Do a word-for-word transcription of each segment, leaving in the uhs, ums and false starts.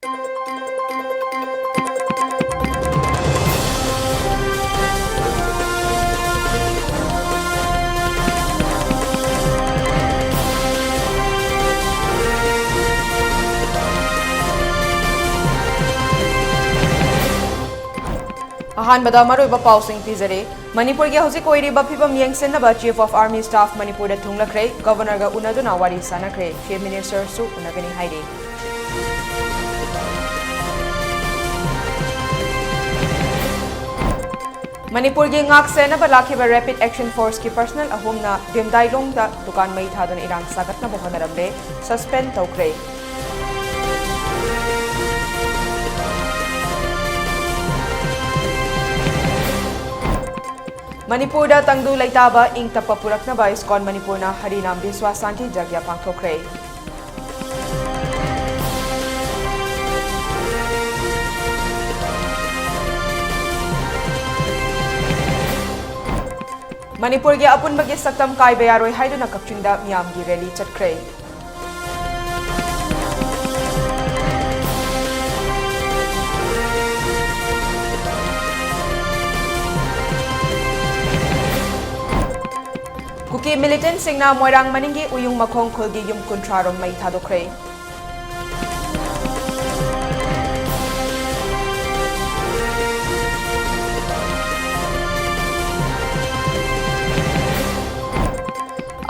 ꯑꯍꯥꯟꯕꯗ ꯃꯔꯨꯑꯣꯏꯕ ꯄꯥꯎꯁꯤꯡ ꯄꯤꯖꯔꯤ꯫ ꯃꯅꯤꯄꯨꯔꯒꯤ ꯍꯧꯖꯤꯛ ꯑꯣꯏꯔꯤꯕ ꯐꯤꯕꯝ ꯌꯦꯡꯁꯤꯟꯅꯕ Chief of Army Staff ꯃꯅꯤꯄꯨꯔꯗ ꯊꯨꯡꯂꯈ꯭ꯔꯦ꯫ Governorꯒ ꯎꯅꯗꯨꯅ ꯋꯥꯔꯤ ꯁꯥꯟꯅꯈ꯭ꯔꯦ꯫ Chief Ministerꯁꯨ ꯎꯅꯒꯅꯤ ꯍꯥꯏꯔꯤ꯫ ꯃꯅꯤꯄꯨꯔꯒꯤ ꯉꯥꯛ ꯁꯦꯟꯅꯕ ꯂꯥꯛꯈꯤꯕ Rapid Action Forceꯀꯤ personnel ꯑꯍꯨꯝꯅ ꯗꯤꯝꯗꯥꯏꯂꯣꯡꯗ ꯗꯨꯀꯥꯟ ꯃꯩ ꯊꯥꯗꯨꯅ ꯏꯔꯥꯡ ꯁꯥꯒꯠꯅꯕ ꯍꯣꯠꯅꯔꯝꯂꯦ꯫ Suspend ꯇꯧꯈ꯭ꯔꯦ꯫ ꯃꯅꯤꯄꯨꯔꯗ ꯇꯪꯗꯨ ꯂꯩꯇꯥꯕ ꯏꯪ ꯇꯞꯄ ꯄꯨꯔꯛꯅꯕ ISKCON ꯃꯅꯤꯄꯨꯔꯅ ꯍꯔꯤꯅꯥꯝ ꯕꯤꯁ꯭ꯋ ꯁꯥꯟꯇꯤ ꯖꯒ꯭ꯌ ꯄꯥꯡꯊꯣꯛꯈ꯭ꯔꯦ꯫ ꯃꯅꯤꯄꯨꯔꯒꯤ ꯑꯄꯨꯟꯕꯒꯤ ꯁꯛꯇꯝ ꯀꯥꯏꯕ ꯌꯥꯔꯣꯏ ꯍꯥꯏꯗꯨꯅ ꯀꯛꯆꯤꯡꯗ ꯃꯤꯌꯥꯝꯒꯤ rally ꯆꯠꯈ꯭ꯔꯦ꯫ ꯀꯨꯀꯤ militantꯁꯤꯡꯅ ꯃꯣꯏꯔꯥꯡ ꯃꯅꯤꯡꯒꯤ ꯎꯌꯨꯡ ꯃꯈꯣꯡ ꯈꯨꯜꯒꯤ ꯌꯨꯝ ꯀꯨꯟꯊ꯭ꯔꯥ ꯔꯣꯝ ꯃꯩ ꯊꯥꯗꯣꯛꯈ꯭ꯔꯦ꯫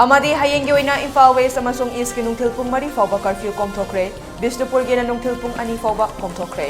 ꯑꯃꯗꯤ ꯍꯌꯦꯡꯒꯤ ꯑꯣꯏꯅ ꯏꯝꯐꯥꯜ West ꯑꯃꯁꯨꯡ Eastꯀꯤ ꯅꯨꯡꯊꯤꯜ ꯄꯨꯡ ꯃꯔꯤ ꯐꯥꯎꯕ curfew ꯀꯣꯝꯊꯣꯛꯈ꯭ꯔꯦ꯫ ꯕꯤꯁꯅꯨꯄꯨꯔꯒꯤꯅ ꯅꯨꯡꯊꯤꯜ ꯄꯨꯡ ꯑꯅꯤ ꯐꯥꯎꯕ ꯀꯣꯝꯊꯣꯛꯈ꯭ꯔꯦ꯫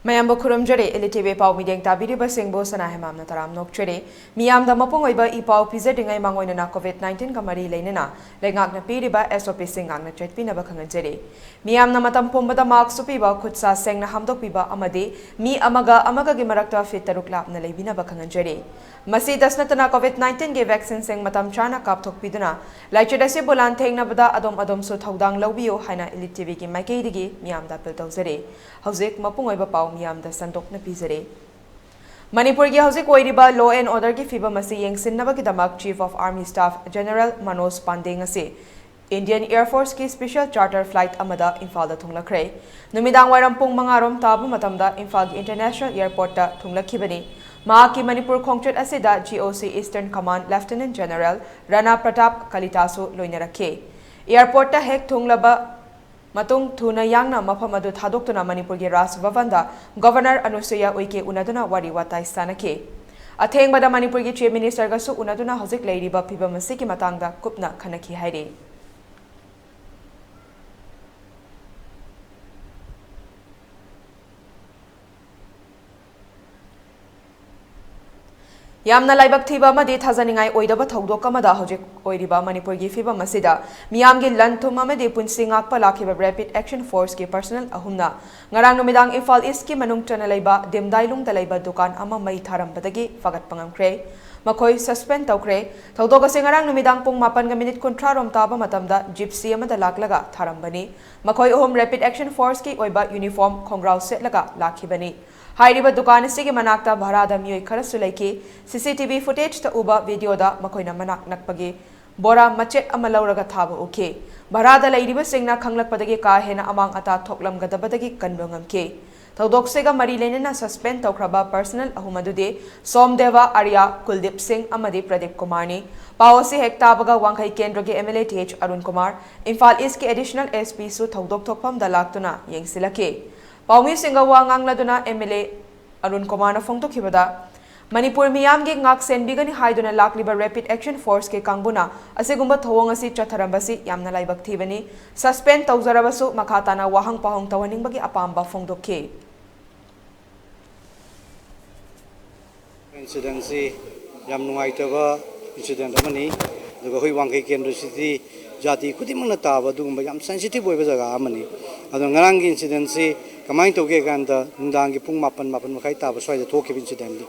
ꯃꯌꯥꯝꯕꯨ ꯈꯨꯔꯨꯝꯖꯔꯤ꯫ ꯏꯂꯤꯇꯤꯚꯤ ꯄꯥꯎ ꯃꯤꯠꯌꯦꯡ ꯇꯥꯕꯤꯔꯤꯕꯁꯤꯡꯕꯨ ꯁꯅꯥꯍꯦꯃꯥꯝꯅ ꯇꯔꯥꯝꯅ ꯑꯣꯛꯆꯔꯤ꯫ ꯃꯤꯌꯥꯝꯗ ꯃꯄꯨꯡ ꯑꯣꯏꯕ ꯏ ꯄꯥꯎ ꯄꯤꯖꯗ꯭ꯔꯤꯉꯩ ꯃꯥꯡꯑꯣꯏꯅꯅ COVID nineteen ꯒ ꯃꯔꯤ ꯂꯩꯅꯅ ꯂꯩꯉꯥꯛꯅ ꯄꯤꯔꯤꯕ SOP ꯁꯤꯡ ꯉꯥꯛꯅ ꯆꯠꯄꯤꯅꯕ ꯈꯪꯍꯟꯖꯔꯤ꯫ ꯃꯤꯌꯥꯝꯅ ꯃꯇꯝ ꯄꯨꯝꯕꯗ mask ꯎꯞꯄꯤꯕ, ꯈꯨꯠ ꯁꯥ ꯁꯦꯡꯅ ꯍꯥꯝꯗꯣꯛꯄꯤꯕ ꯑꯃꯗꯤ ꯃꯤ ꯑꯃꯒ ꯑꯃꯒꯒꯤ ꯃꯔꯛꯇ feet ꯇꯔꯨꯛ ꯂꯥꯞꯅ ꯂꯩꯕꯤꯅꯕ ꯈꯪꯍꯟꯖꯔꯤ꯫ ꯃꯁꯤꯗꯁꯨ ꯅꯠꯇꯅ COVID nineteen ꯒꯤ vaccine ꯁꯤꯡ ꯃꯇꯝ ꯆꯥꯅ ꯀꯥꯞꯊꯣꯛꯄꯤꯗꯨꯅ ꯂꯥꯏꯆꯠ ꯑꯁꯤꯕꯨ ꯂꯥꯟꯊꯦꯡꯅꯕꯗ ꯑꯗꯣꯝ ꯑꯗꯣꯝꯁꯨ ꯊꯧꯗꯥꯡ ꯂꯧꯕꯤꯌꯨ ꯍꯥꯏꯅ ꯏꯂꯤꯇꯤꯚꯤ ꯒꯤ ꯃꯥꯏꯀꯩꯗꯒꯤ ꯃꯤꯌꯥꯝꯗ appeal ꯇꯧꯖꯔꯤ꯫ ꯍꯧꯖꯤꯛ ꯃꯄꯨꯡ ꯑꯣꯏꯕ ꯄꯥꯎ ꯃꯤꯌꯥꯝꯗ ꯁꯟꯗꯣꯛꯅ ꯄꯤꯖꯔꯤ꯫ ꯃꯅꯤꯄꯨꯔꯒꯤ ꯍꯧꯖꯤꯛ ꯑꯣꯏꯔꯤꯕ law and order ꯒꯤ ꯐꯤꯕꯝ ꯑꯁꯤ ꯌꯦꯡꯁꯤꯟꯅꯕꯒꯤꯗꯃꯛ Chief of Army Staff General Manoj ꯄꯥꯟꯗꯦ ꯉꯁꯤ Indian Air Force ꯀꯤ special charter flight ꯑꯃꯗ ꯏꯝꯐꯥꯜꯗ ꯊꯨꯡꯂꯈ꯭ꯔꯦ꯫ ꯅꯨꯃꯤꯗꯥꯡ ꯋꯥꯏꯔꯝ ꯄꯨꯡ ꯃꯉꯥ ꯔꯣꯝ ꯇꯥꯕ ꯃꯇꯝꯗ ꯏꯝꯐꯥꯜꯒꯤ International Airport ꯇ ꯊꯨꯡꯂꯛꯈꯤꯕꯅꯤ꯫ ꯃꯍꯥꯛꯀꯤ ꯃꯅꯤꯄꯨꯔ ꯈꯣꯡꯆꯠ ꯑꯁꯤꯗ G O C Eastern Command Lieutenant General ꯔꯥꯅꯥ ꯄ꯭ꯔꯇꯥꯞ ꯀꯂꯤꯇꯥꯁꯨ ꯂꯣꯏꯅꯔꯛꯈꯤ꯫ Airport ꯇ ꯍꯦꯛ ꯊꯨꯡꯂꯕ ꯃꯇꯨꯡ ꯊꯨꯅ ꯌꯥꯡꯅ ꯃꯐꯝ ꯑꯗꯨ ꯊꯥꯗꯣꯛꯇꯨꯅ ꯃꯅꯤꯄꯨꯔꯒꯤ ꯔꯥꯖ ꯚꯕꯟꯗ Governor ꯑꯅꯨꯁꯨꯏꯌꯥ ꯎꯏꯀꯦ ꯎꯅꯗꯨꯅ ꯋꯥꯔꯤ ꯋꯥꯇꯥꯏ ꯁꯥꯟꯅꯈꯤ꯫ ꯑꯊꯦꯡꯕꯗ ꯃꯅꯤꯄꯨꯔꯒꯤ Chief Minister ꯒꯁꯨ ꯎꯅꯗꯨꯅ ꯍꯧꯖꯤꯛ ꯂꯩꯔꯤꯕ ꯐꯤꯕꯝ ꯑꯁꯤꯒꯤ ꯃꯇꯥꯡꯗ ꯀꯨꯞꯅ ꯈꯟꯅꯈꯤ ꯍꯥꯏꯔꯤ꯫ ꯌꯥꯝꯅ ꯂꯥꯏꯕꯛ ꯊꯤꯕ ꯑꯃꯗꯤ ꯊꯥꯖꯅꯤꯡꯉꯥꯏ ꯑꯣꯏꯗꯕ ꯊꯧꯗꯣꯛ ꯑꯃꯗ ꯍꯧꯖꯤꯛ ꯑꯣꯏꯔꯤꯕ ꯃꯅꯤꯄꯨꯔꯒꯤ ꯐꯤꯕꯝ ꯑꯁꯤꯗ ꯃꯤꯌꯥꯝꯒꯤ ꯂꯟ ꯊꯨꯝ ꯑꯃꯗꯤ ꯄꯨꯟꯁꯤ ꯉꯥꯛꯄ ꯂꯥꯛꯈꯤꯕ Rapid Action Force ꯀꯤ personnel ꯑꯍꯨꯝꯅ ꯉꯔꯥꯡ ꯅꯨꯃꯤꯗꯥꯡ ꯏꯝꯐꯥꯜ East ꯀꯤ ꯃꯅꯨꯡ ꯆꯟꯅ ꯂꯩꯕ ꯗꯤꯝꯗꯥꯏꯂꯨꯡꯗ ꯂꯩꯕ ꯗꯨꯀꯥꯟ ꯑꯃ ꯃꯩ ꯊꯥꯔꯝꯕꯗꯒꯤ ꯐꯒꯠꯄ ꯉꯝꯈ꯭ꯔꯦ꯫ ꯃꯈꯣꯏ suspend ꯇꯧꯈ꯭ꯔꯦ꯫ ꯊꯧꯗꯣꯛ ꯑꯁꯤ ꯉꯔꯥꯡ ꯅꯨꯃꯤꯗꯥꯡ ꯄꯨꯡ ꯃꯥꯄꯟꯒ minute ꯀꯨꯟꯊ꯭ꯔꯥ ꯔꯣꯝ ꯇꯥꯕ ꯃꯇꯝꯗ Gypsy ꯑꯃꯗ ꯂꯥꯛꯂꯒ ꯊꯥꯔꯝꯕꯅꯤ꯫ ꯃꯈꯣꯏ ꯑꯍꯨꯝ Rapid Action Force ꯀꯤ ꯑꯣꯏꯕ uniform ꯈꯣꯡꯒ꯭ꯔꯥꯎ ꯁꯦꯠꯂꯒ ꯂꯥꯛꯈꯤꯕꯅꯤ꯫ ꯍꯥꯏꯔꯤꯕ ꯗꯨꯀꯥꯟ ꯑꯁꯤꯒꯤ ꯃꯅꯥꯛꯇ ꯚꯔꯥꯗ ꯃꯤꯑꯣꯏ ꯈꯔꯁꯨ ꯂꯩꯈꯤ꯫ C C T V footage ꯇ ꯎꯕ video ꯗ ꯃꯈꯣꯏꯅ ꯃꯅꯥꯛ ꯅꯛꯄꯒꯤ ꯕꯣꯔꯥ ꯃꯆꯦꯠ ꯑꯃ ꯂꯧꯔꯒ ꯊꯥꯕ ꯎꯈꯤ꯫ ꯚꯔꯥꯗ ꯂꯩꯔꯤꯕꯁꯤꯡꯅ ꯈꯪꯂꯛꯄꯗꯒꯤ ꯀꯥ ꯍꯦꯟꯅ ꯑꯃꯥꯡ ꯑꯇꯥ ꯊꯣꯛꯂꯝꯒꯗꯕꯗꯒꯤ ꯀꯟꯕ ꯉꯝꯈꯤ꯫ ꯊꯧꯗꯣꯛꯁꯤꯒ ꯃꯔꯤ ꯂꯩꯅꯅ suspend ꯇꯧꯈ꯭ꯔꯕ personnel ꯑꯍꯨꯝ ꯑꯗꯨꯗꯤ ꯁꯣꯝꯗꯦꯕ ꯑꯥꯔꯌꯥ, ꯀꯨꯜꯗꯤꯞ ꯁꯤꯡ ꯑꯃꯗꯤ ꯄ꯭ꯔꯗꯤꯞ ꯀꯨꯃꯥꯔꯅꯤ꯫ ꯄꯥꯎ ꯑꯁꯤ ꯍꯦꯛ ꯇꯥꯕꯒ ꯋꯥꯡꯈꯩ ꯀꯦꯟꯗ꯭ꯔꯒꯤ M L A T H Arun Kumar, Imphal East ꯀꯤ Additional S P ꯁꯨ ꯊꯧꯗꯣꯛ ꯊꯣꯛꯐꯝꯗ ꯂꯥꯛꯇꯨꯅ ꯌꯦꯡꯁꯤꯜꯂꯛꯈꯤ꯫ ꯄꯥꯎꯃꯤꯁꯤꯡꯒ ꯋꯥ ꯉꯥꯡꯅꯗꯨꯅ M L A ꯑꯔꯨꯟ ꯀꯨꯃꯥꯔꯅ ꯐꯣꯡꯗꯣꯛꯈꯤꯕꯗ, ꯃꯅꯤꯄꯨꯔ ꯃꯤꯌꯥꯝꯒꯤ ꯉꯥꯛ ꯁꯦꯟꯕꯤꯒꯅꯤ ꯍꯥꯏꯗꯨꯅ ꯂꯥꯛꯂꯤꯕ Rapid Action Force ꯀꯤ ꯀꯥꯡꯕꯨꯅ ꯑꯁꯤꯒꯨꯝꯕ ꯊꯧꯑꯣꯡ ꯑꯁꯤ ꯆꯠꯊꯔꯝꯕꯁꯤ ꯌꯥꯝꯅ ꯂꯥꯏꯕꯛ ꯊꯤꯕꯅꯤ꯫ Suspend ꯇꯧꯖꯔꯕꯁꯨ ꯃꯈꯥ ꯇꯥꯅ ꯋꯥꯍꯪ ꯄꯥꯎꯍꯪ ꯇꯧꯍꯟꯅꯤꯡꯕꯒꯤ ꯑꯄꯥꯝꯕ ꯐꯣꯡꯗꯣꯛꯈꯤ꯫ ꯏꯟꯁꯤꯗꯦꯟꯁꯤ ꯌꯥꯝ ꯅꯨꯡꯉꯥꯏꯇꯕ ꯏꯟꯁꯤꯗꯦꯟ ꯑꯃꯅꯤ꯫ ꯑꯗꯨꯒ ꯑꯩꯈꯣꯏ ꯋꯥꯡꯈꯩ ꯀꯦꯟꯗ꯭ꯔꯁꯤꯗꯤ ꯖꯥꯇꯤ ꯈꯨꯗꯤꯡꯃꯛꯅ ꯇꯥꯕ ꯑꯗꯨꯒꯨꯝꯕ ꯌꯥꯝ ꯁꯦꯟꯁꯤꯇꯤꯚ ꯑꯣꯏꯕ ꯖꯒꯥ ꯑꯃꯅꯤ꯫ ꯑꯗꯣ ꯉꯔꯥꯡꯒꯤ ꯏꯟꯁꯤꯗꯦꯟꯁꯤ ꯀꯃꯥꯏꯅ ꯇꯧꯒꯦ ꯀꯥꯟꯗ ꯅꯨꯡꯗꯥꯡꯒꯤ ꯄꯨꯡ ꯃꯥꯄꯟ, ꯃꯥꯄꯟ ꯃꯈꯥꯏ ꯇꯥꯕ ꯁ꯭ꯋꯥꯏꯗ ꯊꯣꯛꯈꯤꯕ ꯏꯟꯁꯤꯗꯦꯟꯅꯤ꯫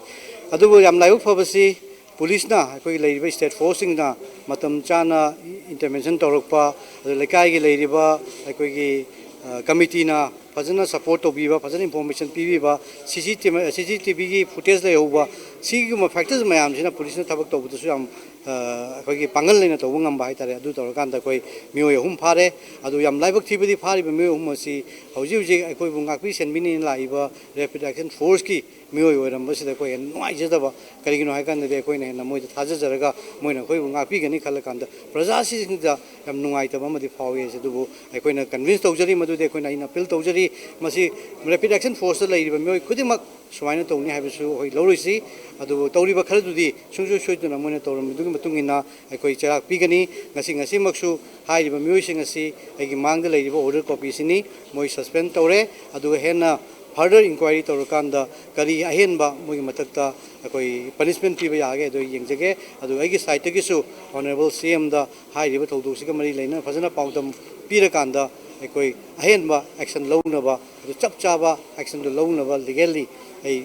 ꯑꯗꯨꯕꯨ ꯌꯥꯝ ꯂꯥꯏꯕꯛ ꯐꯕꯁꯤ ꯄꯨꯂꯤꯁꯅ, ꯑꯩꯈꯣꯏꯒꯤ ꯂꯩꯔꯤꯕ ꯁ꯭ꯇꯦꯠ ꯐꯣꯔꯁꯁꯤꯡꯅ ꯃꯇꯝ ꯆꯥꯅ ꯏꯟꯇꯔꯚꯦꯟꯁꯟ ꯇꯧꯔꯛꯄ, ꯑꯗꯨ ꯂꯩꯀꯥꯏꯒꯤ ꯂꯩꯔꯤꯕ ꯑꯩꯈꯣꯏꯒꯤ, ꯑ, ꯀꯃꯤꯇꯤꯅ ꯐꯖꯅ ꯁꯄꯣꯔꯠ ꯇꯧꯕꯤꯕ, ꯐꯖꯅ ꯏꯟꯐꯣꯔꯃꯦꯁꯟ ꯄꯤꯕꯤꯕ, ꯁꯤ ꯁꯤ ꯇꯤ ꯚꯤ, ꯁꯤ ꯁꯤ ꯇꯤ ꯚꯤꯒꯤ ꯐꯨꯇꯦꯖ ꯂꯩꯍꯧꯕ, ꯁꯤꯒꯨꯝꯕ ꯐꯦꯛꯇꯔꯁ ꯃꯌꯥꯝꯁꯤꯅ ꯄꯨꯂꯤꯁꯅ ꯊꯕꯛ ꯇꯧꯕꯗꯁꯨ ꯌꯥꯝ, ꯑ, ꯑꯩꯈꯣꯏꯒꯤ ꯄꯥꯡꯒꯜ ꯂꯩꯅ ꯇꯧꯕ ꯉꯝꯕ ꯍꯥꯏꯇꯥꯔꯦ꯫ ꯑꯗꯨ ꯇꯧꯔꯀꯥꯟꯗ ꯑꯩꯈꯣꯏ ꯃꯤꯑꯣꯏ ꯑꯍꯨꯝ ꯐꯥꯔꯦ꯫ ꯑꯗꯨ ꯌꯥꯝ ꯂꯥꯏꯕꯛ ꯊꯤꯕꯗꯤ ꯐꯥꯔꯤꯕ ꯃꯤꯑꯣꯏ ꯑꯍꯨꯝ ꯑꯁꯤ ꯍꯧꯖꯤꯛ ꯍꯧꯖꯤꯛ ꯑꯩꯈꯣꯏꯕꯨ ꯉꯥꯛꯄꯤ ꯁꯦꯟꯕꯤꯅꯦꯅ ꯂꯥꯛꯏꯕ ꯔꯦꯄꯤꯗ ꯑꯦꯛꯁꯟ ꯐꯣꯔꯁꯀꯤ ꯃꯤꯑꯣꯏ ꯑꯣꯏꯔꯝꯕꯁꯤꯗ ꯑꯩꯈꯣꯏ ꯍꯦꯟꯅ ꯅꯨꯡꯉꯥꯏꯖꯗꯕ꯫ ꯀꯔꯤꯒꯤꯅꯣ ꯍꯥꯏ ꯀꯥꯟꯗꯗꯤ ꯑꯩꯈꯣꯏꯅ ꯍꯦꯟꯅ ꯃꯣꯏꯗ ꯊꯥꯖꯖꯔꯒ ꯃꯣꯏꯅ ꯑꯩꯈꯣꯏꯕꯨ ꯉꯥꯛꯄꯤꯒꯅꯤ ꯈꯜꯂ ꯀꯥꯟꯗ ꯄ꯭ꯔꯖꯥꯁꯤꯡꯗ ꯌꯥꯝ ꯅꯨꯡꯉꯥꯏꯇꯕ ꯑꯃꯗꯤ ꯐꯥꯎꯏ꯫ ꯑꯗꯨꯕꯨ ꯑꯩꯈꯣꯏꯅ ꯀꯟꯚꯤꯟꯁ ꯇꯧꯖꯔꯤ, ꯃꯗꯨꯗꯤ ꯑꯩꯈꯣꯏꯅ, ꯑꯩꯅ ꯑꯄꯤꯜ ꯇꯧꯖꯔꯤ, ꯃꯁꯤ ꯔꯦꯄꯤꯗ ꯑꯦꯛꯁꯟ ꯐꯣꯔꯁꯇ ꯂꯩꯔꯤꯕ ꯃꯤꯑꯣꯏ ꯈꯨꯗꯤꯡꯃꯛ ꯁꯨꯃꯥꯏꯅ ꯇꯧꯅꯤ ꯍꯥꯏꯕꯁꯨ ꯑꯩꯈꯣꯏ ꯂꯧꯔꯣꯏꯁꯤ꯫ ꯑꯗꯨꯕꯨ ꯇꯧꯔꯤꯕ ꯈꯔꯗꯨꯗꯤ ꯁꯨꯡꯁꯣꯏ ꯁꯣꯏꯗꯅ ꯃꯣꯏꯅ ꯇꯧꯔꯝꯕꯗꯨꯒꯤ ꯃꯇꯨꯡ ꯏꯟꯅ ꯑꯩꯈꯣꯏ ꯆꯩꯔꯥꯛ ꯄꯤꯒꯅꯤ꯫ ꯉꯁꯤ, ꯉꯁꯤꯃꯛꯁꯨ ꯍꯥꯏꯔꯤꯕ ꯃꯤꯑꯣꯏꯁꯤꯡ ꯑꯁꯤ ꯑꯩꯒꯤ ꯃꯥꯡꯗ ꯂꯩꯔꯤꯕ ꯑꯣꯔꯗꯔ ꯀꯣꯄꯤꯁꯤꯅꯤ꯫ ꯃꯣꯏ ꯁꯁꯄꯦꯟ ꯇꯧꯔꯦ꯫ ꯑꯗꯨꯒ ꯍꯦꯟꯅ ꯐꯔꯗꯔ ꯏꯟꯀ꯭ꯋꯥꯏꯔꯤ ꯇꯧꯔꯀꯥꯟꯗ ꯀꯔꯤ ꯑꯍꯦꯟꯕ ꯃꯣꯏꯒꯤ ꯃꯊꯛꯇ ꯑꯩꯈꯣꯏ ꯄꯅꯤꯁꯃꯦꯟ ꯄꯤꯕ ꯌꯥꯒꯦ ꯑꯗꯨ ꯌꯦꯡꯖꯒꯦ꯫ ꯑꯗꯨꯒ ꯑꯩꯒꯤ ꯁꯥꯏꯠꯇꯒꯤꯁꯨ ꯑꯣꯅꯔꯦꯕꯜ ꯁꯤ ꯑꯦꯝꯗ ꯍꯥꯏꯔꯤꯕ ꯊꯧꯗꯣꯛꯁꯤꯒ ꯃꯔꯤ ꯂꯩꯅꯅ ꯐꯖꯅ ꯄꯥꯎꯗꯝ ꯄꯤꯔꯀꯥꯟꯗ ꯑꯩꯈꯣꯏ ꯑꯍꯦꯟꯕ ꯑꯦꯛꯁꯟ ꯂꯧꯅꯕ, ꯑꯗꯨ ꯆꯞ ꯆꯥꯕ ꯑꯦꯛꯁꯟꯗꯨ ꯂꯧꯅꯕ ꯂꯤꯒꯦꯜꯂꯤ ꯑꯩ,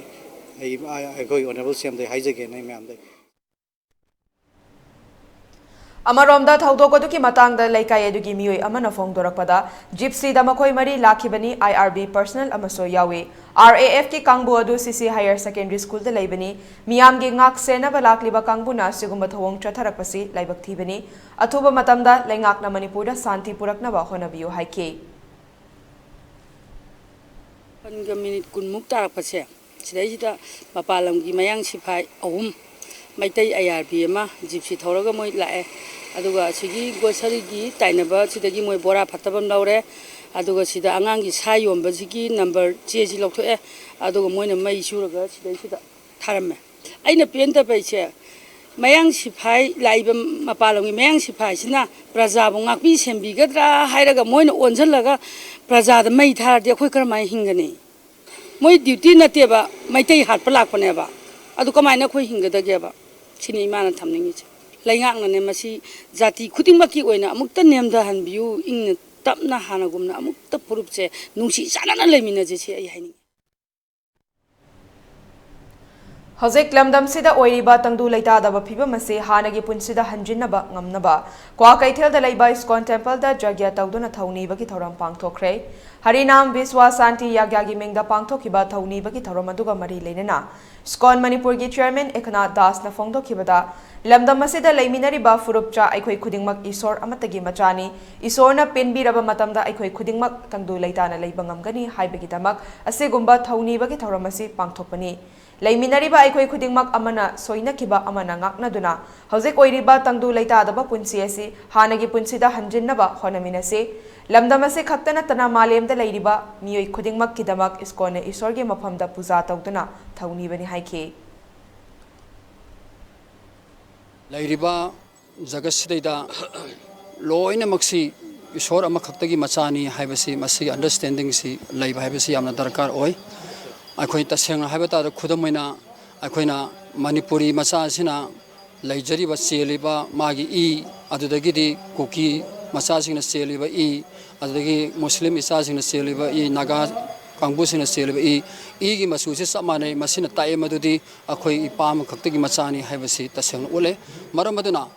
ꯑꯩ, ꯑꯩꯈꯣꯏ ꯑꯣꯅꯔꯦꯕꯜ ꯁꯤ ꯑꯦꯝꯗ ꯑꯩ ꯍꯥꯏꯖꯒꯦꯅ ꯑꯩ ꯃꯌꯥꯝꯗ꯫ ꯑꯃꯔꯣꯝꯗ, ꯊꯧꯗꯣꯛ ꯑꯗꯨꯒꯤ ꯃꯇꯥꯡꯗ ꯂꯩꯀꯥꯏ ꯑꯗꯨꯒꯤ ꯃꯤꯑꯣꯏ ꯑꯃꯅ ꯐꯣꯡꯗꯣꯔꯛꯄꯗ, ꯖꯤꯞꯁꯤꯗ ꯃꯈꯣꯏ ꯃꯔꯤ ꯂꯥꯛꯈꯤꯕꯅꯤ꯫ ꯑꯥꯏ ꯑꯥꯔ ꯕꯤ ꯄꯔꯁꯅꯦꯜ ꯑꯃꯁꯨ ꯌꯥꯎꯏ꯫ ꯑꯥꯔ ꯑꯦ ꯑꯦꯐꯀꯤ ꯀꯥꯡꯕꯨ ꯑꯗꯨ ꯁꯤ ꯁꯤ ꯍꯥꯌꯔ ꯁꯦꯀꯦꯟꯗꯔꯤ ꯁ꯭ꯀꯨꯜꯗ ꯂꯩꯕꯅꯤ꯫ ꯃꯤꯌꯥꯝꯒꯤ ꯉꯥꯛ ꯁꯦꯟꯅꯕ ꯂꯥꯛꯂꯤꯕ ꯀꯥꯡꯕꯨꯅ ꯑꯁꯤꯒꯨꯝꯕ ꯊꯧꯑꯣꯡ ꯆꯠꯊꯔꯛꯄꯁꯤ ꯂꯥꯏꯕꯛ ꯊꯤꯕꯅꯤ꯫ ꯑꯊꯨꯕ ꯃꯇꯝꯗ ꯂꯩꯉꯥꯛꯅ ꯃꯅꯤꯄꯨꯔꯗ ꯁꯥꯟꯇꯤ ꯄꯨꯔꯛꯅꯕ ꯍꯣꯠꯅꯕꯤꯌꯨ ꯍꯥꯏꯈꯤ꯫ ꯃꯥꯄꯟꯒ ꯃꯤꯅꯤꯠ ꯀꯨꯟꯃꯨꯛ ꯇꯥꯔꯛꯄꯁꯦ, ꯁꯤꯗꯩꯁꯤꯗ ꯃꯄꯥꯟ ꯂꯝꯒꯤ ꯃꯌꯥꯡ ꯁꯤꯐꯥꯏ ꯑꯍꯨꯝ, ꯃꯩꯇꯩ ꯑꯥꯏ ꯑꯥꯔ ꯕꯤ ꯑꯃ, ꯖꯤꯞꯁꯤ ꯊꯧꯔꯒ ꯃꯣꯏ ꯂꯥꯛꯑꯦ꯫ ꯑꯗꯨꯒ ꯑꯁꯤꯒꯤ ꯒ꯭ꯔꯣꯁꯔꯤꯒꯤ ꯇꯥꯏꯅꯕ ꯁꯤꯗꯒꯤ ꯃꯣꯏ ꯕꯣꯔꯥ ꯐꯠꯇꯕ ꯑꯃ ꯂꯧꯔꯦ꯫ ꯑꯗꯨꯒ ꯁꯤꯗ ꯑꯉꯥꯡꯒꯤ ꯁꯥ ꯌꯣꯟꯕꯁꯤꯒꯤ ꯅꯝꯕꯔ ꯆꯦꯁꯤ ꯂꯧꯊꯣꯛꯑꯦ꯫ ꯑꯗꯨꯒ ꯃꯣꯏꯅ ꯃꯩ ꯆꯨꯔꯒ ꯁꯤꯗꯩꯁꯤꯗ ꯊꯥꯔꯝꯃꯦ꯫ ꯑꯩꯅ ꯄꯦꯟꯗꯕ ꯍꯥꯏꯁꯦ, ꯃꯌꯥꯡ ꯁꯤꯐꯥꯏ ꯂꯥꯛꯏꯕ, ꯃꯄꯥꯟ ꯂꯝꯒꯤ ꯃꯌꯥꯡ ꯁꯤꯐꯥꯏꯁꯤꯅ ꯄ꯭ꯔꯖꯥꯕꯨ ꯉꯥꯛꯄꯤ ꯁꯦꯟꯕꯤꯒꯗ꯭ꯔꯥ ꯍꯥꯏꯔꯒ ꯃꯣꯏꯅ ꯑꯣꯟꯁꯤꯜꯂꯒ ꯄ꯭ꯔꯖꯥꯗ ꯃꯩ ꯊꯥꯔꯗꯤ ꯑꯩꯈꯣꯏ ꯀꯔꯝꯍꯥꯏꯅ ꯍꯤꯡꯒꯅꯤ? ꯃꯣꯏ ꯗ꯭ꯌꯨꯇꯤ ꯅꯠꯇꯦꯕ, ꯃꯩꯇꯩ ꯍꯥꯠꯄ ꯂꯥꯛꯄꯅꯦꯕ꯫ ꯑꯗꯨ ꯀꯃꯥꯏꯅ ꯑꯩꯈꯣꯏ ꯍꯤꯡꯒꯗꯒꯦꯕ? ꯁꯤꯅꯤ ꯏꯃꯥꯅ ꯊꯝꯅꯤꯡꯉꯤꯁꯦ꯫ ꯂꯩꯉꯥꯛꯅꯅꯦ ꯃꯁꯤ ꯖꯥꯇꯤ ꯈꯨꯗꯤꯡꯃꯛꯀꯤ ꯑꯣꯏꯅ ꯑꯃꯨꯛꯇ ꯅꯦꯝꯊꯍꯟꯕꯤꯌꯨ, ꯏꯪꯅ ꯇꯞꯅ ꯍꯥꯟꯅꯒꯨꯝꯅ ꯑꯃꯨꯛꯇ ꯐꯨꯔꯨꯞꯁꯦ ꯅꯨꯡꯁꯤ ꯆꯥꯟꯅꯅ ꯂꯩꯃꯤꯟꯅꯁꯦ, ꯁꯤ ꯑꯩ ꯍꯥꯏꯅꯤꯡꯉꯤ꯫ ꯍꯧꯖꯤꯛ ꯂꯝꯗꯝꯁꯤꯗ ꯑꯣꯏꯔꯤꯕ ꯇꯪꯗꯨ ꯂꯩꯇꯥꯗꯕ ꯐꯤꯕꯝ ꯑꯁꯤ ꯍꯥꯟꯅꯒꯤ ꯄꯨꯟꯁꯤꯗ ꯍꯟꯖꯤꯟꯅꯕ ꯉꯝꯅꯕ ꯀ꯭ꯋꯥꯀꯩꯊꯦꯜꯗ ꯂꯩꯕ ꯏꯁꯀꯣꯟ ꯇꯦꯝꯄꯜꯗ ꯌꯒ꯭ꯌ ꯇꯧꯗꯨꯅ ꯊꯧꯅꯤꯕꯒꯤ ꯊꯧꯔꯝ ꯄꯥꯡꯊꯣꯛꯈ꯭ꯔꯦ꯫ ꯍꯔꯤꯅꯥꯝ ꯕꯤꯁ꯭ꯋ ꯁꯥꯟꯇꯤ ꯌꯒ꯭ꯌꯒꯤ ꯃꯤꯡꯗ ꯄꯥꯡꯊꯣꯛꯈꯤꯕ ꯊꯧꯅꯤꯕꯒꯤ ꯊꯧꯔꯝ ꯑꯗꯨꯒ ꯃꯔꯤ ꯂꯩꯅꯅ ꯏꯁꯀꯣꯟ ꯃꯅꯤꯄꯨꯔꯒꯤ ꯆꯤꯌꯔꯃꯦꯟ ꯑꯦꯀꯅꯥꯊ ꯗꯥꯁꯅ ꯐꯣꯡꯗꯣꯛꯈꯤꯕꯗ, ꯂꯝꯗꯝ ꯑꯁꯤꯗ ꯂꯩꯃꯤꯟꯅꯔꯤꯕ ꯐꯨꯔꯨꯞꯆꯥ ꯑꯩꯈꯣꯏ ꯈꯨꯗꯤꯡꯃꯛ ꯏꯁꯣꯔ ꯑꯃꯠꯇꯒꯤ ꯃꯆꯥꯅꯤ꯫ ꯏꯁꯣꯔꯅ ꯄꯦꯟꯕꯤꯔꯕ ꯃꯇꯝꯗ ꯑꯩꯈꯣꯏ ꯈꯨꯗꯤꯡꯃꯛ ꯇꯪꯗꯨ ꯂꯩꯇꯥꯅ ꯂꯩꯕ ꯉꯝꯒꯅꯤ ꯍꯥꯏꯕꯒꯤꯗꯃꯛ ꯑꯁꯤꯒꯨꯝꯕ ꯊꯧꯅꯤꯕꯒꯤ ꯊꯧꯔꯝ ꯑꯁꯤ ꯄꯥꯡꯊꯣꯛꯄꯅꯤ꯫ ꯂꯩꯃꯤꯟꯅꯔꯤꯕ ꯑꯩꯈꯣꯏ ꯈꯨꯗꯤꯡꯃꯛ ꯑꯃꯅ ꯁꯣꯏꯅꯈꯤꯕ ꯑꯃꯅ ꯉꯥꯛꯅꯗꯨꯅ ꯍꯧꯖꯤꯛ ꯑꯣꯏꯔꯤꯕ ꯇꯪꯗꯨ ꯂꯩꯇꯥꯗꯕ ꯄꯨꯟꯁꯤ ꯑꯁꯤ ꯍꯥꯟꯅꯒꯤ ꯄꯨꯟꯁꯤꯗ ꯍꯟꯖꯤꯟꯅꯕ ꯍꯣꯠꯅꯃꯤꯟꯅꯁꯤ꯫ ꯂꯝꯗꯝ ꯑꯁꯤ ꯈꯛꯇ ꯅꯠꯇꯅ ꯃꯥꯂꯦꯝꯗ ꯂꯩꯔꯤꯕ ꯃꯤꯑꯣꯏ ꯈꯨꯗꯤꯡꯃꯛꯀꯤꯗꯃꯛ ꯏꯁꯀꯣꯟꯅ ꯏꯁꯣꯔꯒꯤ ꯃꯐꯝꯗ ꯄꯨꯖꯥ ꯇꯧꯗꯨꯅ ꯊꯧꯅꯤꯕꯅꯤ ꯍꯥꯏꯈꯤ꯫ ꯂꯩꯔꯤꯕ ꯖꯒꯠꯁꯤꯗꯩꯗ ꯂꯣꯏꯅꯃꯛꯁꯤ ꯏꯁꯣꯔ ꯑꯃꯈꯛꯇꯒꯤ ꯃꯆꯥꯅꯤ ꯍꯥꯏꯕꯁꯤ, ꯃꯁꯤꯒꯤ ꯑꯟꯗꯔꯁ꯭ꯇꯦꯟꯗꯤꯡꯁꯤ ꯂꯩꯕ ꯍꯥꯏꯕꯁꯤ ꯌꯥꯝꯅ ꯗꯔꯀꯥꯔ ꯑꯣꯏ꯫ ꯑꯩꯈꯣꯏ ꯇꯁꯦꯡꯅ ꯍꯥꯏꯕ ꯇꯥꯔꯦ, ꯈꯨꯗꯝ ꯑꯣꯏꯅ ꯑꯩꯈꯣꯏꯅ ꯃꯅꯤꯄꯨꯔꯤ ꯃꯆꯥ ꯑꯁꯤꯅ ꯂꯩꯖꯔꯤꯕ, ꯆꯦꯜꯂꯤꯕ ꯃꯥꯒꯤ ꯏ, ꯑꯗꯨꯗꯒꯤꯗꯤ ꯀꯨꯀꯤ ꯃꯆꯥꯁꯤꯡꯅ ꯆꯦꯜꯂꯤꯕ ꯏ, ꯑꯗꯨꯗꯒꯤ ꯃꯨꯁꯂꯤꯝ ꯏꯆꯥꯁꯤꯡꯅ ꯆꯦꯜꯂꯤꯕ ꯏ, ꯅꯥꯒꯥ ꯀꯥꯡꯕꯨꯁꯤꯡꯅ ꯆꯦꯜꯂꯤꯕ ꯏ, ꯏꯒꯤ ꯃꯆꯨꯁꯤ ꯆꯞ ꯃꯥꯟꯅꯩ꯫ ꯃꯁꯤꯅ ꯇꯥꯛꯑꯦ ꯃꯗꯨꯗꯤ ꯑꯩꯈꯣꯏ ꯏꯄꯥ ꯑꯃꯈꯛꯇꯒꯤ ꯃꯆꯥꯅꯤ ꯍꯥꯏꯕꯁꯤ ꯇꯁꯦꯡꯅ ꯎꯠꯂꯦ꯫ ꯃꯔꯝ ꯑꯗꯨꯅ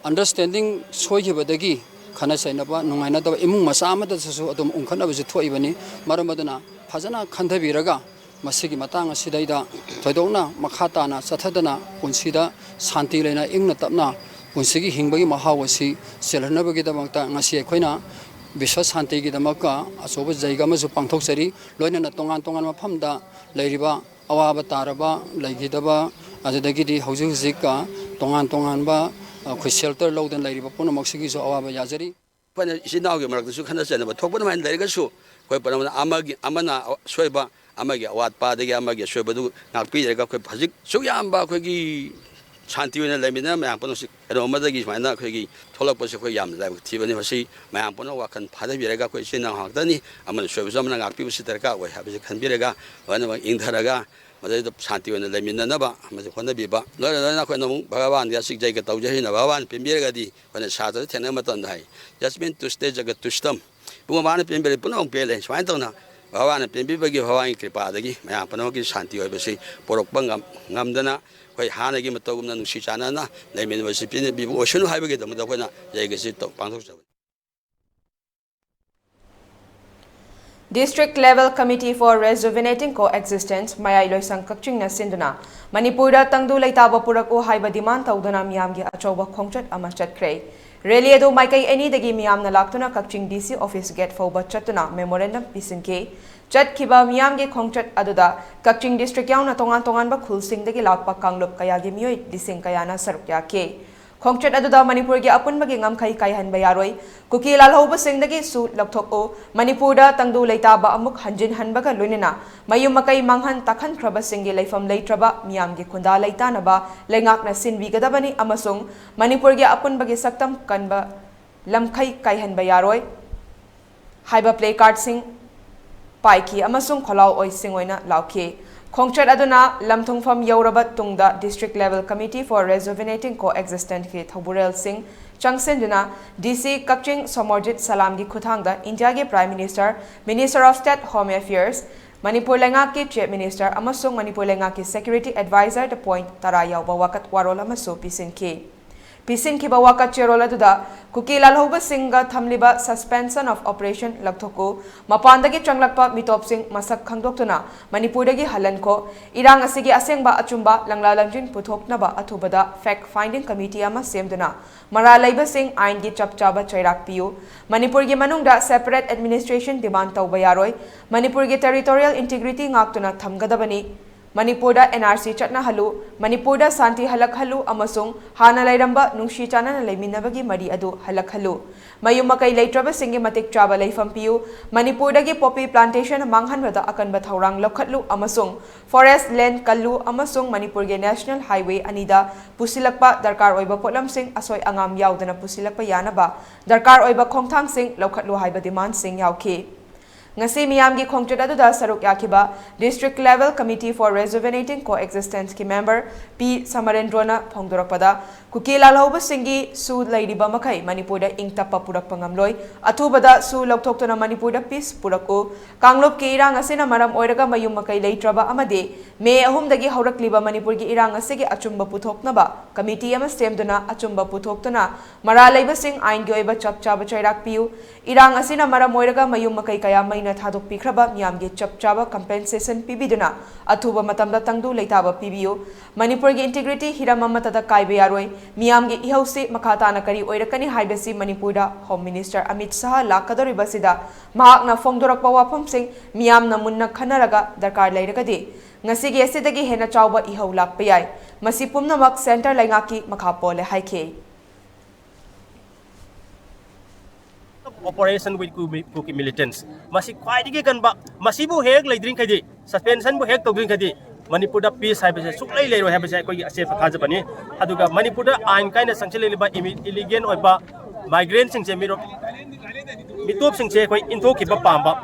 ꯑꯟꯗꯔꯁ꯭ꯇꯦꯟꯗꯤꯡ ꯁꯣꯏꯈꯤꯕꯗꯒꯤ ꯈꯠꯅ ꯆꯩꯅꯕ, ꯅꯨꯡꯉꯥꯏꯅꯗꯕ ꯏꯃꯨꯡ ꯃꯆꯥ ꯑꯃꯗꯁꯨ ꯑꯗꯨꯝ ꯎꯪꯈꯠꯅꯕꯁꯨ ꯊꯣꯛꯏꯕꯅꯤ꯫ ꯃꯔꯝ ꯑꯗꯨꯅ ꯐꯖꯅ ꯈꯟꯊꯕꯤꯔꯒ ꯃꯁꯤꯒꯤ ꯃꯇꯥꯡ ꯑꯁꯤꯗꯩꯗ ꯊꯣꯏꯗꯣꯛꯅ ꯃꯈꯥ ꯇꯥꯅ ꯆꯠꯊꯗꯅ ꯄꯨꯟꯁꯤꯗ ꯁꯥꯟꯇꯤ ꯂꯩꯅ ꯏꯪꯅ ꯇꯞꯅ ꯄꯨꯟꯁꯤꯒꯤ ꯍꯤꯡꯕꯒꯤ ꯃꯍꯥꯎ ꯑꯁꯤ ꯆꯦꯜꯍꯟꯅꯕꯒꯤꯗꯃꯛꯇ ꯉꯁꯤ ꯑꯩꯈꯣꯏꯅ ꯕꯤꯁ꯭ꯋ ꯁꯥꯟꯇꯤꯒꯤꯗꯃꯛꯇ ꯑꯆꯧꯕ ꯖꯩꯒ ꯑꯃꯁꯨ ꯄꯥꯡꯊꯣꯛꯆꯔꯤ꯫ ꯂꯣꯏꯅꯅ ꯇꯣꯉꯥꯟ ꯇꯣꯉꯥꯟꯕ ꯃꯐꯝꯗ ꯂꯩꯔꯤꯕ ꯑꯋꯥꯕ ꯇꯥꯔꯕ, ꯂꯩꯈꯤꯗꯕ, ꯑꯗꯨꯗꯒꯤꯗꯤ ꯍꯧꯖꯤꯛ ꯍꯧꯖꯤꯛ ꯇꯣꯉꯥꯟ ꯇꯣꯉꯥꯟꯕ ꯑꯩꯈꯣꯏ ꯁꯦꯜꯇꯔ ꯂꯧꯗꯅ ꯂꯩꯔꯤꯕ ꯄꯨꯝꯅꯃꯛꯁꯤꯒꯤꯁꯨ ꯑꯋꯥꯕ ꯌꯥꯖꯔꯤ꯫ ꯑꯩꯈꯣꯏꯅ ꯏꯆꯤꯟ ꯏꯅꯥꯎꯒꯤ ꯃꯔꯛꯇꯁꯨ ꯈꯠꯅ ꯆꯩꯅꯕ ꯊꯣꯛꯄ ꯑꯗꯨꯃꯥꯏꯅ ꯂꯩꯔꯒꯁꯨ, ꯑꯩꯈꯣꯏ ꯄꯨꯝꯅꯃꯛꯅ ꯑꯃꯒꯤ, ꯑꯃꯅ ꯑꯁꯣꯏꯕ, ꯑꯃꯒꯤ ꯑꯋꯥꯠꯄ, ꯑꯗꯒꯤ ꯑꯃꯒꯤ ꯑꯁꯣꯏꯕꯗꯨ ꯉꯥꯛꯄꯤꯔꯒ, ꯑꯩꯈꯣꯏ ꯍꯧꯖꯤꯛ ꯁꯨꯛ ꯌꯥꯝꯕ ꯑꯩꯈꯣꯏꯒꯤ ꯁꯥꯟꯇꯤ ꯑꯣꯏꯅ ꯂꯩꯃꯤꯟꯅ ꯃꯌꯥꯝ ꯄꯨꯝꯅꯃꯛꯁꯤ ꯀꯩꯅꯣ ꯑꯃꯗꯒꯤ ꯁꯨꯃꯥꯏꯅ ꯑꯩꯈꯣꯏꯒꯤ ꯊꯣꯛꯂꯛꯄꯁꯦ ꯑꯩꯈꯣꯏ ꯌꯥꯝꯅ ꯂꯥꯏꯕꯛ ꯊꯤꯕꯅꯤ꯫ ꯃꯁꯤ ꯃꯌꯥꯝ ꯄꯨꯝꯅꯃꯛ ꯋꯥꯈꯜ ꯐꯥꯊꯕꯤꯔꯒ, ꯑꯩꯈꯣꯏ ꯏꯆꯤꯟ ꯏꯅꯥꯎ ꯉꯥꯛꯇꯅꯤ, ꯑꯃꯅ ꯁꯣꯏꯕꯁꯨ ꯑꯃꯅ ꯉꯥꯛꯄꯤꯕꯁꯤ ꯗꯔꯀꯥꯔ ꯑꯣꯏ ꯍꯥꯏꯕꯁꯤ ꯈꯟꯕꯤꯔꯒ, ꯂꯣꯏꯅꯃꯛ ꯏꯪꯊꯔꯒ ꯃꯗꯩꯗ ꯁꯥꯟꯇꯤ ꯑꯣꯏꯅ ꯂꯩꯃꯤꯟꯅꯅꯕ ꯑꯃꯁꯨ ꯍꯣꯠꯅꯕꯤꯕ꯫ ꯂꯣꯏꯅ ꯂꯣꯏꯅ ꯑꯩꯈꯣꯏꯅ ꯑꯃꯨꯛ ꯚꯒꯋꯥꯟꯒꯤ ꯑꯁꯤꯛ ꯖꯩꯒ ꯇꯧꯖꯩ ꯍꯥꯏꯅ ꯚꯒꯋꯥꯟ ꯄꯦꯟꯕꯤꯔꯒꯗꯤ ꯑꯩꯈꯣꯏꯅ ꯁꯥꯇ꯭ꯔꯗ ꯊꯦꯡꯅꯕ ꯃꯇꯝꯗ ꯍꯥꯏ, "ꯌꯁꯃꯤꯟ ꯇꯨꯁꯇꯦ ꯖꯒꯠ ꯇꯨꯁꯇꯝ"꯫ ꯏꯕꯨꯡꯉꯣ, ꯃꯥꯅ ꯄꯦꯟꯕꯤꯔꯦ, ꯄꯨꯝꯅꯃꯛ ꯄꯦꯜꯂꯦ꯫ ꯁꯨꯃꯥꯏꯅ ꯇꯧꯅ ꯚꯒꯋꯥꯟꯅ ꯄꯦꯟꯕꯤꯕꯒꯤ, ꯚꯒꯋꯥꯟꯒꯤ ꯀ꯭ꯔꯤꯄꯥꯗꯒꯤ ꯃꯌꯥꯝ ꯄꯨꯝꯅꯃꯛꯀꯤ ꯁꯥꯟꯇꯤ ꯑꯣꯏꯕꯁꯤ ꯄꯣꯔꯛꯄ ꯉꯝ-, ꯉꯝꯗꯅ ꯑꯩꯈꯣꯏ ꯍꯥꯟꯅꯒꯤ ꯃꯇꯧꯒꯨꯝꯅ ꯅꯨꯡꯁꯤ ꯆꯥꯟꯅꯅ ꯂꯩꯃꯤꯟꯅꯕꯁꯤ ꯄꯤꯕꯤꯕ ꯑꯣꯏꯁꯅꯨ ꯍꯥꯏꯕꯒꯤꯗꯃꯛꯇ ꯑꯩꯈꯣꯏꯅ ꯌꯩꯒꯁꯤ ꯇꯧ-, ꯄꯥꯡꯊꯣꯛꯆꯕꯅꯤ꯫ District Level Committee for Rejuvenating Coexistence, ꯃꯌꯥꯏ ꯂꯣꯏꯁꯪ ꯀꯛꯆꯤꯡꯅ ꯁꯤꯟꯗꯨꯅ ꯃꯅꯤꯄꯨꯔꯗ ꯇꯪꯗꯨ ꯂꯩꯇꯥꯕ ꯄꯨꯔꯛꯎ ꯍꯥꯏꯕ demand ꯇꯧꯗꯨꯅ ꯃꯤꯌꯥꯝꯒꯤ ꯑꯆꯧꯕ ꯈꯣꯡꯆꯠ ꯑꯃ ꯆꯠꯈ꯭ꯔꯦ꯫ Rally ꯑꯗꯨ ꯃꯥꯏꯀꯩ ꯑꯅꯤꯗꯒꯤ ꯃꯤꯌꯥꯝꯅ ꯂꯥꯛꯇꯨꯅ ꯀꯛꯆꯤꯡ D C office gate ꯐꯥꯎꯕ ꯆꯠꯇꯨꯅ memorandum ꯄꯤꯁꯤꯟꯈꯤ꯫ ꯆꯠꯈꯤꯕ ꯃꯤꯌꯥꯝꯒꯤ ꯈꯣꯡꯆꯠ ꯑꯗꯨꯗ ꯀꯛꯆꯤꯡ district ꯌꯥꯎꯅ ꯇꯣꯉꯥꯟ ꯇꯣꯉꯥꯟꯕ ꯈꯨꯜꯁꯤꯡꯗꯒꯤ ꯂꯥꯛꯄ ꯀꯥꯡꯂꯨꯞ ꯀꯌꯥꯒꯤ ꯃꯤꯑꯣꯏ ꯂꯤꯁꯤꯡ ꯀꯌꯥꯅ ꯁꯔꯨꯛ ꯌꯥꯈꯤ꯫ ꯈꯣꯡꯆꯠ ꯑꯗꯨꯗ ꯃꯅꯤꯄꯨꯔꯒꯤ ꯑꯄꯨꯟꯕꯒꯤ ꯉꯝꯈꯩ ꯀꯥꯏꯍꯟꯕ ꯌꯥꯔꯣꯏ, ꯀꯨꯀꯤ ꯂꯥꯜꯍꯧꯕꯁꯤꯡꯗꯒꯤꯁꯨ ꯂꯧꯊꯣꯛꯎ, ꯃꯅꯤꯄꯨꯔꯗ ꯇꯪꯗꯨ ꯂꯩꯇꯥꯕ ꯑꯃꯨꯛ ꯍꯟꯖꯤꯟꯍꯟꯕꯒ ꯂꯣꯏꯅꯅ ꯃꯌꯨꯝ ꯃꯀꯩ ꯃꯥꯡꯍꯟ ꯇꯥꯛꯍꯟꯈ꯭ꯔꯕꯁꯤꯡꯒꯤ ꯂꯩꯐꯝ ꯂꯩꯇ꯭ꯔꯕ ꯃꯤꯌꯥꯝꯒꯤ ꯈꯨꯟꯗꯥ ꯂꯩꯇꯥꯅꯕ ꯂꯩꯉꯥꯛꯅ ꯁꯤꯟꯕꯤꯒꯗꯕꯅꯤ ꯑꯃꯁꯨꯡ ꯃꯅꯤꯄꯨꯔꯒꯤ ꯑꯄꯨꯟꯕꯒꯤ ꯁꯛꯇꯝ ꯀꯟꯕ ꯂꯝꯈꯩ ꯀꯥꯏꯍꯟꯕ ꯌꯥꯔꯣꯏ ꯍꯥꯏꯕ placardꯁꯤꯡ ꯄꯥꯏꯈꯤ ꯑꯃꯁꯨꯡ ꯈꯣꯜꯂꯥꯎ ꯑꯣꯏꯁꯤꯡ ꯑꯣꯏꯅ ꯂꯥꯎꯈꯤ꯫ ꯈꯣꯡꯆꯠ ꯑꯗꯨꯅ ꯂꯝꯊꯨꯡꯐꯝ ꯌꯧꯔꯕ ꯇꯨꯡꯗ District Level Committee for Rejuvenating Coexistence ꯀꯤ ꯊꯧꯕꯨꯔꯦꯜꯁꯤꯡ ꯆꯪꯁꯤꯟꯗꯨꯅ D C ꯀꯛꯆꯤꯡ ꯁꯣꯃꯣꯔꯖꯤꯠ ꯁꯂꯥꯝꯒꯤ ꯈꯨꯠꯊꯥꯡꯗ ꯏꯟꯗꯤꯌꯥꯒꯤ Prime Minister, Minister of State Home Affairs, Manipur ꯂꯩꯉꯥꯛꯀꯤ Chief Minister ꯑꯃꯁꯨꯡ ꯃꯅꯤꯄꯨꯔ ꯂꯩꯉꯥꯛꯀꯤ Security Advisor ꯗ point ꯇꯔꯥ ꯌꯥꯎꯕ ꯋꯥꯀꯠ ꯋꯥꯔꯣꯜ ꯑꯃꯁꯨ ꯄꯤꯁꯤꯟꯈꯤ꯫ ꯄꯤꯁꯤꯟꯈꯤꯕ ꯋꯥꯀꯠ ꯆꯦꯔꯣꯜ ꯑꯗꯨꯗ ꯀꯨꯀꯤ ꯂꯥꯜꯍꯧꯕꯁꯤꯡꯒ ꯊꯝꯂꯤꯕ Suspension of Operation ꯂꯧꯊꯣꯛꯎ, ꯃꯄꯥꯟꯗꯒꯤ ꯆꯪꯂꯛꯄ ꯃꯤꯇꯣꯞꯁꯤꯡ ꯃꯁꯛ ꯈꯪꯗꯣꯛꯇꯨꯅ ꯃꯅꯤꯄꯨꯔꯗꯒꯤ ꯍꯜꯍꯟꯈꯣ, ꯏꯔꯥꯡ ꯑꯁꯤꯒꯤ ꯑꯁꯦꯡꯕ ꯑꯆꯨꯝꯕ ꯂꯪꯂꯥ ꯂꯪꯖꯤꯟ ꯄꯨꯊꯣꯛꯅꯕ ꯑꯊꯨꯕꯗ Fact Finding Committee ꯑꯃ ꯁꯦꯝꯗꯨꯅ ꯃꯔꯥꯜ ꯂꯩꯕꯁꯤꯡ ꯑꯥꯏꯟꯒꯤ ꯆꯞ ꯆꯥꯕ ꯆꯩꯔꯥꯛ ꯄꯤꯌꯨ, ꯃꯅꯤꯄꯨꯔꯒꯤ ꯃꯅꯨꯡꯗ separate administration demand ꯇꯧꯕ ꯌꯥꯔꯣꯏ, ꯃꯅꯤꯄꯨꯔꯒꯤ territorial integrity ꯉꯥꯛꯇꯨꯅ ꯊꯝꯒꯗꯕꯅꯤ, ꯃꯅꯤꯄꯨꯔꯗ N R C ꯆꯠꯅꯍꯜꯂꯨ, ꯃꯅꯤꯄꯨꯔꯗ ꯁꯥꯟꯇꯤ ꯍꯜꯂꯛꯍꯜꯂꯨ ꯑꯃꯁꯨꯡ ꯍꯥꯟꯅ ꯂꯩꯔꯝꯕ ꯅꯨꯡꯁꯤ ꯆꯥꯟꯅꯅ ꯂꯩꯃꯤꯟꯅꯕꯒꯤ ꯃꯔꯤ ꯑꯗꯨ ꯍꯜꯂꯛꯍꯜꯂꯨ꯫ ꯃꯌꯨꯝ ꯃꯀꯩ ꯂꯩꯇ꯭ꯔꯕꯁꯤꯡꯒꯤ ꯃꯇꯤꯛ ꯆꯥꯕ ꯂꯩꯐꯝ ꯄꯤꯌꯨ꯫ ꯃꯅꯤꯄꯨꯔꯗꯒꯤ poppy plantation ꯃꯥꯡꯍꯟꯕꯗ ꯑꯀꯟꯕ ꯊꯧꯔꯥꯡ ꯂꯧꯈꯠꯂꯨ ꯑꯃꯁꯨꯡ forest land ꯀꯜꯂꯨ ꯑꯃꯁꯨꯡ ꯃꯅꯤꯄꯨꯔꯒꯤ National Highway ꯑꯅꯤꯗ ꯄꯨꯁꯤꯜꯂꯛꯄ ꯗꯔꯀꯥꯔ ꯑꯣꯏꯕ ꯄꯣꯠꯂꯝꯁꯤꯡ ꯑꯁꯣꯏ ꯑꯉꯥꯝ ꯌꯥꯎꯗꯅ ꯄꯨꯁꯤꯜꯂꯛꯄ ꯌꯥꯅꯕ ꯗꯔꯀꯥꯔ ꯑꯣꯏꯕ ꯈꯣꯡꯊꯥꯡꯁꯤꯡ ꯂꯧꯈꯠꯂꯨ ꯍꯥꯏꯕ demandꯁꯤꯡ ꯌꯥꯎꯈꯤ꯫ ꯉꯁꯤ ꯃꯤꯌꯥꯝꯒꯤ ꯈꯣꯡꯆꯠ ꯑꯗꯨꯗ ꯁꯔꯨꯛ ꯌꯥꯈꯤꯕ District Level Committee for Rejuvenating Coexistence ꯀꯤ member ꯄꯤ ꯁꯃꯔꯦꯟꯗ꯭ꯔꯣꯅ ꯐꯣꯡꯗꯣꯔꯛꯄꯗ, ꯀꯨꯀꯤ ꯂꯥꯜꯍꯧꯕꯁꯤꯡꯒꯤ ꯁꯨ ꯂꯩꯔꯤꯕ ꯃꯈꯩ ꯃꯅꯤꯄꯨꯔꯗ ꯏꯪ ꯇꯞꯄ ꯄꯨꯔꯛꯄ ꯉꯝꯂꯣꯏ꯫ ꯑꯊꯨꯕꯗ ꯁꯨ ꯂꯧꯊꯣꯛꯇꯨꯅ ꯃꯅꯤꯄꯨꯔꯗ peace ꯄꯨꯔꯛꯎ꯫ ꯀꯥꯡꯂꯨꯞꯀꯤ ꯏꯔꯥꯡ ꯑꯁꯤꯅ ꯃꯔꯝ ꯑꯣꯏꯔꯒ ꯃꯌꯨꯝ ꯃꯀꯩ ꯂꯩꯇ꯭ꯔꯕ ꯑꯃꯗꯤ ꯃꯦ ꯑꯍꯨꯝꯗꯒꯤ ꯍꯧꯔꯛꯂꯤꯕ ꯃꯅꯤꯄꯨꯔꯒꯤ ꯏꯔꯥꯡ ꯑꯁꯤꯒꯤ ꯑꯆꯨꯝꯕ ꯄꯨꯊꯣꯛꯅꯕ committee ꯑꯃ ꯁꯦꯝꯗꯨꯅ ꯑꯆꯨꯝꯕ ꯄꯨꯊꯣꯛꯇꯨꯅ ꯃꯔꯥꯜ ꯂꯩꯕꯁꯤꯡ ꯑꯥꯏꯟꯒꯤ ꯑꯣꯏꯕ ꯆꯞ ꯆꯥꯕ ꯆꯩꯔꯥꯛ ꯄꯤꯌꯨ꯫ ꯏꯔꯥꯡ ꯑꯁꯤꯅ ꯃꯔꯝ ꯑꯣꯏꯔꯒ ꯃꯌꯨꯝ ꯃꯀꯩ ꯀꯌꯥ ꯃꯩꯅ ꯊꯥꯗꯣꯛꯄꯤꯈ꯭ꯔꯕ ꯃꯤꯌꯥꯝꯒꯤ ꯆꯞ ꯆꯥꯕ compensation ꯄꯤꯕꯤꯗꯨꯅ ꯑꯊꯨꯕ ꯃꯇꯝꯗ ꯇꯪꯗꯨ ꯂꯩꯇꯥꯕ ꯄꯤꯕꯤꯌꯨ꯫ ꯃꯅꯤꯄꯨꯔꯒꯤ integrity ꯍꯤꯔꯝ ꯑꯃꯠꯇꯗ ꯀꯥꯏꯕ ꯌꯥꯔꯣꯏ꯫ ꯃꯤꯌꯥꯝꯒꯤ ꯏꯍꯧꯁꯤ ꯃꯈꯥ ꯇꯥꯅ ꯀꯔꯤ ꯑꯣꯏꯔꯛꯀꯅꯤ ꯍꯥꯏꯕꯁꯤ ꯃꯅꯤꯄꯨꯔꯗ Home Minister ꯑꯃꯤꯠ ꯁꯥꯍ ꯂꯥꯛꯀꯗꯧꯔꯤꯕꯁꯤꯗ ꯃꯍꯥꯛꯅ ꯐꯣꯡꯗꯣꯔꯛꯄ ꯋꯥꯐꯝꯁꯤꯡ ꯃꯤꯌꯥꯝꯅ ꯃꯨꯟꯅ ꯈꯟꯅꯔꯒ ꯗꯔꯀꯥꯔ ꯂꯩꯔꯒꯗꯤ ꯉꯁꯤꯒꯤ ꯑꯁꯤꯗꯒꯤ ꯍꯦꯟꯅ ꯆꯥꯎꯕ ꯏꯍꯧ ꯂꯥꯛꯄ ꯌꯥꯏ꯫ ꯃꯁꯤ ꯄꯨꯝꯅꯃꯛ centre ꯂꯩꯉꯥꯛꯀꯤ ꯃꯈꯥ ꯄꯣꯜꯂꯦ ꯍꯥꯏꯈꯤ꯫ Operation with Kuki militants, ꯃꯁꯤ ꯈ꯭ꯋꯥꯏꯗꯒꯤ ꯀꯟꯕ, ꯃꯁꯤꯕꯨ ꯍꯦꯛ ꯂꯩꯗ꯭ꯔꯤꯡꯈꯩꯗꯤ, suspensionꯕꯨ ꯍꯦꯛ ꯇꯧꯗ꯭ꯔꯤꯡꯈꯩꯗꯤ ꯃꯅꯤꯄꯨꯔꯗ peace ꯍꯥꯏꯕꯁꯦ ꯁꯨꯛꯂꯩ ꯂꯩꯔꯣꯏ ꯍꯥꯏꯕꯁꯦ ꯑꯩꯈꯣꯏꯒꯤ ꯑꯆꯦꯠꯄ ꯊꯥꯖꯕꯅꯤ꯫ ꯑꯗꯨꯒ ꯃꯅꯤꯄꯨꯔꯗ ꯑꯥꯏꯟ ꯀꯥꯏꯅ ꯆꯪꯁꯤꯜꯂꯛꯂꯤꯕ ꯏꯃꯤ-, illegal ꯑꯣꯏꯕ migrantꯁꯤꯡꯁꯦ, ꯃꯤꯔꯣ-, ꯃꯤꯇꯣꯞꯁꯤꯡꯁꯦ ꯑꯩꯈꯣꯏ ꯏꯟꯊꯣꯛꯈꯤꯕ ꯄꯥꯝꯕ꯫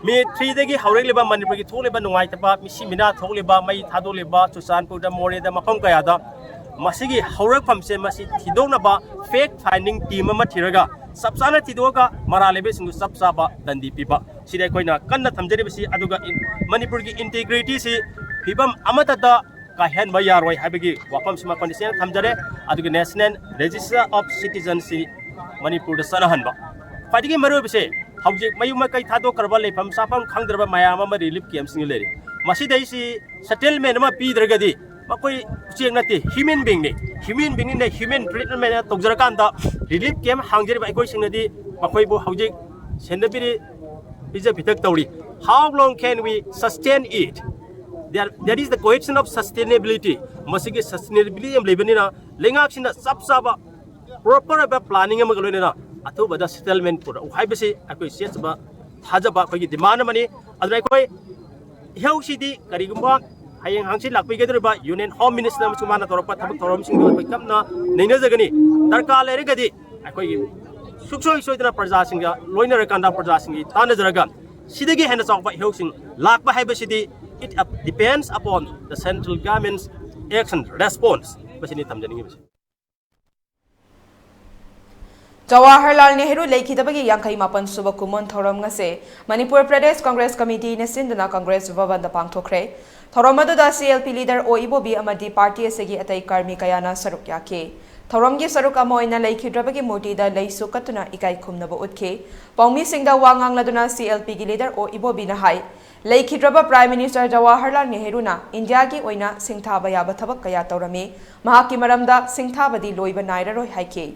ꯃꯦ threeꯗꯒꯤ ꯍꯧꯔꯛꯂꯤꯕ ꯃꯅꯤꯄꯨꯔꯒꯤ ꯊꯣꯛꯂꯤꯕ ꯅꯨꯡꯉꯥꯏꯇꯕ, ꯃꯤꯁꯤ ꯃꯤꯅꯥ ꯊꯣꯛꯂꯤꯕ, ꯃꯩ ꯊꯥꯗꯣꯛꯂꯤꯕ, ꯆꯨꯔꯆꯥꯟꯄꯨꯔꯗ, ꯃꯣꯔꯦꯗ, ꯃꯐꯝ ꯀꯌꯥꯗ ꯃꯁꯤꯒꯤ ꯍꯧꯔꯛꯐꯝꯁꯦ ꯃꯁꯤ ꯊꯤꯗꯣꯛꯅꯕ fact finding team ꯑꯃ ꯊꯤꯔꯒ ꯆꯞ ꯆꯥꯅ ꯊꯤꯗꯣꯛꯑꯒ ꯃꯔꯥꯜ ꯂꯩꯕꯁꯤꯡꯗꯨ ꯆꯞ ꯆꯥꯕ ꯗꯟꯗꯤ ꯄꯤꯕ꯫ ꯁꯤꯗꯤ ꯑꯩꯈꯣꯏꯅ ꯀꯟꯅ ꯊꯝꯖꯔꯤꯕꯁꯤ꯫ ꯑꯗꯨꯒ ꯏꯟ-, ꯃꯅꯤꯄꯨꯔꯒꯤ integrityꯁꯤ ꯐꯤꯕꯝ ꯑꯃꯠꯇꯗ ꯀꯥꯏꯍꯟꯕ ꯌꯥꯔꯣꯏ ꯍꯥꯏꯕꯒꯤ ꯋꯥꯐꯝꯁꯤꯃ ꯑꯩꯈꯣꯏꯅ ꯁꯦꯡꯅ ꯊꯝꯖꯔꯦ꯫ ꯑꯗꯨꯒ National Register of Citizenꯁꯤ ꯃꯅꯤꯄꯨꯔꯗ ꯆꯠꯅꯍꯟꯕ꯫ ꯈ꯭ꯋꯥꯏꯗꯒꯤ ꯃꯔꯨꯑꯣꯏꯕꯁꯦ, ꯍꯧꯖꯤꯛ ꯃꯌꯨꯝ ꯃꯀꯩ ꯊꯥꯗꯣꯛꯈ꯭ꯔꯕ, ꯂꯩꯐꯝ ꯆꯥꯐꯝ ꯈꯪꯗ꯭ꯔꯕ ꯃꯌꯥꯝ ꯑꯃ relief campꯁꯤꯡꯗ ꯂꯩꯔꯤ꯫ ꯃꯁꯤꯗꯩꯁꯤ settlement ꯑꯃ ꯄꯤꯗ꯭ꯔꯒꯗꯤ ꯃꯈꯣꯏ ꯎꯆꯦꯛ ꯅꯠꯇꯦ, human beingꯅꯤ꯫ Human beingꯅꯤꯅ human treatment ꯇꯧꯖꯔꯀꯥꯟꯗ relief camp ꯍꯥꯡꯖꯔꯤꯕ ꯑꯩꯈꯣꯏꯁꯤꯡꯅꯗꯤ ꯃꯈꯣꯏꯕꯨ ꯍꯧꯖꯤꯛ ꯁꯦꯟꯅꯕꯤꯔꯤ, ꯄꯤꯖ ꯄꯤꯊꯛ ꯇꯧꯔꯤ꯫ How long can we sustain it? There, there is the question of sustainability. ꯃꯁꯤꯒꯤ sustainability ꯑꯃ ꯂꯩꯕꯅꯤꯅ ꯂꯩꯉꯥꯛꯁꯤꯅ ꯆꯞ ꯆꯥꯕ proper ꯑꯣꯏꯕ planning ꯑꯃꯒ ꯂꯣꯏꯅꯅ ꯑꯊꯨꯕꯗ settlement ꯄꯨꯔꯛꯎ ꯍꯥꯏꯕꯁꯤ ꯑꯩꯈꯣꯏ ꯆꯦꯠꯆꯕ ꯊꯥꯖꯕ ꯑꯩꯈꯣꯏꯒꯤ demand ꯑꯃꯅꯤ꯫ ꯑꯗꯨꯅ ꯑꯩꯈꯣꯏ ꯏꯍꯧꯁꯤꯗꯤ ꯀꯔꯤꯒꯨꯝꯕ ꯍꯌꯦꯡ ꯍꯪꯆꯤꯠ ꯂꯥꯛꯄꯤꯒꯗꯧꯔꯤꯕ Union Home Minister ꯑꯃꯁꯨꯡ ꯃꯥꯅ ꯇꯧꯔꯛꯄ ꯊꯕꯛ ꯊꯧꯔꯝꯁꯤꯡꯗꯨ ꯑꯩꯈꯣꯏ ꯀꯟꯅ ꯅꯩꯅꯖꯒꯅꯤ꯫ ꯗꯔꯀꯥꯔ ꯂꯩꯔꯒꯗꯤ ꯑꯩꯈꯣꯏꯒꯤ ꯁꯨꯡꯁꯣꯏ ꯁꯣꯏꯗꯅ ꯄ꯭ꯔꯖꯥꯁꯤꯡꯒ ꯂꯣꯏꯅꯔꯀꯥꯟꯗ ꯄ꯭ꯔꯖꯥꯁꯤꯡꯒꯤ ꯇꯥꯟꯅꯖꯔꯒ ꯁꯤꯗꯒꯤ ꯍꯦꯟꯅ ꯆꯥꯎꯕ ꯏꯍꯧꯁꯤꯡ ꯂꯥꯛꯄ ꯍꯥꯏꯕꯁꯤꯗꯤ it depends upon the central government's action response꯫ ꯃꯁꯤꯅꯤ ꯊꯝꯖꯅꯤꯡꯉꯤꯕꯁꯤ꯫ ꯖꯋꯥꯍꯔꯂꯥꯜ ꯅꯦꯍꯔꯨ ꯂꯩꯈꯤꯗꯕꯒꯤ ꯌꯥꯡꯈꯩ ꯃꯥꯄꯟ ꯁꯨꯕ ꯀꯨꯝꯑꯣꯟ ꯊꯧꯔꯝ ꯉꯁꯤ ꯃꯅꯤꯄꯨꯔ ꯄ꯭ꯔꯗꯦꯁ ꯀꯪꯒ꯭ꯔꯦꯁ ꯀꯃꯤꯇꯤꯅ ꯁꯤꯟꯗꯨꯅ ꯀꯪꯒ꯭ꯔꯦꯁ ꯚꯕꯟꯗ ꯄꯥꯡꯊꯣꯛꯈ꯭ꯔꯦ꯫ ꯊꯧꯔꯝ ꯑꯗꯨꯗ C L P leader ꯑꯣ ꯏꯕꯣꯕꯤ ꯑꯃꯗꯤ party ꯑꯁꯤꯒꯤ ꯑꯇꯩ ꯀꯔꯃꯤ ꯀꯌꯥꯅ ꯁꯔꯨꯛ ꯌꯥꯈꯤ꯫ ꯊꯧꯔꯝꯒꯤ ꯁꯔꯨꯛ ꯑꯃ ꯑꯣꯏꯅ ꯂꯩꯈꯤꯗ꯭ꯔꯕꯒꯤ ꯃꯨꯔꯇꯤꯗ ꯂꯩꯁꯨ ꯀꯠꯇꯨꯅ ꯏꯀꯥꯏ ꯈꯨꯝꯅꯕ ꯎꯠꯈꯤ꯫ ꯄꯥꯎꯃꯤꯁꯤꯡꯗ ꯋꯥ ꯉꯥꯡꯂꯗꯨꯅ C L P ꯒꯤ leader ꯑꯣ ꯏꯕꯣꯕꯤꯅ ꯍꯥꯏ, ꯂꯩꯈꯤꯗ꯭ꯔꯕ Prime Minister ꯖꯋꯥꯍꯔꯂꯥꯜ ꯅꯦꯍꯔꯨꯅ ꯏꯟꯗꯤꯌꯥꯒꯤ ꯑꯣꯏꯅ ꯁꯤꯡꯊꯥꯕ ꯌꯥꯕ ꯊꯕꯛ ꯀꯌꯥ ꯇꯧꯔꯝꯃꯤ꯫ ꯃꯍꯥꯛꯀꯤ ꯃꯔꯝꯗ ꯁꯤꯡꯊꯥꯕꯗꯤ ꯂꯣꯏꯕ ꯅꯥꯏꯔꯔꯣꯏ ꯍꯥꯏꯈꯤ꯫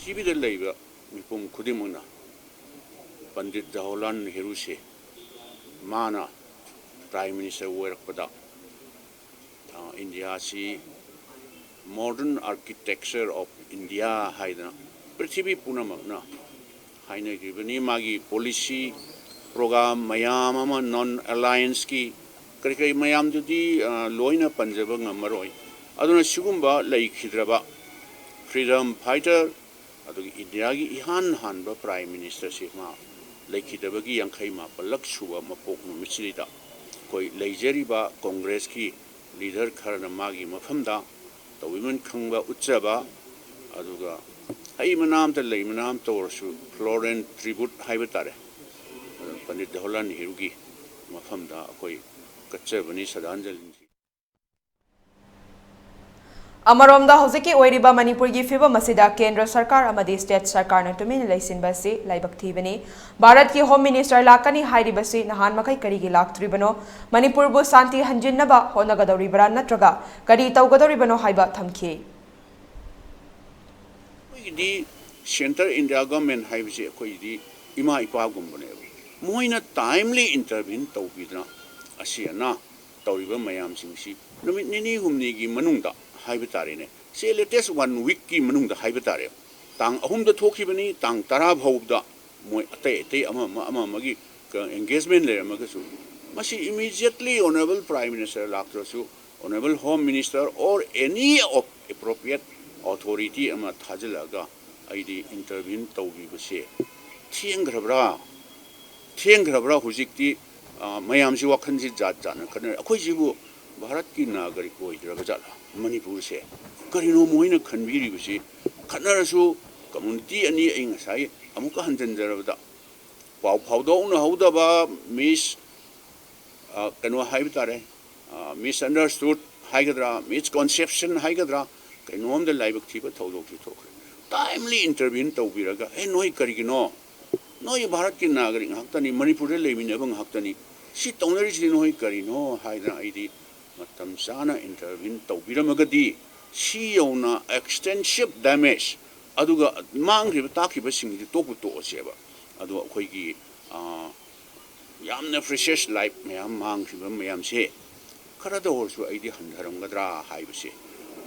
ꯄ꯭ꯔꯤꯊꯤꯕꯤꯗ ꯂꯩꯕ ꯃꯤꯄꯨꯝ ꯈꯨꯗꯤꯡꯃꯛꯅ ꯄꯟꯗꯤꯠ ꯖꯋꯥꯍꯔꯂꯥꯜ ꯅꯦꯍꯔꯨꯁꯦ ꯃꯥꯅ Prime Minister ꯑꯣꯏꯔꯛꯄꯗ, ꯑ, ꯏꯟꯗꯤꯌꯥꯁꯤ modern architecture of India ꯍꯥꯏꯗꯅ ꯄ꯭ꯔꯤꯊꯤꯕꯤ ꯄꯨꯝꯅꯃꯛꯅ ꯍꯥꯏꯅꯈꯤꯕꯅꯤ꯫ ꯃꯥꯒꯤ policy program ꯃꯌꯥꯝ ꯑꯃ, non allianceꯀꯤ ꯀꯔꯤ ꯀꯔꯤ ꯃꯌꯥꯝꯗꯨꯗꯤ, ꯑ, ꯂꯣꯏꯅ ꯄꯟꯖꯕ ꯉꯝꯃꯔꯣꯏ꯫ ꯑꯗꯨꯅ ꯁꯤꯒꯨꯝꯕ ꯂꯩꯈꯤꯗ꯭ꯔꯕ freedom fighter, ꯑꯗꯨꯒ ꯏꯟꯗꯤꯌꯥꯒꯤ ꯏꯍꯥꯟ ꯍꯥꯟꯕ Prime Ministerꯁꯤ ꯃꯥ ꯂꯩꯈꯤꯗꯕꯒꯤ ꯌꯥꯡꯈꯩ ꯃꯥꯄꯜꯂꯛ ꯁꯨꯕ ꯃꯄꯣꯛ ꯅꯨꯃꯤꯠꯁꯤꯗ ꯑꯩꯈꯣꯏ ꯂꯩꯖꯔꯤꯕ ꯀꯪꯒ꯭ꯔꯦꯁꯀꯤ leader ꯈꯔꯅ ꯃꯥꯒꯤ ꯃꯐꯝꯗ ꯇꯧꯕꯤꯃꯟ ꯈꯪꯕ ꯎꯠꯆꯕ, ꯑꯗꯨꯒ ꯍꯩ ꯃꯅꯥ ꯑꯃꯇ ꯂꯩ ꯃꯅꯥ ꯑꯃ ꯇꯧꯔꯁꯨ floral tribute ꯍꯥꯏꯕ ꯇꯥꯔꯦ, ꯑꯗꯨ ꯄꯟꯗꯤꯠ ꯖꯋꯥꯍꯔꯂꯥꯜ ꯅꯦꯍꯔꯨꯒꯤ ꯃꯐꯝꯗ ꯑꯩꯈꯣꯏ ꯀꯠꯆꯕꯅꯤ ꯁ꯭ꯔꯗꯥꯟꯖꯂꯤ꯫ ꯑꯃꯔꯣꯝꯗ ꯍꯧꯖꯤꯛꯀꯤ ꯑꯣꯏꯔꯤꯕ ꯃꯅꯤꯄꯨꯔꯒꯤ ꯐꯤꯕꯝ ꯑꯁꯤꯗ ꯀꯦꯟꯗ꯭ꯔ ꯁꯔꯀꯥꯔ ꯑꯃꯗꯤ state ꯁꯔꯀꯥꯔꯅ ꯇꯨꯃꯤꯟꯅ ꯂꯩꯁꯤꯟꯕ ꯑꯁꯤ ꯂꯥꯏꯕꯛ ꯊꯤꯕꯅꯤ꯫ ꯚꯥꯔꯠꯀꯤ Home Minister ꯂꯥꯛꯀꯅꯤ ꯍꯥꯏꯔꯤꯕꯁꯤ ꯅꯍꯥꯟ ꯃꯈꯩ ꯀꯔꯤꯒꯤ ꯂꯥꯛꯇ꯭ꯔꯤꯕꯅꯣ? ꯃꯅꯤꯄꯨꯔꯕꯨ ꯁꯥꯟꯇꯤ ꯍꯟꯖꯤꯟꯅꯕ ꯍꯣꯠꯅꯒꯗꯧꯔꯤꯕꯔꯥ ꯅꯠꯇ꯭ꯔꯒ ꯀꯔꯤ ꯇꯧꯒꯗꯧꯔꯤꯕꯅꯣ ꯍꯥꯏꯕ ꯊꯝꯈꯤ꯫ ꯑꯩꯈꯣꯏꯒꯤꯗꯤ centre India government ꯍꯥꯏꯕꯁꯤ ꯑꯩꯈꯣꯏꯒꯤꯗꯤ ꯏꯃꯥ ꯏꯄꯥꯒꯨꯝꯕꯅꯦꯕ꯫ ꯃꯣꯏꯅ timely intervene ꯇꯧꯕꯤꯗꯅ ꯑꯁꯤ ꯑꯅꯥ ꯇꯧꯔꯤꯕ ꯃꯌꯥꯝꯁꯤꯡꯁꯤ ꯅꯨꯃꯤꯠ ꯅꯤꯅꯤ ꯍꯨꯝꯅꯤꯒꯤ ꯃꯅꯨꯡꯗ ꯍꯥꯏꯕ ꯇꯥꯔꯦꯅꯦ, ꯁꯤ latest one weekꯀꯤ ꯃꯅꯨꯡꯗ ꯍꯥꯏꯕ ꯇꯥꯔꯦ, ꯇꯥꯡ ꯑꯍꯨꯝꯗ ꯊꯣꯛꯈꯤꯕꯅꯤ, ꯇꯥꯡ ꯇꯔꯥ ꯐꯥꯎꯕꯗ ꯃꯣꯏ ꯑꯇꯩ ꯑꯇꯩ ꯑꯃ ꯑꯃ ꯑꯃ ꯑꯃꯒꯤ engagement ꯂꯩꯔꯝꯃꯒꯁꯨ, ꯃꯁꯤ immediately Honourable Prime Minister ꯂꯥꯛꯇ꯭ꯔꯁꯨ, Honourable Home Minister or any of appropriate authority ꯑꯃ ꯊꯥꯖꯤꯜꯂꯛꯑꯒ ꯑꯩꯗꯤ ꯏꯟꯇꯔꯚ꯭ꯌꯨ ꯇꯧꯕꯤꯕꯁꯦ ꯊꯦꯡꯈ꯭ꯔꯕ꯭ꯔꯥ? ꯊꯦꯡꯈ꯭ꯔꯕ꯭ꯔꯥ? ꯍꯧꯖꯤꯛꯇꯤ, ꯑ, ꯃꯌꯥꯝꯁꯤ ꯋꯥꯈꯜꯁꯤ ꯖꯥꯠ ꯖꯥꯠꯅ ꯈꯟꯅꯔꯦ꯫ ꯑꯩꯈꯣꯏꯁꯤꯕꯨ ꯚꯥꯔꯠꯀꯤ ꯅꯥꯒꯔꯤꯛ ꯑꯣꯏꯗ꯭ꯔꯕ ꯖꯥꯠꯂꯥ ꯃꯅꯤꯄꯨꯔꯁꯦ? ꯀꯔꯤꯅꯣ ꯃꯣꯏꯅ ꯈꯟꯕꯤꯔꯤꯕꯁꯤ? ꯈꯠꯅꯔꯁꯨ ꯀꯝꯃ꯭ꯌꯨꯅꯤꯇꯤ ꯑꯅꯤ, ꯑꯩ ꯉꯁꯥꯏ ꯑꯃꯨꯛꯀ ꯍꯟꯖꯤꯟꯖꯔꯕꯗ, ꯄꯥꯎ ꯐꯥꯎꯗꯣꯛꯅꯍꯧꯗꯕ, ꯃꯤꯁ ꯑ, ꯀꯩꯅꯣ ꯍꯥꯏꯕ ꯇꯥꯔꯦ, ꯃꯤꯁꯑꯟꯗꯔꯁ꯭ꯇꯨꯗ ꯍꯥꯏꯒꯗ꯭ꯔꯥ, ꯃꯤꯁꯀꯟꯁꯦꯞꯁꯟ ꯍꯥꯏꯒꯗ꯭ꯔꯥ, ꯀꯩꯅꯣꯝꯗ ꯂꯥꯏꯕꯛ ꯊꯤꯕ ꯊꯧꯗꯣꯛꯁꯤ ꯊꯣꯛꯈ꯭ꯔꯦ꯫ ꯇꯥꯏꯝꯂꯤ ꯏꯟꯇꯔꯚ꯭ꯌꯨ ꯇꯧꯕꯤꯔꯒ, "ꯑꯦ, ꯅꯣꯏ ꯀꯔꯤꯒꯤꯅꯣ? ꯅꯣꯏ ꯚꯥꯔꯠꯀꯤ ꯅꯥꯒꯔꯤꯛ ꯉꯥꯛꯇꯅꯤ, ꯃꯅꯤꯄꯨꯔꯗ ꯂꯩꯃꯤꯟꯅꯕ ꯉꯥꯛꯇꯅꯤ, ꯁꯤ ꯇꯧꯅꯔꯤꯁꯤꯗꯤ ꯅꯣꯏ ꯀꯔꯤꯅꯣ?" ꯍꯥꯏꯗꯅ ꯑꯩꯗꯤ ꯃꯇꯝ ꯆꯥꯅ ꯏꯟꯇꯔꯚ꯭ꯌꯨ ꯇꯧꯕꯤꯔꯝꯃꯒꯗꯤ ꯁꯤ ꯌꯧꯅ ꯑꯦꯛꯁꯇꯦꯟꯁꯤꯞ ꯗꯦꯃꯦꯖ, ꯑꯗꯨꯒ ꯃꯥꯡꯈ꯭ꯔꯤꯕ ꯇꯥꯛꯈꯤꯕꯁꯤꯡꯗꯤ ꯇꯣꯛꯄꯨ ꯇꯣꯛꯑꯁꯦꯕ꯫ ꯑꯗꯣ ꯑꯩꯈꯣꯏꯒꯤ, ꯑ, ꯌꯥꯝꯅ ꯄ꯭ꯔꯤꯁꯤꯌꯁ ꯂꯥꯏꯐ ꯃꯌꯥꯝ ꯃꯥꯡꯈ꯭ꯔꯤꯕ ꯃꯌꯥꯝꯁꯦ ꯈꯔꯗ ꯑꯣꯏꯔꯁꯨ ꯑꯩꯗꯤ ꯍꯟꯊꯔꯝꯒꯗ꯭ꯔꯥ ꯍꯥꯏꯕꯁꯦ,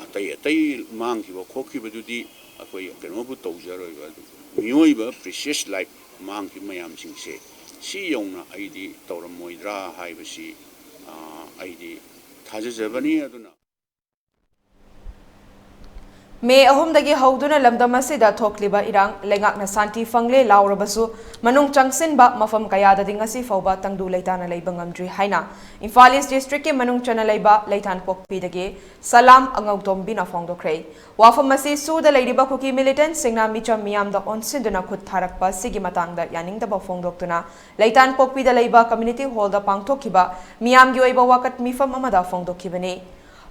ꯑꯇꯩ ꯑꯇꯩ ꯃꯥꯡꯈꯤꯕ ꯈꯣꯠꯈꯤꯕꯗꯨꯗꯤ ꯑꯩꯈꯣꯏ ꯀꯩꯅꯣꯕꯨ ꯇꯧꯖꯔꯣꯏꯕ, ꯑꯗꯨ ꯃꯤꯑꯣꯏꯕ ꯄ꯭ꯔꯤꯁꯤꯌꯁ ꯂꯥꯏꯐ ꯃꯥꯡꯈꯤꯕ ꯃꯌꯥꯝꯁꯤꯡꯁꯦ ꯁꯤ ꯌꯧꯅ ꯑꯩꯗꯤ ꯇꯧꯔꯝꯃꯣꯏꯗ꯭ꯔꯥ ꯍꯥꯏꯕꯁꯤ, ꯑ, ꯑꯩꯗꯤ ꯊꯥꯖꯖꯕꯅꯤ꯫ ꯑꯗꯨꯅ ꯃꯦ ꯑꯍꯨꯝꯗꯒꯤ ꯍꯧꯗꯨꯅ ꯂꯝꯗꯝ ꯑꯁꯤꯗ ꯊꯣꯛꯂꯤꯕ ꯏꯔꯥꯡ, ꯂꯩꯉꯥꯛꯅ ꯁꯥꯟꯇꯤ ꯐꯪꯂꯦ ꯂꯥꯎꯔꯕꯁꯨ, ꯃꯅꯨꯡ ꯆꯪꯁꯤꯟꯕ ꯃꯐꯝ ꯀꯌꯥꯗꯗꯤ ꯉꯁꯤ ꯐꯥꯎꯕ ꯇꯪꯗꯨ ꯂꯩꯇꯥꯅ ꯂꯩꯕ ꯉꯝꯗ꯭ꯔꯤ ꯍꯥꯏꯅ ꯏꯝꯐꯥꯜ ꯏꯁ ꯗꯤꯁꯇ꯭ꯔꯤꯛꯀꯤ ꯃꯅꯨꯡ ꯆꯟꯅ ꯂꯩꯕ ꯂꯩꯇꯥꯟꯄꯣꯛꯄꯤꯗꯒꯤ ꯁꯂꯥꯝ ꯑꯉꯧꯇꯣꯝꯕꯤꯅ ꯐꯣꯡꯗꯣꯛꯈ꯭ꯔꯦ꯫ ꯋꯥꯐꯝ ꯑꯁꯤ ꯁꯨꯗ ꯂꯩꯔꯤꯕ ꯀꯨꯀꯤ ꯃꯤꯂꯤꯇꯦꯟꯠꯁꯤꯡꯅ ꯃꯤꯆꯝ ꯃꯤꯌꯥꯝꯗ ꯑꯣꯟꯁꯤꯟꯗꯨꯅ ꯈꯨꯠ ꯊꯥꯔꯛꯄ ꯑꯁꯤꯒꯤ ꯃꯇꯥꯡꯗ ꯌꯥꯅꯤꯡꯗꯕ ꯐꯣꯡꯗꯣꯛꯇꯨꯅ ꯂꯩꯇꯥꯟꯄꯣꯛꯄꯤꯗ ꯂꯩꯕ ꯀꯝꯃ꯭ꯌꯨꯅꯤꯇꯤ ꯍꯣꯜꯗ ꯄꯥꯡꯊꯣꯛꯈꯤꯕ ꯃꯤꯌꯥꯝꯒꯤ ꯑꯣꯏꯕ ꯋꯥꯀꯠ ꯃꯤꯐꯝ ꯑꯃꯗ ꯐꯣꯡꯗꯣꯛꯈꯤꯕꯅꯤ꯫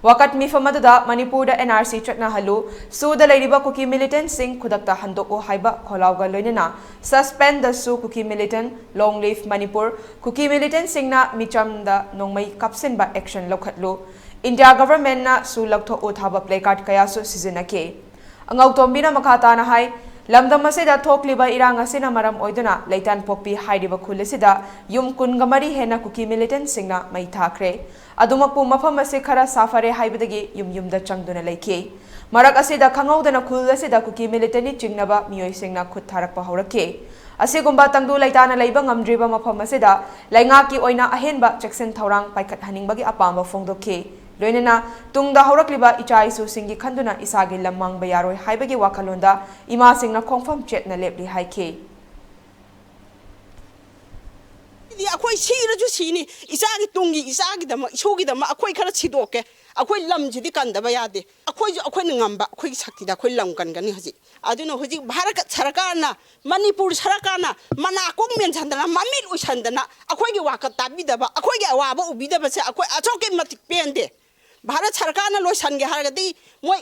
ꯋꯥꯀꯠ ꯃꯤꯐꯝ ꯑꯗꯨꯗ ꯃꯅꯤꯄꯨꯔꯗ ꯑꯦꯟ ꯑꯥꯔ ꯁꯤ ꯆꯠꯅꯍꯜꯂꯨ, ꯁꯨꯗ ꯂꯩꯔꯤꯕ ꯀꯨꯀꯤ ꯃꯤꯂꯤꯇꯦꯟꯠꯁꯤꯡ ꯈꯨꯗꯛꯇ ꯍꯟꯗꯣꯛꯎ ꯍꯥꯏꯕ ꯈꯣꯜꯂꯥꯎꯒ ꯂꯣꯏꯅꯅ Suspend the Sue Kuki Militant, Long Live Manipur, ꯀꯨꯀꯤ ꯃꯤꯂꯤꯇꯦꯟꯠꯁꯤꯡꯅ ꯃꯤꯆꯝꯗ ꯅꯣꯡꯃꯩ ꯀꯥꯞꯁꯤꯟꯕ ꯑꯦꯛꯁꯟ ꯂꯧꯈꯠꯂꯨ, ꯏꯟꯗꯤꯌꯥ ꯒꯚꯔꯟꯃꯦꯟꯠꯅ ꯁꯨ ꯂꯧꯊꯣꯛꯎ ꯊꯥꯕ ꯄ꯭ꯂꯦꯀꯥꯔꯗ ꯀꯌꯥꯁꯨ ꯁꯤꯖꯤꯟꯅꯈꯤ꯫ ꯑꯉꯧꯇꯣꯝꯕꯤꯅ ꯃꯈꯥ ꯇꯥꯅ ꯍꯥꯏ, ꯂꯝꯗꯝ ꯑꯁꯤꯗ ꯊꯣꯛꯂꯤꯕ ꯏꯔꯥꯡ ꯑꯁꯤꯅ ꯃꯔꯝ ꯑꯣꯏꯗꯨꯅ ꯂꯩꯇꯥꯟꯄꯣꯛꯄꯤ ꯍꯥꯏꯔꯤꯕ ꯈꯨꯜ ꯑꯁꯤꯗ ꯌꯨꯝ ꯀꯨꯟꯒ ꯃꯔꯤ ꯍꯦꯟꯅ ꯀꯨꯀꯤ ꯃꯤꯂꯤꯇꯦꯟꯠꯁꯤꯡꯅ ꯃꯩ ꯊꯥꯈ꯭ꯔꯦ꯫ ꯑꯗꯨꯃꯛꯄꯨ ꯃꯐꯝ ꯑꯁꯤ ꯈꯔ ꯁꯥꯐꯔꯦ ꯍꯥꯏꯕꯗꯒꯤ ꯌꯨꯝ ꯌꯨꯝꯗ ꯆꯪꯗꯨꯅ ꯂꯩꯈꯤ꯫ ꯃꯔꯛ ꯑꯁꯤꯗ ꯈꯪꯍꯧꯗꯅ ꯈꯨꯜ ꯑꯁꯤꯗ ꯀꯨꯀꯤ ꯃꯤꯂꯤꯇꯦꯟꯠ ꯆꯤꯡꯅꯕ ꯃꯤꯑꯣꯏꯁꯤꯡꯅ ꯈꯨꯠ ꯊꯥꯔꯛꯄ ꯍꯧꯔꯛꯈꯤ꯫ ꯑꯁꯤꯒꯨꯝꯕ ꯇꯪꯗꯨ ꯂꯩꯇꯥꯅ ꯂꯩꯕ ꯉꯝꯗ꯭ꯔꯤꯕ ꯃꯐꯝ ꯑꯁꯤꯗ ꯂꯩꯉꯥꯛꯀꯤ ꯑꯣꯏꯅ ꯑꯍꯦꯟꯕ ꯆꯦꯛꯁꯤꯟ ꯊꯧꯔꯥꯡ ꯄꯥꯏꯈꯠꯍꯟꯅꯤꯡꯕꯒꯤ ꯑꯄꯥꯝꯕ ꯐꯣꯡꯗꯣꯛꯈꯤ꯫ ꯂꯣꯏꯅꯅ ꯇꯨꯡꯗ ꯍꯧꯔꯛꯂꯤꯕ ꯏꯆꯥ ꯏꯁꯨꯁꯤꯡꯒꯤ ꯈꯟꯗꯨꯅ ꯏꯁꯥꯒꯤ ꯂꯝ ꯃꯥꯡꯕ ꯌꯥꯔꯣꯏ ꯍꯥꯏꯕꯒꯤ ꯋꯥꯈꯜꯂꯣꯟꯗ ꯏꯃꯥꯁꯤꯡꯅ ꯈꯣꯡꯐꯝ ꯆꯦꯠꯅ ꯂꯦꯞꯂꯤ ꯍꯥꯏꯈꯤ꯫ ꯁꯤꯗꯤ ꯑꯩꯈꯣꯏ ꯁꯤꯔꯁꯨ ꯁꯤꯅꯤ, ꯏꯆꯥꯒꯤ ꯇꯨꯡꯒꯤ, ꯏꯆꯥꯒꯤꯗꯃꯛ, ꯏꯁꯨꯒꯤꯗꯃꯛ ꯑꯩꯈꯣꯏ ꯈꯔ ꯁꯤꯗꯣꯛꯀꯦ꯫ ꯑꯩꯈꯣꯏ ꯂꯝꯁꯤꯗꯤ ꯀꯟꯗꯕ ꯌꯥꯗꯦ꯫ ꯑꯩꯈꯣꯏꯁꯨ ꯑꯩꯈꯣꯏꯅ ꯉꯝꯕ, ꯑꯩꯈꯣꯏꯒꯤ ꯁꯛꯇꯤꯗ ꯑꯩꯈꯣꯏ ꯂꯝ ꯀꯟꯒꯅꯤ ꯍꯧꯖꯤꯛ꯫ ꯑꯗꯨꯅ ꯍꯧꯖꯤꯛ ꯚꯥꯔꯠ ꯁꯔꯀꯥꯔꯅ, ꯃꯅꯤꯄꯨꯔ ꯁꯔꯀꯥꯔꯅ ꯃꯅꯥ ꯀꯣꯡ ꯃꯦꯟꯁꯤꯟꯗꯅ, ꯃꯃꯤꯠ ꯎꯏꯁꯟꯗꯅ, ꯑꯩꯈꯣꯏꯒꯤ ꯋꯥꯀꯠ ꯇꯥꯕꯤꯗꯕ, ꯑꯩꯈꯣꯏꯒꯤ ꯑꯋꯥꯕ ꯎꯕꯤꯗꯕꯁꯦ ꯑꯩꯈꯣꯏ ꯑꯁꯨꯛꯀꯤ ꯃꯇꯤꯛ ꯄꯦꯟꯗꯦ꯫ ꯚꯥꯔꯠ ꯁꯔꯀꯥꯔꯅ ꯂꯣꯏꯁꯤꯟꯒꯦ ꯍꯥꯏꯔꯒꯗꯤ ꯃꯣꯏ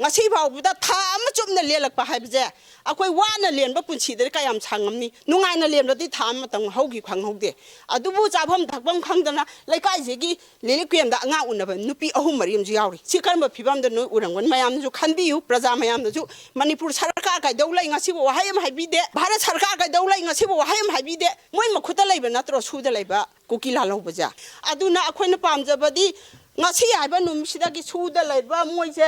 ꯉꯁꯤ ꯐꯥꯎꯕꯗ ꯊꯥ ꯑꯃ ꯆꯨꯞꯅ ꯂꯦꯜꯂꯛꯄ ꯍꯥꯏꯕꯁꯦ, ꯑꯩꯈꯣꯏ ꯋꯥꯅ ꯂꯦꯟꯕ ꯄꯨꯟꯁꯤꯗꯗꯤ ꯀꯌꯥꯝ ꯁꯥꯡꯉꯝꯅꯤ? ꯅꯨꯡꯉꯥꯏꯅ ꯂꯦꯟꯕꯗꯤ ꯊꯥ ꯑꯃꯇꯪ ꯍꯧꯈꯤ ꯈꯪꯍꯧꯗꯦ꯫ ꯑꯗꯨꯕꯨ ꯆꯥꯐꯝ ꯊꯛꯐꯝ ꯈꯪꯗꯅ ꯂꯩꯀꯥꯏꯁꯤꯒꯤ ꯂꯤꯂꯤꯞ ꯀꯦꯝꯗ ꯑꯉꯥꯡ ꯎꯅꯕ ꯅꯨꯄꯤ ꯑꯍꯨꯝ ꯃꯔꯤ ꯑꯃꯁꯨ ꯌꯥꯎꯔꯤ꯫ ꯁꯤ ꯀꯔꯝꯕ ꯐꯤꯕꯝꯗ ꯅꯣꯏ ꯎꯔꯝꯒꯅꯤ? ꯃꯌꯥꯝꯅꯁꯨ ꯈꯟꯕꯤꯌꯨ, ꯄ꯭ꯔꯖꯥ ꯃꯌꯥꯝꯅꯁꯨ, ꯃꯅꯤꯄꯨꯔ ꯁꯔꯀꯥꯔ ꯀꯩꯗꯧ ꯂꯩ? ꯉꯁꯤꯕꯨ ꯋꯥꯍꯩ ꯑꯃ ꯍꯥꯏꯕꯤꯗꯦ꯫ ꯚꯥꯔꯠ ꯁꯔꯀꯥꯔ ꯀꯩꯗꯧ ꯂꯩ? ꯉꯁꯤꯕꯨ ꯋꯥꯍꯩ ꯑꯃ ꯍꯥꯏꯕꯤꯗꯦ꯫ ꯃꯣꯏ ꯃꯈꯨꯠꯇ ꯂꯩꯕ ꯅꯠꯇ꯭ꯔꯣ ꯁꯨꯗ ꯂꯩꯕ ꯀꯨꯀꯤ ꯂꯥꯜꯍꯧꯕꯁꯦ? ꯑꯗꯨꯅ ꯑꯩꯈꯣꯏꯅ ꯄꯥꯝꯖꯕꯗꯤ ꯉꯁꯤ ꯍꯥꯏꯕ ꯅꯨꯃꯤꯠꯁꯤꯗꯒꯤ ꯁꯨꯗ ꯂꯩꯕ ꯃꯣꯏꯁꯦ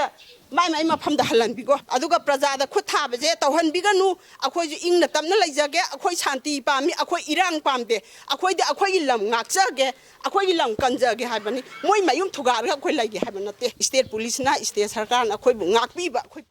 ꯃꯥꯏ ꯃꯥꯏ ꯃꯐꯝꯗ ꯍꯜꯍꯟꯕꯤꯈꯣ꯫ ꯑꯗꯨꯒ ꯄ꯭ꯔꯖꯥꯗ ꯈꯨꯠ ꯊꯥꯕꯁꯦ ꯇꯧꯍꯟꯕꯤꯒꯅꯨ꯫ ꯑꯩꯈꯣꯏꯁꯨ ꯏꯪꯅ ꯇꯞꯅ ꯂꯩꯖꯒꯦ꯫ ꯑꯩꯈꯣꯏ ꯁꯥꯟꯇꯤ ꯄꯥꯝꯃꯤ, ꯑꯩꯈꯣꯏ ꯏꯔꯥꯡ ꯄꯥꯝꯗꯦ꯫ ꯑꯩꯈꯣꯏꯗꯤ ꯑꯩꯈꯣꯏꯒꯤ ꯂꯝ ꯉꯥꯛꯆꯒꯦ, ꯑꯩꯈꯣꯏꯒꯤ ꯂꯝ ꯀꯟꯖꯒꯦ ꯍꯥꯏꯕꯅꯤ꯫ ꯃꯣꯏ ꯃꯌꯨꯝ ꯊꯨꯒꯥꯏꯔꯒ ꯑꯩꯈꯣꯏ ꯂꯩꯒꯦ ꯍꯥꯏꯕ ꯅꯠꯇꯦ꯫ ꯁ꯭ꯇꯦꯠ ꯄꯨꯂꯤꯁꯅ, ꯁ꯭ꯇꯦꯠ ꯁꯔꯀꯥꯔꯅ ꯑꯩꯈꯣꯏꯕꯨ ꯉꯥꯛꯄꯤꯕ, ꯑꯩꯈꯣꯏ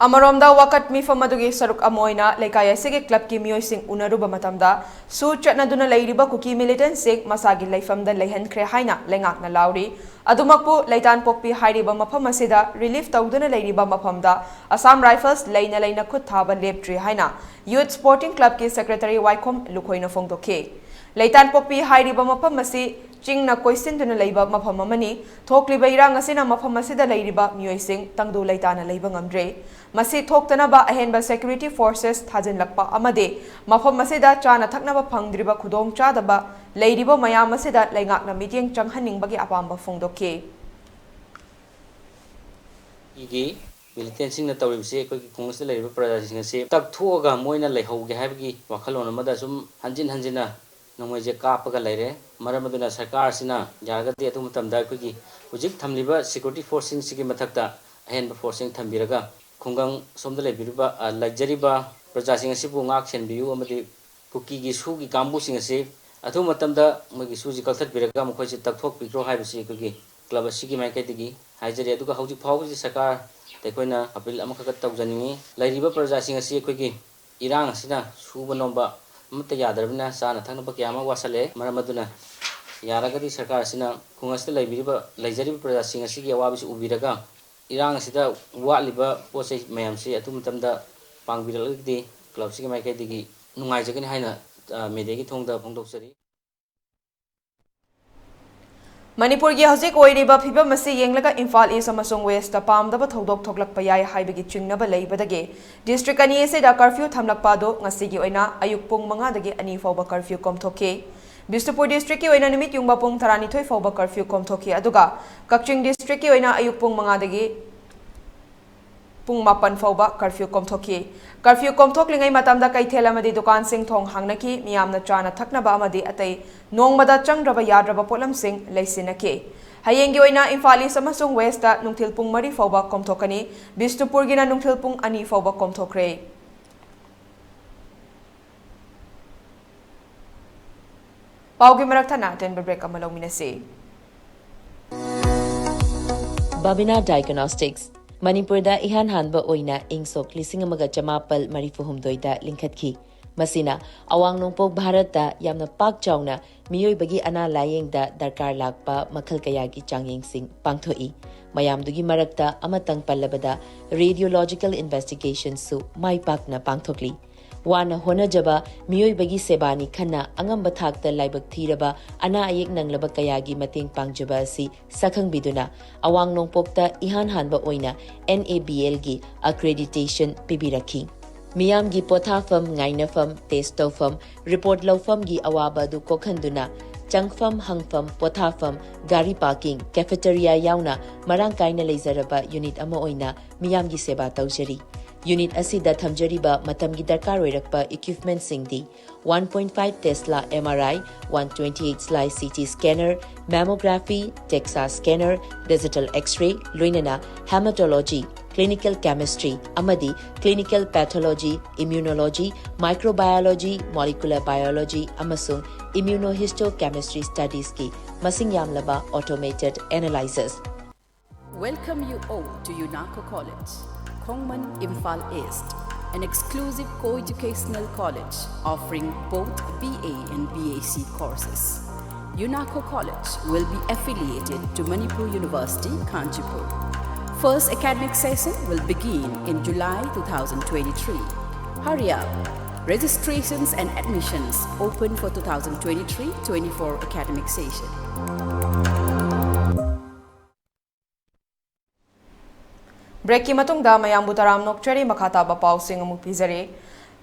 ꯑꯃꯔꯣꯝꯗ ꯋꯥꯀꯠ ꯃꯤꯐꯝ ꯑꯗꯨꯒꯤ ꯁꯔꯨꯛ ꯑꯃ ꯑꯣꯏꯅ ꯂꯩꯀꯥꯏ ꯑꯁꯤꯒꯤ ꯀ꯭ꯂꯕꯀꯤ ꯃꯤꯑꯣꯏꯁꯤꯡ ꯎꯅꯔꯨꯕ ꯃꯇꯝꯗ, ꯁꯨ ꯆꯠꯅꯗꯨꯅ ꯂꯩꯔꯤꯕ ꯀꯨꯀꯤ ꯃꯤꯂꯤꯇꯦꯟꯠꯁꯤꯡ ꯃꯁꯥꯒꯤ ꯂꯩꯐꯝꯗ ꯂꯩꯍꯟꯈ꯭ꯔꯦ ꯍꯥꯏꯅ ꯂꯩꯉꯥꯛꯅ ꯂꯥꯎꯔꯤ꯫ ꯑꯗꯨꯃꯛꯄꯨ ꯂꯩꯇꯥꯟꯄꯣꯛꯄꯤ ꯍꯥꯏꯔꯤꯕ ꯃꯐꯝ ꯑꯁꯤꯗ ꯔꯤꯂꯤꯐ ꯇꯧꯗꯨꯅ ꯂꯩꯔꯤꯕ ꯃꯐꯝꯗ ꯑꯁꯥꯝ ꯔꯥꯏꯐꯜꯁ ꯂꯩꯅ ꯂꯩꯅ ꯈꯨꯠ ꯊꯥꯕ ꯂꯦꯞꯇ꯭ꯔꯤ ꯍꯥꯏꯅ ꯌꯨꯠ ꯁ꯭ꯄꯣꯔꯇꯤꯡ ꯀ꯭ꯂꯕꯀꯤ ꯁꯦꯀ꯭ꯔꯦꯇꯔꯤ ꯋꯥꯏꯈꯣꯝ ꯂꯨꯈꯣꯏꯅ ꯐꯣꯡꯗꯣꯛꯈꯤ꯫ ꯂꯩꯇꯥꯟꯄꯣꯛꯄꯤ ꯍꯥꯏꯔꯤꯕ ꯃꯐꯝ ꯑꯁꯤ ꯆꯤꯡꯅ ꯀꯣꯏꯁꯤꯟꯗꯨꯅ ꯂꯩꯕ ꯃꯐꯝ ꯑꯃꯅꯤ꯫ ꯊꯣꯛꯂꯤꯕ ꯏꯔꯥꯡ ꯑꯁꯤꯅ ꯃꯐꯝ ꯑꯁꯤꯗ ꯂꯩꯔꯤꯕ ꯃꯤꯑꯣꯏꯁꯤꯡ ꯇꯪꯗꯨ ꯂꯩꯇꯥꯅ ꯂꯩꯕ ꯉꯝꯗ꯭ꯔꯦ꯫ ꯃꯁꯤ ꯊꯣꯛꯇꯅꯕ ꯑꯍꯦꯟꯕ ꯁꯦꯀ꯭ꯌꯨꯔꯤꯇꯤ ꯐꯣꯔꯁꯦꯁ ꯊꯥꯖꯤꯟꯂꯛꯄ ꯑꯃꯗꯤ ꯃꯐꯝ ꯑꯁꯤꯗ ꯆꯥꯅ ꯊꯛꯅꯕ ꯐꯪꯗ꯭ꯔꯤꯕ ꯈꯨꯗꯣꯡꯆꯥꯗꯕ ꯂꯩꯔꯤꯕ ꯃꯌꯥꯝ ꯑꯁꯤꯗ ꯂꯩꯉꯥꯛꯅ ꯃꯤꯠꯌꯦꯡ ꯆꯪꯍꯟꯅꯤꯡꯕꯒꯤ ꯑꯄꯥꯝꯕ ꯐꯣꯡꯗꯣꯛꯈꯤ꯫ ꯒꯤ ꯃꯤꯂꯤꯇꯦꯟꯁꯤꯡꯅ ꯇꯧꯔꯤꯕꯁꯤ ꯑꯩꯈꯣꯏꯒꯤ ꯈꯨꯡꯒꯪꯁꯤꯗ ꯂꯩꯔꯤꯕ ꯄ꯭ꯔꯖꯥꯁꯤꯡ ꯑꯁꯤ ꯇꯛꯊꯣꯛꯑꯒ ꯃꯣꯏꯅ ꯂꯩꯍꯧꯒꯦ ꯍꯥꯏꯕꯒꯤ ꯋꯥꯈꯜꯂꯣꯟ ꯑꯃꯗ ꯁꯨꯝ ꯍꯟꯖꯤꯟ ꯍꯟꯖꯤꯟꯅ ꯅꯣꯡꯃꯩꯁꯦ ꯀꯥꯞꯄꯒ ꯂꯩꯔꯦ꯫ ꯃꯔꯝ ꯑꯗꯨꯅ ꯁꯔꯀꯥꯔꯁꯤꯅ ꯌꯥꯔꯒꯗꯤ ꯑꯗꯨ ꯃꯇꯝꯗ ꯑꯩꯈꯣꯏꯒꯤ ꯍꯧꯖꯤꯛ ꯊꯝꯂꯤꯕ ꯁꯦꯀ꯭ꯌꯨꯔꯤꯇꯤ ꯐꯣꯔꯁꯁꯤꯡꯁꯤꯒꯤ ꯃꯊꯛꯇ ꯑꯍꯦꯟꯕ ꯐꯣꯔꯁꯁꯤꯡ ꯊꯝꯕꯤꯔꯒ ꯈꯨꯡꯒꯪ ꯁꯣꯝꯗ ꯂꯩꯕꯤꯔꯤꯕ, ꯑ, ꯂꯩꯖꯔꯤꯕ ꯄ꯭ꯔꯖꯥꯁꯤꯡ ꯑꯁꯤꯕꯨ ꯉꯥꯛ ꯁꯦꯟꯕꯤꯌꯨ ꯑꯃꯗꯤ ꯀꯨꯀꯤꯒꯤ ꯁꯨꯒꯤ ꯀꯥꯡꯕꯨꯁꯤꯡ ꯑꯁꯤ ꯑꯊꯨꯕ ꯃꯇꯝꯗ ꯃꯣꯏꯒꯤ ꯁꯨꯁꯤ ꯀꯛꯊꯠꯄꯤꯔꯒ ꯃꯈꯣꯏꯁꯤ ꯇꯛꯊꯣꯛꯄꯤꯈ꯭ꯔꯣ ꯍꯥꯏꯕꯁꯤ ꯑꯩꯈꯣꯏꯒꯤ ꯀ꯭ꯂꯕ ꯑꯁꯤꯒꯤ ꯃꯥꯏꯀꯩꯗꯒꯤ ꯍꯥꯏꯖꯔꯤ꯫ ꯑꯗꯨꯒ ꯍꯧꯖꯤꯛ ꯐꯥꯎꯕꯁꯤ ꯁꯔꯀꯥꯔꯗ ꯑꯩꯈꯣꯏꯅ ꯑꯄꯤꯜ ꯑꯃꯈꯛ ꯇꯧꯖꯅꯤꯡꯏ꯫ ꯂꯩꯔꯤꯕ ꯄ꯭ꯔꯖꯥꯁꯤꯡ ꯑꯁꯤ ꯑꯩꯈꯣꯏꯒꯤ ꯏꯔꯥꯡ ꯑꯁꯤꯅ ꯁꯨꯕ ꯅꯣꯝꯕ ꯑꯃꯠꯇ ꯌꯥꯗ꯭ꯔꯕꯅꯤꯅ ꯆꯥꯅ ꯊꯛꯅꯕ ꯀꯌꯥ ꯑꯃ ꯋꯥꯁꯜꯂꯛꯑꯦ꯫ ꯃꯔꯝ ꯑꯗꯨꯅ ꯌꯥꯔꯒꯗꯤ ꯁꯔꯀꯥꯔ ꯑꯁꯤꯅ ꯈꯨꯡꯒꯪ ꯑꯁꯤꯗ ꯂꯩꯕꯤꯔꯤꯕ, ꯂꯩꯖꯔꯤꯕ ꯄ꯭ꯔꯖꯥꯁꯤꯡ ꯑꯁꯤꯒꯤ ꯑꯋꯥꯕꯁꯤ ꯎꯕꯤꯔꯒ ꯏꯔꯥꯡ ꯑꯁꯤꯗ ꯋꯥꯠꯂꯤꯕ ꯄꯣꯠ ꯆꯩ ꯃꯌꯥꯝꯁꯤ ꯑꯊꯨꯕ ꯃꯇꯝꯗ ꯄꯥꯡꯕꯤꯔꯛꯂꯒꯗꯤ ꯀ꯭ꯂꯕꯁꯤꯒꯤ ꯃꯥꯏꯀꯩꯗꯒꯤ ꯅꯨꯡꯉꯥꯏꯖꯒꯅꯤ ꯍꯥꯏꯅ, ꯑ, ꯃꯦꯗꯤꯌꯥꯒꯤ ꯊꯣꯡꯗ ꯐꯣꯡꯗꯣꯛꯆꯔꯤ꯫ ꯃꯅꯤꯄꯨꯔꯒꯤ ꯍꯧꯖꯤꯛ ꯑꯣꯏꯔꯤꯕ ꯐꯤꯕꯝ ꯑꯁꯤ ꯌꯦꯡꯂꯒ ꯏꯝꯐꯥꯜ ꯏꯁ ꯑꯃꯁꯨꯡ ꯋꯦꯁꯇ ꯄꯥꯝꯗꯕ ꯊꯧꯗꯣꯛ ꯊꯣꯛꯂꯛꯄ ꯌꯥꯏ ꯍꯥꯏꯕꯒꯤ ꯆꯤꯡꯅꯕ ꯂꯩꯕꯗꯒꯤ ꯗꯤꯁꯇ꯭ꯔꯤꯛ ꯑꯅꯤ ꯑꯁꯤꯗ ꯀꯔꯐ꯭ꯌꯨ ꯊꯝꯂꯛꯄ ꯑꯗꯨ ꯉꯁꯤꯒꯤ ꯑꯣꯏꯅ ꯑꯌꯨꯛ ꯄꯨꯡ ꯃꯉꯥꯗꯒꯤ ꯑꯅꯤ ꯐꯥꯎꯕ ꯀꯔꯐ꯭ꯌꯨ ꯀꯣꯝꯊꯣꯛꯈꯤ꯫ ꯕꯤꯁꯅꯨꯄꯨꯔ ꯗꯤꯁꯇ꯭ꯔꯤꯛꯀꯤ ꯑꯣꯏꯅ ꯅꯨꯃꯤꯠ ꯌꯨꯡꯕ ꯄꯨꯡ ꯇꯔꯥꯅꯤꯊꯣꯏ ꯐꯥꯎꯕ ꯀꯔꯐ꯭ꯌꯨ ꯀꯣꯝꯊꯣꯛꯈꯤ, ꯑꯗꯨꯒ ꯀꯛꯆꯤꯡ ꯗꯤꯁꯇ꯭ꯔꯤꯛꯀꯤ ꯑꯣꯏꯅ ꯑꯌꯨꯛ ꯄꯨꯡ ꯃꯉꯥꯗꯒꯤ ꯄꯨꯡ ꯃꯥꯄꯟ ꯐꯥꯎꯕ ꯀꯔꯐ꯭ꯌꯨ ꯀꯣꯝꯊꯣꯛꯈꯤ꯫ ꯀꯔꯐ꯭ꯌꯨ ꯀꯣꯝꯊꯣꯛꯂꯤꯉꯩ ꯃꯇꯝꯗ ꯀꯩꯊꯦꯜ ꯑꯃꯗꯤ ꯗꯨꯀꯥꯟꯁꯤꯡ ꯊꯣꯡ ꯍꯥꯡꯅꯈꯤ꯫ ꯃꯤꯌꯥꯝꯅ ꯆꯥꯅ ꯊꯛꯅꯕ ꯑꯃꯗꯤ ꯑꯇꯩ ꯅꯣꯡꯃꯗ ꯆꯪꯗ꯭ꯔꯕ ꯌꯥꯗ꯭ꯔꯕ ꯄꯣꯠꯂꯝꯁꯤꯡ ꯂꯩꯁꯤꯟꯅꯈꯤ꯫ ꯍꯌꯦꯡꯒꯤ ꯑꯣꯏꯅ ꯏꯝꯐꯥꯜ ꯏꯁ ꯑꯃꯁꯨꯡ ꯋꯦꯁꯇ ꯅꯨꯡꯊꯤꯜ ꯄꯨꯡ ꯃꯔꯤ ꯐꯥꯎꯕ ꯀꯣꯝꯊꯣꯛꯀꯅꯤ꯫ ꯕꯤꯁꯅꯨꯄꯨꯔꯒꯤꯅ ꯅꯨꯡꯊꯤꯜ ꯄꯨꯡ ꯑꯅꯤ ꯐꯥꯎꯕ ꯀꯣꯝꯊꯣꯛꯈ꯭ꯔꯦ꯫ ꯄꯥꯎꯒꯤ ꯃꯔꯛ ꯊꯠꯅ ꯑꯇꯦꯟꯕ ꯕ꯭ꯔꯦꯛ ꯑꯃ ꯂꯧꯃꯤꯟꯅꯁꯤ꯫ ꯕꯥꯕꯤꯅꯥ ꯗꯥꯏꯒꯅꯣꯁꯇꯤꯛꯁ ꯃꯅꯤꯄꯨꯔꯗ ꯏꯍꯥꯟ ꯍꯥꯟꯕ ꯑꯣꯏꯅ ꯏꯪ ꯁꯣꯛ ꯂꯤꯁꯤꯡ ꯑꯃꯒ ꯆꯃꯥꯄꯜ ꯃꯔꯤꯐꯨ ꯍꯨꯝꯗꯣꯏꯗ ꯂꯤꯡꯈꯠꯈꯤ꯫ ꯃꯁꯤꯅ ꯑꯋꯥꯡ ꯅꯣꯡꯄꯣꯛ ꯚꯥꯔꯠꯇ ꯌꯥꯝꯅ ꯄꯥꯛ ꯆꯥꯎꯅ ꯃꯤꯑꯣꯏꯕꯒꯤ ꯑꯅꯥ ꯂꯥꯌꯦꯡꯗ ꯗꯔꯀꯥꯔ ꯂꯥꯛꯄ ꯃꯈꯜ ꯀꯌꯥꯒꯤ ꯆꯥꯡꯌꯦꯡꯁꯤꯡ ꯄꯥꯡꯊꯣꯛꯏ꯫ ꯃꯌꯥꯝꯗꯨꯒꯤ ꯃꯔꯛꯇ ꯑꯃꯇꯪ ꯄꯜꯂꯕꯗ radiological investigationꯁꯨ ꯃꯥꯏ ꯄꯥꯛꯅ ꯄꯥꯡꯊꯣꯛꯂꯤ꯫ ꯋꯥꯅ ꯍꯣꯠꯅꯖꯕ ꯃꯤꯑꯣꯏꯕꯒꯤ ꯁꯦꯕꯥꯅꯤ ꯈꯟꯅ ꯑꯉꯝꯕ ꯊꯥꯛꯇ ꯂꯥꯏꯕꯛ ꯊꯤꯔꯕ ꯑꯅꯥ ꯑꯌꯦꯛ ꯅꯪꯂꯕ ꯀꯌꯥꯒꯤ ꯃꯇꯦꯡ ꯄꯥꯡꯖꯕ ꯑꯁꯤ ꯁꯛꯈꯪꯕꯤꯗꯨꯅ ꯑꯋꯥꯡ ꯅꯣꯡꯄꯣꯛꯇ ꯏꯍꯥꯟ ꯍꯥꯟꯕ ꯑꯣꯏꯅ NABLꯒꯤ accreditation ꯄꯤꯕꯤꯔꯛꯈꯤ꯫ ꯃꯤꯌꯥꯝꯒꯤ ꯄꯣꯊꯥꯐꯝ, ꯉꯥꯏꯅꯐꯝ, test ꯇꯧꯐꯝ, report ꯂꯧꯐꯝꯒꯤ ꯑꯋꯥꯕ ꯑꯗꯨ ꯀꯣꯛꯍꯟꯗꯨꯅ ꯆꯪꯐꯝ, ꯍꯪꯐꯝ, ꯄꯣꯊꯥꯐꯝ, ꯒꯥꯔꯤ parking, cafeteria ꯌꯥꯎꯅ ꯃꯔꯥꯡ ꯀꯥꯏꯅ ꯂꯩꯖꯔꯕ unit ꯑꯃ ꯑꯣꯏꯅ ꯃꯤꯌꯥꯝꯒꯤ ꯁꯦꯕꯥ ꯇꯧꯖꯔꯤ꯫ Unit ꯑꯁꯤꯗ ꯊꯝꯖꯔꯤꯕ ꯃꯇꯝꯒꯤ ꯗꯔꯀꯥꯔ ꯑꯣꯏꯔꯛꯄ equipmentꯁꯤꯡꯗꯤ one point five Tesla MRI, one twenty-eight slice CT scanner, mammography, DEXA scanner, digital X-ray, ꯂꯣꯏꯅꯅ hematology, clinical chemistry ꯑꯃꯗꯤ clinical pathology, immunology, microbiology, molecular biology ꯑꯃꯁꯨꯡ immunohistochemistry studiesꯀꯤ ꯃꯁꯤꯡ ꯌꯥꯝꯂꯕ automated analyzers, Welcome you all to UNACO College, Khongman, Imphal East, an exclusive co-educational college offering both B A and B A C courses. UNACO College will be affiliated to Manipur University, Kanchipur. First academic session will begin in July two thousand twenty-three. Hurry up! Registrations and admissions open for two thousand twenty-three twenty-four academic session. ꯕ꯭ꯔꯦꯛꯀꯤ ꯃꯇꯨꯡꯗ ꯃꯌꯥꯝꯕꯨ ꯇꯔꯥꯝꯅ ꯑꯣꯛꯆꯔꯤ꯫ ꯃꯈꯥ ꯇꯥꯕ ꯄꯥꯎꯁꯤꯡ ꯑꯃꯨꯛ ꯄꯤꯖꯔꯤ꯫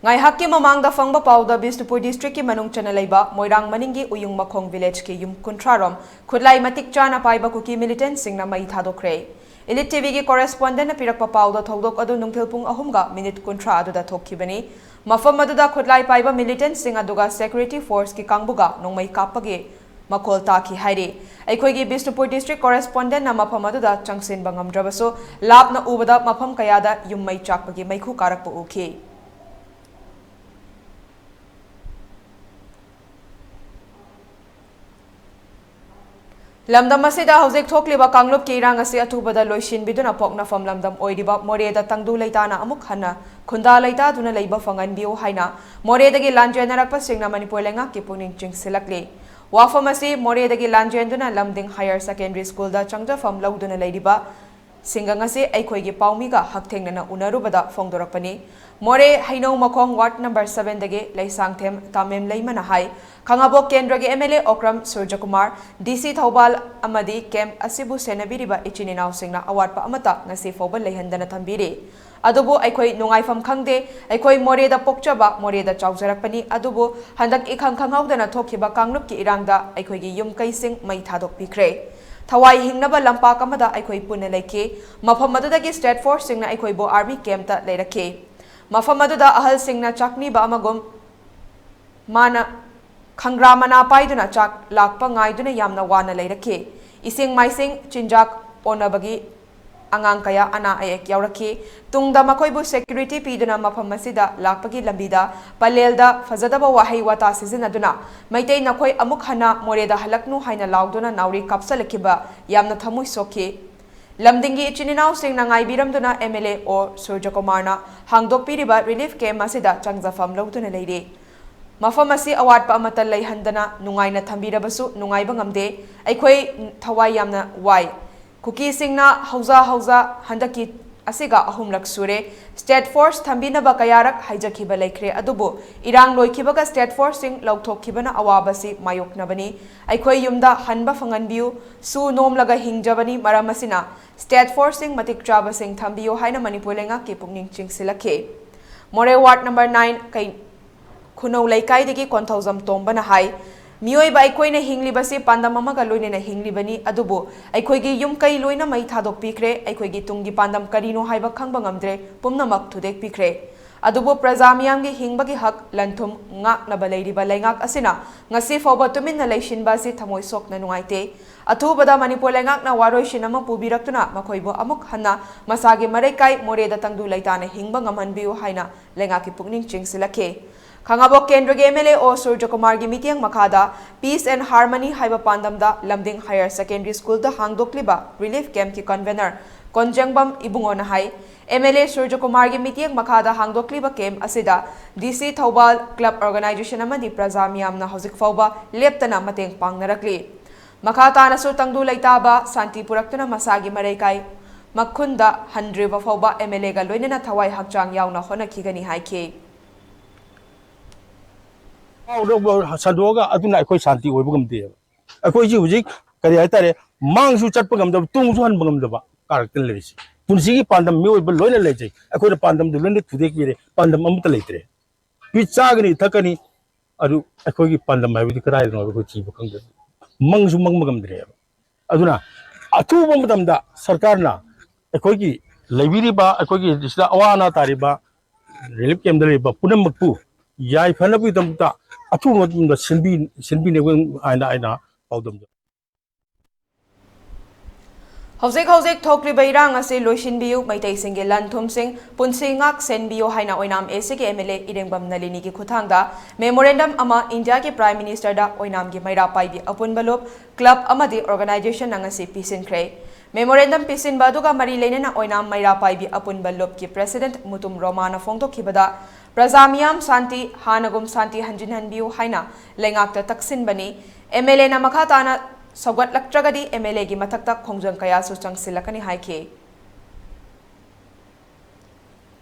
ꯉꯥꯏꯍꯥꯛꯀꯤ ꯃꯃꯥꯡꯗ ꯐꯪꯕ ꯄꯥꯎꯗ ꯕꯤꯁꯅꯨꯄꯨꯔ ꯗꯤꯁꯇ꯭ꯔꯤꯛꯀꯤ ꯃꯅꯨꯡ ꯆꯟꯅ ꯂꯩꯕ ꯃꯣꯏꯔꯥꯡ ꯃꯅꯤꯡꯒꯤ ꯎꯌꯨꯡ ꯃꯈꯣꯡ ꯚꯤꯂꯦꯖꯀꯤ ꯌꯨꯝ ꯀꯨꯟꯊ꯭ꯔꯥ ꯔꯣꯝ ꯈꯨꯠꯂꯥꯏ ꯃꯇꯤꯛ ꯆꯥꯅ ꯄꯥꯏꯕ ꯀꯨꯀꯤ ꯃꯤꯂꯤꯇꯦꯟꯠꯁꯤꯡꯅ ꯃꯩ ꯊꯥꯗꯣꯛꯈ꯭ꯔꯦ꯫ ꯏꯂꯤꯠ ꯇꯤꯚꯤꯒꯤ ꯀꯣꯔꯦꯁꯄꯣꯟꯗꯦꯟꯠꯅ ꯄꯤꯔꯛꯄ ꯄꯥꯎꯗ ꯊꯧꯗꯣꯛ ꯑꯗꯨ ꯅꯨꯡꯊꯤꯜ ꯄꯨꯡ ꯑꯍꯨꯝꯒ ꯃꯤꯅꯤꯠ ꯀꯨꯟꯊ꯭ꯔꯥ ꯑꯗꯨꯗ ꯊꯣꯛꯈꯤꯕꯅꯤ꯫ ꯃꯐꯝ ꯑꯗꯨꯗ ꯈꯨꯠꯂꯥꯏ ꯄꯥꯏꯕ ꯃꯤꯂꯤꯇꯦꯟꯠꯁꯤꯡ ꯑꯗꯨꯒ ꯁꯦꯀ꯭ꯌꯨꯔꯤꯇꯤ ꯐꯣꯔꯁꯀꯤ ꯀꯥꯡꯕꯨꯒ ꯅꯣꯡꯃꯩ ꯀꯥꯞꯄꯒꯤ ꯃꯈꯣꯜ ꯇꯥꯈꯤ ꯍꯥꯏꯔꯤ꯫ ꯑꯩꯈꯣꯏꯒꯤ ꯕꯤꯁꯅꯨꯄꯨꯔ ꯗꯤꯁꯇ꯭ꯔꯤꯛ ꯀꯣꯔꯦꯁꯄꯣꯟꯗꯦꯟꯠꯅ ꯃꯐꯝ ꯑꯗꯨꯗ ꯆꯪꯁꯤꯟꯕ ꯉꯝꯗ꯭ꯔꯕꯁꯨ ꯂꯥꯞꯅ ꯎꯕꯗ ꯃꯐꯝ ꯀꯌꯥꯗ ꯌꯨꯝ ꯃꯩ ꯆꯥꯛꯄꯒꯤ ꯃꯩꯈꯨ ꯀꯥꯔꯛꯄ ꯎꯈꯤ꯫ ꯂꯝꯗꯝ ꯑꯁꯤꯗ ꯍꯧꯖꯤꯛ ꯊꯣꯛꯂꯤꯕ ꯀꯥꯡꯂꯨꯞꯀꯤ ꯏꯔꯥꯡ ꯑꯁꯤ ꯑꯊꯨꯕꯗ ꯂꯣꯏꯁꯤꯟꯕꯤꯗꯨꯅ ꯄꯣꯛꯅꯐꯝ ꯂꯝꯗꯝ ꯑꯣꯏꯔꯤꯕ ꯃꯣꯔꯦꯗ ꯇꯪꯗꯨ ꯂꯩꯇꯥꯅ ꯑꯃꯨꯛ ꯍꯟꯅ ꯈꯨꯟꯗꯥ ꯂꯩꯇꯥꯗꯨꯅ ꯂꯩꯕ ꯐꯪꯍꯟꯕꯤꯌꯨ ꯍꯥꯏꯅ ꯃꯣꯔꯦꯗꯒꯤ ꯂꯥꯟꯖꯦꯟꯅꯔꯛꯄꯁꯤꯡꯅ ꯃꯅꯤꯄꯨꯔ ꯂꯩꯉꯥꯛꯀꯤ ꯄꯨꯛꯅꯤꯡ ꯆꯤꯡꯁꯤꯜꯂꯛꯂꯤ꯫ ꯋꯥꯐꯝ ꯑꯁꯤ ꯃꯣꯔꯦꯗꯒꯤ ꯂꯥꯟꯖꯦꯟꯗꯨꯅ ꯂꯝꯗꯤꯡ ꯍꯥꯌꯔ ꯁꯦꯀꯦꯟꯗꯔꯤ ꯁ꯭ꯀꯨꯜꯗ ꯆꯪꯖꯐꯝ ꯂꯧꯗꯨꯅ ꯂꯩꯔꯤꯕ ꯁꯤꯡꯒ ꯉꯁꯤ ꯑꯩꯈꯣꯏꯒꯤ ꯄꯥꯎꯃꯤꯒ ꯍꯛꯊꯦꯡꯅꯅ ꯎꯅꯔꯨꯕꯗ ꯐꯣꯡꯗꯣꯔꯛꯄꯅꯤ꯫ ꯃꯣꯔꯦ ꯍꯩꯅꯧ ꯃꯈꯣꯡ ꯋꯥꯔꯗ ꯅꯝꯕꯔ ꯁꯕꯦꯟꯗꯒꯤ ꯂꯩꯁꯥꯡꯊꯦꯝ ꯇꯥꯃꯦꯝ ꯂꯩꯃꯅ ꯍꯥꯏ, ꯈꯥꯉꯕꯣꯛ ꯀꯦꯟꯗ꯭ꯔꯒꯤ ꯑꯦꯝ ꯑꯦꯜ ꯑꯦ ꯑꯣꯀ꯭ꯔꯝ ꯁꯨꯔꯖꯀꯨꯃꯥꯔ, ꯗꯤ ꯁꯤ ꯊꯧꯕꯥꯜ ꯑꯃꯗꯤ ꯀꯦꯝꯞ ꯑꯁꯤꯕꯨ ꯁꯦꯟꯅꯕꯤꯔꯤꯕ ꯏꯆꯤꯟ ꯏꯅꯥꯎꯁꯤꯡꯅ ꯑꯋꯥꯠꯄ ꯑꯃꯠꯇ ꯉꯁꯤ ꯐꯥꯎꯕ ꯂꯩꯍꯟꯗꯅ ꯊꯝꯕꯤꯔꯤ꯫ ꯑꯗꯨꯕꯨ ꯑꯩꯈꯣꯏ ꯅꯨꯡꯉꯥꯏꯐꯝ ꯈꯪꯗꯦ꯫ ꯑꯩꯈꯣꯏ ꯃꯣꯔꯦꯗ ꯄꯣꯛꯆꯕ, ꯃꯣꯔꯦꯗ ꯆꯥꯎꯖꯔꯛꯄꯅꯤ꯫ ꯑꯗꯨꯕꯨ ꯍꯟꯗꯛ ꯏꯈꯪ ꯈꯪꯍꯧꯗꯅ ꯊꯣꯛꯈꯤꯕ ꯀꯥꯡꯂꯨꯞꯀꯤ ꯏꯔꯥꯡꯗ ꯑꯩꯈꯣꯏꯒꯤ ꯌꯨꯝ ꯀꯩꯁꯤꯡ ꯃꯩ ꯊꯥꯗꯣꯛꯄꯤꯈ꯭ꯔꯦ꯫ ꯊꯋꯥꯏ ꯍꯤꯡꯅꯕ ꯂꯝꯄꯥꯛ ꯑꯃꯗ ꯑꯩꯈꯣꯏ ꯄꯨꯟꯅ ꯂꯩꯈꯤ꯫ ꯃꯐꯝ ꯑꯗꯨꯗꯒꯤ ꯁ꯭ꯇꯦꯠ ꯐꯣꯔꯁꯁꯤꯡꯅ ꯑꯩꯈꯣꯏꯕꯨ ꯑꯥꯔꯃꯤ ꯀꯦꯝꯞꯇ ꯂꯩꯔꯛꯈꯤ꯫ ꯃꯐꯝ ꯑꯗꯨꯗ ꯑꯍꯜꯁꯤꯡꯅ ꯆꯥꯛꯅꯤꯕ ꯑꯃꯒꯨꯝ ꯃꯥꯅ ꯈꯪꯒ꯭ꯔꯥ ꯃꯅꯥ ꯄꯥꯏꯗꯨꯅ ꯆꯥꯛ ꯂꯥꯛꯄ ꯉꯥꯏꯗꯨꯅ ꯌꯥꯝꯅ ꯋꯥꯅ ꯂꯩꯔꯛꯈꯤ꯫ ꯏꯁꯤꯡ ꯃꯥꯏꯁꯤꯡ ꯆꯤꯟꯖꯥꯛ ꯑꯣꯟꯅꯕꯒꯤ ꯑꯉꯥꯡ ꯀꯌꯥ ꯑꯅꯥ ꯑꯌꯦꯛ ꯌꯥꯎꯔꯛꯈꯤ꯫ ꯇꯨꯡꯗ ꯃꯈꯣꯏꯕꯨ ꯁꯦꯀ꯭ꯌꯨꯔꯤꯇꯤ ꯄꯤꯗꯨꯅ ꯃꯐꯝ ꯑꯁꯤꯗ ꯂꯥꯛꯄꯒꯤ ꯂꯝꯕꯤꯗ ꯄꯂꯦꯜꯗ ꯐꯖꯗꯕ ꯋꯥꯍꯩ ꯋꯥꯇꯥ ꯁꯤꯖꯤꯟꯅꯗꯨꯅ ꯃꯩꯇꯩ ꯅꯈꯣꯏ ꯑꯃꯨꯛ ꯍꯟꯅ ꯃꯣꯔꯦꯗ ꯍꯜꯂꯛꯅꯨ ꯍꯥꯏꯅ ꯂꯥꯎꯗꯨꯅ ꯅꯥꯎꯔꯤ ꯀꯥꯞꯁꯤꯜꯂꯛꯈꯤꯕ ꯌꯥꯝꯅ ꯊꯃꯣꯏ ꯁꯣꯛꯈꯤ꯫ ꯂꯝꯗꯤꯡꯒꯤ ꯏꯆꯤꯟ ꯏꯅꯥꯎꯁꯤꯡꯅ ꯉꯥꯏꯕꯤꯔꯝꯗꯨꯅ ꯑꯦꯝ ꯑꯦꯜ ꯑꯦ ꯑꯣ ꯁꯨꯔꯖꯀꯨꯃꯥꯔꯅ ꯍꯥꯡꯗꯣꯛꯄꯤꯔꯤꯕ ꯔꯤꯂꯤꯐ ꯀꯦꯝꯞ ꯑꯁꯤꯗ ꯆꯪꯖꯐꯝ ꯂꯧꯗꯨꯅ ꯂꯩꯔꯤ꯫ ꯃꯐꯝ ꯑꯁꯤ ꯑꯋꯥꯠꯄ ꯑꯃꯠꯇ ꯂꯩꯍꯟꯗꯅ ꯅꯨꯡꯉꯥꯏꯅ ꯊꯝꯕꯤꯔꯕꯁꯨ ꯅꯨꯡꯉꯥꯏꯕ ꯉꯝꯗꯦ꯫ ꯑꯩꯈꯣꯏ ꯊꯋꯥꯏ ꯌꯥꯝꯅ ꯋꯥꯏ꯫ ꯀꯨꯀꯤꯁꯤꯡꯅ ꯍꯧꯖ ꯍꯧꯖ ꯍꯟꯗꯛꯀꯤ ꯑꯁꯤꯒ ꯑꯍꯨꯝꯂꯛ ꯁꯨꯔꯦ꯫ ꯁ꯭ꯇꯦꯠ ꯐꯣꯔꯁ ꯊꯝꯕꯤꯅꯕ ꯀꯌꯥꯔꯛ ꯍꯥꯏꯖꯈꯤꯕ ꯂꯩꯈ꯭ꯔꯦ, ꯑꯗꯨꯕꯨ ꯏꯔꯥꯡ ꯂꯣꯏꯈꯤꯕꯒ ꯁ꯭ꯇꯦꯠ ꯐꯣꯔꯁꯁꯤꯡ ꯂꯧꯊꯣꯛꯈꯤꯕꯅ ꯑꯋꯥꯕꯁꯤ ꯃꯥꯌꯣꯛꯅꯕꯅꯤ꯫ ꯑꯩꯈꯣꯏ ꯌꯨꯝꯗ ꯍꯟꯕ ꯐꯪꯍꯟꯕꯤꯌꯨ꯫ ꯁꯨ ꯅꯣꯝꯂꯒ ꯍꯤꯡꯖꯕꯅꯤ, ꯃꯔꯝ ꯑꯁꯤꯅ ꯁ꯭ꯇꯦꯠ ꯐꯣꯔꯁꯁꯤꯡ ꯃꯇꯤꯛ ꯆꯥꯕꯁꯤꯡ ꯊꯝꯕꯤꯌꯨ ꯍꯥꯏꯅ ꯃꯅꯤꯄꯨꯔ ꯂꯩꯉꯥꯛꯀꯤ ꯄꯨꯛꯅꯤꯡ ꯆꯤꯡꯁꯤꯜꯂꯛꯈꯤ꯫ ꯃꯣꯔꯦ ꯋꯥꯔꯗ ꯅꯝꯕꯔ ꯅꯥꯏꯟ ꯀꯩ-, ꯈꯨꯅꯧ ꯂꯩꯀꯥꯏꯗꯒꯤ ꯀꯣꯟꯊꯧꯖꯝ ꯇꯣꯝꯕꯅ ꯍꯥꯏ, ꯃꯤꯑꯣꯏꯕ ꯑꯩꯈꯣꯏꯅ ꯍꯤꯡꯂꯤꯕꯁꯤ ꯄꯥꯟꯗꯝ ꯑꯃꯒ ꯂꯣꯏꯅꯅ ꯍꯤꯡꯂꯤꯕꯅꯤ, ꯑꯗꯨꯕꯨ ꯑꯩꯈꯣꯏꯒꯤ ꯌꯨꯝ ꯀꯩ ꯂꯣꯏꯅ ꯃꯩ ꯊꯥꯗꯣꯛꯄꯤꯈ꯭ꯔꯦ, ꯑꯩꯈꯣꯏꯒꯤ ꯇꯨꯡꯒꯤ ꯄꯥꯟꯗꯝ ꯀꯔꯤꯅꯣ ꯍꯥꯏꯕ ꯈꯪꯕ ꯉꯝꯗ꯭ꯔꯦ, ꯄꯨꯝꯅꯃꯛ ꯊꯨꯗꯦꯛꯄꯤꯈ꯭ꯔꯦ꯫ ꯑꯗꯨꯕꯨ ꯄ꯭ꯔꯖꯥ ꯃꯤꯌꯥꯝꯒꯤ ꯍꯤꯡꯕꯒꯤ ꯍꯛ ꯂꯟ-ꯊꯨꯝ ꯉꯥꯛꯅꯕ ꯂꯩꯔꯤꯕ ꯂꯩꯉꯥꯛ ꯑꯁꯤꯅ ꯉꯁꯤ ꯐꯥꯎꯕ ꯇꯨꯃꯤꯟꯅ ꯂꯩꯁꯤꯟꯕ ꯑꯁꯤ ꯊꯃꯣꯏ ꯁꯣꯛꯅ ꯅꯨꯡꯉꯥꯏꯇꯦ꯫ ꯑꯊꯨꯕꯗ ꯃꯅꯤꯄꯨꯔ ꯂꯩꯉꯥꯛꯅ ꯋꯥꯔꯣꯏꯁꯤꯟ ꯑꯃ ꯄꯨꯕꯤꯔꯛꯇꯨꯅ ꯃꯈꯣꯏꯕꯨ ꯑꯃꯨꯛ ꯍꯟꯅ ꯃꯁꯥꯒꯤ ꯃꯔꯩꯀꯥꯏ ꯃꯣꯔꯦꯗ ꯇꯪꯗꯨ ꯂꯩꯇꯥꯅ ꯍꯤꯡꯕ ꯉꯝꯍꯟꯕꯤꯌꯨ ꯍꯥꯏꯅ ꯂꯩꯉꯥꯛꯀꯤ ꯄꯨꯛꯅꯤꯡ ꯆꯤꯡꯁꯤꯜꯂꯛꯈꯤ꯫ ꯈꯥꯉꯕꯣꯛ ꯀꯦꯟꯗ꯭ꯔꯒꯤ ꯑꯦꯝ ꯑꯦꯜ ꯑꯦ ꯑꯣ ꯁꯨꯔꯖꯀꯨꯃꯥꯔꯒꯤ ꯃꯤꯠꯌꯦꯡ ꯃꯈꯥꯗ Peace and Harmony ꯍꯥꯏꯕ ꯄꯥꯟꯗꯝꯗ ꯂꯝꯗꯤꯡ ꯍꯥꯌꯔ ꯁꯦꯀꯦꯟꯗꯔꯤ ꯁ꯭ꯀꯨꯜꯗ ꯍꯥꯡꯗꯣꯛꯂꯤꯕ ꯔꯤꯂꯤꯐ ꯀꯦꯝꯞꯀꯤ ꯀꯟꯚꯦꯅꯔ ꯀꯣꯟꯖꯦꯡꯕꯝ ꯏꯕꯨꯡꯉꯣꯅ ꯍꯥꯏ, ꯑꯦꯝ ꯑꯦꯜ ꯑꯦ ꯁꯨꯔꯖꯀꯨꯃꯥꯔꯒꯤ ꯃꯤꯠꯌꯦꯡ ꯃꯈꯥꯗ ꯍꯥꯡꯗꯣꯛꯂꯤꯕ ꯀꯦꯝꯞ ꯑꯁꯤꯗ ꯗꯤ ꯁꯤ ꯊꯧꯕꯥꯜ, ꯀ꯭ꯂꯕ ꯑꯣꯔꯒꯅꯥꯏꯖꯦꯁꯟ ꯑꯃꯗꯤ ꯄ꯭ꯔꯖꯥ ꯃꯤꯌꯥꯝꯅ ꯍꯧꯖꯤꯛ ꯐꯥꯎꯕ ꯂꯦꯞꯇꯅ ꯃꯇꯦꯡ ꯄꯥꯡꯅꯔꯛꯂꯤ꯫ ꯃꯈꯥ ꯇꯥꯅꯁꯨ ꯇꯪꯗꯨ ꯂꯩꯇꯥꯕ ꯁꯥꯟꯇꯤ ꯄꯨꯔꯛꯇꯨꯅ ꯃꯁꯥꯒꯤ ꯃꯔꯩꯀꯥꯏ ꯃꯈꯨꯟꯗ ꯍꯟꯗ꯭ꯔꯤꯕ ꯐꯥꯎꯕ ꯑꯦꯝ ꯑꯦꯜ ꯑꯦꯒ ꯂꯣꯏꯅꯅ ꯊꯋꯥꯏ ꯍꯛꯆꯥꯡ ꯌꯥꯎꯅ ꯍꯣꯠꯅꯈꯤꯒꯅꯤ ꯍꯥꯏꯈꯤ꯫ ꯁꯟꯗꯣꯛꯑꯒ ꯑꯗꯨꯅ ꯑꯩꯈꯣꯏ ꯁꯥꯟꯇꯤ ꯑꯣꯏꯕ ꯉꯝꯗꯦꯕ꯫ ꯑꯩꯈꯣꯏꯁꯤ ꯍꯧꯖꯤꯛ ꯀꯔꯤ ꯍꯥꯏꯇꯥꯔꯦ, ꯃꯥꯡꯁꯨ ꯆꯠꯄ ꯉꯝꯗꯕ, ꯇꯨꯡꯁꯨ ꯍꯟꯕ ꯉꯝꯗꯕ ꯀꯥꯔꯛꯇ ꯂꯩꯔꯤꯁꯦ꯫ ꯄꯨꯟꯁꯤꯒꯤ ꯄꯥꯟꯗꯝ ꯃꯤꯑꯣꯏꯕ ꯂꯣꯏꯅ ꯂꯩꯖꯩ, ꯑꯩꯈꯣꯏꯅ ꯄꯥꯟꯗꯝꯗꯨ ꯂꯣꯏꯅ ꯊꯨꯗꯦꯛꯄꯤꯔꯦ, ꯄꯥꯟꯗꯝ ꯑꯃꯠꯇ ꯂꯩꯇ꯭ꯔꯦ꯫ ꯃꯤ ꯆꯥꯒꯅꯤ ꯊꯛꯀꯅꯤ, ꯑꯗꯨ ꯑꯩꯈꯣꯏꯒꯤ ꯄꯥꯟꯗꯝ ꯍꯥꯏꯕꯗꯤ ꯀꯗꯥꯏꯗꯅꯣ ꯍꯥꯏꯕ ꯑꯩꯈꯣꯏ ꯊꯤꯕ ꯈꯪꯗ꯭ꯔꯦ꯫ ꯃꯪꯁꯨ ꯃꯪꯕ ꯉꯝꯗ꯭ꯔꯦꯕ꯫ ꯑꯗꯨꯅ ꯑꯊꯨꯕ ꯃꯇꯝꯗ ꯁꯔꯀꯥꯔꯅ ꯑꯩꯈꯣꯏꯒꯤ ꯂꯩꯕꯤꯔꯤꯕ, ꯑꯩꯈꯣꯏꯒꯤ ꯁꯤꯗ ꯑꯋꯥ ꯑꯅꯥ ꯇꯥꯔꯤꯕ ꯔꯤꯂꯤꯐ ꯀꯦꯝꯞꯇ ꯂꯩꯔꯤꯕ ꯄꯨꯝꯅꯃꯛꯄꯨ ꯌꯥꯏꯐꯅꯕꯒꯤꯗꯃꯛꯇ ꯑꯊꯨꯕ ꯃꯇꯝꯗ ꯁꯤꯟꯕꯤ-, ꯁꯤꯟꯕꯤꯅꯕ ꯍꯥꯏꯅ ꯑꯩꯅ ꯄꯥꯎꯗꯝꯖꯩ꯫ ꯍꯧꯖꯤꯛ ꯍꯧꯖꯤꯛ ꯊꯣꯛꯂꯤꯕ ꯏꯔꯥꯡ ꯑꯁꯤ ꯂꯣꯏꯁꯤꯟꯕꯤꯌꯨ, ꯃꯩꯇꯩꯁꯤꯡꯒꯤ ꯂꯟ ꯊꯨꯝꯁꯤꯡ ꯄꯨꯟꯁꯤ ꯉꯥꯛ ꯁꯦꯟꯕꯤꯌꯨ ꯍꯥꯏꯅ ꯑꯣꯏꯅꯥꯝ ꯑꯦꯁꯤꯒꯤ ꯑꯦꯝ ꯑꯦꯜ ꯑꯦ ꯏꯔꯦꯡꯕꯝ ꯅꯂꯤꯅꯤꯒꯤ ꯈꯨꯠꯊꯥꯡꯗ ꯃꯦꯃꯣꯔꯦꯟꯗꯝ ꯑꯃ ꯏꯟꯗꯤꯌꯥꯒꯤ ꯄ꯭ꯔꯥꯏꯝ ꯃꯤꯅꯤꯁꯇꯔꯗ ꯑꯣꯏꯅꯥꯝꯒꯤ ꯃꯩꯔꯥ ꯄꯥꯏꯕꯤ ꯑꯄꯨꯟꯕ ꯂꯨꯞ, ꯀ꯭ꯂꯕ ꯑꯃꯗꯤ ꯑꯣꯔꯒꯅꯥꯏꯖꯦꯁꯟꯅ ꯉꯁꯤ ꯄꯤꯁꯤꯟꯈ꯭ꯔꯦ꯫ ꯃꯦꯃꯣꯔꯦꯟꯗꯝ ꯄꯤꯁꯤꯟꯕ ꯑꯗꯨꯒ ꯃꯔꯤ ꯂꯩꯅꯅ ꯑꯣꯏꯅꯥꯝ ꯃꯩꯔꯥ ꯄꯥꯏꯕꯤ ꯑꯄꯨꯟꯕ ꯂꯨꯞꯀꯤ ꯄ꯭ꯔꯦꯁꯤꯗꯦꯟꯠ ꯃꯨꯇꯨꯝ ꯔꯣꯃꯥꯅ ꯐꯣꯡꯗꯣꯛꯈꯤꯕꯗ, ꯄ꯭ꯔꯖꯥ ꯃꯤꯌꯥꯝ ꯁꯥꯟꯇꯤ, ꯍꯥꯟꯅꯒꯨꯝ ꯁꯥꯟꯇꯤ ꯍꯟꯖꯤꯟꯍꯟꯕꯤꯌꯨ ꯍꯥꯏꯅ ꯂꯩꯉꯥꯛꯇ ꯇꯛꯁꯤꯟꯕꯅꯤ꯫ ꯑꯦꯝ ꯑꯦꯜ ꯑꯦꯅ ꯃꯈꯥ ꯇꯥꯅ ꯁꯧꯒꯠꯂꯛꯇ꯭ꯔꯒꯗꯤ ꯑꯦꯝ ꯑꯦꯜ ꯑꯦꯒꯤ ꯃꯊꯛꯇ ꯈꯣꯡꯖꯪ ꯀꯌꯥꯁꯨ ꯆꯪꯁꯤꯜꯂꯛꯀꯅꯤ ꯍꯥꯏꯈꯤ꯫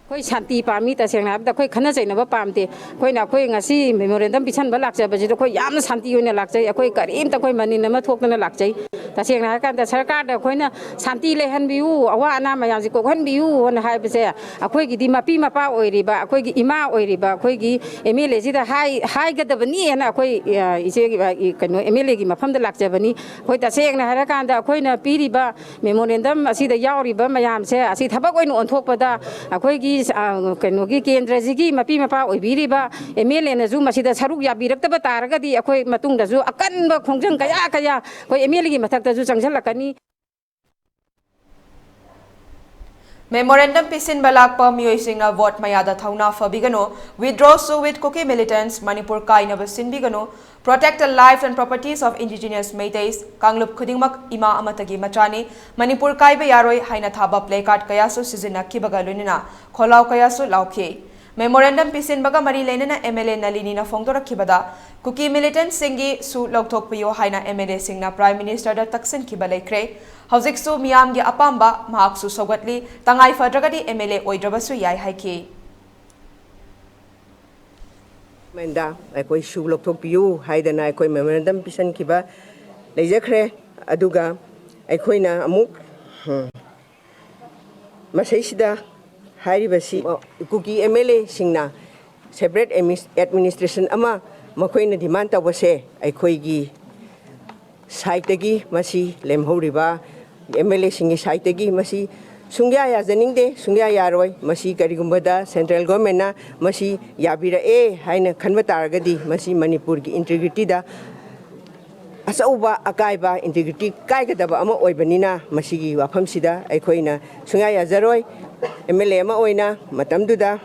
ꯑꯩꯈꯣꯏ ꯁꯥꯟꯇꯤ ꯄꯥꯝꯃꯤ꯫ ꯇꯁꯦꯡꯅ ꯍꯥꯏꯕꯗ ꯑꯩꯈꯣꯏ ꯈꯠꯅ ꯆꯩꯅꯕ ꯄꯥꯝꯗꯦ꯫ ꯑꯩꯈꯣꯏꯅ, ꯑꯩꯈꯣꯏ ꯉꯁꯤ ꯃꯦꯃꯣꯔꯦꯟꯗꯝ ꯄꯤꯁꯟꯕ ꯂꯥꯛꯆꯕꯁꯤꯗ ꯑꯩꯈꯣꯏ ꯌꯥꯝꯅ ꯁꯥꯟꯇꯤ ꯑꯣꯏꯅ ꯂꯥꯛꯆꯩ꯫ ꯑꯩꯈꯣꯏ ꯀꯔꯤꯝꯇ ꯑꯩꯈꯣꯏ ꯃꯅꯤꯟ ꯑꯃ ꯊꯣꯛꯇꯅ ꯂꯥꯛꯆꯩ꯫ ꯇꯁꯦꯡꯅ ꯍꯥꯏꯔꯀꯥꯟꯗ ꯁꯔꯀꯥꯔꯗ ꯑꯩꯈꯣꯏꯅ ꯁꯥꯟꯇꯤ ꯂꯩꯍꯟꯕꯤꯌꯨ, ꯑꯋꯥ ꯑꯅꯥ ꯃꯌꯥꯝꯁꯤ ꯀꯣꯛꯍꯟꯕꯤꯌꯨ ꯑꯅ ꯍꯥꯏꯕꯁꯦ ꯑꯩꯈꯣꯏꯒꯤꯗꯤ ꯃꯄꯤ ꯃꯄꯥ ꯑꯣꯏꯔꯤꯕ, ꯑꯩꯈꯣꯏꯒꯤ ꯏꯃꯥ ꯑꯣꯏꯔꯤꯕ ꯑꯩꯈꯣꯏꯒꯤ ꯑꯦꯝ ꯑꯦꯜ ꯑꯦꯁꯤꯗ ꯍꯥꯏ-, ꯍꯥꯏꯒꯗꯕꯅꯤ ꯍꯥꯏꯅ ꯑꯩꯈꯣꯏ, ꯑ, ꯏꯆꯦꯒꯤ, ꯑ, ꯀꯩꯅꯣ, ꯑꯦꯝ ꯑꯦꯜ ꯑꯦꯒꯤ ꯃꯐꯝꯗ ꯂꯥꯛꯆꯕꯅꯤ꯫ ꯑꯩꯈꯣꯏ ꯇꯁꯦꯡꯅ ꯍꯥꯏꯔꯀꯥꯟꯗ ꯑꯩꯈꯣꯏꯅ ꯄꯤꯔꯤꯕ ꯃꯦꯃꯣꯔꯦꯟꯗꯝ ꯑꯁꯤꯗ ꯌꯥꯎꯔꯤꯕ ꯃꯌꯥꯝꯁꯦ ꯑꯁꯤ ꯊꯕꯛ ꯑꯣꯏꯅ ꯑꯣꯟꯊꯣꯛꯄꯗ ꯑꯩꯈꯣꯏꯒꯤ, ꯑ, ꯀꯩꯅꯣꯒꯤ ꯀꯦꯟꯗ꯭ꯔꯁꯤꯒꯤ ꯃꯄꯤ ꯃꯄꯥ ꯑꯣꯏꯕꯤꯔꯤꯕ ꯑꯦꯝ ꯑꯦꯜ ꯑꯦꯅꯁꯨ ꯃꯁꯤꯗ ꯁꯔꯨꯛ ꯌꯥꯕꯤꯔꯛꯇꯕ ꯇꯥꯔꯒꯗꯤ ꯑꯩꯈꯣꯏ ꯃꯇꯨꯡꯗꯁꯨ ꯑꯀꯟꯕ ꯈꯣꯡꯖꯪ ꯀꯌꯥ ꯀꯌꯥ ꯑꯩꯈꯣꯏ ꯑꯦꯝ ꯑꯦꯜ ꯑꯦꯒꯤ ꯃꯊꯛꯇꯁꯨ ꯆꯪꯁꯤꯜꯂꯛꯀꯅꯤ꯫ ꯃꯦꯃꯣꯔꯦꯟꯗꯝ ꯄꯤꯁꯤꯟꯕ ꯂꯥꯛꯄ ꯃꯤꯑꯣꯏꯁꯤꯡꯅ ꯚꯣꯠ ꯃꯌꯥꯗ ꯊꯧꯅꯥ ꯐꯕꯤꯒꯅꯨ, withdraw ꯁꯨ with Kuki militants, Manipur ꯀꯥꯏꯅꯕ ꯁꯤꯟꯕꯤꯒꯅꯨ, protect the life and properties of indigenous Meiteis, ꯀꯥꯡꯂꯨꯞ ꯈꯨꯗꯤꯡꯃꯛ ꯏꯃꯥ ꯑꯃꯠꯇꯒꯤ ꯃꯆꯥꯅꯤ, ꯃꯅꯤꯄꯨꯔ ꯀꯥꯏꯕ ꯌꯥꯔꯣꯏ ꯍꯥꯏꯅ ꯊꯥꯕ placard ꯀꯌꯥꯁꯨ ꯁꯤꯖꯤꯟꯅꯈꯤꯕꯒ ꯂꯣꯏꯅꯅ ꯈꯣꯜꯂꯥꯎ ꯀꯌꯥꯁꯨ ꯂꯥꯎꯈꯤ꯫ ꯃꯦꯃꯣꯔꯦꯟꯗꯝ ꯄꯤꯁꯤꯟꯕꯒ ꯃꯔꯤ ꯂꯩꯅꯅ ꯑꯦꯝ ꯑꯦꯜ ꯑꯦ ꯅꯂꯤꯅꯤꯅ ꯐꯣꯡꯗꯣꯔꯛꯈꯤꯕꯗ, ꯀꯨꯀꯤ ꯃꯤꯂꯤꯇꯦꯟꯠꯁꯤꯡꯒꯤ ꯁꯨ ꯂꯧꯊꯣꯛꯄꯤꯌꯨ ꯍꯥꯏꯅ ꯑꯦꯝ ꯑꯦꯜ ꯑꯦꯁꯤꯡꯅ ꯄ꯭ꯔꯥꯏꯝ ꯃꯤꯅꯤꯁꯇꯔꯗ ꯇꯛꯁꯤꯟꯈꯤꯕ ꯂꯩꯈ꯭ꯔꯦ꯫ ꯍꯧꯖꯤꯛꯁꯨ ꯃꯤꯌꯥꯝꯒꯤ ꯑꯄꯥꯝꯕ, ꯃꯍꯥꯛꯁꯨ ꯁꯧꯒꯠꯂꯤ, ꯇꯉꯥꯏ ꯐꯗ꯭ꯔꯒꯗꯤ ꯑꯦꯝ ꯑꯦꯜ ꯑꯦ ꯑꯣꯏꯗ꯭ꯔꯕꯁꯨ ꯌꯥꯏ ꯍꯥꯏꯈꯤ꯫ ꯒꯃꯦꯟꯗ ꯑꯩꯈꯣꯏ ꯁꯨ ꯂꯧꯊꯣꯛꯄꯤꯌꯨ ꯍꯥꯏꯗꯅ ꯑꯩꯈꯣꯏ ꯃꯦꯃꯣꯔꯦꯟꯗꯝ ꯄꯤꯁꯟꯈꯤꯕ ꯂꯩꯖꯈ꯭ꯔꯦ꯫ ꯑꯗꯨꯒ ꯑꯩꯈꯣꯏꯅ ꯑꯃꯨꯛ, ꯎꯝ, ꯃꯁꯤꯁꯤꯗ ꯍꯥꯏꯔꯤꯕꯁꯤ ꯀꯨꯀꯤ ꯑꯦꯝ ꯑꯦꯜ ꯑꯦꯁꯤꯡꯅ separate administration ꯑꯃ ꯃꯈꯣꯏꯅ demand ꯇꯧꯕꯁꯦ ꯑꯩꯈꯣꯏꯒꯤ side ꯇꯒꯤ ꯃꯁꯤ ꯂꯦꯝꯍꯧꯔꯤꯕ ꯑꯦꯝ ꯑꯦꯜ ꯑꯦꯁꯤꯡꯒꯤ side ꯇꯒꯤ ꯃꯁꯤ ꯁꯨꯡꯌꯥ ꯌꯥꯖꯅꯤꯡꯗꯦ, ꯁꯨꯡꯌꯥ ꯌꯥꯔꯣꯏ꯫ ꯃꯁꯤ ꯀꯔꯤꯒꯨꯝꯕꯗ central government ꯅ ꯃꯁꯤ ꯌꯥꯕꯤꯔꯛꯑꯦ ꯍꯥꯏꯅ ꯈꯟꯕ ꯇꯥꯔꯒꯗꯤ ꯃꯁꯤ ꯃꯅꯤꯄꯨꯔꯒꯤ integrity ꯗ ꯑꯆꯧꯕ ꯑꯀꯥꯏꯕ, ꯏꯟꯇꯤꯒ꯭ꯔꯤꯇꯤ ꯀꯥꯏꯒꯗꯕ ꯑꯃ ꯑꯣꯏꯕꯅꯤꯅ, ꯃꯁꯤꯒꯤ ꯋꯥꯐꯝꯁꯤꯗ ꯑꯩꯈꯣꯏꯅ ꯁꯨꯡꯌꯥ ꯌꯥꯖꯔꯣꯏ꯫ ꯑꯦꯝ ꯑꯦꯜ ꯑꯦ ꯑꯃ ꯑꯣꯏꯅ ꯃꯇꯝꯗꯨꯗ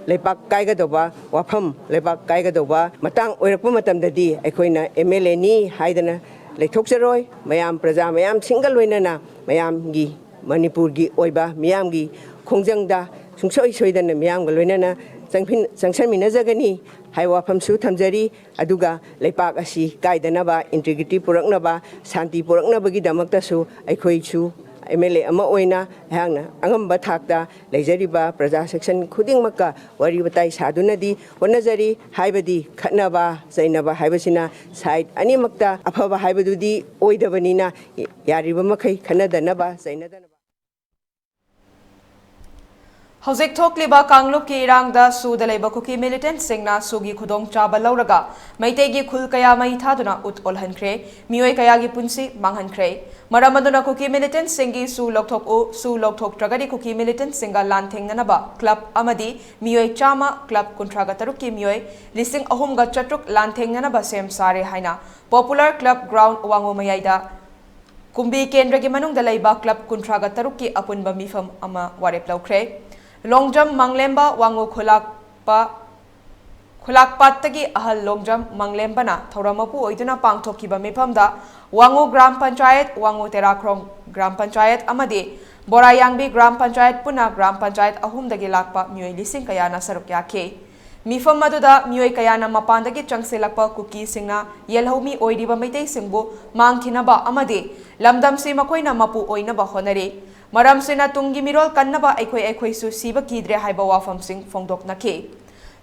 ꯂꯩꯄꯥꯛ ꯀꯥꯏꯒꯗꯧꯕ ꯋꯥꯐꯝ, ꯂꯩꯄꯥꯛ ꯀꯥꯏꯒꯗꯧꯕ ꯃꯇꯥꯡ ꯑꯣꯏꯔꯛꯄ ꯃꯇꯝꯗꯗꯤ, ꯑꯩꯈꯣꯏꯅ ꯑꯦꯝ ꯑꯦꯜ ꯑꯦꯅꯤ ꯍꯥꯏꯗꯅ ꯂꯩꯊꯣꯛꯆꯔꯣꯏ꯫ ꯃꯌꯥꯝ, ꯄ꯭ꯔꯖꯥ ꯃꯌꯥꯝꯁꯤꯡꯒ ꯂꯣꯏꯅꯅ ꯃꯌꯥꯝꯒꯤ, ꯃꯅꯤꯄꯨꯔꯒꯤ ꯑꯣꯏꯕ ꯃꯤꯌꯥꯝꯒꯤ ꯈꯣꯡꯖꯪꯗ ꯁꯨꯡꯁꯣꯏ ꯁꯣꯏꯗꯅ ꯃꯤꯌꯥꯝꯒ ꯂꯣꯏꯅꯅ ꯆꯪꯐꯤꯟ-, ꯆꯪꯁꯟꯃꯤꯟꯅꯖꯒꯅꯤ ꯍꯥꯏꯕ ꯋꯥꯐꯝꯁꯨ ꯊꯝꯖꯔꯤ꯫ ꯑꯗꯨꯒ ꯂꯩꯄꯥꯛ ꯑꯁꯤ ꯀꯥꯏꯗꯅꯕ, ꯏꯟꯇꯤꯒ꯭ꯔꯤꯇꯤ ꯄꯨꯔꯛꯅꯕ, ꯁꯥꯟꯇꯤ ꯄꯨꯔꯛꯅꯕꯒꯤꯗꯃꯛꯇꯁꯨ ꯑꯩꯈꯣꯏꯁꯨ ꯑꯦꯝ ꯑꯦꯜ ꯑꯦ ꯑꯃ ꯑꯣꯏꯅ ꯑꯩꯍꯥꯛꯅ ꯑꯉꯝꯕ ꯊꯥꯛꯇ ꯂꯩꯖꯔꯤꯕ ꯄ꯭ꯔꯖꯥ ꯁꯦꯛꯁꯟ ꯈꯨꯗꯤꯡꯃꯛꯀ ꯋꯥꯔꯤ ꯋꯥꯇꯥꯏ ꯁꯥꯗꯨꯅꯗꯤ ꯍꯣꯠꯅꯖꯔꯤ꯫ ꯍꯥꯏꯕꯗꯤ ꯈꯠꯅꯕ ꯆꯩꯅꯕ ꯍꯥꯏꯕꯁꯤꯅ ꯁꯥꯏꯠ ꯑꯅꯤꯃꯛꯇ ꯑꯐꯕ ꯍꯥꯏꯕꯗꯨꯗꯤ ꯑꯣꯏꯗꯕꯅꯤꯅ, ꯌꯥꯔꯤꯕ ꯃꯈꯩ ꯈꯠꯅꯗꯅꯕ, ꯆꯩꯅꯗꯅꯕ꯫ ꯍꯧꯖꯤꯛ ꯊꯣꯛꯂꯤꯕ ꯀꯥꯡꯂꯨꯞꯀꯤ ꯏꯔꯥꯡꯗ ꯁꯨꯗ ꯂꯩꯕ ꯀꯨꯀꯤ ꯃꯤꯂꯤꯇꯦꯟꯠꯁꯤꯡꯅ ꯁꯨꯒꯤ ꯈꯨꯗꯣꯡꯆꯥꯕ ꯂꯧꯔꯒ ꯃꯩꯇꯩꯒꯤ ꯈꯨꯜ ꯀꯌꯥ ꯃꯩ ꯊꯥꯗꯨꯅ ꯎꯠ ꯑꯣꯜꯍꯟꯈ꯭ꯔꯦ꯫ ꯃꯤꯑꯣꯏ ꯀꯌꯥꯒꯤ ꯄꯨꯟꯁꯤ ꯃꯥꯡꯍꯟꯈ꯭ꯔꯦ꯫ ꯃꯔꯝ ꯑꯗꯨꯅ ꯀꯨꯀꯤ ꯃꯤꯂꯤꯇꯦꯟꯠꯁꯤꯡꯒꯤ ꯁꯨ ꯂꯧꯊꯣꯛꯎ, ꯁꯨ ꯂꯧꯊꯣꯛꯇ꯭ꯔꯒꯗꯤ ꯀꯨꯀꯤ ꯃꯤꯂꯤꯇꯦꯟꯠꯁꯤꯡꯒ ꯂꯥꯟꯊꯦꯡꯅꯅꯕ ꯀ꯭ꯂꯕ ꯑꯃꯗꯤ ꯃꯤꯑꯣꯏ ꯆꯥꯝꯃ, ꯀ꯭ꯂꯕ ꯀꯨꯟꯊ꯭ꯔꯥꯒ ꯇꯔꯨꯛꯀꯤ ꯃꯤꯑꯣꯏ ꯂꯤꯁꯤꯡ ꯑꯍꯨꯝꯒ ꯆꯥꯇ꯭ꯔꯨꯛ ꯂꯥꯟꯊꯦꯡꯅꯅꯕ ꯁꯦꯝ ꯁꯥꯔꯦ ꯍꯥꯏꯅ ꯄꯣꯄꯨꯂꯔ ꯀ꯭ꯂꯕ ꯒ꯭ꯔꯥꯎꯟ ꯋꯥꯉꯨ ꯃꯌꯥꯏꯗ ꯀꯨꯝꯕꯤ ꯀꯦꯟꯗ꯭ꯔꯒꯤ ꯃꯅꯨꯡꯗ ꯂꯩꯕ ꯀ꯭ꯂꯕ ꯀꯨꯟꯊ꯭ꯔꯥꯒ ꯇꯔꯨꯛꯀꯤ ꯑꯄꯨꯟꯕ ꯃꯤꯐꯝ ꯑꯃ ꯋꯥꯔꯦꯞ ꯂꯧꯈ꯭ꯔꯦ꯫ ꯂꯣꯡꯖꯝ ꯃꯪꯂꯦꯝꯕ ꯋꯥꯉꯨ ꯈꯨꯂꯥꯛꯄ, ꯈꯨꯂꯥꯛꯄꯥꯠꯇꯒꯤ ꯑꯍꯜ ꯂꯣꯡꯖꯝ ꯃꯪꯂꯦꯝꯕꯅ ꯊꯧꯔꯝ ꯃꯄꯨ ꯑꯣꯏꯗꯨꯅ ꯄꯥꯡꯊꯣꯛꯈꯤꯕ ꯃꯤꯐꯝꯗ ꯋꯥꯉꯨ ꯒ꯭ꯔꯥꯝ ꯄꯟꯆꯥꯌꯠ, ꯋꯥꯉꯨ ꯇꯦꯔꯥꯈ꯭ꯔꯣꯡ ꯒ꯭ꯔꯥꯝ ꯄꯟꯆꯥꯌꯠ ꯑꯃꯗꯤ ꯕꯣꯔꯥꯌꯥꯡꯕꯤ ꯒ꯭ꯔꯥꯝ ꯄꯟꯆꯥꯌꯠ ꯄꯨꯟꯅ ꯒ꯭ꯔꯥꯝ ꯄꯟꯆꯥꯌꯠ ꯑꯍꯨꯝꯗꯒꯤ ꯂꯥꯛꯄ ꯃꯤꯑꯣꯏ ꯂꯤꯁꯤꯡ ꯀꯌꯥꯅ ꯁꯔꯨꯛ ꯌꯥꯈꯤ꯫ ꯃꯤꯐꯝ ꯑꯗꯨꯗ ꯃꯤꯑꯣꯏ ꯀꯌꯥꯅ ꯃꯄꯥꯟꯗꯒꯤ ꯆꯪꯁꯤꯜꯂꯛꯄ ꯀꯨꯀꯤꯁꯤꯡꯅ ꯌꯦꯜꯍꯧꯃꯤ ꯑꯣꯏꯔꯤꯕ ꯃꯩꯇꯩꯁꯤꯡꯕꯨ ꯃꯥꯡꯈꯤꯅꯕ ꯑꯃꯗꯤ ꯂꯝꯗꯝꯁꯤ ꯃꯈꯣꯏꯅ ꯃꯄꯨ ꯑꯣꯏꯅꯕ ꯍꯣꯠꯅꯔꯤ꯫ ꯃꯔꯝꯁꯤꯅ ꯇꯨꯡꯒꯤ ꯃꯤꯔꯣꯜ ꯀꯟꯅꯕ ꯑꯩꯈꯣꯏ ꯑꯩꯈꯣꯏꯁꯨ ꯁꯤꯕ ꯀꯤꯗ꯭ꯔꯦ ꯍꯥꯏꯕ ꯋꯥꯐꯝꯁꯤꯡ ꯐꯣꯡꯗꯣꯛꯅꯈꯤ꯫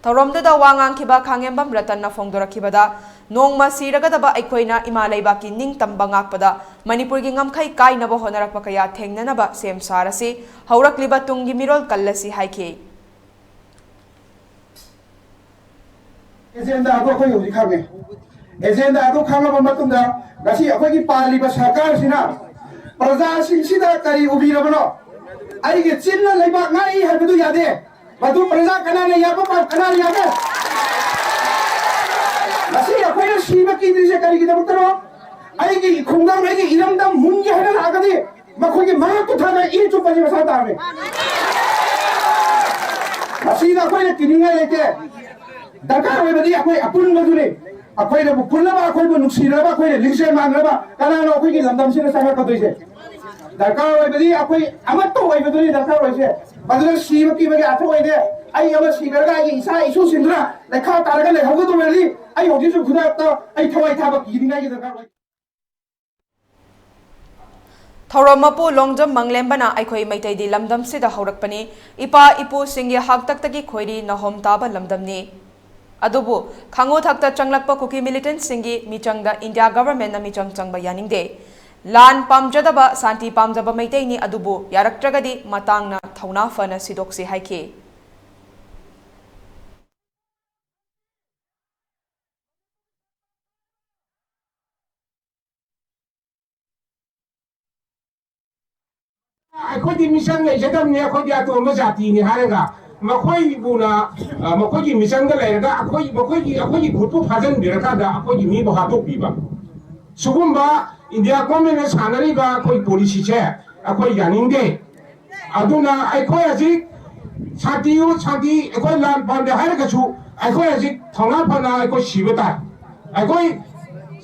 ꯊꯧꯔꯝꯗꯨꯗ ꯋꯥ ꯉꯥꯡꯈꯤꯕ ꯈꯥꯉꯦꯝꯕꯝ ꯔꯇꯟꯅ ꯐꯣꯡꯗꯣꯔꯛꯈꯤꯕꯗ, ꯅꯣꯡꯃ ꯁꯤꯔꯒꯗꯕ ꯑꯩꯈꯣꯏꯅ ꯏꯃꯥ ꯂꯩꯕꯥꯛꯀꯤ ꯅꯤꯡꯇꯝꯕ ꯉꯥꯛꯄꯗ ꯃꯅꯤꯄꯨꯔꯒꯤ ꯉꯝꯈꯩ ꯀꯥꯏꯅꯕ ꯍꯣꯠꯅꯔꯛꯄ ꯀꯌꯥ ꯊꯦꯡꯅꯅꯕ ꯁꯦꯝ ꯁꯥꯔꯁꯤ, ꯍꯧꯔꯛꯂꯤꯕ ꯇꯨꯡꯒꯤ ꯃꯤꯔꯣꯜ ꯀꯜꯂꯁꯤ ꯍꯥꯏꯈꯤ꯫ ꯑꯦꯖꯦꯟꯗꯥ ꯑꯗꯨ ꯑꯩꯈꯣꯏ ꯍꯧꯖꯤꯛ ꯈꯪꯉꯦ꯫ ꯑꯦꯖꯦꯟꯗꯥ ꯑꯗꯨ ꯈꯪꯉꯕ ꯃꯇꯨꯡꯗ ꯉꯁꯤ ꯑꯩꯈꯣꯏꯒꯤ ꯄꯥꯜꯂꯤꯕ ꯁꯔꯀꯥꯔꯁꯤꯅ ꯄ꯭ꯔꯖꯥꯁꯤꯡꯁꯤꯗ ꯀꯔꯤ ꯎꯕꯤꯔꯕꯅꯣ? ꯑꯩꯒꯤ ꯆꯤꯟꯅ ꯂꯩꯕꯥꯛ ꯉꯥꯛꯏ ꯍꯥꯏꯕꯗꯨ ꯌꯥꯗꯦ꯫ ꯃꯗꯨ ꯄ꯭ꯔꯖꯥ ꯀꯅꯥꯅ ꯌꯥꯕ ꯄꯥꯎ ꯀꯅꯥꯅ ꯌꯥꯕ? ꯉꯁꯤ ꯑꯩꯈꯣꯏꯅ ꯁꯤꯕ ꯀꯤꯗ꯭ꯔꯤꯁꯦ ꯀꯔꯤꯒꯤꯗꯃꯛꯇꯅꯣ? ꯑꯩꯒꯤ ꯈꯨꯡꯒꯪ, ꯑꯩꯒꯤ ꯏꯔꯝꯗꯝ ꯃꯨꯟꯒꯦ ꯍꯥꯏꯅ ꯂꯥꯛꯑꯒꯗꯤ ꯃꯈꯣꯏꯒꯤ ꯃꯉꯛꯇꯨ ꯊꯥꯅ ꯏ ꯆꯨꯞꯄꯁꯤ ꯃꯁꯥ ꯇꯥꯕꯅꯤ꯫ ꯃꯁꯤꯗ ꯑꯩꯈꯣꯏꯅ ꯀꯤꯅꯤꯡꯉꯥꯏ ꯂꯩꯇꯦ꯫ ꯗꯔꯀꯥꯔ ꯑꯣꯏꯕꯗꯤ ꯑꯩꯈꯣꯏ ꯑꯄꯨꯟꯕꯗꯨꯅꯤ꯫ ꯑꯩꯈꯣꯏꯅꯕꯨ ꯄꯨꯜꯂꯕ, ꯑꯩꯈꯣꯏꯕꯨ ꯅꯨꯡꯁꯤꯔꯕ, ꯑꯩꯈꯣꯏꯅ ꯂꯤꯡꯖꯦꯜ ꯃꯥꯟꯅꯔꯕ ꯀꯅꯥꯅꯣ ꯑꯩꯈꯣꯏꯒꯤ ꯂꯝꯗꯝꯁꯤꯗ ꯆꯪꯉꯛꯀꯗꯣꯏꯁꯦ? ꯗꯔꯀꯥꯔ ꯑꯣꯏꯕꯗꯤ ꯑꯩꯈꯣꯏ ꯑꯃꯠꯇ ꯑꯣꯏꯕꯗꯨꯅꯤ ꯗꯔꯀꯥꯔ ꯑꯣꯏꯁꯦ꯫ ꯃꯗꯨꯗ ꯁꯤꯕ ꯀꯤꯕꯒꯤ ꯑꯊꯧ ꯑꯣꯏꯗꯦ꯫ ꯑꯩ ꯑꯃ ꯁꯤꯈ꯭ꯔꯒ ꯑꯩꯒꯤ ꯏꯆꯥ ꯏꯁꯨꯁꯤꯡꯗꯨꯅ ꯂꯩꯈꯥ ꯇꯥꯔꯒ ꯂꯩꯍꯧꯒꯗꯧꯔꯗꯤ ꯑꯩ ꯍꯧꯖꯤꯛꯁꯨ ꯈꯨꯗꯛꯇ ꯑꯩ ꯊꯋꯥꯏ ꯊꯥꯕ ꯀꯤꯅꯤꯡꯉꯥꯏꯒꯤ ꯗꯔꯀꯥꯔ ꯑꯣꯏ꯫ ꯊꯧꯔꯝ ꯃꯄꯨ ꯂꯣꯡꯖꯝ ꯃꯪꯂꯦꯝꯕꯅ ꯑꯩꯈꯣꯏ ꯃꯩꯇꯩꯗꯤ ꯂꯝꯗꯝꯁꯤꯗ ꯍꯧꯔꯛꯄꯅꯤ, ꯏꯄꯥ ꯏꯄꯨꯁꯤꯡꯒꯤ ꯍꯥꯛꯇꯛꯇꯒꯤ ꯈꯣꯏꯔꯤ ꯅꯍꯣꯝ ꯇꯥꯕ ꯂꯝꯗꯝꯅꯤ꯫ ꯑꯗꯨꯕꯨ ꯈꯥꯉꯨ ꯊꯛꯇ ꯆꯪꯂꯛꯄ ꯀꯨꯀꯤ ꯃꯤꯂꯤꯇꯦꯟꯠꯁꯤꯡꯒꯤ ꯃꯤꯆꯪꯗ ꯏꯟꯗꯤꯌꯥ ꯒꯚꯔꯟꯃꯦꯟꯠꯅ ꯃꯤꯆꯪ ꯆꯪꯕ ꯌꯥꯅꯤꯡꯗꯦ꯫ ꯂꯥꯟ ꯄꯥꯝꯖꯗꯕ, ꯁꯥꯟꯇꯤ ꯄꯥꯝꯖꯕ ꯃꯩꯇꯩꯅꯤ, ꯑꯗꯨꯕꯨ ꯌꯥꯔꯛꯇ꯭ꯔꯒꯗꯤ ꯃꯇꯥꯡꯅ ꯊꯧꯅꯥ ꯐꯅ ꯁꯤꯗꯣꯛꯁꯤ ꯍꯥꯏꯈꯤ꯫ ꯑꯩꯈꯣꯏꯗꯤ ꯃꯤꯆꯪ ꯂꯩꯖꯗꯕꯅꯤ, ꯑꯩꯈꯣꯏꯗꯤ ꯑꯇꯣꯟꯕ ꯖꯥꯇꯤꯅꯤ ꯍꯥꯏꯔꯒ ꯃꯈꯣꯏꯕꯨꯅ, ꯑ, ꯃꯈꯣꯏꯒꯤ ꯃꯤꯆꯪꯗ ꯂꯩꯔꯒ ꯑꯩꯈꯣꯏ, ꯃꯈꯣꯏꯒꯤ, ꯑꯩꯈꯣꯏꯒꯤ ꯒ꯭ꯔꯨꯞꯄꯨ ꯐꯥꯖꯤꯟꯕꯤꯔꯀꯥꯟꯗ ꯑꯩꯈꯣꯏꯒꯤ ꯃꯤꯕꯨ ꯍꯥꯠꯇꯣꯛꯄꯤꯕ, ꯁꯤꯒꯨꯝꯕ ꯏꯟꯗꯤꯌꯥ ꯒꯣꯔꯃꯦꯟꯅ ꯁꯥꯟꯅꯔꯤꯕ ꯑꯩꯈꯣꯏ ꯄꯣꯂꯤꯁꯤꯁꯦ ꯑꯩꯈꯣꯏ ꯌꯥꯅꯤꯡꯗꯦ꯫ ꯑꯗꯨꯅ ꯑꯩꯈꯣꯏ ꯍꯧꯖꯤꯛ ꯁꯥꯟꯇꯤ, ꯁꯥꯟꯇꯤ, ꯑꯩꯈꯣꯏ ꯂꯥꯟ ꯄꯥꯝꯗꯦ ꯍꯥꯏꯔꯒꯁꯨ ꯑꯩꯈꯣꯏ ꯍꯧꯖꯤꯛ ꯊꯧꯅꯥ ꯐꯅ ꯑꯩꯈꯣꯏ ꯁꯤꯕ ꯇꯥꯏ꯫ ꯑꯩꯈꯣꯏ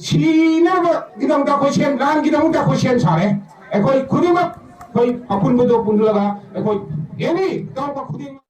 ꯁꯤꯅꯕꯒꯤꯗꯃꯛꯇ ꯑꯩꯈꯣꯏ ꯁꯦꯝ, ꯂꯥꯟꯒꯤꯗꯃꯛꯇ ꯑꯩꯈꯣꯏ ꯁꯦꯝ ꯁꯥꯔꯦ꯫ ꯑꯩꯈꯣꯏ ꯈꯨꯗꯤꯡꯃꯛ ꯑꯩꯈꯣꯏ ꯑꯄꯨꯟꯕꯗꯣ ꯄꯨꯟꯂꯒ ꯑꯩꯈꯣꯏ ꯑꯦꯅꯤ ꯇꯧꯕ ꯈꯨꯗꯤꯡꯃꯛ꯫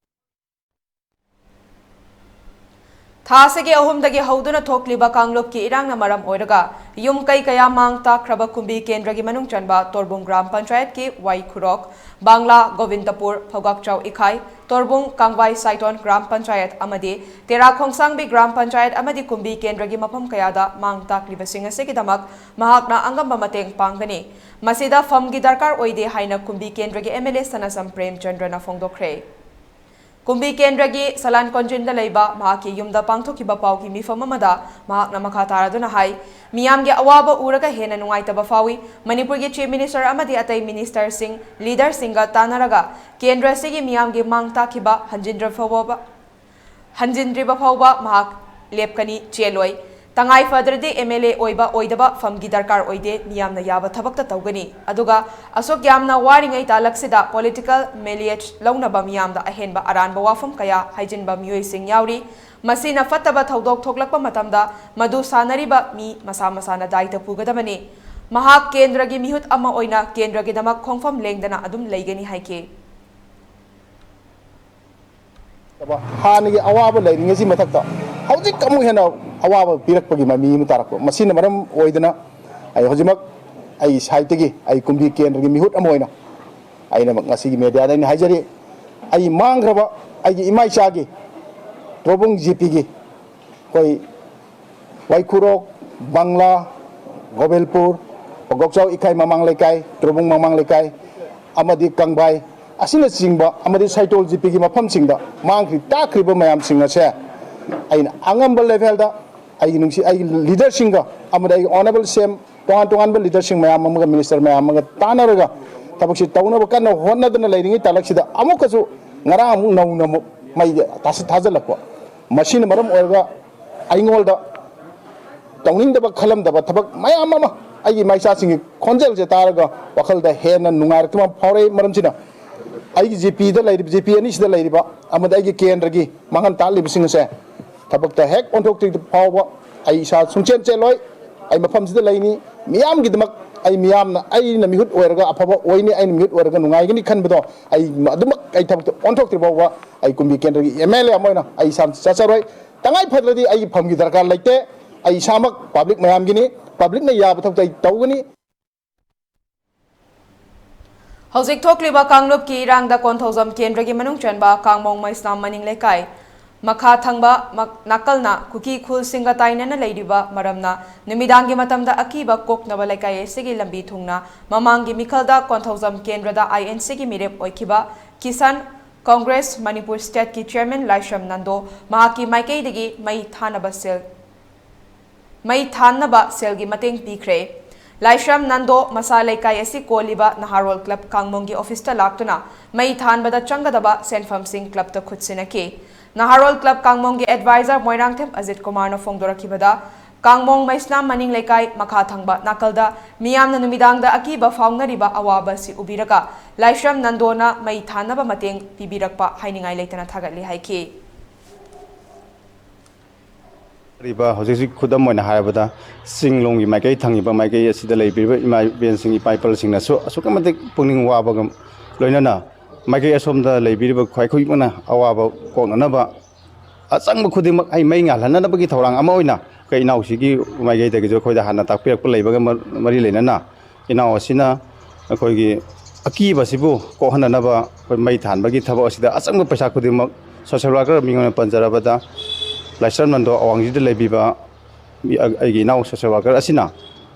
ꯊꯥ ꯑꯁꯤꯒꯤ ꯑꯍꯨꯝꯗꯒꯤ ꯍꯧꯗꯨꯅ ꯊꯣꯛꯂꯤꯕ ꯀꯥꯡꯂꯨꯞꯀꯤ ꯏꯔꯥꯡꯅ ꯃꯔꯝ ꯑꯣꯏꯔꯒ ꯌꯨꯝ ꯀꯩ ꯀꯌꯥ ꯃꯥꯡ ꯇꯥꯛꯈ꯭ꯔꯕ ꯀꯨꯝꯕꯤ ꯀꯦꯟꯗ꯭ꯔꯒꯤ ꯃꯅꯨꯡ ꯆꯟꯕ ꯇꯣꯔꯕꯨꯡ ꯒ꯭ꯔꯥꯝ ꯄꯟꯆꯥꯌꯠꯀꯤ ꯋꯥꯏ ꯈꯨꯔꯣꯛ, ꯕꯥꯡꯂꯥ, ꯒꯣꯕꯤꯟꯗꯄꯨꯔ, ꯐꯧꯒꯥꯛꯆꯥꯎ ꯏꯈꯥꯏ, ꯇꯣꯔꯕꯨꯡ, ꯀꯥꯡꯕꯥꯏ ꯁꯥꯏꯇꯣꯟ ꯒ꯭ꯔꯥꯝ ꯄꯟꯆꯥꯌꯠ ꯑꯃꯗꯤ ꯇꯦꯔꯥ ꯈꯣꯡꯁꯥꯡꯕꯤ ꯒ꯭ꯔꯥꯝ ꯄꯟꯆꯥꯌꯠ ꯑꯃꯗꯤ ꯀꯨꯝꯕꯤ ꯀꯦꯟꯗ꯭ꯔꯒꯤ ꯃꯐꯝ ꯀꯌꯥꯗ ꯃꯥꯡ ꯇꯥꯛꯂꯤꯕꯁꯤꯡ ꯑꯁꯤꯒꯤꯗꯃꯛ ꯃꯍꯥꯛꯅ ꯑꯉꯝꯕ ꯃꯇꯦꯡ ꯄꯥꯡꯒꯅꯤ꯫ ꯃꯁꯤꯗ ꯐꯝꯒꯤ ꯗꯔꯀꯥꯔ ꯑꯣꯏꯗꯦ ꯍꯥꯏꯅ ꯀꯨꯝꯕꯤ ꯀꯦꯟꯗ꯭ꯔꯒꯤ ꯑꯦꯝ ꯑꯦꯜ ꯑꯦ ꯁꯅꯥꯖꯝ ꯄ꯭ꯔꯦꯝꯆꯟꯗ꯭ꯔꯅ ꯐꯣꯡꯗꯣꯛꯈ꯭ꯔꯦ꯫ ꯀꯨꯝꯕꯤ ꯀꯦꯟꯗ꯭ꯔꯒꯤ ꯁꯂꯥꯟ ꯀꯣꯟꯖꯤꯟꯗ ꯂꯩꯕ ꯃꯍꯥꯛꯀꯤ ꯌꯨꯝꯗ ꯄꯥꯡꯊꯣꯛꯈꯤꯕ ꯄꯥꯎꯒꯤ ꯃꯤꯐꯝ ꯑꯃꯗ ꯃꯍꯥꯛꯅ ꯃꯈꯥ ꯇꯥꯔꯗꯨꯅ ꯍꯥꯏ, ꯃꯤꯌꯥꯝꯒꯤ ꯑꯋꯥꯕ ꯎꯔꯒ ꯍꯦꯟꯅ ꯅꯨꯡꯉꯥꯏꯇꯕ ꯐꯥꯎꯏ꯫ ꯃꯅꯤꯄꯨꯔꯒꯤ ꯆꯤꯐ ꯃꯤꯅꯤꯁꯇꯔ ꯑꯃꯗꯤ ꯑꯇꯩ ꯃꯤꯅꯤꯁꯇꯔꯁꯤꯡ, ꯂꯤꯗꯔꯁꯤꯡꯒ ꯇꯥꯟꯅꯔꯒ ꯀꯦꯟꯗ꯭ꯔ ꯑꯁꯤꯒꯤ ꯃꯤꯌꯥꯝꯒꯤ ꯃꯥꯡ ꯇꯥꯛꯈꯤꯕ ꯍꯟꯖꯤꯟꯗ꯭ꯔ ꯐꯥꯎꯕ, ꯍꯟꯖꯤꯟꯗ꯭ꯔꯤꯕ ꯐꯥꯎꯕ ꯃꯍꯥꯛ ꯂꯦꯞꯀꯅꯤ, ꯆꯦꯜꯂꯣꯏ꯫ ꯇꯉꯥꯏ ꯐꯗ꯭ꯔꯗꯤ ꯑꯦꯝ ꯑꯦꯜ ꯑꯦ ꯑꯣꯏꯕ ꯑꯣꯏꯗꯕ ꯐꯝꯒꯤ ꯗꯔꯀꯥꯔ ꯑꯣꯏꯗꯦ, ꯃꯤꯌꯥꯝꯅ ꯌꯥꯕ ꯊꯕꯛꯇ ꯇꯧꯒꯅꯤ꯫ ꯑꯗꯨꯒ ꯑꯁꯨꯛ ꯌꯥꯝꯅ ꯋꯥꯔꯤꯉꯩ ꯇꯥꯂꯛꯁꯤꯗ ꯄꯣꯂꯤꯇꯤꯀꯦꯜ ꯃꯦꯂꯤꯌꯦꯖ ꯂꯧꯅꯕ ꯃꯤꯌꯥꯝꯗ ꯑꯍꯦꯟꯕ ꯑꯔꯥꯟꯕ ꯋꯥꯐꯝ ꯀꯌꯥ ꯍꯥꯏꯖꯤꯟꯕ ꯃꯤꯑꯣꯏꯁꯤꯡ ꯌꯥꯎꯔꯤ꯫ ꯃꯁꯤꯅ ꯐꯠꯇꯕ ꯊꯧꯗꯣꯛ ꯊꯣꯛꯂꯛꯄ ꯃꯇꯝꯗ ꯃꯗꯨ ꯁꯥꯟꯅꯔꯤꯕ ꯃꯤ ꯃꯁꯥ ꯃꯁꯥꯅ ꯗꯥꯏꯇ ꯄꯨꯒꯗꯕꯅꯤ꯫ ꯃꯍꯥꯛ ꯀꯦꯟꯗ꯭ꯔꯒꯤ ꯃꯤꯍꯨꯠ ꯑꯃ ꯑꯣꯏꯅ ꯀꯦꯟꯗ꯭ꯔꯒꯤꯗꯃꯛ ꯈꯣꯡꯐꯝ ꯂꯦꯡꯗꯅ ꯑꯗꯨꯝ ꯂꯩꯒꯅꯤ ꯍꯥꯏꯈꯤ꯫ ꯍꯥꯟꯅꯒꯤ ꯑꯋꯥꯕ ꯂꯩꯔꯤꯉꯩꯁꯤ ꯃꯊꯛꯇ ꯍꯧꯖꯤꯛ ꯑꯃꯨꯛ ꯍꯦꯟꯅ ꯑꯋꯥꯕ ꯄꯤꯔꯛꯄꯒꯤ ꯃꯃꯤ ꯑꯃ ꯇꯥꯔꯛꯄ꯫ ꯃꯁꯤꯅ ꯃꯔꯝ ꯑꯣꯏꯗꯅ ꯑꯩ ꯍꯧꯖꯤꯛꯃꯛ ꯑꯩꯒꯤ ꯁꯥꯏꯠꯇꯒꯤ ꯑꯩ ꯀꯨꯝꯕꯤ ꯀꯦꯟꯗ꯭ꯔꯒꯤ ꯃꯤꯍꯨꯠ ꯑꯃ ꯑꯣꯏꯅ ꯑꯩꯅ ꯉꯁꯤꯒꯤ ꯃꯦꯗꯤꯌꯥꯗ ꯑꯩꯅ ꯍꯥꯏꯖꯔꯤ, ꯑꯩ ꯃꯥꯡꯈ꯭ꯔꯕ ꯑꯩꯒꯤ ꯏꯃꯥ ꯏꯆꯥꯒꯤ ꯇ꯭ꯔꯣꯕꯨꯡ ꯖꯤꯄꯤꯒꯤ ꯑꯩꯈꯣꯏ ꯋꯥꯏꯈꯨꯔꯣꯛ, ꯕꯪꯂꯥ, ꯒꯣꯕꯦꯜꯄꯨꯔ, ꯄꯒꯣꯛꯆꯥꯎ ꯏꯀꯥꯏ ꯃꯃꯥꯡ ꯂꯩꯀꯥꯏ, ꯇ꯭ꯔꯣꯕꯨꯡ ꯃꯃꯥꯡ ꯂꯩꯀꯥꯏ ꯑꯃꯗꯤ ꯀꯪꯕꯥꯏ ꯑꯁꯤꯅꯆꯤꯡꯕ ꯑꯃꯗꯤ ꯁꯥꯏꯇꯣꯜ ꯖꯤꯄꯤꯒꯤ ꯃꯐꯝꯁꯤꯡꯗ ꯃꯥꯡꯈ꯭ꯔꯤ ꯇꯥꯛꯈ꯭ꯔꯤꯕ ꯃꯌꯥꯝꯁꯤꯡ ꯑꯁꯦ ꯑꯩꯅ ꯑꯉꯝꯕ ꯂꯦꯚꯦꯜꯗ ꯑꯩꯒꯤ ꯅꯨꯡꯁꯤ ꯑꯩꯒꯤ ꯂꯤꯗꯔꯁꯤꯡꯒ ꯑꯃꯗꯤ ꯑꯩꯒꯤ ꯑꯣꯅꯔꯦꯕꯜ ꯁꯤ ꯑꯦꯝ ꯇꯣꯉꯥꯟ ꯇꯣꯉꯥꯟꯕ ꯂꯤꯗꯔꯁꯤꯡ ꯃꯌꯥꯝ ꯑꯃꯒ ꯃꯤꯅꯤꯁꯇꯔ ꯃꯌꯥꯝ ꯑꯃꯒ ꯇꯥꯟꯅꯔꯒ ꯊꯕꯛꯁꯤ ꯇꯧꯅꯕ ꯀꯟꯅ ꯍꯣꯠꯅꯗꯨꯅ ꯂꯩꯔꯤꯉꯩ ꯇꯥꯂꯛꯁꯤꯗ ꯑꯃꯨꯛꯀꯁꯨ ꯉꯔꯥꯡ ꯑꯃꯨꯛ ꯅꯧꯅ ꯑꯃꯨꯛ ꯃꯩ ꯊꯥꯖꯤꯜꯂꯛꯄ꯫ ꯃꯁꯤꯅ ꯃꯔꯝ ꯑꯣꯏꯔꯒ ꯑꯩꯉꯣꯟꯗ ꯇꯧꯅꯤꯡꯗꯕ ꯈꯜꯂꯝꯗꯕ ꯊꯕꯛ ꯃꯌꯥꯝ ꯑꯃ ꯑꯩꯒꯤ ꯏꯃꯥ ꯏꯆꯥꯁꯤꯡꯒꯤ ꯈꯣꯟꯖꯦꯜꯁꯦ ꯇꯥꯔꯒ ꯋꯥꯈꯜꯗ ꯍꯦꯟꯅ ꯅꯨꯡꯉꯥꯏꯔꯛꯇꯕ ꯑꯃ ꯐꯥꯎꯔꯛꯏ꯫ ꯃꯔꯝꯁꯤꯅ ꯑꯩꯒꯤ ꯖꯤꯄꯤꯗ ꯂꯩꯔꯤꯕ ꯖꯤꯄꯤ ꯑꯅꯤꯁꯤꯗ ꯂꯩꯔꯤꯕ ꯑꯃꯗꯤ ꯑꯩꯒꯤ ꯀꯦꯟꯗ꯭ꯔꯒꯤ ꯃꯥꯡꯍꯟ ꯇꯥꯛꯂꯤꯕꯁꯤꯡ ꯑꯁꯦ ꯊꯕꯛꯇ ꯍꯦꯛ ꯑꯣꯟꯊꯣꯛꯇ꯭ꯔꯤ ꯐꯥꯎꯕ ꯑꯩ ꯏꯁꯥ ꯁꯨꯡꯆꯦꯟ ꯆꯦꯜꯂꯣꯏ꯫ ꯑꯩ ꯃꯐꯝꯁꯤꯗ ꯂꯩꯅꯤ꯫ ꯃꯤꯌꯥꯝꯒꯤꯗꯃꯛ ꯑꯩ ꯃꯤꯌꯥꯝꯅ ꯑꯩꯅ ꯃꯤꯍꯨꯠ ꯑꯣꯏꯔꯒ ꯑꯐꯕ ꯑꯣꯏꯅꯤ, ꯑꯩꯅ ꯃꯤꯍꯨꯠ ꯑꯣꯏꯔꯒ ꯅꯨꯡꯉꯥꯏꯒꯅꯤ ꯈꯟꯕꯗꯣ ꯑꯩ ꯑꯗꯨꯃꯛ ꯑꯩ ꯊꯕꯛꯇ ꯑꯣꯟꯊꯣꯛꯇ꯭ꯔꯤ ꯐꯥꯎꯕ ꯑꯩ ꯀꯨꯝꯕꯤ ꯀꯦꯟꯗ꯭ꯔꯒꯤ ꯑꯦꯝ ꯑꯦꯜ ꯑꯦ ꯑꯃ ꯑꯣꯏꯅ ꯑꯩ ꯏꯁꯥꯃꯛ ꯆꯠꯆꯔꯣꯏ꯫ ꯇꯉꯥꯏ ꯐꯗ꯭ꯔꯗꯤ ꯑꯩꯒꯤ ꯐꯝꯒꯤ ꯗꯔꯀꯥꯔ ꯂꯩꯇꯦ꯫ ꯑꯩ ꯏꯁꯥꯃꯛ ꯄꯕ꯭ꯂꯤꯛ ꯃꯌꯥꯝꯒꯤꯅꯤ꯫ ꯄꯕ꯭ꯂꯤꯛꯅ ꯌꯥꯕ ꯊꯕꯛꯇ ꯑꯩ ꯇꯧꯒꯅꯤ꯫ ꯍꯧꯖꯤꯛ ꯊꯣꯛꯂꯤꯕ ꯀꯥꯡꯂꯨꯞꯀꯤ ꯏꯔꯥꯡꯗ ꯀꯣꯟꯊꯧꯖꯝ ꯀꯦꯟꯗ꯭ꯔꯒꯤ ꯃꯅꯨꯡ ꯆꯟꯕ ꯀꯥꯡꯃꯣꯡ ꯃꯩꯁꯅꯥꯝ ꯃꯅꯤꯡ ꯂꯩꯀꯥꯏ ꯃꯈꯥ ꯊꯪꯕ ꯃꯛ-, ꯅꯥꯀꯜꯅ ꯀꯨꯀꯤ ꯈꯨꯜꯁꯤꯡꯒ ꯇꯥꯏꯅꯅ ꯂꯩꯔꯤꯕ ꯃꯔꯝꯅ ꯅꯨꯃꯤꯗꯥꯡꯒꯤ ꯃꯇꯝꯗ ꯑꯀꯤꯕ ꯀꯣꯛꯅꯕ ꯂꯩꯀꯥꯏ ꯑꯁꯤꯒꯤ ꯂꯝꯕꯤ ꯊꯨꯡꯅ ꯃꯃꯥꯡꯒꯤ ꯃꯤꯈꯜꯗ ꯀꯣꯟꯊꯧꯖꯝ ꯀꯦꯟꯗ꯭ꯔꯗ ꯑꯥꯏ ꯑꯦꯟ ꯁꯤꯒꯤ ꯃꯤꯔꯦꯞ ꯑꯣꯏꯈꯤꯕ ꯀꯤꯁꯥꯟ ꯀꯣꯡꯒ꯭ꯔꯦꯁ ꯃꯅꯤꯄꯨꯔ ꯁ꯭ꯇꯦꯠꯀꯤ ꯆꯤꯌꯔꯃꯦꯟ ꯂꯥꯏꯁ꯭ꯔꯝ ꯅꯟꯗꯣ ꯃꯍꯥꯛꯀꯤ ꯃꯥꯏꯀꯩꯗꯒꯤ ꯃꯩ ꯊꯥꯅꯕ ꯁꯦꯜ ꯃꯩ ꯊꯥꯟꯅꯕ ꯁꯦꯜꯒꯤ ꯃꯇꯦꯡ ꯄꯤꯈ꯭ꯔꯦ꯫ ꯂꯥꯏꯁ꯭ꯔꯝ ꯅꯟꯗꯣ ꯃꯁꯥ ꯂꯩꯀꯥꯏ ꯑꯁꯤ ꯀꯣꯜꯂꯤꯕ ꯅꯍꯥꯔꯣꯜ ꯀ꯭ꯂꯕ ꯀꯥꯡꯃꯣꯡꯒꯤ ꯑꯣꯐꯤꯁꯇ ꯂꯥꯛꯇꯨꯅ ꯃꯩ ꯊꯥꯟꯕꯗ ꯆꯪꯒꯗꯕ ꯁꯦꯟꯐꯝꯁꯤꯡ ꯀ꯭ꯂꯕꯇ ꯈꯨꯠꯁꯤꯟꯅꯈꯤ꯫ ꯅꯍꯥꯔꯣꯜ ꯀ꯭ꯂꯕ ꯀꯥꯡꯃꯣꯡꯒꯤ ꯑꯦꯗꯚꯥꯏꯖꯔ ꯃꯣꯏꯔꯥꯡꯊꯦꯝ ꯑꯖꯤꯠ ꯀꯨꯃꯥꯔꯅ ꯐꯣꯡꯗꯣꯔꯛꯈꯤꯕꯗ, ꯀꯥꯡꯃꯣꯡ ꯃꯩꯁꯅꯥꯝ ꯃꯅꯤꯡ ꯂꯩꯀꯥꯏ ꯃꯈꯥ ꯊꯪꯕ ꯅꯥꯀꯜꯗ ꯃꯤꯌꯥꯝꯅ ꯅꯨꯃꯤꯗꯥꯡꯗ ꯑꯀꯤꯕ ꯐꯥꯎꯅꯔꯤꯕ ꯑꯋꯥꯕ ꯑꯁꯤ ꯎꯕꯤꯔꯒ, ꯂꯥꯏꯁ꯭ꯔꯝ ꯅꯟꯗꯣꯅ ꯃꯩ ꯊꯥꯅꯕ ꯃꯇꯦꯡ ꯄꯤꯕꯤꯔꯛꯄ ꯍꯥꯏꯅꯤꯡꯉꯥꯏ ꯂꯩꯇꯅ ꯊꯥꯒꯠꯂꯤ ꯍꯥꯏꯈꯤ꯫ ꯍꯥꯏꯔꯤꯕ ꯍꯧꯖꯤꯛ ꯍꯧꯖꯤꯛ ꯈꯨꯗꯝ ꯑꯣꯏꯅ ꯍꯥꯏꯔꯕꯗ, ꯆꯤꯡꯂꯣꯝꯒꯤ ꯃꯥꯏꯀꯩ ꯊꯪꯉꯤꯕ ꯃꯥꯏꯀꯩ ꯑꯁꯤꯗ ꯂꯩꯕꯤꯔꯤꯕ ꯏꯃꯥ ꯏꯕꯦꯟꯁꯤꯡ, ꯏꯄꯥ ꯏꯄꯜꯁꯤꯡꯅꯁꯨ ꯑꯁꯨꯛꯀꯤ ꯃꯇꯤꯛ ꯄꯨꯛꯅꯤꯡ ꯋꯥꯕꯒ ꯂꯣꯏꯅꯅ, ꯃꯥꯏꯀꯩ ꯑꯁꯣꯝꯗ ꯂꯩꯕꯤꯔꯤꯕ ꯈ꯭ꯋꯥꯏ ꯈꯨꯗꯤꯡꯃꯛꯅ ꯑꯋꯥꯕ ꯀꯣꯛꯅꯅꯕ ꯑꯆꯪꯕ ꯈꯨꯗꯤꯡꯃꯛ ꯑꯩ ꯃꯩ ꯉꯥꯜꯍꯟꯅꯅꯕꯒꯤ ꯊꯧꯔꯥꯡ ꯑꯃ ꯑꯣꯏꯅ ꯑꯩꯈꯣꯏ ꯏꯅꯥꯎꯁꯤꯒꯤ ꯃꯥꯏꯀꯩꯗꯒꯤꯁꯨ ꯑꯩꯈꯣꯏꯗ ꯍꯥꯟꯅ ꯇꯥꯛꯄꯤꯔꯛꯄ ꯂꯩꯕꯒ ꯃꯔꯤ ꯂꯩꯅꯅ, ꯏꯅꯥꯎ ꯑꯁꯤꯅ ꯑꯩꯈꯣꯏꯒꯤ ꯑꯀꯤꯕꯁꯤꯕꯨ ꯀꯣꯛꯍꯟꯅꯅꯕ ꯑꯩꯈꯣꯏ ꯃꯩ ꯊꯥꯟꯕꯒꯤ ꯊꯕꯛ ꯑꯁꯤꯗ ꯑꯆꯪꯕ ꯄꯩꯁꯥ ꯈꯨꯗꯤꯡꯃꯛ social worker ꯃꯤꯡ ꯑꯣꯏꯅ ꯄꯟꯖꯔꯕꯗ, ꯂꯥꯏꯁ꯭ꯔꯝ ꯅꯟꯗꯣ ꯑꯋꯥꯡꯖꯤꯗ ꯂꯩꯕꯤꯕ ꯑꯩꯒꯤ ꯏꯅꯥꯎ social worker ꯑꯁꯤꯅ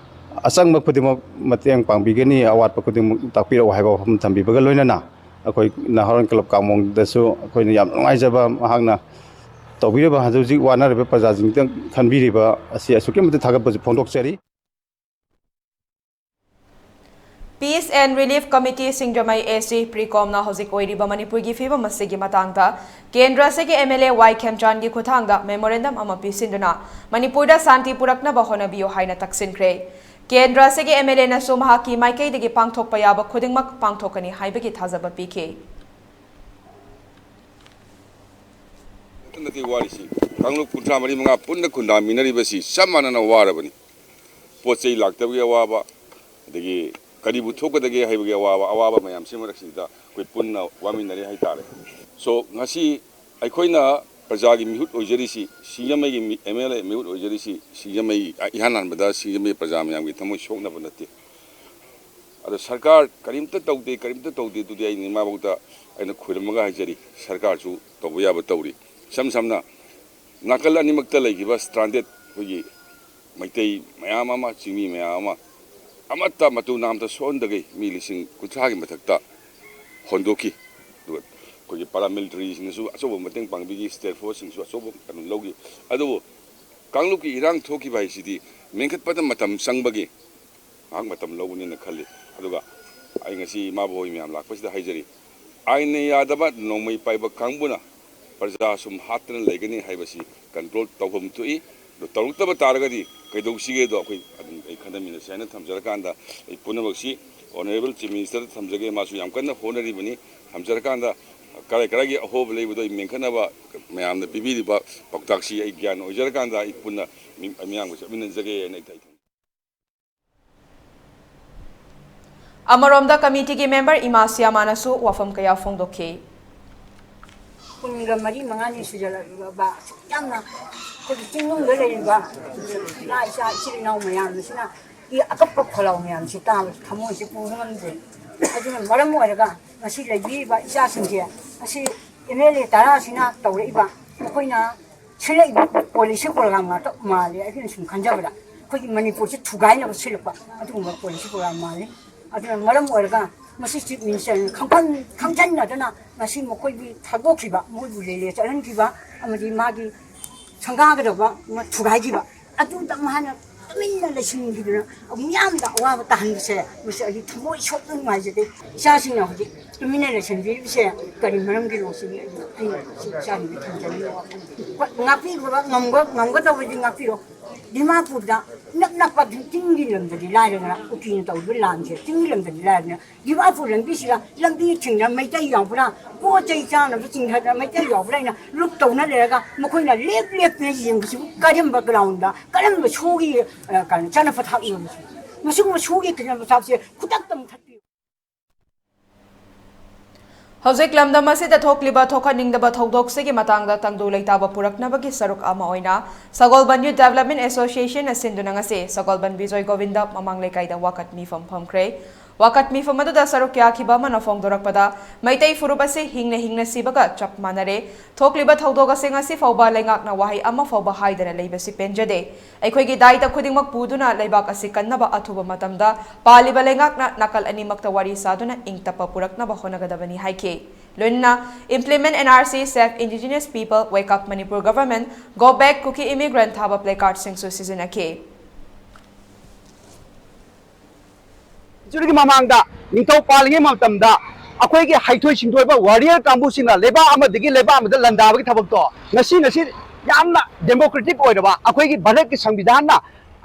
ꯑꯆꯪꯕ ꯈꯨꯗꯤꯡꯃꯛ ꯃꯇꯦꯡ ꯄꯥꯡꯕꯤꯒꯅꯤ, ꯑꯋꯥꯠꯄ ꯈꯨꯗꯤꯡꯃꯛ ꯇꯥꯛꯄꯤꯔꯛꯎ ꯍꯥꯏꯕ ꯋꯥꯐꯝ ꯊꯝꯕꯤꯕꯒ ꯂꯣꯏꯅꯅ, ꯑꯩꯈꯣꯏ ꯅꯍꯥꯔꯣꯜ ꯀ꯭ꯂꯕ ꯀꯥꯡꯃꯣꯡꯗꯁꯨ ꯑꯩꯈꯣꯏꯅ ꯌꯥꯝ ꯅꯨꯡꯉꯥꯏꯖꯕ, ꯃꯍꯥꯛꯅ ꯇꯧꯕꯤꯔꯤꯕ, ꯍꯧꯖꯤꯛ ꯍꯧꯖꯤꯛ ꯋꯥꯅꯔꯤꯕ ꯄ꯭ꯔꯖꯥꯁꯤꯡꯗ ꯈꯟꯕꯤꯔꯤꯕ ꯑꯁꯤ ꯑꯁꯨꯛꯀꯤ ꯃꯇꯤꯛ ꯊꯥꯒꯠꯄꯁꯨ ꯐꯣꯡꯗꯣꯛꯆꯔꯤ꯫ Peace and Relief Committee Singjamei A C PRECOMꯅ ꯍꯧꯖꯤꯛ ꯑꯣꯏꯔꯤꯕ ꯃꯅꯤꯄꯨꯔꯒꯤ ꯐꯤꯕꯝ ꯑꯁꯤꯒꯤ ꯃꯇꯥꯡꯗ ꯀꯦꯟꯗ꯭ꯔ ꯑꯁꯤꯒꯤ M L A Y ꯈꯦꯝꯆꯥꯟꯒꯤ ꯈꯨꯠꯊꯥꯡꯗ memorandum ꯑꯃ ꯄꯤꯁꯤꯟꯗꯨꯅ ꯃꯅꯤꯄꯨꯔꯗ ꯁꯥꯟꯇꯤ ꯄꯨꯔꯛꯅꯕ ꯍꯣꯠꯅꯕꯤꯌꯨ ꯍꯥꯏꯅ ꯇꯛꯁꯤꯟꯈ꯭ꯔꯦ꯫ ꯀꯦꯟꯗ꯭ꯔ ꯑꯁꯤꯒꯤ M L Aꯅꯁꯨ ꯃꯍꯥꯛꯀꯤ ꯃꯥꯏꯀꯩꯗꯒꯤ ꯄꯥꯡꯊꯣꯛꯄ ꯌꯥꯕ ꯈꯨꯗꯤꯡꯃꯛ ꯄꯥꯡꯊꯣꯛꯀꯅꯤ ꯍꯥꯏꯕꯒꯤ ꯊꯥꯖꯕ ꯄꯤꯈꯤ꯫ ꯅꯠꯇꯦ ꯋꯥꯔꯤꯁꯤ, ꯀꯥꯡꯂꯨꯞ ꯀꯨꯟꯊ꯭ꯔꯥ ꯃꯔꯤ ꯃꯉꯥ ꯄꯨꯟꯅ ꯈꯨꯟꯗꯥꯃꯤꯟꯅꯔꯤꯕꯁꯤ ꯆꯞ ꯃꯥꯟꯅꯅ ꯋꯥꯔꯕꯅꯤ꯫ ꯄꯣꯠ ꯆꯩ ꯂꯥꯛꯇꯕꯒꯤ ꯑꯋꯥꯕ, ꯑꯗꯒꯤ ꯀꯔꯤꯕꯨ ꯊꯣꯛꯀꯗꯒꯦ ꯍꯥꯏꯕꯒꯤ ꯑꯋꯥꯕ, ꯑꯋꯥꯕ ꯃꯌꯥꯝꯁꯤ ꯃꯔꯛꯁꯤꯗ ꯑꯩꯈꯣꯏ ꯄꯨꯟꯅ ꯋꯥꯃꯤꯟꯅꯔꯦ ꯍꯥꯏꯇꯥꯔꯦ꯫ So, ꯉꯁꯤ ꯑꯩꯈꯣꯏꯅ ꯄ꯭ꯔꯖꯥꯒꯤ ꯃꯤꯍꯨꯠ ꯑꯣꯏꯖꯔꯤꯁꯤ, ꯁꯤꯡꯖꯃꯩꯒꯤ ꯃꯤ-, M L A ꯃꯤꯍꯨꯠ ꯑꯣꯏꯖꯔꯤꯁꯤ, ꯁꯤꯡꯖꯃꯩ ꯏꯍꯥꯟ ꯍꯥꯟꯕꯗ ꯁꯤꯡꯖꯃꯩ ꯄ꯭ꯔꯖꯥ ꯃꯌꯥꯝꯒꯤ ꯊꯃꯣꯏ ꯁꯣꯛꯅꯕ ꯅꯠꯇꯦ꯫ ꯑꯗꯣ ꯁꯔꯀꯥꯔ ꯀꯔꯤꯝꯇ ꯇꯧꯗꯦ, ꯀꯔꯤꯝꯇ ꯇꯧꯗꯦ, ꯑꯗꯨꯗꯤ ꯑꯩꯅ ꯏꯃꯥꯕꯣꯛꯇ ꯑꯩꯅ ꯈꯣꯏꯔꯝꯃꯒ ꯍꯥꯏꯖꯔꯤ, ꯁꯔꯀꯥꯔꯁꯨ ꯇꯧꯕ ꯌꯥꯕ ꯇꯧꯔꯤ꯫ ꯏꯁꯝ ꯁꯝꯅ ꯅꯥꯀꯜ ꯑꯅꯤꯃꯛꯇ ꯂꯩꯈꯤꯕ stranded ꯑꯩꯈꯣꯏꯒꯤ ꯃꯩꯇꯩ ꯃꯌꯥꯝ ꯑꯃ, ꯆꯤꯡꯃꯤ ꯃꯌꯥꯝ ꯑꯃ, ꯑꯃꯠꯇ ꯃꯇꯨ ꯅꯥꯝꯇ ꯁꯣꯛꯍꯟꯗꯒꯩ ꯃꯤ ꯂꯤꯁꯤꯡ ꯀꯨꯟꯊ꯭ꯔꯥꯒꯤ ꯃꯊꯛꯇ ꯍꯣꯟꯗꯣꯛꯈꯤ꯫ ꯑꯗꯨꯒ ꯑꯩꯈꯣꯏꯒꯤ paramilitaryꯁꯤꯡꯅꯁꯨ ꯑꯆꯧꯕ ꯃꯇꯦꯡ ꯄꯥꯡꯕꯤꯈꯤ, state forceꯁꯤꯡꯁꯨ ꯑꯆꯧꯕ ꯀꯩꯅꯣ ꯂꯧꯈꯤ꯫ ꯑꯗꯨꯕꯨ ꯀꯥꯡꯂꯨꯞꯀꯤ ꯏꯔꯥꯡ ꯊꯣꯛꯈꯤꯕ ꯍꯥꯏꯁꯤꯗꯤ ꯃꯦꯟꯈꯠꯄꯗ ꯃꯇꯝ ꯆꯪꯕꯒꯤ ꯉꯥꯏꯍꯥꯛ ꯃꯇꯝ ꯂꯧꯒꯅꯤꯅ ꯈꯜꯂꯤ꯫ ꯑꯗꯨꯒ ꯑꯩ ꯉꯁꯤ ꯏꯃꯥꯕꯣꯛ ꯍꯣꯏ ꯃꯌꯥꯝ ꯂꯥꯛꯄꯁꯤꯗ ꯍꯥꯏꯖꯔꯤ, ꯑꯥꯏꯟꯅ ꯌꯥꯗꯕ ꯅꯣꯡꯃꯩ ꯄꯥꯏꯕ ꯀꯥꯡꯕꯨꯅ ꯄ꯭ꯔꯖꯥ ꯁꯨꯝ ꯍꯥꯠꯇꯅ ꯂꯩꯒꯅꯤ ꯍꯥꯏꯕꯁꯤ ꯀꯟꯇ꯭ꯔꯣꯜ ꯇꯧꯐꯝ ꯊꯣꯛꯏ꯫ ꯑꯗꯨ ꯇꯧꯔꯛꯇꯕ ꯇꯥꯔꯒꯗꯤ ꯀꯩꯗꯧꯁꯤꯒꯦꯗꯣ ꯑꯩꯈꯣꯏ ꯑꯗꯨꯝ ꯑꯩ ꯈꯟꯅꯃꯤꯟꯅꯁꯤ ꯍꯥꯏꯅ ꯊꯝꯖꯔꯀꯥꯟꯗ, ꯑꯩ ꯄꯨꯝꯅꯃꯛꯁꯤ ꯑꯣꯅꯔꯦꯕꯜ ꯆꯤꯐ ꯃꯤꯅꯤꯁꯇꯔꯗ ꯊꯝꯖꯒꯦ꯫ ꯃꯥꯁꯨ ꯌꯥꯝ ꯀꯟꯅ ꯍꯣꯠꯅꯔꯤꯕꯅꯤ꯫ ꯊꯝꯖꯔꯀꯥꯟꯗ ꯀꯔꯥꯏ ꯀꯔꯥꯏꯒꯤ ꯑꯍꯣꯕ ꯂꯩꯕꯗꯣ ꯑꯩ ꯃꯦꯟꯈꯠꯅꯕ ꯃꯌꯥꯝꯅ ꯄꯤꯕꯤꯔꯤꯕ ꯄꯥꯎꯇꯥꯛꯁꯤ ꯑꯩ ꯒ꯭ꯌꯥꯟ ꯑꯣꯏꯖꯔꯀꯥꯟꯗ ꯑꯩ ꯄꯨꯟꯅ ꯃꯤ-, ꯃꯤꯌꯥꯝꯒ ꯆꯠꯃꯤꯟꯅꯖꯒꯦ ꯍꯥꯏꯅ ꯑꯩ ꯑꯩ ꯊꯝꯖꯒꯦ꯫ ꯑꯃꯔꯣꯝꯗ ꯀꯃꯤꯇꯤꯒꯤ ꯃꯦꯝꯕꯔ ꯏꯃꯥ ꯁꯤꯌꯥꯃꯥꯅꯁꯨ ꯋꯥꯐꯝ ꯀꯌꯥ ꯐꯣꯡꯗꯣꯛꯈꯤ꯫ ꯀꯨꯟꯒ ꯃꯔꯤ ꯃꯉꯥꯅꯤ ꯁꯨꯖꯜꯂꯛꯂꯕ ꯑꯁꯨꯛ ꯌꯥꯝꯅ ꯑꯩꯈꯣꯏꯒꯤ ꯆꯤꯡꯅꯨꯡꯗ ꯂꯩꯔꯤꯕ ꯏꯃꯥ ꯏꯆꯥ ꯏꯆꯤꯜ ꯏꯅꯥꯎ ꯃꯌꯥꯝ ꯑꯁꯤꯅ ꯏ ꯑꯀꯞꯄ ꯈꯣꯜꯂꯥꯎ ꯃꯌꯥꯝꯁꯤ ꯇꯥꯕꯗ ꯊꯃꯣꯏꯁꯤ ꯄꯨꯕ ꯉꯝꯗꯦ꯫ ꯑꯗꯨꯅ ꯃꯔꯝ ꯑꯣꯏꯔꯒ ꯉꯁꯤ ꯂꯩꯕꯤꯔꯤꯕ ꯏꯆꯥꯁꯤꯡꯁꯦ, ꯑꯁꯤ ꯑꯦꯝ ꯑꯦꯜ ꯑꯦ ꯇꯔꯥꯁꯤꯅ ꯇꯧꯔꯛꯏꯕ, ꯃꯈꯣꯏꯅ ꯁꯤꯜꯂꯛꯏꯕ ꯄꯣꯂꯤꯁꯤ ꯄ꯭ꯔꯣꯒ꯭ꯔꯥꯝ ꯉꯥꯛꯇ ꯃꯥꯜꯂꯦ꯫ ꯑꯩꯈꯣꯏꯅ ꯁꯨꯝ ꯈꯟꯖꯕꯗ ꯑꯩꯈꯣꯏꯒꯤ ꯃꯅꯤꯄꯨꯔꯁꯤ ꯊꯨꯒꯥꯏꯅꯕ ꯁꯤꯜꯂꯛꯄ ꯑꯗꯨꯒꯨꯝꯕ ꯄꯣꯂꯤꯁꯤ ꯄ꯭ꯔꯣꯒ꯭ꯔꯥꯝ ꯃꯥꯜꯂꯤ꯫ ꯑꯗꯨꯅ ꯃꯔꯝ ꯑꯣꯏꯔꯒ ꯃꯁꯤ ꯆꯤꯐ ꯃꯤꯅꯤꯁꯇꯔꯅ ꯈꯪꯈꯟ-, ꯈꯪꯖꯟꯅꯗꯅ ꯉꯁꯤ ꯃꯈꯣꯏꯒꯤ ꯊꯥꯗꯣꯛꯈꯤꯕ, ꯃꯣꯏꯕꯨ ꯂꯦꯂꯦ ꯆꯠꯍꯟꯈꯤꯕ ꯑꯃꯗꯤ ꯃꯥꯒꯤ ꯁꯪꯒꯥꯒꯗꯧꯕ ꯑꯃ ꯊꯨꯒꯥꯏꯈꯤꯕ, ꯑꯗꯨꯗ ꯃꯥꯅ ꯇꯨꯃꯤꯟꯅ ꯂꯩꯁꯤꯟꯈꯤꯗꯅ ꯃꯤꯌꯥꯝꯗ ꯑꯋꯥꯕ ꯇꯥꯍꯟꯕꯁꯦ, ꯃꯁꯤ ꯑꯩ ꯊꯃꯣꯏ ꯁꯣꯛꯅ ꯅꯨꯡꯉꯥꯏꯖꯗꯦ꯫ ꯏꯆꯥꯁꯤꯡꯅ ꯍꯧꯖꯤꯛ ꯇꯨꯃꯤꯟꯅ ꯂꯩꯁꯤꯟꯕꯤꯔꯤꯕꯁꯦ ꯀꯔꯤ ꯃꯔꯝꯒꯤꯅꯣ ꯁꯤꯅꯤ ꯑꯩ, ꯑꯩ ꯁꯤ ꯏꯆꯥꯁꯤꯡꯗ ꯊꯝꯖꯅꯤꯡꯕ ꯋꯥꯐꯝ꯫ ꯍꯣꯏ, ꯉꯥꯛꯄꯤꯕ ꯉꯝꯒ-, ꯉꯝꯒꯗꯧꯕꯗꯤ ꯉꯥꯛꯄꯤꯔꯣ꯫ ꯗꯤꯃꯥꯄꯨꯔꯗ ꯏꯅꯛ ꯅꯛꯄ ꯆꯤꯡꯒꯤ ꯂꯝꯗꯗꯤ ꯂꯥꯏꯔꯗꯅ, ꯀꯨꯀꯤꯅ ꯇꯧꯔꯤꯕ ꯂꯥꯟꯁꯦ ꯆꯤꯡꯒꯤ ꯂꯝꯗꯗꯤ ꯂꯥꯏꯔꯗꯅ, ꯗꯤꯃꯥꯄꯨꯔ ꯂꯝꯕꯤꯁꯤꯗ ꯂꯝꯕꯤ ꯊꯤꯡꯅ ꯃꯩꯇꯩ ꯌꯥꯎꯕ꯭ꯔꯥ, ꯄꯣꯠ ꯆꯩ ꯆꯥꯅꯕ ꯆꯤꯡꯊꯗꯅ ꯃꯩꯇꯩ ꯌꯥꯎꯕ꯭ꯔꯥ ꯍꯥꯏꯅ ꯂꯨꯞ ꯇꯧꯅ ꯂꯩꯔꯒ ꯃꯈꯣꯏꯅ ꯂꯦꯞ ꯂꯦꯞꯇꯅ ꯌꯦꯡꯕꯁꯤꯕꯨ ꯀꯔꯝꯕ ꯒ꯭ꯔꯥꯎꯟꯗ, ꯀꯔꯝꯕ ꯁꯣꯒꯤ, ꯑ, ꯀꯩꯅꯣ, ꯆꯠꯅ ꯄꯊꯥꯞꯅꯣ ꯃꯁꯤꯕꯨ? ꯃꯁꯤꯒꯨꯝꯕ ꯁꯣꯒꯤ ꯆꯠꯅ ꯄꯊꯥꯞꯁꯦ ꯈꯨꯗꯛꯇ ꯃꯨꯊꯠꯄꯤꯌꯨ꯫ ꯍꯧꯖꯤꯛ ꯂꯝꯗꯝ ꯑꯁꯤꯗ ꯊꯣꯛꯂꯤꯕ ꯊꯣꯛꯍꯟꯅꯤꯡꯗꯕ ꯊꯧꯗꯣꯛꯁꯤꯒꯤ ꯃꯇꯥꯡꯗ ꯇꯪꯗꯨ ꯂꯩꯇꯥꯕ ꯄꯨꯔꯛꯅꯕꯒꯤ ꯁꯔꯨꯛ ꯑꯃ ꯑꯣꯏꯅ ꯁꯒꯣꯜꯕꯟ Youth Development Association ꯅ ꯁꯤꯟꯗꯨꯅ ꯉꯁꯤ ꯁꯒꯣꯜꯕꯟ ꯕꯤꯖꯣꯏ ꯒꯣꯕꯤꯟꯗ ꯃꯃꯥꯡ ꯂꯩꯀꯥꯏꯗ ꯋꯥꯀꯠ ꯃꯤꯐꯝ ꯐꯝꯈ꯭ꯔꯦ꯫ ꯋꯥꯀꯠ ꯃꯤꯐꯝ ꯑꯗꯨꯗ ꯁꯔꯨꯛ ꯌꯥꯈꯤꯕ ꯑꯃꯅ ꯐꯣꯡꯗꯣꯔꯛꯄꯗ, ꯃꯩꯇꯩ ꯐꯨꯔꯨꯞ ꯑꯁꯤ ꯍꯤꯡꯅ ꯍꯤꯡꯅ ꯁꯤꯕꯒ ꯆꯞ ꯃꯥꯟꯅꯔꯦ꯫ ꯊꯣꯛꯂꯤꯕ ꯊꯧꯗꯣꯛ ꯑꯁꯤ ꯉꯁꯤ ꯐꯥꯎꯕ ꯂꯩꯉꯥꯛꯅ ꯋꯥꯍꯩ ꯑꯃ ꯐꯥꯎꯕ ꯍꯥꯏꯗꯅ ꯂꯩꯕꯁꯤ ꯄꯦꯟꯖꯗꯦ꯫ ꯑꯩꯈꯣꯏꯒꯤ ꯗꯥꯏꯇ ꯈꯨꯗꯤꯡꯃꯛ ꯄꯨꯗꯨꯅ ꯂꯩꯕꯥꯛ ꯑꯁꯤ ꯀꯟꯅꯕ ꯑꯊꯨꯕ ꯃꯇꯝꯗ ꯄꯥꯜꯂꯤꯕ ꯂꯩꯉꯥꯛꯅ ꯅꯥꯀꯜ ꯑꯅꯤꯃꯛꯇ ꯋꯥꯔꯤ ꯁꯥꯗꯨꯅ ꯏꯪ ꯇꯞꯄ ꯄꯨꯔꯛꯅꯕ ꯍꯣꯠꯅꯒꯗꯕꯅꯤ ꯍꯥꯏꯈꯤ꯫ ꯂꯣꯏꯅꯅ Implement N R C, Save Indigenous People, Wake Up Manipur Government, Go Back Kuki Immigrant ꯊꯥꯕ placard ꯁꯤꯡꯁꯨ ꯁꯤꯖꯤꯟꯅꯈꯤ꯫ ꯁꯦꯟꯆꯨꯔꯤꯒꯤ ꯃꯃꯥꯡꯗ ꯅꯤꯡꯊꯧ ꯄꯥꯜꯂꯤꯉꯩ ꯃꯇꯝꯗ ꯑꯩꯈꯣꯏꯒꯤ ꯍꯩꯊꯣꯏ ꯁꯤꯡꯊꯣꯏꯕ ꯋꯥꯔꯤꯌꯔ ꯀꯥꯡꯕꯨꯁꯤꯡꯅ ꯂꯩꯕꯥꯛ ꯑꯃꯗꯒꯤ ꯂꯩꯕꯥꯛ ꯑꯃꯗ ꯂꯥꯟꯗꯥꯕꯒꯤ ꯊꯕꯛꯇꯣ ꯉꯁꯤ ꯉꯁꯤ ꯌꯥꯝꯅ ꯗꯦꯃꯣꯀ꯭ꯔꯦꯇꯤꯛ ꯑꯣꯏꯔꯕ ꯑꯩꯈꯣꯏꯒꯤ ꯚꯥꯔꯠꯀꯤ ꯁꯪꯕꯤꯙꯥꯟꯅ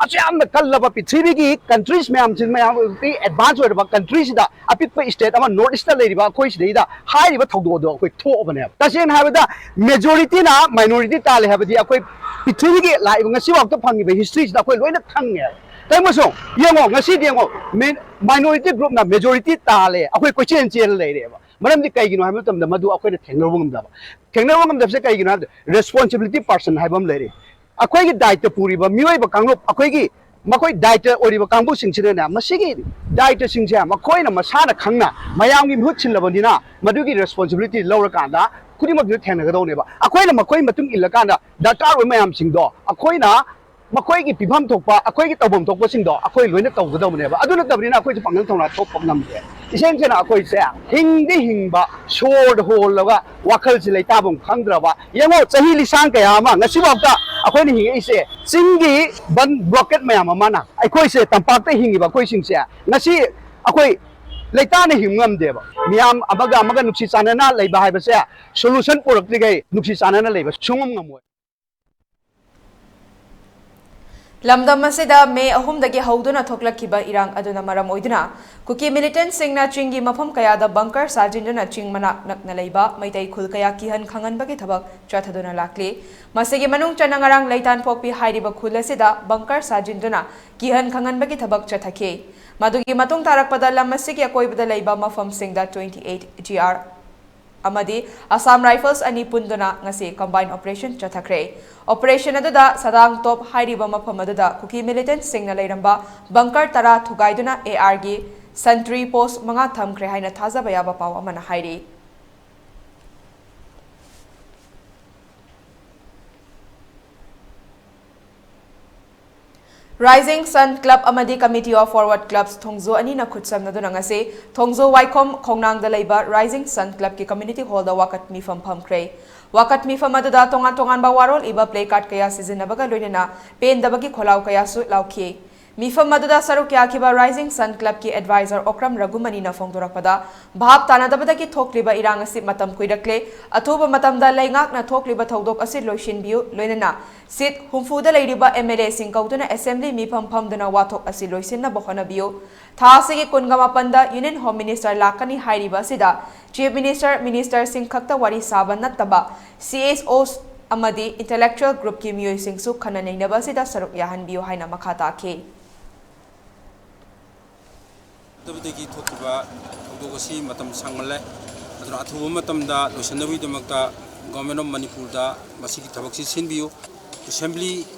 ꯑꯁꯨꯛ ꯌꯥꯝꯅ ꯀꯜꯂꯕ ꯄ꯭ꯔꯤꯊꯤꯕꯤꯒꯤ ꯀꯟꯇ꯭ꯔꯤꯁ ꯃꯌꯥꯝꯁꯤ ꯃꯌꯥꯝ ꯑꯦꯗꯚꯥꯟꯁ ꯑꯣꯏꯔꯕ ꯀꯟꯇ꯭ꯔꯤꯁꯤꯗ ꯑꯄꯤꯛꯄ ꯏꯁꯇꯦꯠ ꯑꯃ ꯅꯣꯔꯠ ꯏꯁꯇ ꯂꯩꯔꯤꯕ ꯑꯩꯈꯣꯏ ꯁꯤꯗꯩꯗ ꯍꯥꯏꯔꯤꯕ ꯊꯧꯗꯣꯛ ꯑꯗꯣ ꯑꯩꯈꯣꯏ ꯊꯣꯛꯑꯕꯅꯦꯕ꯫ ꯇꯁꯦꯡꯅ ꯍꯥꯏꯕꯗ ꯃꯦꯖꯣꯔꯤꯇꯤꯅ ꯃꯥꯏꯅꯣꯔꯤꯇꯤ ꯇꯥꯜꯂꯦ ꯍꯥꯏꯕꯗꯤ ꯑꯩꯈꯣꯏ ꯄ꯭ꯔꯤꯊꯤꯕꯤꯒꯤ ꯂꯥꯛꯏꯕ ꯉꯁꯤꯐꯥꯎꯗ ꯐꯪꯉꯤꯕ ꯍꯤꯁꯇ꯭ꯔꯤꯁꯤꯗ ꯑꯩꯈꯣꯏ ꯂꯣꯏꯅ ꯈꯪꯉꯦꯕ꯫ ꯇꯥꯏꯃꯁꯨ ꯌꯦꯡꯉꯣ, ꯉꯁꯤꯗꯤ ꯌꯦꯡꯉꯣ, ꯃꯥꯏꯅꯣꯔꯤꯇꯤ ꯒ꯭ꯔꯨꯞꯅ ꯃꯦꯖꯣꯔꯤꯇꯤ ꯇꯥꯜꯂꯦ, ꯑꯩꯈꯣꯏ ꯀꯣꯏꯆꯦꯟ ꯆꯦꯜꯂ ꯂꯩꯔꯦꯕ꯫ ꯃꯔꯝꯗꯤ ꯀꯩꯒꯤꯅꯣ ꯍꯥꯏꯕ ꯃꯇꯝꯗ ꯃꯗꯨ ꯑꯩꯈꯣꯏꯅ ꯊꯦꯡꯅꯔꯨꯕ ꯉꯝꯗꯕ꯫ ꯊꯦꯡꯅꯔꯨꯕ ꯉꯝꯗꯕꯁꯦ ꯀꯩꯒꯤꯅꯣ ꯍꯥꯏꯕꯗ ꯔꯦꯁꯄꯣꯟꯁꯤꯕꯤꯂꯤꯇꯤ ꯄꯥꯔꯁꯟ ꯍꯥꯏꯕ ꯑꯃ ꯂꯩꯔꯤ꯫ ꯑꯩꯈꯣꯏꯒꯤ ꯗꯥꯏꯇ ꯄꯨꯔꯤꯕ ꯃꯤꯑꯣꯏꯕ ꯀꯥꯡꯂꯨꯞ, ꯑꯩꯈꯣꯏꯒꯤ ꯃꯈꯣꯏ ꯗꯥꯏꯇ ꯑꯣꯏꯔꯤꯕ ꯀꯥꯡꯕꯨꯁꯤꯡꯁꯤꯅꯅꯦ, ꯃꯁꯤꯒꯤ ꯗꯥꯏꯇꯁꯤꯡꯁꯦ ꯃꯈꯣꯏꯅ ꯃꯁꯥꯅ ꯈꯪꯅ ꯃꯌꯥꯝꯒꯤ ꯃꯍꯨꯠ ꯁꯤꯜꯂꯕꯅꯤꯅ ꯃꯗꯨꯒꯤ ꯔꯦꯁꯄꯣꯟꯁꯤꯕꯤꯂꯤꯇꯤ ꯂꯧꯔꯀꯥꯟꯗ ꯈꯨꯗꯤꯡꯃꯛꯇꯨ ꯊꯦꯡꯅꯒꯗꯧꯅꯦꯕ꯫ ꯑꯩꯈꯣꯏꯅ ꯃꯈꯣꯏ ꯃꯇꯨꯡ ꯏꯜꯂꯀꯥꯟꯗ ꯗꯔꯀꯥꯔ ꯑꯣꯏꯕ ꯃꯌꯥꯝꯁꯤꯡꯗꯣ ꯑꯩꯈꯣꯏꯅ ꯃꯈꯣꯏꯒꯤ ꯄꯤꯐꯝ ꯊꯣꯛꯄ, ꯑꯩꯈꯣꯏꯒꯤ ꯇꯧꯐꯝ ꯊꯣꯛꯄꯁꯤꯡꯗꯣ ꯑꯩꯈꯣꯏ ꯂꯣꯏꯅ ꯇꯧꯒꯗꯧꯕꯅꯦꯕ꯫ ꯑꯗꯨ ꯅꯠꯇꯕꯅꯤꯅ ꯑꯩꯈꯣꯏꯁꯨ ꯄꯥꯡꯒꯜ ꯊꯧꯅꯥ ꯊꯣꯛꯄ ꯉꯝꯗꯦ꯫ ꯏꯁꯦꯡ ꯁꯦꯡꯅ ꯑꯩꯈꯣꯏꯁꯦ ꯍꯤꯡꯗꯤ ꯍꯤꯡꯕ, ꯁꯣꯔꯗ ꯍꯣꯜꯂꯒ ꯋꯥꯈꯜꯁꯤ ꯂꯩꯇꯥꯐꯝ ꯈꯪꯗ꯭ꯔꯕ꯫ ꯌꯦꯡꯉꯣ, ꯆꯍꯤ ꯂꯤꯁꯥꯡ ꯀꯌꯥ ꯑꯃ ꯉꯁꯤꯐꯥꯎꯗ ꯑꯩꯈꯣꯏꯅ ꯍꯤꯡꯉꯛꯏꯁꯦ ꯆꯤꯡꯒꯤ ꯕꯟ ꯕ꯭ꯂꯣꯀꯦꯠ ꯃꯌꯥꯝ ꯑꯃꯅ ꯑꯩꯈꯣꯏꯁꯦ, ꯇꯝꯄꯥꯛꯇ ꯍꯤꯡꯉꯤꯕ ꯑꯩꯈꯣꯏꯁꯤꯡꯁꯦ ꯉꯁꯤ ꯑꯩꯈꯣꯏ ꯂꯩꯇꯥꯅ ꯍꯤꯡꯕ ꯉꯝꯗꯦꯕ꯫ ꯃꯤꯌꯥꯝ ꯑꯃꯒ ꯑꯃꯒ ꯅꯨꯡꯁꯤ ꯆꯥꯟꯅꯅ ꯂꯩꯕ ꯍꯥꯏꯕꯁꯦ ꯁꯣꯂꯨꯁꯟ ꯄꯨꯔꯛꯇ꯭ꯔꯤꯈꯩ ꯅꯨꯡꯁꯤ ꯆꯥꯟꯅꯅ ꯂꯩꯕ ꯁꯨꯡꯉꯝ ꯉꯝꯃꯣꯏ꯫ ꯂꯝꯗꯝ ꯑꯁꯤꯗ ꯃꯦ ꯑꯍꯨꯝꯗꯒꯤ ꯍꯧꯗꯨꯅ ꯊꯣꯛꯂꯛꯈꯤꯕ ꯏꯔꯥꯡ ꯑꯗꯨꯅ ꯃꯔꯝ ꯑꯣꯏꯗꯨꯅ ꯀꯨꯀꯤ ꯃꯤꯂꯤꯇꯦꯟꯠꯁꯤꯡꯅ ꯆꯤꯡꯒꯤ ꯃꯐꯝ ꯀꯌꯥꯗ ꯕꯪꯀꯔ ꯁꯥꯖꯤꯟꯗꯨꯅ ꯆꯤꯡ ꯃꯅꯥꯛ ꯅꯛꯅ ꯂꯩꯕ ꯃꯩꯇꯩ ꯈꯨꯜ ꯀꯌꯥ ꯀꯤꯍꯟ ꯈꯪꯍꯟꯕꯒꯤ ꯊꯕꯛ ꯆꯠꯊꯗꯨꯅ ꯂꯥꯛꯂꯤ꯫ ꯃꯁꯤꯒꯤ ꯃꯅꯨꯡ ꯆꯟꯅ ꯉꯔꯥꯡ ꯂꯩꯇꯥꯟꯄꯣꯛꯄꯤ ꯍꯥꯏꯔꯤꯕ ꯈꯨꯜ ꯑꯁꯤꯗ ꯕꯪꯀꯔ ꯁꯥꯖꯤꯟꯗꯨꯅ ꯀꯤꯍꯟ ꯈꯪꯍꯟꯕꯒꯤ ꯊꯕꯛ ꯆꯠꯊꯈꯤ꯫ ꯃꯗꯨꯒꯤ ꯃꯇꯨꯡ ꯇꯥꯔꯛꯄꯗ ꯂꯝ ꯑꯁꯤꯒꯤ ꯑꯀꯣꯏꯕꯗ ꯂꯩꯕ ꯃꯐꯝꯁꯤꯡꯗ twenty eight G R ꯑꯃꯗꯤ Assam Rifles ꯑꯅꯤ ꯄꯨꯟꯗꯨꯅ ꯉꯁꯤ ꯀꯝꯕꯥꯏꯟ ꯑꯣꯄꯔꯦꯁꯟ ꯆꯠꯊꯈ꯭ꯔꯦ꯫ ꯑꯣꯄꯔꯦꯁꯟ ꯑꯗꯨꯗ ꯁꯗꯥꯡ ꯇꯣꯞ ꯍꯥꯏꯔꯤꯕ ꯃꯐꯝ ꯑꯗꯨꯗ ꯀꯨꯀꯤ ꯃꯤꯂꯤꯇꯦꯟꯠꯁꯤꯡꯅ ꯂꯩꯔꯝꯕ ꯕꯪꯀꯔ ꯇꯔꯥ ꯊꯨꯒꯥꯏꯗꯨꯅ AR ꯒꯤ ꯁꯟꯇ꯭ꯔꯤ ꯄꯣꯁꯠ ꯃꯉꯥ ꯊꯝꯈ꯭ꯔꯦ ꯍꯥꯏꯅ ꯊꯥꯖꯕ ꯌꯥꯕ ꯄꯥꯎ ꯑꯃꯅ ꯍꯥꯏꯔꯤ꯫ Rising Sun Club ꯑꯃꯗꯤ Committee of Forward Clubs ꯊꯣꯡꯖꯨ ꯑꯅꯤꯅ ꯈꯨꯠꯁꯝꯅꯗꯨꯅ ꯉꯁꯤ ꯊꯣꯡꯖꯨ ꯋꯥꯏꯈꯣꯝ ꯈꯣꯡꯅꯥꯡꯗ ꯂꯩꯕ Rising Sun Club ꯀꯤ community hall ꯗ ꯋꯥꯀꯠ ꯃꯤꯐꯝ ꯐꯝꯈ꯭ꯔꯦ꯫ ꯋꯥꯀꯠ ꯃꯤꯐꯝ ꯑꯗꯨꯗ ꯇꯣꯉꯥꯟ ꯇꯣꯉꯥꯟꯕ ꯋꯥꯔꯣꯜ ꯏꯕ placard ꯀꯌꯥ ꯁꯤꯖꯤꯟꯅꯕꯒ ꯂꯣꯏꯅꯅ ꯄꯦꯟꯗꯕꯒꯤ ꯈꯣꯜꯂꯥꯎ ꯀꯌꯥꯁꯨ ꯂꯥꯎꯈꯤ꯫ ꯃꯤꯐꯝ ꯑꯗꯨꯗ ꯁꯔꯨꯛ ꯌꯥꯈꯤꯕ Rising Sun Clubꯀꯤ advisor ꯑꯣꯀ꯭ꯔꯝ ꯔꯘꯨꯃꯅꯤꯅ ꯐꯣꯡꯗꯣꯔꯛꯄꯗ, ꯚꯥꯞ ꯇꯥꯅꯗꯕꯗꯒꯤ ꯊꯣꯛꯂꯤꯕ ꯏꯔꯥꯡ ꯑꯁꯤ ꯃꯇꯝ ꯀꯨꯏꯔꯛꯂꯦ꯫ ꯑꯊꯨꯕ ꯃꯇꯝꯗ ꯂꯩꯉꯥꯛꯅ ꯊꯣꯛꯂꯤꯕ ꯊꯧꯗꯣꯛ ꯑꯁꯤ ꯂꯣꯏꯁꯤꯟꯕꯤꯌꯨ, ꯂꯣꯏꯅꯅ seat ꯍꯨꯝꯐꯨꯗ ꯂꯩꯔꯤꯕ MLAꯁꯤꯡ ꯀꯧꯗꯨꯅ assembly ꯃꯤꯐꯝ ꯐꯝꯗꯨꯅ ꯋꯥꯊꯣꯛ ꯑꯁꯤ ꯂꯣꯏꯁꯤꯟꯅꯕ ꯍꯣꯠꯅꯕꯤꯌꯨ꯫ ꯊꯥ ꯑꯁꯤꯒꯤ ꯀꯨꯟꯒ ꯃꯥꯄꯟꯗ Union Home Minister ꯂꯥꯛꯀꯅꯤ ꯍꯥꯏꯔꯤꯕ ꯑꯁꯤꯗ Chief Minister, ministerꯁꯤꯡ ꯈꯛꯇ ꯋꯥꯔꯤ ꯁꯥꯕ ꯅꯠꯇꯕ, CSOs ꯑꯃꯗꯤ intellectual groupꯀꯤ ꯃꯤꯑꯣꯏꯁꯤꯡꯁꯨ ꯈꯟꯅ ꯅꯩꯅꯕ ꯑꯁꯤꯗ ꯁꯔꯨꯛ ꯌꯥꯍꯟꯕꯤꯌꯨ ꯍꯥꯏꯅ ꯃꯈꯥ ꯇꯥꯈꯤ꯫ ꯇꯕꯗꯒꯤ ꯊꯣꯛꯈꯤꯕ ꯊꯧꯗꯣꯛ ꯑꯁꯤ ꯃꯇꯝ ꯁꯥꯡꯃꯜꯂꯦ꯫ ꯑꯗꯨꯅ ꯑꯊꯨꯕ ꯃꯇꯝꯗ ꯂꯣꯏꯁꯤꯟꯅꯕꯒꯤꯗꯃꯛꯇ Government of ꯃꯅꯤꯄꯨꯔꯗ ꯃꯁꯤꯒꯤ ꯊꯕꯛꯁꯤ ꯁꯤꯟꯕꯤꯌꯨ꯫ Assembly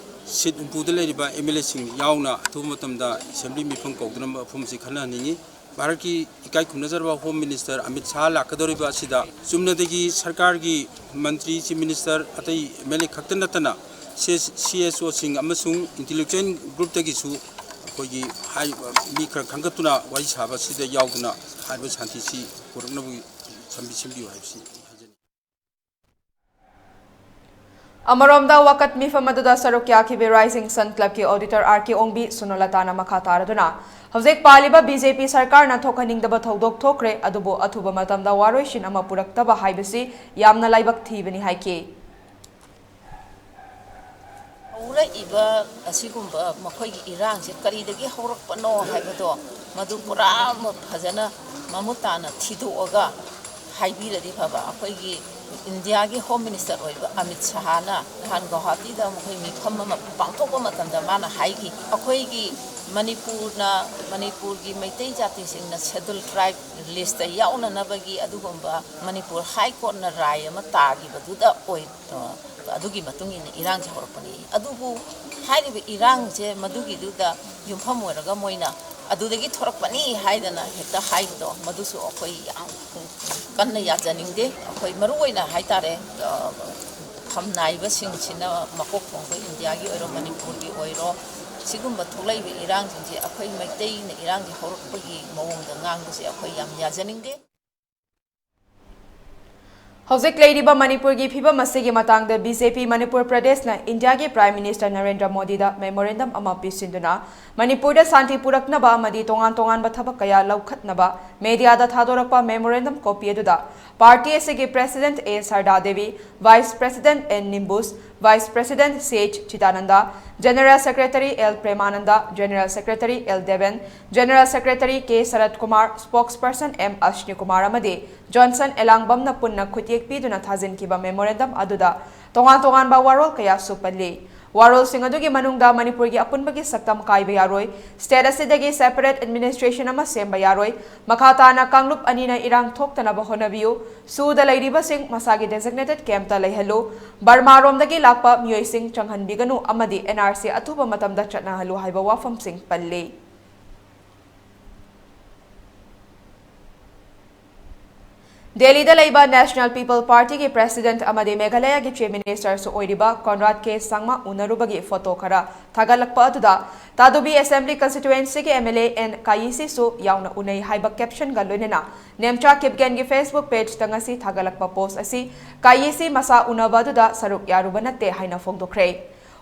seat ꯍꯨꯝꯐꯨꯗ ꯂꯩꯔꯤꯕ MLAꯁꯤꯡ ꯌꯥꯎꯅ ꯑꯊꯨꯕ ꯃꯇꯝꯗ assembly ꯃꯤꯐꯝ ꯀꯧꯗꯨꯅ ꯃꯐꯝꯁꯤ ꯈꯟꯅꯍꯟꯅꯤꯡꯏ꯫ ꯚꯥꯔꯠꯀꯤ ꯏꯀꯥꯏ ꯈꯨꯝꯅꯖꯔꯕ Home Minister ꯑꯃꯤꯠ ꯁꯥꯍ ꯂꯥꯛꯀꯗꯧꯔꯤꯕ ꯑꯁꯤꯗ ꯆꯨꯝꯅꯗꯒꯤ ꯁꯔꯀꯥꯔꯒꯤ ꯃꯟꯇ꯭ꯔꯤ, Chief Minister, ꯑꯇꯩ MLA ꯈꯛꯇ ꯅꯠꯇꯅ CSOꯁꯤꯡ ꯑꯃꯁꯨꯡ intellectual groupꯇꯒꯤꯁꯨ ꯑꯩꯈꯣꯏꯒꯤ ꯍꯥꯏꯔꯤꯕ ꯃꯤ ꯈꯔ ꯈꯟꯒꯠꯇꯨꯅ ꯋꯥꯔꯤ ꯁꯥꯕ ꯑꯁꯤꯗ ꯌꯥꯎꯗꯨꯅ ꯍꯥꯏꯔꯤꯕ ꯁꯥꯟꯇꯤꯁꯤ ꯄꯨꯔꯛꯅꯕꯒꯤ ꯁꯤꯟꯕꯤꯌꯨ ꯍꯥꯏꯕꯁꯤ ꯍꯥꯏꯖꯅꯤꯡꯏ꯫ ꯑꯃꯔꯣꯝꯗ, ꯋꯥꯀꯠ ꯃꯤꯐꯝ ꯑꯗꯨꯗ ꯁꯔꯨꯛ ꯌꯥꯈꯤꯕ Rising Sun Clubꯀꯤ auditor R K ꯑꯣꯡꯕꯤ ꯁꯨꯅꯣꯂꯇꯥꯅ ꯃꯈꯥ ꯇꯥꯔꯗꯨꯅ, ꯍꯧꯖꯤꯛ ꯄꯥꯜꯂꯤꯕ BJP ꯁꯔꯀꯥꯔꯅ ꯊꯣꯛꯍꯟꯅꯤꯡꯗꯕ ꯊꯧꯗꯣꯛ ꯊꯣꯛꯈ꯭ꯔꯦ, ꯑꯗꯨꯕꯨ ꯑꯊꯨꯕ ꯃꯇꯝꯗ ꯋꯥꯔꯣꯏꯁꯤꯟ ꯑꯃ ꯄꯨꯔꯛꯇꯕ ꯍꯥꯏꯕꯁꯤ ꯌꯥꯝꯅ ꯂꯥꯏꯕꯛ ꯊꯤꯕꯅꯤ ꯍꯥꯏꯈꯤ꯫ ꯍꯧꯔꯛꯏꯕ ꯑꯁꯤꯒꯨꯝꯕ ꯃꯈꯣꯏꯒꯤ ꯏꯔꯥꯡꯁꯦ ꯀꯔꯤꯗꯒꯤ ꯍꯧꯔꯛꯄꯅꯣ ꯍꯥꯏꯕꯗꯣ ꯃꯗꯨ ꯄꯨꯔꯥ ꯐꯖꯅ ꯃꯃꯨꯠ ꯇꯥꯅ ꯊꯤꯗꯣꯛꯑꯒ ꯍꯥꯏꯕꯤꯔꯗꯤ ꯐꯕ꯫ ꯑꯩꯈꯣꯏꯒꯤ ꯏꯟꯗꯤꯌꯥꯒꯤ Home Minister ꯑꯣꯏꯔꯤꯕ ꯑꯃꯤꯠ ꯁꯍꯥꯅ ꯅꯍꯥꯟ ꯒꯧꯍꯥꯇꯤꯗ ꯃꯈꯣꯏ ꯃꯤꯐꯝ ꯑꯃ ꯄꯥꯡꯊꯣꯛꯄ ꯃꯇꯝꯗ ꯃꯥꯅ ꯍꯥꯏꯈꯤ, ꯑꯩꯈꯣꯏꯒꯤ ꯃꯅꯤꯄꯨꯔꯅ, ꯃꯅꯤꯄꯨꯔꯒꯤ ꯃꯩꯇꯩ ꯖꯥꯇꯤꯁꯤꯡꯅ Scheduled Tribe listꯇ ꯌꯥꯎꯅꯅꯕꯒꯤ ꯑꯗꯨꯒꯨꯝꯕ ꯃꯅꯤꯄꯨꯔ High Courtꯅ ꯔꯥꯏ ꯑꯃ ꯇꯥꯈꯤꯕꯗꯨꯗ ꯑꯣꯏ, ꯑꯗꯨꯒꯤ ꯃꯇꯨꯡ ꯏꯟꯅ ꯏꯔꯥꯡꯁꯦ ꯍꯧꯔꯛꯄꯅꯤ꯫ ꯑꯗꯨꯕꯨ ꯍꯥꯏꯔꯤꯕ ꯏꯔꯥꯡꯁꯦ ꯃꯗꯨꯒꯤꯗꯨꯗ ꯌꯨꯝꯐꯝ ꯑꯣꯏꯔꯒ ꯃꯣꯏꯅ ꯑꯗꯨꯗꯒꯤ ꯊꯣꯔꯛꯄꯅꯤ ꯍꯥꯏꯗꯅ ꯍꯦꯛꯇ ꯍꯥꯏꯕꯗꯣ, ꯃꯗꯨꯁꯨ ꯑꯩꯈꯣꯏ ꯌꯥꯝ ꯀꯟꯅ ꯌꯥꯖꯅꯤꯡꯗꯦ꯫ ꯑꯩꯈꯣꯏ ꯃꯔꯨ ꯑꯣꯏꯅ ꯍꯥꯏꯇꯥꯔꯦ, ꯐꯝꯅꯥꯏꯕꯁꯤꯡꯁꯤꯅ, ꯃꯀꯣꯛ ꯊꯣꯡꯕ ꯏꯟꯗꯤꯌꯥꯒꯤ ꯑꯣꯏꯔꯣ, ꯃꯅꯤꯄꯨꯔꯒꯤ ꯑꯣꯏꯔꯣ, ꯁꯤꯒꯨꯝꯕ ꯊꯣꯛꯂꯛꯏꯕ ꯏꯔꯥꯡꯁꯤꯡꯁꯦ ꯑꯩꯈꯣꯏ ꯃꯩꯇꯩꯅ ꯏꯔꯥꯡꯁꯦ ꯍꯧꯔꯛꯄꯒꯤ ꯃꯑꯣꯡꯗ ꯉꯥꯡꯕꯁꯦ ꯑꯩꯈꯣꯏ ꯌꯥꯝ ꯌꯥꯖꯅꯤꯡꯗꯦ꯫ ꯍꯧꯖꯤꯛ ꯂꯩꯔꯤꯕ ꯃꯅꯤꯄꯨꯔꯒꯤ ꯐꯤꯕꯝ ꯑꯁꯤꯒꯤ ꯃꯇꯥꯡꯗ ꯕꯤ ꯖꯦ ꯄꯤ ꯃꯅꯤꯄꯨꯔ ꯄ꯭ꯔꯗꯦꯁꯅ ꯏꯟꯗꯤꯌꯥꯒꯤ ꯄ꯭ꯔꯥꯏꯝ ꯃꯤꯅꯤꯁꯇꯔ ꯅꯔꯦꯟꯗ꯭ꯔ ꯃꯣꯗꯤꯗ ꯃꯦꯃꯣꯔꯦꯟꯗꯝ ꯑꯃ ꯄꯤꯁꯤꯟꯗꯨꯅ ꯃꯅꯤꯄꯨꯔꯗ ꯁꯥꯟꯇꯤ ꯄꯨꯔꯛꯅꯕ ꯑꯃꯗꯤ ꯇꯣꯉꯥꯟ ꯇꯣꯉꯥꯟꯕ ꯊꯕꯛ ꯀꯌꯥ ꯂꯧꯈꯠꯅꯕ ꯃꯦꯗꯤꯌꯥꯗ ꯊꯥꯗꯣꯔꯛꯄ ꯃꯦꯃꯣꯔꯦꯟꯗꯝ ꯀꯣꯄꯤ ꯑꯗꯨꯗ ꯄꯥꯔꯇꯤ ꯑꯁꯤꯒꯤ president A Sarda Devi, vice president N Nimbus, vice president C H Chitananda, general secretary L Premananda, general secretary L Deben, general secretary K Sarat Kumar, spokesperson M Ashni Kumar ꯑꯃꯗꯤ ꯖꯣꯟꯁꯟ ꯑꯦꯂꯥꯡꯕꯝꯅ ꯄꯨꯟꯅ ꯈꯨꯠꯌꯦꯛ ꯄꯤꯗꯨꯅ ꯊꯥꯖꯤꯟꯈꯤꯕ ꯃꯦꯃꯣꯔꯦꯟꯗꯝ ꯑꯗꯨꯗ ꯇꯣꯉꯥꯟ ꯇꯣꯉꯥꯟꯕ ꯋꯥꯔꯣꯜ ꯀꯌꯥꯁꯨ ꯄꯜꯂꯤ꯫ ꯋꯥꯔꯣꯜꯁꯤꯡ ꯑꯗꯨꯒꯤ ꯃꯅꯨꯡꯗ ꯃꯅꯤꯄꯨꯔꯒꯤ ꯑꯄꯨꯟꯕꯒꯤ ꯁꯛꯇꯝ ꯀꯥꯏꯕ ꯌꯥꯔꯣꯏ, ꯁ꯭ꯇꯦꯠ ꯑꯁꯤꯗꯒꯤ ꯁꯦꯄꯔꯦꯠ ꯑꯦꯗꯃꯤꯅꯤꯁꯇ꯭ꯔꯦꯁꯟ ꯑꯃ ꯁꯦꯝꯕ ꯌꯥꯔꯣꯏ, ꯃꯈꯥ ꯇꯥꯅ ꯀꯥꯡꯂꯨꯞ ꯑꯅꯤꯅ ꯏꯔꯥꯡ ꯊꯣꯛꯇꯅꯕ ꯍꯣꯠꯅꯕꯤꯌꯨ, ꯁꯨꯗ ꯂꯩꯔꯤꯕꯁꯤꯡ ꯃꯁꯥꯒꯤ ꯗꯦꯖꯤꯒꯅꯦꯇꯦꯗ ꯀꯦꯝꯞꯇ ꯂꯩꯍꯜꯂꯨ, ꯕꯔꯃꯥꯔꯣꯝꯗꯒꯤ ꯂꯥꯛꯄ ꯃꯤꯑꯣꯏꯁꯤꯡ ꯆꯪꯍꯟꯕꯤꯒꯅꯨ ꯑꯃꯗꯤ ꯑꯦꯟ ꯑꯥꯔ ꯁꯤ ꯑꯊꯨꯕ ꯃꯇꯝꯗ ꯆꯠꯅꯍꯜꯂꯨ ꯍꯥꯏꯕ ꯋꯥꯐꯝꯁꯤꯡ ꯄꯜꯂꯤ꯫ ꯗꯦꯜꯂꯤꯗ ꯂꯩꯕ ꯅꯦꯁꯅꯦꯜ ꯄꯤꯄꯜ ꯄꯥꯔꯇꯤꯒꯤ ꯄ꯭ꯔꯦꯁꯤꯗꯦꯟꯠ ꯑꯃꯗꯤ ꯃꯦꯘꯥꯂꯌꯥꯒꯤ ꯆꯤꯐ ꯃꯤꯅꯤꯁꯇꯔꯁꯨ ꯑꯣꯏꯔꯤꯕ ꯀꯣꯟꯔꯥꯗ ꯀꯦ ꯁꯪꯃ ꯎꯅꯔꯨꯕꯒꯤ ꯐꯣꯇꯣ ꯈꯔ ꯊꯥꯒꯠꯂꯛꯄ ꯑꯗꯨꯗ ꯇꯥꯗꯨꯕꯤ ꯑꯦꯁꯦꯝꯕ꯭ꯂꯤ ꯀꯟꯁꯇꯤꯇ꯭ꯋꯦꯟꯁꯤꯒꯤ ꯑꯦꯝ ꯑꯦꯜ ꯑꯦ ꯑꯦꯟ ꯀꯥꯌꯤꯁꯤꯁꯨ ꯌꯥꯎꯅ ꯎꯅꯩ ꯍꯥꯏꯕ ꯀꯦꯞꯁꯟꯒ ꯂꯣꯏꯅꯅ ꯅꯦꯝꯆꯥ ꯀꯤꯞꯒꯦꯟꯒꯤ ꯐꯦꯁꯕꯨꯛ ꯄꯦꯖꯇ ꯉꯁꯤ ꯊꯥꯒꯠꯂꯛꯄ ꯄꯣꯁ ꯑꯁꯤ ꯀꯥꯌꯤꯁꯤ ꯃꯁꯥ ꯎꯅꯕ ꯑꯗꯨꯗ ꯁꯔꯨꯛ ꯌꯥꯔꯨꯕ ꯅꯠꯇꯦ ꯍꯥꯏꯅ ꯐꯣꯡꯗꯣꯛꯈ꯭ꯔꯦ꯫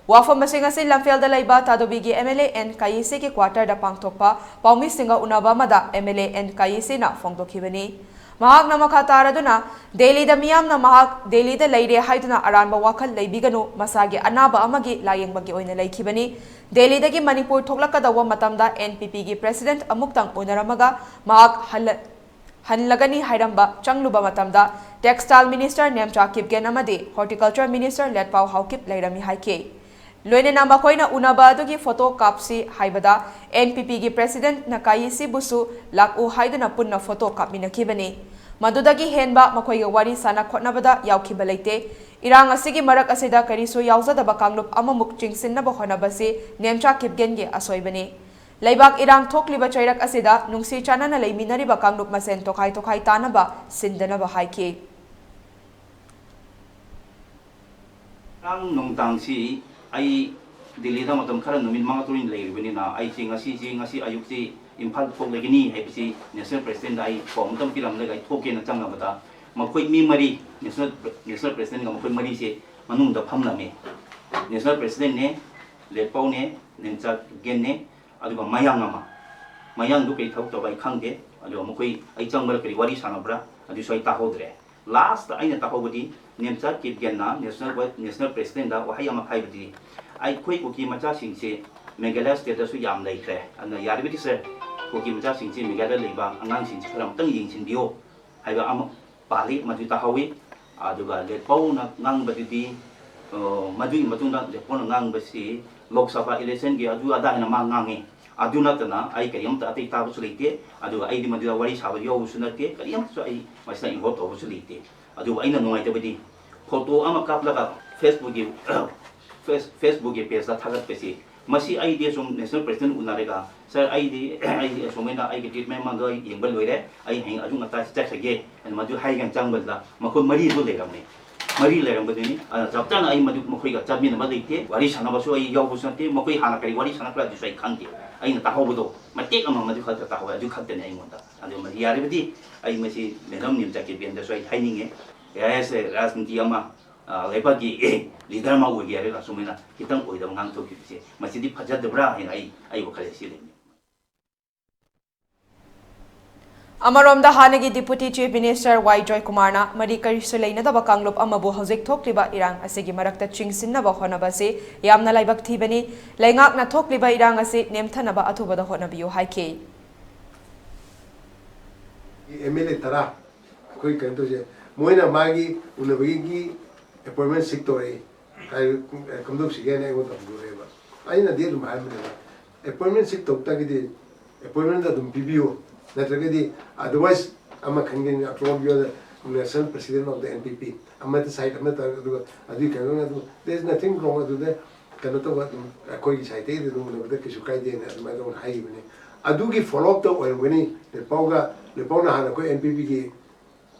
ꯋꯥꯐꯝꯁꯤꯡ ꯑꯁꯤ ꯂꯝꯐꯦꯜꯗ ꯂꯩꯕ ꯇꯥꯗꯣꯕꯤꯒꯤ ꯑꯦꯝ ꯑꯦꯜ ꯑꯦ ꯑꯦꯟ ꯀꯥꯌꯤꯁꯤꯒꯤ ꯀ꯭ꯋꯥꯇꯔꯗ ꯄꯥꯡꯊꯣꯛꯄ ꯄꯥꯎꯃꯤꯁꯤꯡꯒ ꯎꯅꯕ ꯑꯃꯗ ꯑꯦꯝ ꯑꯦꯜ ꯑꯦ ꯑꯦꯟ ꯀꯥꯌꯤꯁꯤꯅ ꯐꯣꯡꯗꯣꯛꯈꯤꯕꯅꯤ꯫ ꯃꯍꯥꯛꯅ ꯃꯈꯥ ꯇꯥꯔꯗꯨꯅ, ꯗꯦꯜꯂꯤꯗ ꯃꯤꯌꯥꯝꯅ ꯃꯍꯥꯛ ꯗꯦꯜꯂꯤꯗ ꯂꯩꯔꯦ ꯍꯥꯏꯗꯨꯅ ꯑꯔꯥꯟꯕ ꯋꯥꯈꯜ ꯂꯩꯕꯤꯒꯅꯨ, ꯃꯁꯥꯒꯤ ꯑꯅꯥꯕ ꯑꯃꯒꯤ ꯂꯥꯌꯦꯡꯕꯒꯤ ꯑꯣꯏꯅ ꯂꯩꯈꯤꯕꯅꯤ꯫ ꯗꯦꯜꯂꯤꯗꯒꯤ ꯃꯅꯤꯄꯨꯔ ꯊꯣꯛꯂꯛꯀꯗꯧꯕ ꯃꯇꯝꯗ ꯑꯦꯟ ꯄꯤ ꯄꯤꯒꯤ ꯄ꯭ꯔꯦꯁꯤꯗꯦꯟꯠ ꯑꯃꯨꯛꯇꯪ ꯎꯅꯔꯝꯃꯒ ꯃꯍꯥꯛ ꯍꯜꯂ-, ꯍꯟꯂꯒꯅꯤ ꯍꯥꯏꯔꯝꯕ ꯆꯪꯂꯨꯕ ꯃꯇꯝꯗ ꯇꯦꯛꯁꯇꯥꯏꯜ ꯃꯤꯅꯤꯁꯇꯔ ꯅꯦꯝꯆꯥ ꯀꯤꯞꯒꯦꯟ ꯑꯃꯗꯤ ꯍꯣꯔꯇꯤꯀꯜꯆꯔ ꯃꯤꯅꯤꯁꯇꯔ ꯂꯦꯠꯄꯥꯎ ꯍꯥꯎꯀꯤꯞ ꯂꯩꯔꯝꯃꯤ ꯍꯥꯏꯈꯤ꯫ ꯂꯣꯏꯅꯅ ꯃꯈꯣꯏꯅ ꯎꯅꯕ ꯑꯗꯨꯒꯤ ꯐꯣꯇꯣ ꯀꯥꯞꯁꯤ ꯍꯥꯏꯕꯗ ꯑꯦꯟ ꯄꯤ ꯄꯤꯒꯤ ꯄ꯭ꯔꯦꯁꯤꯗꯦꯟꯠ ꯅꯀꯥꯌꯤꯁꯤꯕꯨꯁꯨ ꯂꯥꯛꯎ ꯍꯥꯏꯗꯨꯅ ꯄꯨꯟꯅ ꯐꯣꯇꯣ ꯀꯥꯞꯃꯤꯟꯅꯈꯤꯕꯅꯤ꯫ ꯃꯗꯨꯗꯒꯤ ꯍꯦꯟꯕ ꯃꯈꯣꯏꯒ ꯋꯥꯔꯤ ꯁꯥꯟꯅ ꯈꯣꯠꯅꯕꯗ ꯌꯥꯎꯈꯤꯕ ꯂꯩꯇꯦ꯫ ꯏꯔꯥꯡ ꯑꯁꯤꯒꯤ ꯃꯔꯛ ꯑꯁꯤꯗ ꯀꯔꯤꯁꯨ ꯌꯥꯎꯖꯗꯕ ꯀꯥꯡꯂꯨꯞ ꯑꯃꯃꯨꯛ ꯆꯤꯡꯁꯤꯟꯅꯕ ꯍꯣꯠꯅꯕꯁꯤ ꯅꯦꯝꯆꯥ ꯀꯤꯞꯒꯦꯟꯒꯤ ꯑꯁꯣꯏꯕꯅꯤ꯫ ꯂꯩꯕꯥꯛ ꯏꯔꯥꯡ ꯊꯣꯛꯂꯤꯕ ꯆꯩꯔꯛ ꯑꯁꯤꯗ ꯅꯨꯡꯁꯤ ꯆꯥꯟꯅꯅ ꯂꯩꯃꯤꯟꯅꯔꯤꯕ ꯀꯥꯡꯂꯨꯞ ꯃꯁꯦꯟ ꯇꯣꯈꯥꯏ ꯇꯣꯈꯥꯏ ꯇꯥꯅꯕ ꯁꯤꯟꯗꯅꯕ ꯍꯥꯏꯈꯤ꯫ ꯉꯔꯥꯡ ꯅꯨꯡꯗꯥꯡꯁꯤ ꯑꯩ ꯗꯤꯜꯂꯤꯗ ꯃꯇꯝ ꯈꯔ ꯅꯨꯃꯤꯠ ꯃꯉꯥ ꯇꯔꯨꯛꯅꯤ ꯂꯩꯔꯨꯕꯅꯤꯅ ꯑꯩꯁꯤ ꯉꯁꯤꯁꯤ, ꯉꯁꯤ ꯑꯌꯨꯛꯁꯤ ꯏꯝꯐꯥꯜ ꯊꯣꯛꯂꯒꯅꯤ ꯍꯥꯏꯕꯁꯤ ꯅꯦꯁꯅꯦꯜ ꯄ꯭ꯔꯦꯁꯤꯗꯦꯟꯗ ꯑꯩ ꯄꯥꯎ ꯑꯃꯇꯪ ꯄꯤꯔꯝꯂꯒ ꯑꯩ ꯊꯣꯛꯀꯦꯅ ꯆꯪꯂꯕꯗ ꯃꯈꯣꯏ ꯃꯤ ꯃꯔꯤ, ꯅꯦꯁꯅꯦꯜ ꯅꯦꯁꯅꯦꯜ ꯄ꯭ꯔꯦꯁꯤꯗꯦꯟꯒ ꯃꯈꯣꯏ ꯃꯔꯤꯁꯦ ꯃꯅꯨꯡꯗ ꯐꯝꯂꯝꯃꯦ꯫ ꯅꯦꯁꯅꯦꯜ ꯄ꯭ꯔꯦꯁꯤꯗꯦꯟꯅꯦ, ꯂꯦꯠꯄꯥꯎꯅꯦ, ꯅꯦꯝꯆꯥ ꯀꯤꯞꯒꯦꯟꯅꯦ, ꯑꯗꯨꯒ ꯃꯌꯥꯡ ꯑꯃ꯫ ꯃꯌꯥꯡꯗꯨ ꯀꯔꯤ ꯊꯕꯛ ꯇꯧꯕ ꯑꯩ ꯈꯪꯗꯦ꯫ ꯑꯗꯨꯒ ꯃꯈꯣꯏ ꯑꯩ ꯆꯪꯕꯗ ꯀꯔꯤ ꯋꯥꯔꯤ ꯁꯥꯟꯅꯕ꯭ꯔꯥ ꯑꯗꯨꯁꯨ ꯑꯩ ꯇꯥꯍꯧꯗ꯭ꯔꯦ꯫ ꯂꯥꯁꯇ ꯑꯩꯅ ꯇꯥꯍꯧꯕꯗꯤ ꯅꯦꯝꯆꯥ ꯀꯤꯞꯒꯦꯟꯅ ꯅꯦꯁꯅꯦꯜ ꯅꯦꯁꯅꯦꯜ ꯄ꯭ꯔꯦꯁꯤꯗꯦꯟꯗ ꯋꯥꯍꯩ ꯑꯃ ꯍꯥꯏꯕꯗꯤ, "ꯑꯩꯈꯣꯏ ꯀꯨꯀꯤ ꯃꯆꯥꯁꯤꯡꯁꯦ ꯃꯦꯘꯥꯂꯌꯥ ꯁ꯭ꯇꯦꯠꯇꯁꯨ ꯌꯥꯝ ꯂꯩꯈ꯭ꯔꯦ, ꯑꯗꯨꯅ ꯌꯥꯔꯒꯗꯤ ꯁꯥꯔ, ꯀꯨꯀꯤ ꯃꯆꯥꯁꯤꯡꯁꯦ ꯃꯦꯘꯥꯂꯌꯥ ꯂꯩꯕ ꯑꯉꯥꯡꯁꯤꯡꯁꯦ ꯈꯔ ꯑꯃꯨꯛꯇꯪ ꯌꯦꯡꯁꯤꯟꯕꯤꯌꯣ" ꯍꯥꯏꯕ ꯑꯃ ꯄꯥꯜꯂꯤ, ꯃꯗꯨ ꯇꯥꯍꯧꯋꯤ꯫ ꯑꯗꯨꯒ ꯂꯦꯠꯄꯥꯎꯅ ꯉꯥꯡꯕꯗꯨꯗꯤ, ꯑ, ꯃꯗꯨꯒꯤ ꯃꯇꯨꯡꯗ ꯂꯦꯠꯄꯥꯎꯅ ꯉꯥꯡꯕꯁꯤ ꯂꯣꯛ ꯁꯚꯥ ꯏꯂꯦꯛꯁꯟꯒꯤ ꯑꯗꯨ ꯑꯗꯥ ꯍꯥꯏꯅ ꯃꯥ ꯉꯥꯡꯉꯤ꯫ ꯑꯗꯨ ꯅꯠꯇꯅ ꯑꯩ ꯀꯔꯤꯝꯇ ꯑꯇꯩ ꯇꯥꯕꯁꯨ ꯂꯩꯇꯦ꯫ ꯑꯗꯨꯒ ꯑꯩꯗꯤ ꯃꯗꯨꯗ ꯋꯥꯔꯤ ꯁꯥꯕ ꯌꯥꯎꯕꯁꯨ ꯅꯠꯇꯦ, ꯀꯔꯤꯝꯇꯁꯨ ꯑꯩ ꯃꯁꯤꯗ ꯏꯟꯚꯣꯜꯕ ꯇꯧꯕꯁꯨ ꯂꯩꯇꯦ꯫ ꯑꯗꯨꯕꯨ ꯑꯩꯅ ꯅꯨꯡꯉꯥꯏꯇꯕꯗꯤ, ꯐꯣꯇꯣ ꯑꯃ ꯀꯥꯞꯂꯒ ꯐꯦꯁꯕꯨꯛꯀꯤ, ꯐꯦꯁ-, ꯐꯦꯁꯕꯨꯛꯀꯤ ꯄꯦꯖꯇ ꯊꯥꯒꯠꯄꯁꯤ, ꯃꯁꯤ ꯑꯩꯗꯤ ꯁꯨꯝ ꯅꯦꯁꯅꯦꯜ ꯄ꯭ꯔꯦꯁꯤꯗꯦꯟ ꯎꯅꯔꯒ, "ꯁꯥꯔ, ꯑꯩꯗꯤ, ꯑꯩꯗꯤ ꯑꯁꯨꯃꯥꯏꯅ ꯑꯩꯒꯤ ꯇ꯭ꯔꯤꯠꯃꯦꯟ ꯑꯃꯗꯣ ꯑꯩ ꯌꯦꯡꯕ ꯂꯣꯏꯔꯦ, ꯑꯩ ꯍꯌꯦꯡ ꯑꯗꯨ ꯉꯟꯇꯥ ꯆꯠꯈ꯭ꯔꯒꯦ" ꯍꯥꯏꯅ ꯃꯗꯨ ꯍꯥꯏꯒꯅ ꯆꯪꯕꯗ ꯃꯈꯣꯏ ꯃꯔꯤꯗꯨ ꯂꯩꯔꯝꯃꯦ꯫ ꯃꯔꯤ ꯂꯩꯔꯝꯕꯗꯨꯅꯤ꯫ ꯑꯗꯨꯅ ꯆꯞ ꯆꯥꯅ ꯑꯩ ꯃꯗꯨ ꯃꯈꯣꯏꯒ ꯆꯠꯃꯤꯟꯅꯕ ꯂꯩꯇꯦ, ꯋꯥꯔꯤ ꯁꯥꯟꯅꯕꯁꯨ ꯑꯩ ꯌꯥꯎꯕꯁꯨ ꯅꯠꯇꯦ, ꯃꯈꯣꯏ ꯍꯥꯟꯅ ꯀꯔꯤ ꯋꯥꯔꯤ ꯁꯥꯟꯅꯈ꯭ꯔꯥ ꯑꯗꯨꯁꯨ ꯑꯩ ꯈꯪꯗꯦ꯫ ꯑꯩꯅ ꯇꯥꯍꯧꯕꯗꯣ ꯃꯇꯦꯛ ꯑꯃ ꯃꯗꯨ ꯈꯛꯇ ꯇꯥꯍꯧꯋꯦ, ꯑꯗꯨ ꯈꯛꯇꯅꯤ ꯑꯩꯉꯣꯟꯗ꯫ ꯑꯗꯨ ꯌꯥꯔꯕꯗꯤ ꯑꯩ ꯃꯁꯤ ꯃꯦꯗꯥꯝ ꯅꯤꯝꯆꯥ ꯀꯤꯞꯒꯦꯟꯗꯁꯨ ꯑꯩ ꯍꯥꯏꯅꯤꯡꯉꯦ, ꯑꯦ ꯑꯥꯏ ꯑꯦꯁ ꯑꯦ ꯔꯥꯖꯅꯤꯇꯤ ꯑꯃ, ꯑ, ꯂꯩꯕꯥꯛꯀꯤ, ꯑꯦ, ꯂꯤꯗꯔ ꯑꯃ ꯑꯣꯏꯒꯦ ꯍꯥꯏꯔꯒ ꯑꯁꯨꯃꯥꯏꯅ ꯈꯤꯇꯪ ꯑꯣꯏꯗꯕ ꯉꯥꯡꯊꯣꯛꯈꯤꯕꯁꯦ, ꯃꯁꯤꯗꯤ ꯐꯖꯗꯕ꯭ꯔꯥ ꯍꯥꯏꯅ ꯑꯩ, ꯑꯩ ꯋꯥꯈꯜ ꯑꯁꯤ ꯂꯩꯅꯤ꯫ ꯑꯃꯔꯣꯝꯗ, ꯍꯥꯟꯅꯒꯤ ꯗꯤꯄꯨꯇꯤ ꯆꯤꯐ ꯃꯤꯅꯤꯁꯇꯔ ꯋꯥꯏ ꯖꯣꯏꯀꯨꯃꯥꯔꯅ ꯃꯔꯤ ꯀꯔꯤꯁꯨ ꯂꯩꯅꯗꯕ ꯀꯥꯡꯂꯨꯞ ꯑꯃꯕꯨ ꯍꯧꯖꯤꯛ ꯊꯣꯛꯂꯤꯕ ꯏꯔꯥꯡ ꯑꯁꯤꯒꯤ ꯃꯔꯛꯇ ꯆꯤꯡꯁꯤꯟꯅꯕ ꯍꯣꯠꯅꯕ ꯑꯁꯤ ꯌꯥꯝꯅ ꯂꯥꯏꯕꯛ ꯊꯤꯕꯅꯤ꯫ ꯂꯩꯉꯥꯛꯅ ꯊꯣꯛꯂꯤꯕ ꯏꯔꯥꯡ ꯑꯁꯤ ꯅꯦꯝꯊꯅꯕ ꯑꯊꯨꯕꯗ ꯍꯣꯠꯅꯕꯤꯌꯨ ꯍꯥꯏꯈꯤ꯫ ꯑꯦꯝ ꯑꯦꯜ ꯑꯦ ꯇꯔꯥ ꯑꯩꯈꯣꯏ ꯀꯩꯅꯣ ꯇꯧꯁꯦ, ꯃꯣꯏꯅ ꯃꯥꯒꯤ ꯎꯅꯕꯒꯤ ꯑꯦꯄꯣꯏꯟꯃꯦꯟ ꯁꯤꯛ ꯇꯧꯔꯛꯏ ꯍꯥꯏ, ꯀꯝꯗꯧꯁꯤꯒꯦꯅ ꯑꯩꯉꯣꯟꯗ ꯍꯧꯗꯣꯔꯛꯑꯦꯕ꯫ ꯑꯩꯅꯗꯤ ꯑꯗꯨꯝ ꯍꯥꯏꯕꯅꯦꯕ, ꯑꯦꯄꯣꯏꯟꯃꯦꯟ ꯁꯤꯛ ꯇꯧ ꯇꯥꯔꯒꯗꯤ ꯑꯦꯄꯣꯏꯟꯃꯦꯟꯗ ꯑꯗꯨꯝ ꯄꯤꯕꯤꯌꯨ, ꯅꯠꯇ꯭ꯔꯒꯗꯤ ꯑꯗꯔꯋꯥꯏꯁ ꯑꯃ ꯈꯟꯒꯅꯤ, ꯑꯇꯣꯞꯄ national president of the N P P ꯑꯃꯠꯇ ꯁꯥꯏꯠ ꯑꯃꯠꯇ, ꯑꯗꯨꯒ ꯑꯗꯨꯒꯤ ꯀꯩꯅꯣꯅ ꯑꯗꯨꯝ there is nothing wrong ꯑꯗꯨꯗ ꯀꯩꯅꯣ ꯇꯧꯕ ꯑꯗꯨꯝ ꯑꯩꯈꯣꯏꯒꯤ ꯁꯥꯏꯠꯇꯒꯤꯗꯤ ꯑꯗꯨꯝ ꯎꯅꯕꯗ ꯀꯩꯁꯨ ꯀꯥꯏꯗꯦꯅ ꯑꯗꯨꯃꯥꯏꯅ ꯇꯧꯅ ꯍꯥꯏꯈꯤꯕꯅꯤ꯫ ꯑꯗꯨꯒꯤ ꯐꯣꯂꯣ ꯑꯞꯇ ꯑꯣꯏꯔꯝꯒꯅꯤ ꯂꯦꯄꯥꯎꯒ, ꯂꯦꯄꯥꯎꯅ ꯍꯥꯟꯅ ꯑꯩꯈꯣꯏ ꯑꯦꯟ ꯄꯤ ꯄꯤꯒꯤ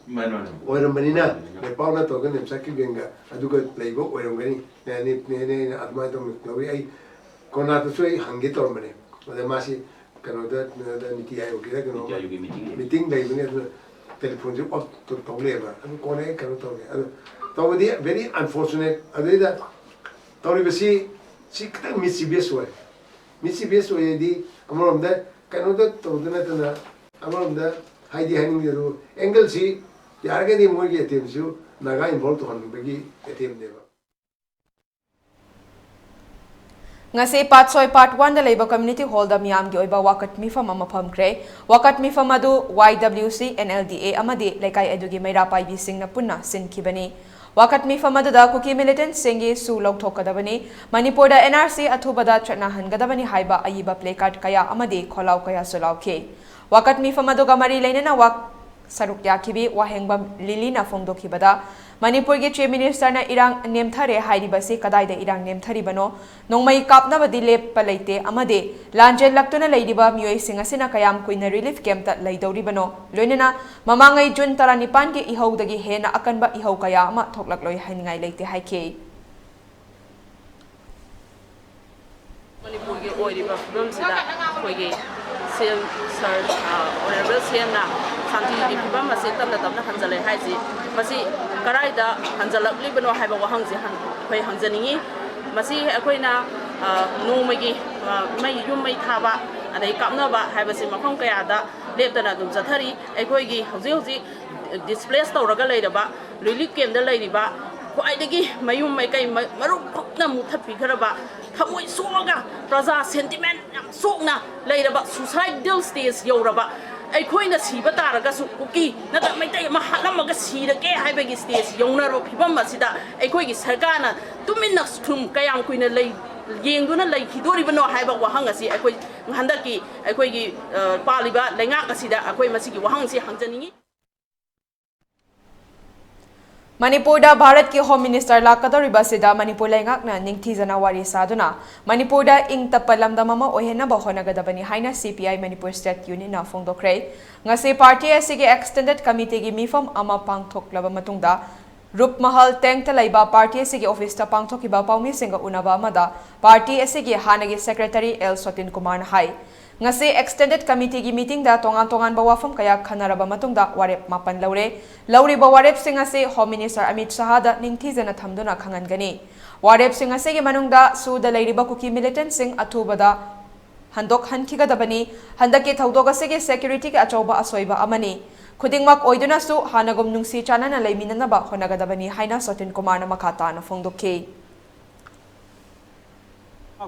ꯑꯣꯏꯔꯝꯕꯅꯤꯅ ꯂꯦꯄꯥꯎꯅ ꯇꯧꯔꯒ ꯅꯦꯝꯆꯥꯛ ꯀꯤꯞꯒꯦꯟꯒ ꯑꯗꯨꯒ ꯂꯩꯕ ꯑꯣꯏꯔꯝꯒꯅꯤ꯫ ꯑꯗꯨꯃꯥꯏꯅ ꯇꯧꯅ ꯂꯧꯏ꯫ ꯑꯩ ꯀꯣꯔꯅꯥꯠꯇꯁꯨ ꯑꯩ ꯍꯪꯒꯦ ꯇꯧꯔꯝꯕꯅꯦ, ꯑꯗ ꯃꯥꯁꯤ ꯀꯩꯅꯣꯗ ꯅꯤꯇꯤ ꯑꯥꯌꯣꯒꯀꯤꯗ ꯀꯩꯅꯣ ꯃꯤꯇꯤꯡ ꯂꯩꯕꯅꯤ, ꯑꯗꯨꯅ ꯇꯦꯂꯤꯐꯣꯟꯁꯦ ꯑꯣꯐ ꯇꯧ ꯂꯩꯌꯦꯕ꯫ ꯑꯗꯨ ꯀꯣꯟꯅ ꯑꯩ ꯀꯩꯅꯣ ꯇꯧꯔꯦ꯫ ꯑꯗꯨ ꯇꯧꯕꯗꯤ very unfortunate꯫ ꯑꯗꯨꯗꯩꯗ ꯇꯧꯔꯤꯕꯁꯤ ꯁꯤ ꯈꯤꯇꯪ mischievous ꯑꯣꯏ꯫ Mischievous ꯑꯣꯏ ꯍꯥꯏꯗꯤ ꯑꯃꯔꯣꯝꯗ ꯀꯩꯅꯣꯗ ꯇꯧꯕꯗ ꯅꯠꯇꯅ ꯑꯃꯔꯣꯝꯗ ꯍꯥꯏꯗꯤ ꯍꯥꯏꯅꯤꯡꯗꯦ꯫ ꯑꯗꯨ ꯑꯦꯡꯒꯜꯁꯤ ꯌꯥꯔꯒꯗꯤ ꯃꯣꯏꯒꯤ ꯑꯦꯇꯦꯝꯁꯤꯁꯨ ꯅꯥꯒꯥ ꯏꯟꯚꯣꯜꯕ ꯇꯧꯍꯟꯅꯤꯡꯕꯒꯤ ꯑꯦꯇꯦꯝꯅꯦꯕ꯫ ꯉꯁꯤ ꯄꯥꯠ ꯁꯣꯏ ꯄꯥꯠ ꯋꯥꯟꯗ ꯂꯩꯕ ꯀꯝꯃ꯭ꯌꯨꯅꯤꯇꯤ ꯍꯣꯜꯗ ꯃꯤꯌꯥꯝꯒꯤ ꯑꯣꯏꯕ ꯋꯥꯀꯠ ꯃꯤꯐꯝ ꯑꯃ ꯐꯝꯈ꯭ꯔꯦ꯫ ꯋꯥꯀꯠ ꯃꯤꯐꯝ ꯑꯗꯨ Y W C N L D A ꯑꯃꯗꯤ ꯂꯩꯀꯥꯏ ꯑꯗꯨꯒꯤ ꯃꯩꯔꯥ ꯄꯥꯏꯕꯤꯁꯤꯡꯅ ꯄꯨꯟꯅ ꯁꯤꯟꯈꯤꯕꯅꯤ꯫ ꯋꯥꯀꯠ ꯃꯤꯐꯝ ꯑꯗꯨꯗ ꯀꯨꯀꯤ ꯃꯤꯂꯤꯇꯦꯟꯠꯁꯤꯡꯒꯤ ꯁꯨ ꯂꯧꯊꯣꯛꯀꯗꯕꯅꯤ, ꯃꯅꯤꯄꯨꯔꯗ ꯑꯦꯟ ꯑꯥꯔ ꯁꯤ ꯑꯊꯨꯕꯗ ꯆꯠꯅꯍꯟꯒꯗꯕꯅꯤ ꯍꯥꯏꯕ ꯑꯏꯕ ꯄ꯭ꯂꯦ ꯀꯥꯔꯗ ꯀꯌꯥ ꯑꯃꯗꯤ ꯈꯣꯜꯂꯥꯎ ꯀꯌꯥꯁꯨ ꯂꯥꯎꯈꯤ꯫ ꯋꯥꯀꯠ ꯃꯤꯐꯝ ꯑꯗꯨꯒ ꯃꯔꯤ ꯂꯩꯅꯅ ꯋꯥ ꯁꯔꯨꯛ ꯌꯥꯈꯤꯕꯤ ꯋꯥꯍꯦꯡꯕꯝ ꯂꯤꯂꯤꯅ ꯐꯣꯡꯗꯣꯛꯈꯤꯕꯗ, ꯃꯅꯤꯄꯨꯔꯒꯤ ꯆꯤꯐ ꯃꯤꯅꯤꯁꯇꯔꯅ ꯏꯔꯥꯡ ꯅꯦꯝꯊꯔꯦ ꯍꯥꯏꯔꯤꯕꯁꯤ ꯀꯗꯥꯏꯗ ꯏꯔꯥꯡ ꯅꯦꯝꯊꯔꯤꯕꯅꯣ? ꯅꯣꯡꯃꯩ ꯀꯥꯞꯅꯕꯗꯤ ꯂꯦꯞꯄ ꯂꯩꯇꯦ ꯑꯃꯗꯤ ꯂꯥꯟꯖꯦꯜꯂꯛꯇꯨꯅ ꯂꯩꯔꯤꯕ ꯃꯤꯑꯣꯏꯁꯤꯡ ꯑꯁꯤꯅ ꯀꯌꯥꯝ ꯀꯨꯏꯅ ꯔꯤꯂꯤꯐ ꯀꯦꯝꯞꯇ ꯂꯩꯗꯧꯔꯤꯕꯅꯣ? ꯂꯣꯏꯅꯅ ꯃꯃꯥꯡꯉꯩ ꯖꯨꯟ ꯇꯔꯥꯅꯤꯄꯥꯟꯒꯤ ꯏꯍꯧꯗꯒꯤ ꯍꯦꯟꯅ ꯑꯀꯟꯕ ꯏꯍꯧ ꯀꯌꯥ ꯑꯃ ꯊꯣꯛꯂꯛꯂꯣꯏ ꯍꯥꯏꯅꯤꯡꯉꯥꯏ ꯂꯩꯇꯦ ꯍꯥꯏꯈꯤ꯫ ꯃꯅꯤꯄꯨꯔꯒꯤ ꯑꯣꯏꯔꯤꯕ ꯐꯤꯕꯝꯁꯤꯗ ꯑꯩꯈꯣꯏꯒꯤ ꯁꯤ ꯑꯦꯝ ꯁꯔ, ꯑ, ꯑꯣꯅꯔꯦꯕꯜ ꯁꯤ ꯑꯦꯝꯅ ꯁꯥꯟꯇꯤꯒꯤ ꯐꯤꯕꯝ ꯑꯁꯤ ꯇꯞꯅ ꯇꯞꯅ ꯍꯟꯖꯜꯂꯛꯑꯦ ꯍꯥꯏꯁꯤ, ꯃꯁꯤ ꯀꯗꯥꯏꯗ ꯍꯟꯖꯜꯂꯛꯂꯤꯕꯅꯣ ꯍꯥꯏꯕ ꯋꯥꯍꯪꯁꯤ ꯍꯪ-, ꯑꯩꯈꯣꯏ ꯍꯪꯖꯅꯤꯡꯉꯤ꯫ ꯃꯁꯤ ꯑꯩꯈꯣꯏꯅ, ꯑ, ꯅꯣꯡꯃꯒꯤ, ꯑ, ꯃꯩ, ꯌꯨꯝ ꯃꯩ ꯊꯥꯕ, ꯑꯗꯩ ꯀꯥꯞꯅꯕ ꯍꯥꯏꯕꯁꯤ ꯃꯐꯝ ꯀꯌꯥꯗ ꯂꯦꯞꯇꯅ ꯑꯗꯨꯝ ꯆꯠꯊꯔꯤ꯫ ꯑꯩꯈꯣꯏꯒꯤ ꯍꯧꯖꯤꯛ ꯍꯧꯖꯤꯛ ꯗꯤꯁꯄ꯭ꯂꯦꯁ ꯇꯧꯔꯒ ꯂꯩꯔꯕ, ꯔꯤꯂꯤꯐ ꯀꯦꯝꯞꯇ ꯂꯩꯔꯤꯕ, ꯈ꯭ꯋꯥꯏꯗꯒꯤ ꯃꯌꯨꯝ ꯃꯀꯩ ꯃ-, ꯃꯔꯨꯞ ꯈꯨꯛꯅ ꯃꯨꯛꯊꯠꯄꯤꯈ꯭ꯔꯕ, ꯊꯃꯣꯏ ꯁꯣꯛꯑꯒ, ꯄ꯭ꯔꯖꯥ ꯁꯦꯟꯇꯤꯃꯦꯟ ꯌꯥꯝ ꯁꯣꯛꯅ ꯂꯩꯔꯕ, ꯁꯨꯁꯥꯏꯗꯦꯜ ꯁ꯭ꯇꯦꯖ ꯌꯧꯔꯕ, ꯑꯩꯈꯣꯏꯅ ꯁꯤꯕ ꯇꯥꯔꯒꯁꯨ ꯀꯨꯀꯤ ꯅꯠꯇ꯭ꯔꯒ ꯃꯩꯇꯩ ꯑꯃ ꯍꯥꯠꯂꯝꯃꯒ ꯁꯤꯔꯒꯦ ꯍꯥꯏꯕꯒꯤ ꯁ꯭ꯇꯦꯖ ꯌꯧꯅꯔꯕ ꯐꯤꯕꯝ ꯑꯁꯤꯗ ꯑꯩꯈꯣꯏꯒꯤ ꯁꯔꯀꯥꯔꯅ ꯇꯨꯃꯤꯟꯅ ꯁꯨꯝ ꯀꯌꯥꯝ ꯀꯨꯏꯅ ꯂꯩ-, ꯌꯦꯡꯗꯨꯅ ꯂꯩꯈꯤꯗꯣꯔꯤꯕꯅꯣ ꯍꯥꯏꯕ ꯋꯥꯍꯪ ꯑꯁꯤ ꯑꯩꯈꯣꯏ ꯍꯟꯗꯛꯀꯤ ꯑꯩꯈꯣꯏꯒꯤ, ꯑ, ꯄꯥꯜꯂꯤꯕ ꯂꯩꯉꯥꯛ ꯑꯁꯤꯗ ꯑꯩꯈꯣꯏ ꯃꯁꯤꯒꯤ ꯋꯥꯍꯪꯁꯤ ꯍꯪꯖꯅꯤꯡꯉꯤ꯫ ꯃꯅꯤꯄꯨꯔꯗ ꯚꯥꯔꯠꯀꯤ ꯍꯣꯝ ꯃꯤꯅꯤꯁꯇꯔ ꯂꯥꯛꯀꯗꯧꯔꯤꯕ ꯑꯁꯤꯗ ꯃꯅꯤꯄꯨꯔ ꯂꯩꯉꯥꯛꯅ ꯅꯤꯡꯊꯤꯖꯅ ꯋꯥꯔꯤ ꯁꯥꯗꯨꯅ ꯃꯅꯤꯄꯨꯔꯗ ꯏꯪ ꯇꯞꯄ ꯂꯝꯗꯝ ꯑꯃ ꯑꯣꯏꯍꯟꯅꯕ ꯍꯣꯠꯅꯒꯗꯕꯅꯤ ꯍꯥꯏꯅ ꯁꯤ ꯄꯤ ꯑꯥꯏ ꯃꯅꯤꯄꯨꯔ ꯁ꯭ꯇꯦꯠ ꯌꯨꯅꯤꯌꯟꯅ ꯐꯣꯡꯗꯣꯛꯈ꯭ꯔꯦ꯫ ꯉꯁꯤ ꯄꯥꯔꯇꯤ ꯑꯁꯤꯒꯤ ꯑꯦꯛꯁꯇꯦꯟꯗꯦꯗ ꯀꯃꯤꯇꯤꯒꯤ ꯃꯤꯐꯝ ꯑꯃ ꯄꯥꯡꯊꯣꯛꯂꯕ ꯃꯇꯨꯡꯗ ꯔꯨꯞꯃꯍꯜ ꯇꯦꯡꯇ ꯂꯩꯕ ꯄꯥꯔꯇꯤ ꯑꯁꯤꯒꯤ ꯑꯣꯐꯤꯁꯇ ꯄꯥꯡꯊꯣꯛꯈꯤꯕ ꯄꯥꯎꯃꯤꯁꯤꯡꯒ ꯎꯅꯕ ꯑꯃꯗ ꯄꯥꯔꯇꯤ ꯑꯁꯤꯒꯤ ꯍꯥꯟꯅꯒꯤ ꯁꯦꯀ꯭ꯔꯦꯇꯔꯤ ꯑꯦꯜ ꯁꯣꯇꯤꯟ ꯀꯨꯃꯥꯔꯅ ꯍꯥꯏ, ꯉꯁꯤ Extended Committeeꯒꯤ meetingꯗ ꯇꯣꯉꯥꯟ ꯇꯣꯉꯥꯟꯕ ꯋꯥꯐꯝ ꯀꯌꯥ ꯈꯟꯅꯔꯕ ꯃꯇꯨꯡꯗ ꯋꯥꯔꯦꯞ ꯃꯥꯄꯟ ꯂꯧꯔꯦ꯫ ꯂꯧꯔꯤꯕ ꯋꯥꯔꯦꯞꯁꯤꯡ ꯑꯁꯤ Home Minister ꯑꯃꯤꯠ ꯁꯍꯥꯗ ꯅꯤꯡꯊꯤꯖꯅ ꯊꯝꯗꯨꯅ ꯈꯪꯍꯟꯒꯅꯤ꯫ ꯋꯥꯔꯦꯞꯁꯤꯡ ꯑꯁꯤꯒꯤ ꯃꯅꯨꯡꯗ ꯁꯨꯗ ꯂꯩꯔꯤꯕ ꯀꯨꯀꯤ militantꯁꯤꯡ ꯑꯊꯨꯕꯗ ꯍꯟꯗꯣꯛꯍꯟꯈꯤꯒꯗꯕꯅꯤ꯫ ꯍꯟꯗꯛꯀꯤ ꯊꯧꯗꯣꯛ ꯑꯁꯤꯒꯤ securityꯒꯤ ꯑꯆꯧꯕ ꯑꯁꯣꯏꯕ ꯑꯃꯅꯤ꯫ ꯈꯨꯗꯤꯡꯃꯛ ꯑꯣꯏꯗꯨꯅꯁꯨ ꯍꯥꯟꯅꯒꯨꯝ ꯅꯨꯡꯁꯤ ꯆꯥꯟꯅꯅ ꯂꯩꯃꯤꯟꯅꯅꯕ ꯍꯣꯠꯅꯒꯗꯕꯅꯤ ꯍꯥꯏꯅ ꯁꯣꯇꯤꯟ ꯀꯨꯃꯥꯔꯅ ꯃꯈꯥ ꯇꯥꯅ ꯐꯣꯡꯗꯣꯛꯈꯤ꯫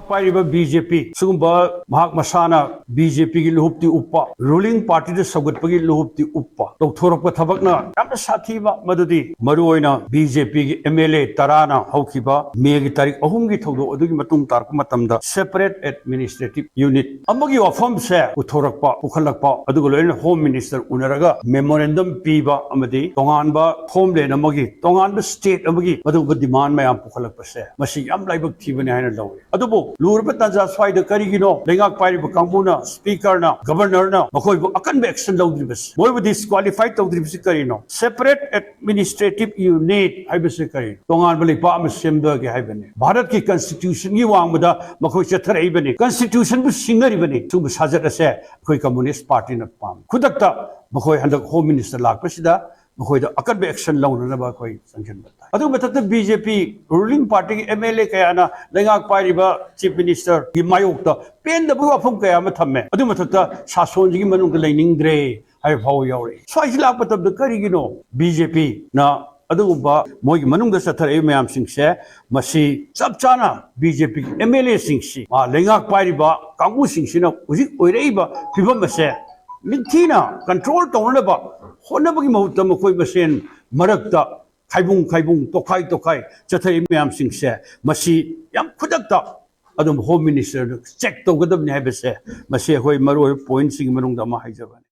ꯄꯥꯏꯔꯤꯕ BJP ꯁꯤꯒꯨꯝꯕ ꯃꯍꯥꯛ ꯃꯁꯥꯅ BJPꯒꯤ ꯂꯨꯍꯨꯞꯇꯤ ꯎꯞꯄ, ruling partyꯗ ꯁꯧꯒꯠꯄꯒꯤ ꯂꯨꯍꯨꯞꯇꯤ ꯎꯞꯄ ꯇꯧꯊꯣꯔꯛꯄ ꯊꯕꯛꯅ ꯌꯥꯝꯅ ꯁꯥꯊꯤꯕ, ꯃꯗꯨꯗꯤ ꯃꯔꯨꯑꯣꯏꯅ BJPꯒꯤ MLA ꯇꯔꯥꯅ ꯍꯧꯈꯤꯕ Mayꯒꯤ ꯇꯥꯔꯤꯛ ꯑꯍꯨꯝꯒꯤ ꯊꯧꯗꯣꯛ ꯑꯗꯨꯒꯤ ꯃꯇꯨꯡ ꯇꯥꯔꯛꯄ ꯃꯇꯝꯗ separate administrative unit ꯑꯃꯒꯤ ꯋꯥꯐꯝꯁꯦ ꯄꯨꯊꯣꯔꯛꯄ, ꯄꯨꯈꯠꯂꯛꯄ, ꯑꯗꯨꯒ ꯂꯣꯏꯅꯅ Home Minister ꯎꯅꯔꯒ memorandum ꯄꯤꯕ ꯑꯃꯗꯤ ꯇꯣꯉꯥꯟꯕ homeland ꯑꯃꯒꯤ, ꯇꯣꯉꯥꯟꯕ state ꯑꯃꯒꯤ ꯃꯗꯨꯒꯨꯝꯕ demand ꯃꯌꯥꯝ ꯄꯨꯈꯠꯂꯛꯄꯁꯦ, ꯃꯁꯤ ꯌꯥꯝ ꯂꯥꯏꯕꯛ ꯊꯤꯕꯅꯤ ꯍꯥꯏꯅ ꯂꯧꯏ꯫ ꯑꯗꯨꯕꯨ ꯂꯨꯔꯕ ꯇꯥꯟꯖꯥ ꯁ꯭ꯋꯥꯏꯗ ꯀꯔꯤꯒꯤꯅꯣ ꯂꯩꯉꯥꯛ ꯄꯥꯏꯔꯤꯕ ꯀꯥꯡꯕꯨꯅ, Speakerꯅ, Governorꯅ ꯃꯈꯣꯏꯕꯨ ꯑꯀꯟꯕ action ꯂꯧꯗ꯭ꯔꯤꯕꯁꯤ, ꯃꯣꯏꯕꯨ disqualify ꯇꯧꯗ꯭ꯔꯤꯕꯁꯤ ꯀꯔꯤꯅꯣ? Separate administrative unit ꯍꯥꯏꯕꯁꯤ ꯀꯔꯤꯅꯣ? ꯇꯣꯉꯥꯟꯕ ꯂꯩꯄꯥꯛ ꯑꯃ ꯁꯦꯝꯕꯒꯦ ꯍꯥꯏꯕꯅꯤ꯫ ꯚꯥꯔꯠꯀꯤ constitutionꯒꯤ ꯋꯥꯡꯃꯗ ꯃꯈꯣꯏ ꯆꯠꯊꯔꯛꯏꯕꯅꯤ, constitutionꯕꯨ ꯁꯤꯡꯅꯔꯤꯕꯅꯤ꯫ ꯁꯤꯒꯨꯝꯕ ꯁꯥꯖꯠ ꯑꯁꯦ ꯑꯩꯈꯣꯏ Communist Partyꯅ ꯄꯥꯝꯃꯤ꯫ ꯈꯨꯗꯛꯇ ꯃꯈꯣꯏ ꯍꯟꯗꯛ Home Minister ꯂꯥꯛꯄꯁꯤꯗ ꯃꯈꯣꯏꯗ ꯑꯀꯟꯕ action ꯂꯧꯅꯅꯕ ꯑꯩꯈꯣꯏ ꯆꯪꯁꯤꯟꯕ ꯇꯥꯏ꯫ ꯑꯗꯨꯒꯤ ꯃꯊꯛꯇ BJP ruling partyꯒꯤ MLA ꯀꯌꯥꯅ ꯂꯩꯉꯥꯛ ꯄꯥꯏꯔꯤꯕ Chief Ministerꯒꯤ ꯃꯥꯌꯣꯛꯇ ꯄꯦꯟꯗꯕꯒꯤ ꯋꯥꯐꯝ ꯀꯌꯥ ꯑꯃ ꯊꯝꯃꯦ꯫ ꯑꯗꯨꯒꯤ ꯃꯊꯛꯇ ꯁꯥꯁꯣꯟꯁꯤꯒꯤ ꯃꯅꯨꯡꯗ ꯂꯩꯅꯤꯡꯗ꯭ꯔꯦ ꯍꯥꯏꯕ ꯐꯥꯎꯕ ꯌꯥꯎꯔꯛꯏ꯫ ꯁ꯭ꯋꯥꯏꯁꯤ ꯂꯥꯛꯄ ꯃꯇꯝꯗ ꯀꯔꯤꯒꯤꯅꯣ BJPꯅ ꯑꯗꯨꯒꯨꯝꯕ ꯃꯣꯏꯒꯤ ꯃꯅꯨꯡꯗ ꯆꯠꯊꯔꯛꯏꯕ ꯃꯌꯥꯝꯁꯤꯡꯁꯦ ꯃꯁꯤ ꯆꯞ ꯆꯥꯅ BJPꯒꯤ MLAꯁꯤꯡꯁꯤ, ꯃꯥ ꯂꯩꯉꯥꯛ ꯄꯥꯏꯔꯤꯕ ꯀꯥꯡꯕꯨꯁꯤꯡꯁꯤꯅ ꯍꯧꯖꯤꯛ ꯑꯣꯏꯔꯛꯏꯕ ꯐꯤꯕꯝ ꯑꯁꯦ ꯅꯤꯡꯊꯤꯅ control ꯇꯧꯅꯅꯕ ꯍꯣꯠꯅꯕꯒꯤ ꯃꯍꯨꯠꯇ ꯃꯈꯣꯏ ꯃꯁꯦꯟ ꯃꯔꯛꯇ ꯈꯥꯏꯕꯨꯡ ꯈꯥꯏꯕꯨꯡ, ꯇꯣꯈꯥꯏ ꯇꯣꯈꯥꯏ ꯆꯠꯊꯔꯛꯏꯕ ꯃꯌꯥꯝꯁꯤꯡꯁꯦ ꯃꯁꯤ ꯌꯥꯝ ꯈꯨꯗꯛꯇ ꯑꯗꯨꯝ Home Ministerꯗ check ꯇꯧꯒꯗꯕꯅꯤ ꯍꯥꯏꯕꯁꯦ ꯃꯁꯤ ꯑꯩꯈꯣꯏ ꯃꯔꯨꯑꯣꯏꯕ pointꯁꯤꯡꯒꯤ ꯃꯅꯨꯡꯗ ꯑꯃ ꯍꯥꯏꯖꯕꯅꯤ꯫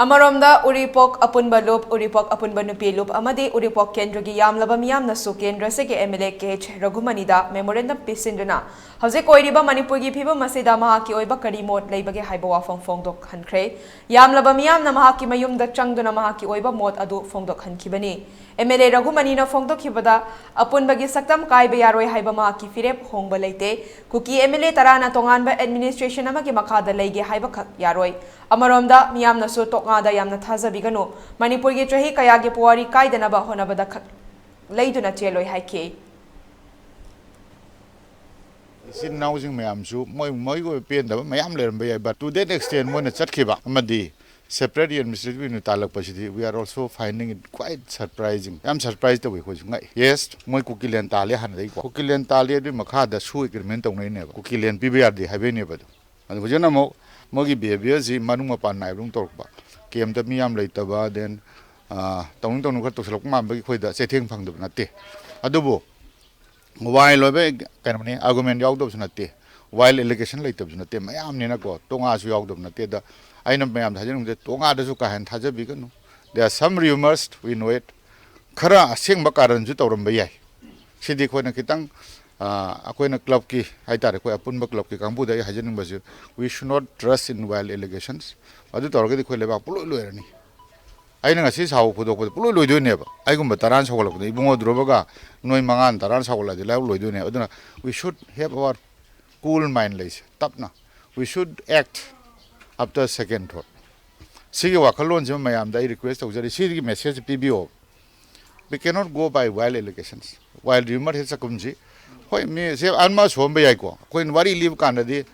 ꯑꯃꯔꯣꯝꯗ, ꯎꯔꯤꯄꯣꯛ ꯑꯄꯨꯟꯕ ꯂꯨꯞ, ꯎꯔꯤꯄꯣꯛ ꯑꯄꯨꯟꯕ ꯅꯨꯄꯤ ꯂꯨꯞ ꯑꯃꯗꯤ ꯎꯔꯤꯄꯣꯛ ꯀꯦꯟꯗ꯭ꯔꯒꯤ ꯌꯥꯝꯂꯕ ꯃꯤꯌꯥꯝꯅꯁꯨ ꯀꯦꯟꯗ꯭ꯔ ꯑꯁꯤꯒꯤ MLA ꯀꯦ ꯑꯩꯆ ꯔꯘꯨꯃꯅꯤꯗ memorandum ꯄꯤꯁꯤꯟꯗꯨꯅ ꯍꯧꯖꯤꯛ ꯑꯣꯏꯔꯤꯕ ꯃꯅꯤꯄꯨꯔꯒꯤ ꯐꯤꯕꯝ ꯑꯁꯤꯗ ꯃꯍꯥꯛꯀꯤ ꯑꯣꯏꯕ ꯀꯔꯤ ꯃꯣꯠ ꯂꯩꯕꯒꯦ ꯍꯥꯏꯕ ꯋꯥꯐꯝ ꯐꯣꯡꯗꯣꯛꯍꯟꯈ꯭ꯔꯦ꯫ ꯌꯥꯝꯂꯕ ꯃꯤꯌꯥꯝꯅ ꯃꯍꯥꯛꯀꯤ ꯃꯌꯨꯝꯗ ꯆꯪꯗꯨꯅ ꯃꯍꯥꯛꯀꯤ ꯑꯣꯏꯕ ꯃꯣꯠ ꯑꯗꯨ ꯐꯣꯡꯗꯣꯛꯍꯟꯈꯤꯕꯅꯤ꯫ MLA ꯔꯘꯨꯃꯅꯤꯅ ꯐꯣꯡꯗꯣꯛꯈꯤꯕꯗ ꯑꯄꯨꯟꯕꯒꯤ ꯁꯛꯇꯝ ꯀꯥꯏꯕ ꯌꯥꯔꯣꯏ ꯍꯥꯏꯕ ꯃꯍꯥꯛꯀꯤ ꯐꯤꯔꯦꯞ ꯍꯣꯡꯕ ꯂꯩꯇꯦ꯫ ꯀꯨꯀꯤ MLA ꯇꯔꯥꯅ ꯇꯣꯉꯥꯟꯕ administration ꯑꯃꯒꯤ ꯃꯈꯥꯗ ꯂꯩꯒꯦ ꯍꯥꯏꯕꯈꯛ ꯌꯥꯔꯣꯏ꯫ ꯑꯃꯔꯣꯝꯗ, ꯃꯤꯌꯥꯝꯅꯁꯨ ꯇꯣꯛꯉꯥꯗ ꯌꯥꯝꯅ ꯊꯥꯖꯕꯤꯒꯅꯨ꯫ ꯃꯅꯤꯄꯨꯔꯒꯤ ꯆꯍꯤ ꯀꯌꯥꯒꯤ ꯄꯨꯋꯥꯔꯤ ꯀꯥꯏꯗꯅꯕ ꯍꯣꯠꯅꯕꯗ ꯈꯛ ꯂꯩꯗꯨꯅ ꯆꯦꯜꯂꯣꯏ ꯍꯥꯏꯈꯤ꯫ ꯏꯆꯤꯟ ꯏꯅꯥꯎꯁꯤꯡ ꯃꯌꯥꯝꯁꯨ ꯃꯣꯏ ꯃꯣꯏꯒꯤ ꯑꯣꯏꯕ ꯄꯦꯟꯗꯕ ꯃꯌꯥꯝ ꯂꯩꯔꯝꯕ ꯌꯥꯏ, but to that extent ꯃꯣꯏꯅ ꯆꯠꯈꯤꯕ ꯑꯃꯗꯤ separate unit ꯇꯥꯜꯂꯛꯄꯁꯤꯗꯤ, we are also finding it quite surprising, ꯌꯥꯝ surprise ꯇꯧꯏ, ꯑꯩꯈꯣꯏꯁꯨ ꯉꯛꯏ꯫ Yes, ꯃꯣꯏ ꯀꯨꯀꯤꯂꯦꯟ ꯇꯥꯜꯂꯦ ꯍꯥꯟꯅꯗꯒꯤꯀꯣ, ꯀꯨꯀꯤꯂꯦꯟ ꯇꯥꯜꯂꯦ ꯑꯗꯨꯒꯤ ꯃꯈꯥꯗ ꯁꯨ agreement ꯇꯧꯅꯩꯅꯦꯕ, ꯀꯨꯀꯤꯂꯦꯟ ꯄꯤꯕ ꯌꯥꯗꯦ ꯍꯥꯏꯕꯩꯅꯦꯕ ꯑꯗꯣ꯫ ꯑꯗꯣ ꯍꯧꯖꯤꯛꯅ ꯑꯃꯨꯛ ꯃꯣꯏꯒꯤ behaviourꯁꯤ ꯃꯅꯨꯡ ꯃꯄꯥꯟ ꯅꯥꯏꯕꯗꯧ ꯇꯧꯔꯛꯄ, campꯇ ꯃꯤ ꯌꯥꯝ ꯂꯩꯇꯕ, then ꯑꯥ, ꯇꯧꯅꯤꯡ ꯇꯧꯅꯤꯡ ꯈꯔ ꯇꯧꯁꯜꯂꯛꯄ ꯃꯥꯟꯕꯒꯤ ꯑꯩꯈꯣꯏꯗ ꯆꯩꯊꯦꯡ ꯐꯪꯗꯕ ꯅꯠꯇꯦ꯫ ꯑꯗꯨꯕꯨ wild ꯑꯣꯏꯕ ꯀꯩꯅꯣꯅꯤ, argument ꯌꯥꯎꯗꯕꯁꯨ ꯅꯠꯇꯦ, wild allegation ꯂꯩꯇꯕꯁꯨ ꯅꯠꯇꯦ, ꯃꯌꯥꯝꯅꯤꯅꯀꯣ, ꯇꯣꯉꯥꯁꯨ ꯌꯥꯎꯗꯕ ꯅꯠꯇꯦ꯫ ꯑꯗ ꯑꯩꯅ ꯃꯌꯥꯝꯗ ꯍꯥꯏꯖꯅꯤꯡꯕꯁꯦ, ꯇꯣꯉꯥꯗꯁꯨ ꯀꯥ ꯍꯦꯟꯅ ꯊꯥꯖꯕꯤꯒꯅꯨ꯫ There are some rumours, we know it. ꯈꯔ ꯑꯁꯦꯡꯕ ꯀꯥꯔꯟꯁꯨ ꯇꯧꯔꯝꯕ ꯌꯥꯏ꯫ ꯁꯤꯗꯤ ꯑꯩꯈꯣꯏꯅ ꯈꯤꯇꯪ, ꯑꯥ, ꯑꯩꯈꯣꯏꯅ clubꯀꯤ ꯍꯥꯏꯇꯥꯔꯦ, ꯑꯩꯈꯣꯏ ꯑꯄꯨꯟꯕ clubꯀꯤ ꯀꯥꯡꯕꯨꯗ ꯑꯩ ꯍꯥꯏꯖꯅꯤꯡꯕꯁꯤ, we should not trust in wild allegations. ꯑꯗꯨ ꯇꯧꯔꯒꯗꯤ ꯑꯩꯈꯣꯏ ꯂꯩꯕꯥꯛ ꯄꯨꯡꯂꯣꯏ ꯂꯣꯏꯔꯅꯤ꯫ ꯑꯩꯅ ꯉꯁꯤ ꯁꯥꯎ ꯐꯨꯗꯣꯛꯄꯗ ꯄꯨꯡꯂꯣꯏ ꯂꯣꯏꯗꯣꯏꯅꯦꯕ꯫ ꯑꯩꯒꯨꯝꯕ ꯇꯔꯥꯅ ꯁꯧꯒꯠꯂꯛꯄꯗ, ꯏꯕꯨꯡꯉꯣ ꯙ꯭ꯔꯨꯕꯒ ꯅꯣꯏ ꯃꯉꯥꯅ ꯇꯔꯥꯅ ꯁꯧꯒꯠꯂꯛꯑꯗꯤ ꯂꯩꯕꯥꯛ ꯂꯣꯏꯗꯣꯏꯅꯦ꯫ ꯑꯗꯨꯅ we should have our cool mind ꯂꯩꯁꯦ, ꯇꯞꯅ꯫ We should act after second thought. ꯁꯤꯒꯤ ꯋꯥꯈꯜꯂꯣꯟꯁꯤꯃ ꯃꯌꯥꯝꯗ ꯑꯩ request ꯇꯧꯖꯔꯤ, ꯁꯤꯒꯤ message ꯄꯤꯕꯤꯌꯣ꯫ We cannot go by wild allegations, wild rumour ꯍꯦꯛ ꯆꯠꯀꯨꯝꯁꯤ꯫ ꯍꯣꯏ, ꯃꯤ ꯁꯦ ꯑꯃ ꯁꯣꯛꯑꯝꯕ ꯌꯥꯏꯀꯣ, ꯑꯩꯈꯣꯏꯅ ꯋꯥꯔꯤ ꯂꯤꯕ ꯀꯥꯟꯗꯗꯤ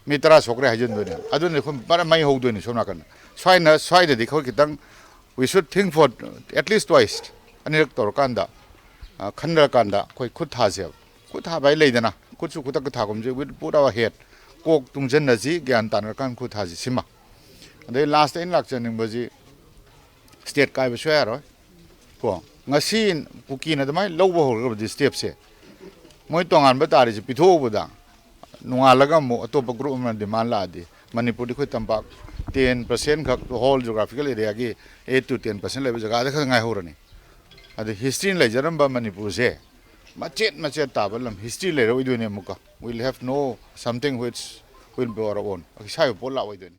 ꯃꯤ ꯇꯔꯥ ꯁꯣꯛꯈ꯭ꯔꯦ ꯍꯥꯏꯖꯤꯟꯗꯣꯏꯅꯦ, ꯑꯗꯨꯅ ꯑꯩꯈꯣꯏ ꯃꯔꯝ ꯃꯩ ꯍꯧꯗꯣꯏꯅꯦ ꯁꯣꯝ ꯅꯥꯀꯟꯗ꯫ ꯁ꯭ꯋꯥꯏꯅ, ꯁ꯭ꯋꯥꯏꯗꯗꯤ ꯑꯩꯈꯣꯏ ꯈꯤꯇꯪ, we should think for at least twice, ꯑꯅꯤꯔꯛ ꯇꯧꯔꯀꯥꯟꯗ, ꯑ, ꯈꯟꯅꯔꯀꯥꯟꯗ ꯑꯩꯈꯣꯏ ꯈꯨꯠ ꯊꯥꯁꯦꯕ꯫ ꯈꯨꯠ ꯊꯥꯕ ꯍꯥꯏ ꯂꯩꯗꯅ, ꯈꯨꯠꯁꯨ ꯈꯨꯠꯇ ꯈꯨꯠ ꯊꯥꯒꯨꯝꯁꯦ, we put our head, ꯀꯣꯛ ꯇꯨꯡꯁꯤꯟꯅꯁꯤ, ꯒ꯭ꯌꯥꯟ ꯇꯥꯅꯔꯀꯥꯟꯗ ꯈꯨꯠ ꯊꯥꯁꯤ, ꯁꯤꯃ꯫ ꯑꯗꯩ lastꯇ ꯑꯩꯅ ꯂꯥꯛꯆꯅꯤꯡꯕꯁꯤ, state ꯀꯥꯏꯕ ꯁꯨꯡꯌꯥ ꯌꯥꯔꯣꯏ꯫ ꯀꯣ, ꯉꯁꯤ ꯀꯨꯀꯤꯅ ꯑꯗꯨꯃꯥꯏꯅ ꯂꯧꯕ ꯍꯧꯔꯒꯕꯨꯗꯤ stepꯁꯦ, ꯃꯣꯏ ꯇꯣꯉꯥꯟꯕ ꯇꯥꯔꯤꯁꯦ ꯄꯤꯊꯣꯛꯎꯕꯗ, ꯅꯣꯡꯉꯥꯜꯂꯒ ꯑꯃꯨꯛ ꯑꯇꯣꯞꯄ group ꯑꯃꯅ demand ꯂꯥꯛꯑꯗꯤ, ꯃꯅꯤꯄꯨꯔꯗꯤ ꯑꯩꯈꯣꯏ ꯇꯝꯄꯥꯛ ten percent ꯈꯛ whole geographical areaꯒꯤ eight to ten percent ꯂꯩꯕ ꯖꯒꯥꯗ ꯈꯛ ꯉꯥꯏꯍꯧꯔꯅꯤ꯫ ꯑꯗꯨ historyꯅ ꯂꯩꯖꯔꯝꯕ ꯃꯅꯤꯄꯨꯔꯁꯦ ꯃꯆꯦꯠ ꯃꯆꯦꯠ ꯇꯥꯕ ꯂꯝ, history ꯂꯩꯔꯛꯑꯣꯏꯗꯣꯏꯅꯦ꯫ ꯑꯃꯨꯛꯀ we'll have no something which will be our own, ꯏꯁꯥꯒꯤ ꯄꯣꯠ ꯂꯥꯛꯑꯣꯏꯗꯣꯏꯅꯤ꯫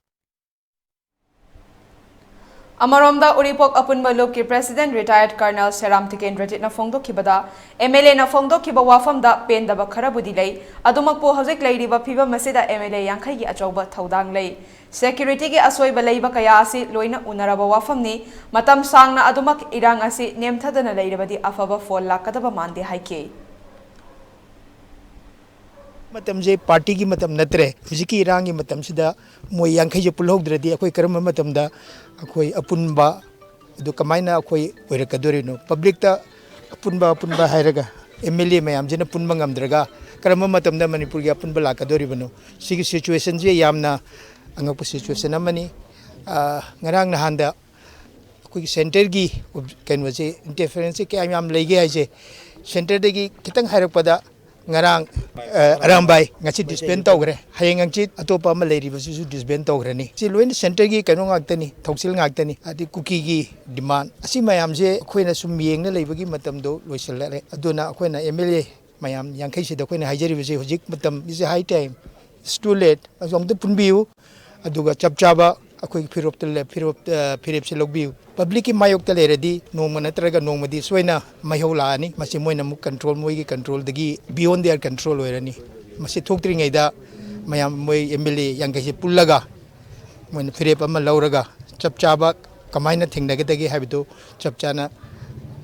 ꯑꯃꯔꯣꯝꯗ, ꯎꯔꯤꯄꯣꯛ ꯑꯄꯨꯟꯕ ꯂꯨꯞꯀꯤ president retired colonel ꯁꯦꯔꯥꯝ ꯇꯤꯀꯦꯟꯗ꯭ꯔꯖꯤꯠꯅ ꯐꯣꯡꯗꯣꯛꯈꯤꯕꯗ, MLAꯅ ꯐꯣꯡꯗꯣꯛꯈꯤꯕ ꯋꯥꯐꯝꯗ ꯄꯦꯟꯗꯕ ꯈꯔꯕꯨꯗꯤ ꯂꯩ꯫ ꯑꯗꯨꯃꯛꯄꯨ, ꯍꯧꯖꯤꯛ ꯂꯩꯔꯤꯕ ꯐꯤꯕꯝ ꯑꯁꯤꯗ MLA ꯌꯥꯡꯈꯩꯒꯤ ꯑꯆꯧꯕ ꯊꯧꯗꯥꯡ ꯂꯩ꯫ Securityꯒꯤ ꯑꯁꯣꯏꯕ ꯂꯩꯕ ꯀꯌꯥ ꯑꯁꯤ ꯂꯣꯏꯅ ꯎꯅꯔꯕ ꯋꯥꯐꯝꯅꯤ꯫ ꯃꯇꯝ ꯁꯥꯡꯅ ꯑꯗꯨꯃꯛ ꯏꯔꯥꯡ ꯑꯁꯤ ꯅꯦꯝꯊꯗꯅ ꯂꯩꯔꯕꯗꯤ ꯑꯐꯕ ꯐꯣꯜ ꯂꯥꯛꯀꯗꯕ ꯃꯥꯟꯗꯦ ꯍꯥꯏꯈꯤ꯫ ꯃꯇꯝꯁꯦ partyꯒꯤ ꯃꯇꯝ ꯅꯠꯇ꯭ꯔꯦ꯫ ꯍꯧꯖꯤꯛꯀꯤ ꯏꯔꯥꯡꯒꯤ ꯃꯇꯝꯁꯤꯗ ꯃꯣꯏ ꯌꯥꯡꯈꯩꯁꯦ ꯄꯨꯜꯍꯧꯗ꯭ꯔꯗꯤ ꯑꯩꯈꯣꯏ ꯀꯔꯝꯕ ꯃꯇꯝꯗ ꯑꯩꯈꯣꯏ ꯑꯄꯨꯟꯕ ꯑꯗꯨ ꯀꯃꯥꯏꯅ ꯑꯩꯈꯣꯏ ꯑꯣꯏꯔꯛꯀꯗꯣꯔꯤꯅꯣ? Publicꯇ ꯑꯄꯨꯟꯕ ꯑꯄꯨꯟꯕ ꯍꯥꯏꯔꯒ MLA ꯃꯌꯥꯝꯁꯤꯅ ꯄꯨꯟꯕ ꯉꯝꯗ꯭ꯔꯒ ꯀꯔꯝꯕ ꯃꯇꯝꯗ ꯃꯅꯤꯄꯨꯔꯒꯤ ꯑꯄꯨꯟꯕ ꯂꯥꯛꯀꯗꯣꯔꯤꯕꯅꯣ? ꯁꯤꯒꯤ situationꯁꯦ ꯌꯥꯝꯅ ꯑꯉꯛꯄ situation ꯑꯃꯅꯤ꯫ ꯑ, ꯉꯔꯥꯡ ꯅꯍꯥꯟꯗ ꯑꯩꯈꯣꯏꯒꯤ centreꯒꯤ ꯀꯩꯅꯣꯁꯦ, interferenceꯁꯦ ꯀꯌꯥꯝ ꯌꯥꯝ ꯂꯩꯒꯦ ꯍꯥꯏꯁꯦ, centreꯗꯒꯤ ꯈꯤꯇꯪ ꯍꯥꯏꯔꯛꯄꯗ ꯉꯔꯥꯡ, ꯑ, ꯑꯔꯥꯝꯕꯥꯏ ꯉꯁꯤ disband ꯇꯧꯈ꯭ꯔꯦ, ꯍꯌꯦꯡ ꯍꯪꯆꯤꯠ ꯑꯇꯣꯞꯄ ꯑꯃ ꯂꯩꯔꯤꯕꯁꯤꯁꯨ disband ꯇꯧꯈ꯭ꯔꯅꯤ꯫ ꯁꯤ ꯂꯣꯏꯅ centreꯒꯤ ꯀꯩꯅꯣ ꯉꯥꯛꯇꯅꯤ, ꯊꯧꯁꯤꯜ ꯉꯥꯛꯇꯅꯤ꯫ ꯍꯥꯏꯗꯤ ꯀꯨꯀꯤꯒꯤ demand ꯑꯁꯤ ꯃꯌꯥꯝꯁꯦ ꯑꯩꯈꯣꯏꯅ ꯁꯨꯝ ꯌꯦꯡꯅ ꯂꯩꯕꯒꯤ ꯃꯇꯝꯗꯣ ꯂꯣꯏꯁꯤꯜꯂꯛꯑꯦ꯫ ꯑꯗꯨꯅ ꯑꯩꯈꯣꯏꯅ MLA ꯃꯌꯥꯝ ꯌꯥꯡꯈꯩꯁꯤꯗ ꯑꯩꯈꯣꯏꯅ ꯍꯥꯏꯖꯔꯤꯕꯁꯤ, ꯍꯧꯖꯤꯛ ꯃꯇꯝ is high time, it's too late, ꯑꯃꯨꯛꯇ ꯄꯨꯟꯕꯤꯌꯨ꯫ ꯑꯗꯨꯒ ꯆꯞ ꯆꯥꯕ ꯑꯩꯈꯣꯏꯒꯤ ꯐꯤꯔꯣꯞꯇ ꯂꯦꯞ-, ꯐꯤꯔꯣꯞ, ꯑ, ꯐꯤꯔꯦꯞꯁꯦ ꯂꯧꯕꯤꯌꯨ꯫ Publicꯀꯤ ꯃꯥꯌꯣꯛꯇ ꯂꯩꯔꯗꯤ ꯅꯣꯡꯃ ꯅꯠꯇ꯭ꯔꯒ ꯅꯣꯡꯃꯗꯤ ꯁꯣꯏꯅ ꯃꯩꯍꯧ ꯂꯥꯛꯑꯅꯤ꯫ ꯃꯁꯤ ꯃꯣꯏꯅ ꯑꯃꯨꯛ control, ꯃꯣꯏꯒꯤ controlꯗꯒꯤ beyond their control ꯑꯣꯏꯔꯅꯤ꯫ ꯃꯁꯤ ꯊꯣꯛꯇ꯭ꯔꯤꯉꯩꯗ ꯃꯌꯥꯝ ꯃꯣꯏ MLA ꯌꯥꯡꯈꯩꯁꯦ ꯄꯨꯜꯂꯒ ꯃꯣꯏꯅ ꯐꯤꯔꯦꯞ ꯑꯃ ꯂꯧꯔꯒ ꯆꯞ ꯆꯥꯕ ꯀꯃꯥꯏꯅ ꯊꯦꯡꯅꯒꯗꯒꯦ ꯍꯥꯏꯕꯗꯨ ꯆꯞ ꯆꯥꯅ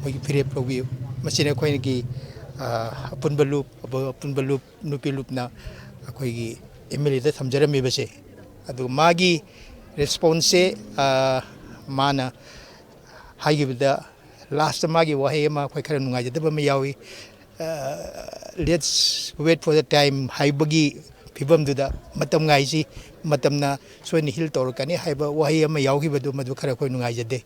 ꯃꯣꯏꯒꯤ ꯐꯤꯔꯦꯞ ꯂꯧꯕꯤꯌꯨ꯫ ꯃꯁꯤꯅ ꯑꯩꯈꯣꯏꯒꯤ, ꯑ, ꯑꯄꯨꯟꯕ ꯂꯨꯞ, ꯑꯄꯨꯟꯕ ꯂꯨꯞ, ꯅꯨꯄꯤ ꯂꯨꯞꯅ ꯑꯩꯈꯣꯏꯒꯤ MLAꯗ ꯊꯝꯖꯔꯝꯃꯤꯕꯁꯦ꯫ ꯑꯗꯨꯒ ꯃꯥꯒꯤ responseꯁꯦ, ꯑ, ꯃꯥꯅ ꯍꯥꯏꯈꯤꯕꯗ lastꯇ ꯃꯥꯒꯤ ꯋꯥꯍꯩ ꯑꯃ ꯑꯩꯈꯣꯏ ꯈꯔ ꯅꯨꯡꯉꯥꯏꯖꯗꯕ ꯑꯃ ꯌꯥꯎꯏ꯫ "Let's wait for the time" ꯍꯥꯏꯕꯒꯤ ꯐꯤꯕꯝꯗꯨꯗ, "ꯃꯇꯝ ꯉꯥꯏꯁꯤ, ꯃꯇꯝꯅ ꯁꯣꯏꯅ heal ꯇꯧꯔꯛꯀꯅꯤ" ꯍꯥꯏꯕ ꯋꯥꯍꯩ ꯑꯃ ꯌꯥꯎꯈꯤꯕꯗꯨ, ꯃꯗꯨ ꯈꯔ ꯑꯩꯈꯣꯏ ꯅꯨꯡꯉꯥꯏꯖꯗꯦ꯫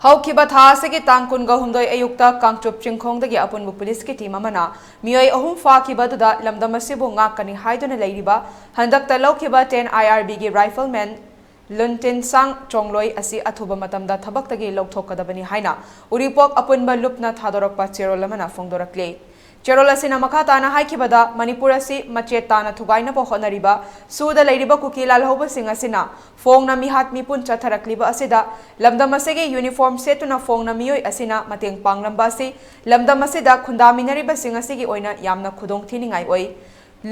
ꯍꯧꯈꯤꯕ ꯊꯥ ꯑꯁꯤꯒꯤ ꯇꯥꯡ ꯀꯨꯟꯒ ꯍꯨꯝꯗꯣꯏ ꯑꯌꯨꯛꯇ ꯀꯥꯡꯆꯨꯞ ꯆꯤꯡꯈꯣꯡꯗꯒꯤ ꯑꯄꯨꯟꯕ ꯄꯨꯂꯤꯁꯀꯤ ꯇꯤꯝ ꯑꯃꯅ ꯃꯤꯑꯣꯏ ꯑꯍꯨꯝ ꯐꯥꯈꯤꯕ ꯑꯗꯨꯗ ꯂꯝꯗꯝ ꯑꯁꯤꯕꯨ ꯉꯥꯛꯀꯅꯤ ꯍꯥꯏꯗꯨꯅ ꯂꯩꯔꯤꯕ ꯍꯟꯗꯛꯇ ꯂꯧꯈꯤꯕ ten I R B ꯒꯤ rifleman ꯂꯨꯟꯇꯤꯟꯁꯥꯡ ꯆꯣꯡꯂꯣꯏ ꯑꯁꯤ ꯑꯊꯨꯕ ꯃꯇꯝꯗ ꯊꯕꯛꯇꯒꯤ ꯂꯧꯊꯣꯛꯀꯗꯕꯅꯤ ꯍꯥꯏꯅ ꯎꯔꯤꯄꯣꯛ ꯑꯄꯨꯟꯕ ꯂꯨꯞꯅ ꯊꯥꯗꯣꯔꯛꯄ ꯆꯦꯔꯣꯜ ꯑꯃꯅ ꯐꯣꯡꯗꯣꯔꯛꯂꯤ꯫ ꯆꯦꯔꯣꯜ ꯑꯁꯤꯅ ꯃꯈꯥ ꯇꯥꯅ ꯍꯥꯏꯈꯤꯕꯗ, ꯃꯅꯤꯄꯨꯔ ꯑꯁꯤ ꯃꯆꯦꯠ ꯇꯥꯅ ꯊꯨꯒꯥꯏꯅꯕ ꯍꯣꯠꯅꯔꯤꯕ ꯁꯨꯗ ꯂꯩꯔꯤꯕ ꯀꯨꯀꯤ ꯂꯥꯜꯍꯧꯕꯁꯤꯡ ꯑꯁꯤꯅ ꯐꯣꯡꯅ ꯃꯤꯍꯥꯠ ꯃꯤꯄꯨꯟ ꯆꯠꯊꯔꯛꯂꯤꯕ ꯑꯁꯤꯗ ꯂꯝꯗꯝ ꯑꯁꯤꯒꯤ uniform ꯁꯦꯠꯇꯨꯅ ꯐꯣꯡꯅ ꯃꯤꯑꯣꯏ ꯑꯁꯤꯅ ꯃꯇꯦꯡ ꯄꯥꯡꯂꯝꯕ ꯑꯁꯤ ꯂꯝꯗꯝ ꯑꯁꯤꯗ ꯈꯨꯟꯗꯥꯃꯤꯟꯅꯔꯤꯕꯁꯤꯡ ꯑꯁꯤꯒꯤ ꯑꯣꯏꯅ ꯌꯥꯝꯅ ꯈꯨꯗꯣꯡ ꯊꯤꯅꯤꯡꯉꯥꯏ ꯑꯣꯏ꯫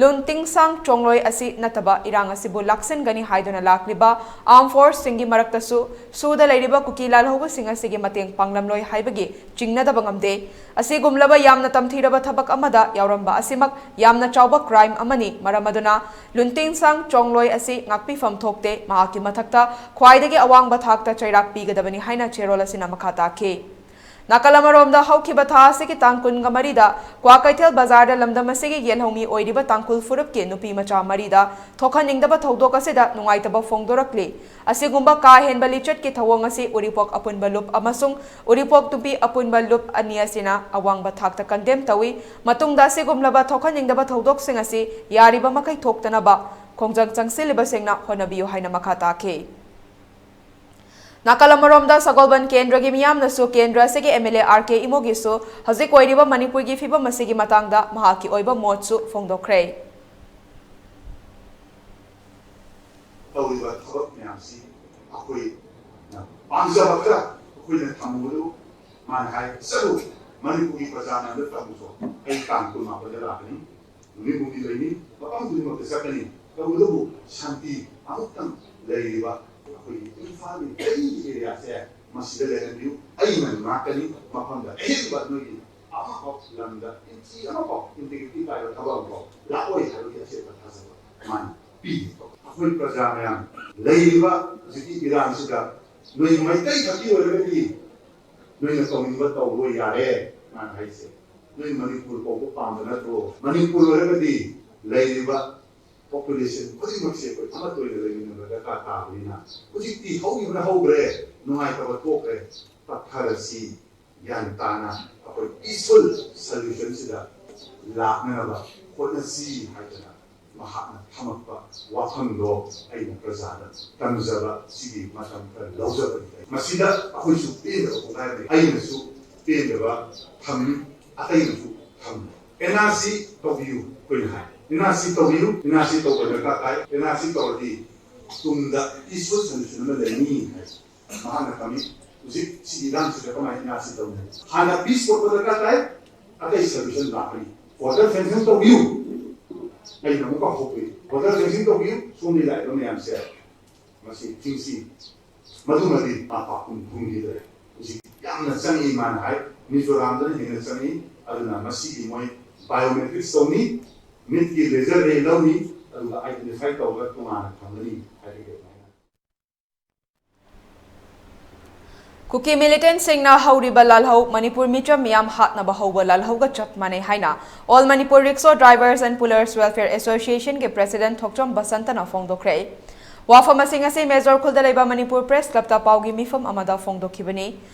ꯂꯨꯟ ꯇꯤꯡꯁꯥꯡ ꯆꯣꯡꯂꯣꯏ ꯑꯁꯤ ꯅꯠꯇꯕ ꯏꯔꯥꯡ ꯑꯁꯤꯕꯨ ꯂꯥꯛꯁꯤꯟꯒꯅꯤ ꯍꯥꯏꯗꯨꯅ ꯂꯥꯛꯂꯤꯕ armed force ꯁꯤꯡꯒꯤ ꯃꯔꯛꯇꯁꯨ ꯁꯨꯗ ꯂꯩꯔꯤꯕ ꯀꯨꯀꯤ ꯂꯥꯜꯍꯧꯕꯁꯤꯡ ꯑꯁꯤꯒꯤ ꯃꯇꯦꯡ ꯄꯥꯡꯂꯝꯂꯣꯏ ꯍꯥꯏꯕꯒꯤ ꯆꯤꯡꯅꯗꯕ ꯉꯝꯗꯦ꯫ ꯑꯁꯤꯒꯨꯝꯂꯕ ꯌꯥꯝꯅ ꯇꯝꯊꯤꯔꯕ ꯊꯕꯛ ꯑꯃꯗ ꯌꯥꯎꯔꯝꯕ ꯑꯁꯤꯃꯛ ꯌꯥꯝꯅ ꯆꯥꯎꯕ crime ꯑꯃꯅꯤ꯫ ꯃꯔꯝ ꯑꯗꯨꯅ ꯂꯨꯟꯇꯤꯡꯁꯥꯡ ꯆꯣꯡꯂꯣꯏ ꯑꯁꯤ ꯉꯥꯛꯄꯤꯐꯝ ꯊꯣꯛꯇꯦ꯫ ꯃꯍꯥꯛꯀꯤ ꯃꯊꯛꯇ ꯈ꯭ꯋꯥꯏꯗꯒꯤ ꯑꯋꯥꯡꯕ ꯊꯥꯛꯇ ꯆꯩꯔꯥꯛ ꯄꯤꯒꯗꯕꯅꯤ ꯍꯥꯏꯅ ꯆꯦꯔꯣꯜ ꯑꯁꯤꯅ ꯃꯈꯥ ꯇꯥꯈꯤ꯫ ꯅꯥꯀꯜ ꯑꯃꯔꯣꯝꯗ, ꯍꯧꯈꯤꯕ ꯊꯥ ꯑꯁꯤꯒꯤ ꯇꯥꯡ ꯀꯨꯟꯒ ꯃꯔꯤꯗ ꯀ꯭ꯋꯥꯀꯩꯊꯦꯜ ꯕꯖꯥꯔꯗ ꯂꯝꯗꯝ ꯑꯁꯤꯒꯤ ꯌꯦꯜꯍꯧꯃꯤ ꯑꯣꯏꯔꯤꯕ ꯇꯥꯡꯈꯨꯜ ꯐꯨꯔꯨꯞꯀꯤ ꯅꯨꯄꯤ ꯃꯆꯥ ꯃꯔꯤꯗ ꯊꯣꯛꯍꯟꯅꯤꯡꯗꯕ ꯊꯧꯗꯣꯛ ꯑꯁꯤꯗ ꯅꯨꯡꯉꯥꯏꯇꯕ ꯐꯣꯡꯗꯣꯔꯛꯂꯤ꯫ ꯑꯁꯤꯒꯨꯝꯕ ꯀꯥ ꯍꯦꯟꯕ ꯂꯤꯆꯠꯀꯤ ꯊꯧꯑꯣꯡ ꯑꯁꯤ ꯎꯔꯤꯄꯣꯛ ꯑꯄꯨꯟꯕ ꯂꯨꯞ ꯑꯃꯁꯨꯡ ꯎꯔꯤꯄꯣꯛ ꯅꯨꯄꯤ ꯑꯄꯨꯟꯕ ꯂꯨꯞ ꯑꯅꯤ ꯑꯁꯤꯅ ꯑꯋꯥꯡꯕ ꯊꯥꯛꯇ condemn ꯇꯧꯏ꯫ ꯃꯇꯨꯡꯗ ꯑꯁꯤꯒꯨꯝꯂꯕ ꯊꯣꯛꯍꯟꯅꯤꯡꯗꯕ ꯊꯧꯗꯣꯛꯁꯤꯡ ꯑꯁꯤ ꯌꯥꯔꯤꯕ ꯃꯈꯩ ꯊꯣꯛꯇꯅꯕ ꯈꯣꯡꯖꯪ ꯆꯪꯁꯤꯜꯂꯤꯕꯁꯤꯡꯅ ꯍꯣꯠꯅꯕꯤꯌꯨ ꯍꯥꯏꯅ ꯃꯈꯥ ꯇꯥꯈꯤ꯫ ꯅꯥꯀꯜ ꯑꯃꯔꯣꯝꯗ, ꯁꯒꯣꯜꯕꯟ ꯀꯦꯟꯗ꯭ꯔꯒꯤ ꯃꯤꯌꯥꯝꯅꯁꯨ ꯀꯦꯟꯗ꯭ꯔ ꯑꯁꯤꯒꯤ M L A R K ꯏꯃꯣꯒꯤꯁꯨ ꯍꯧꯖꯤꯛ ꯑꯣꯏꯔꯤꯕ ꯃꯅꯤꯄꯨꯔꯒꯤ ꯐꯤꯕꯝ ꯑꯁꯤꯒꯤ ꯃꯇꯥꯡꯗ ꯃꯍꯥꯛꯀꯤ ꯑꯣꯏꯕ ꯃꯣꯠꯁꯨ ꯐꯣꯡꯗꯣꯛꯈ꯭ꯔꯦ꯫ ꯇꯧꯔꯤꯕ ꯊꯕꯛ ꯃꯌꯥꯝꯁꯤ ꯑꯩꯈꯣꯏꯅ ꯄꯥꯝꯖꯕ ꯈꯔ ꯑꯩꯈꯣꯏꯅ ꯊꯝꯃꯨꯕꯗꯨ ꯃꯥꯅ ꯍꯥꯏ, "ꯆꯠꯂꯨ, ꯃꯅꯤꯄꯨꯔꯒꯤ ꯄ꯭ꯔꯖꯥ ꯃꯌꯥꯝꯗ ꯇꯝꯃꯨꯆꯣ, ꯑꯩ ꯇꯥꯡ ꯀꯨꯟꯃꯥꯄꯟꯗ ꯂꯥꯛꯀꯅꯤ, ꯅꯨꯃꯤꯠ ꯍꯨꯝꯅꯤ ꯂꯩꯅꯤ, ꯃꯐꯝ ꯈꯨꯗꯤꯡꯃꯛꯇ ꯆꯠꯀꯅꯤ, ꯇꯧꯕꯇꯕꯨ ꯁꯥꯟꯇꯤ ꯑꯃꯨꯛꯇꯪ ꯂꯩꯔꯤꯕ ꯑꯩꯈꯣꯏꯒꯤ ꯏꯝꯐꯥꯜꯒꯤ ꯀꯩꯒꯤ ꯑꯦꯔꯤꯌꯥꯁꯦ ꯃꯁꯤꯗ ꯂꯩꯍꯟꯕꯤꯌꯨ, ꯑꯩꯅ ꯉꯥꯛꯀꯅꯤ, ꯃꯐꯝꯗ ꯑꯍꯦꯟꯕ ꯅꯣꯏꯒꯤ ꯑꯃꯐꯥꯎ ꯂꯝꯗ ꯏꯟꯆꯤ ꯑꯃꯐꯥꯎ ꯏꯟꯇꯤꯒ꯭ꯔꯤꯇꯤ ꯀꯥꯏꯕ ꯊꯕꯛ ꯑꯃꯐꯥꯎ ꯂꯥꯛꯑꯣꯏ" ꯍꯥꯏꯕꯒꯤ ꯑꯆꯦꯠꯄ ꯊꯥꯖꯕ ꯃꯥꯅ ꯄꯤ꯫ ꯑꯩꯈꯣꯏ ꯄ꯭ꯔꯖꯥ ꯃꯌꯥꯝ ꯂꯩꯔꯤꯕ ꯍꯧꯖꯤꯛꯀꯤ ꯏꯔꯥꯡꯁꯤꯗ ꯅꯣꯏ ꯃꯩꯇꯩ ꯈꯛꯀꯤ ꯑꯣꯏꯔꯒꯗꯤ ꯅꯣꯏꯅ ꯇꯧꯅꯤꯡꯕ ꯇꯧꯔꯣꯏ ꯌꯥꯔꯦ꯫ ꯃꯥꯅ ꯍꯥꯏꯁꯦ, ꯅꯣꯏ ꯃꯅꯤꯄꯨꯔ ꯀꯧꯕ ꯄꯥꯝꯕ ꯅꯠꯇ꯭ꯔꯣ? ꯃꯅꯤꯄꯨꯔ ꯑꯣꯏꯔꯒꯗꯤ ꯂꯩꯔꯤꯕ population ꯈꯨꯗꯤꯡꯃꯛꯁꯦ ꯑꯩꯈꯣꯏ ꯑꯃꯠꯇ ꯑꯣꯏꯅ ꯂꯩꯃꯤꯟꯅꯕ ꯗꯔꯀꯥꯔ ꯇꯥꯕꯅꯤꯅ ꯍꯧꯖꯤꯛꯇꯤ ꯍꯧꯈꯤꯕꯅ ꯍꯧꯈ꯭ꯔꯦ꯫ ꯅꯨꯡꯉꯥꯏꯇꯕ ꯊꯣꯛꯈ꯭ꯔꯦ, ꯇꯞꯊꯔꯁꯤ, ꯒ꯭ꯌꯥꯟ ꯇꯥꯅ ꯑꯩꯈꯣꯏ peaceful solution ꯁꯤꯗ ꯂꯥꯛꯅꯅꯕ ꯍꯣꯠꯅꯁꯤ ꯍꯥꯏꯗꯅ ꯃꯍꯥꯛꯅ ꯊꯝꯃꯛꯄ ꯋꯥꯐꯝꯗꯣ ꯑꯩꯅ ꯄ꯭ꯔꯖꯥꯗ ꯇꯝꯖꯕ, ꯁꯤꯒꯤ ꯃꯇꯝ ꯈꯔ ꯂꯧꯖꯕꯅꯤ꯫ ꯃꯁꯤꯗ ꯑꯩꯈꯣꯏꯁꯨ ꯄꯦꯟꯗꯕ ꯈꯣꯡꯒꯥꯏ ꯑꯃꯅꯤ, ꯑꯩꯅꯁꯨ ꯄꯦꯟꯗꯕ ꯊꯝꯃꯤ, ꯑꯇꯩꯅꯁꯨ ꯊꯝꯃꯤ꯫ NRC ꯇꯧꯕꯤꯌꯨ, ꯑꯩꯈꯣꯏꯅ ꯍꯥꯏ, NRC ꯇꯧꯕꯤꯌꯨ, NRC ꯇꯧꯕ ꯗꯔꯀꯥꯔ ꯇꯥꯏ, NRC ꯇꯧꯔꯗꯤ ꯇꯨꯡꯗ peaceful solution ꯑꯃ ꯂꯩꯅꯤ ꯍꯥꯏ꯫ ꯃꯍꯥꯛꯅ ꯊꯝꯃꯤ꯫ ꯍꯧꯖꯤꯛ ꯁꯤꯒꯤ ꯏꯔꯥꯡꯁꯤꯗ ꯀꯃꯥꯏꯅ NRC ꯇꯧꯅꯤ? ꯍꯥꯟꯅ peace ꯄꯨꯔꯛꯄ ꯗꯔꯀꯥꯔ ꯇꯥꯏ, ꯑꯇꯩ solution ꯂꯥꯛꯀꯅꯤ꯫ Water sanction ꯇꯧꯕꯤꯌꯨ꯫ ꯑꯩꯅ ꯑꯃꯨꯛꯀ ꯍꯧꯗꯣꯛꯏ, water sanction ꯇꯧꯕꯤꯌꯨ꯫ ꯁꯣꯝꯗ ꯂꯥꯛꯏꯕ ꯃꯌꯥꯝꯁꯦ, ꯃꯁꯤ ꯊꯤꯡꯁꯤ, ꯃꯗꯨꯃꯗꯤ ꯃꯥ ꯄꯥꯎꯈꯨꯝ ꯈꯨꯝꯈꯤꯗ꯭ꯔꯦ꯫ ꯍꯧꯖꯤꯛ ꯌꯥꯝꯅ ꯆꯪꯏ ꯃꯥꯅ ꯍꯥꯏ, ꯃꯤꯖꯣꯔꯥꯝꯗꯅ ꯍꯦꯟꯅ ꯆꯪꯏ꯫ ꯑꯗꯨꯅ ꯃꯁꯤꯒꯤ ꯃꯣꯏ biometrics ꯇꯧꯅꯤ, ꯃꯤꯠꯀꯤ laser ray ꯂꯧꯅꯤ, ꯑꯗꯨꯒ identify ꯇꯧꯔꯒ ꯇꯣꯉꯥꯟꯅ ꯊꯝꯒꯅꯤ ꯍꯥꯏꯔꯛꯑꯦ ꯑꯗꯨꯃꯥꯏꯅ꯫ ꯀꯨꯀꯤ ꯃꯤꯂꯤꯇꯦꯟꯠꯁꯤꯡꯅ ꯍꯧꯔꯤꯕ ꯂꯥꯜꯍꯧ ꯃꯅꯤꯄꯨꯔ ꯃꯤꯆꯝ ꯃꯤꯌꯥꯝ ꯍꯥꯠꯅꯕ ꯍꯧꯕ ꯂꯥꯜꯍꯧꯒ ꯆꯞ ꯃꯥꯟꯅꯩ ꯍꯥꯏꯅ All Manipur Rickshaw Drivers and Pullers Welfare Association ꯒꯤ president ꯊꯣꯛꯆꯣꯝ ꯕꯁꯟꯇꯅ ꯐꯣꯡꯗꯣꯛꯈ꯭ꯔꯦ꯫ ꯋꯥꯐꯝ ꯑꯁꯤ ꯉꯁꯤ ꯃꯦꯖꯣꯔ ꯈꯨꯜꯗ ꯂꯩꯕ ꯃꯅꯤꯄꯨꯔ ꯄ꯭ꯔꯦꯁ ꯀ꯭ꯂꯕꯇ ꯄꯥꯎꯒꯤ ꯃꯤꯐꯝ ꯑꯃꯗ ꯐꯣꯡꯗꯣꯛꯈꯤꯕꯅꯤ꯫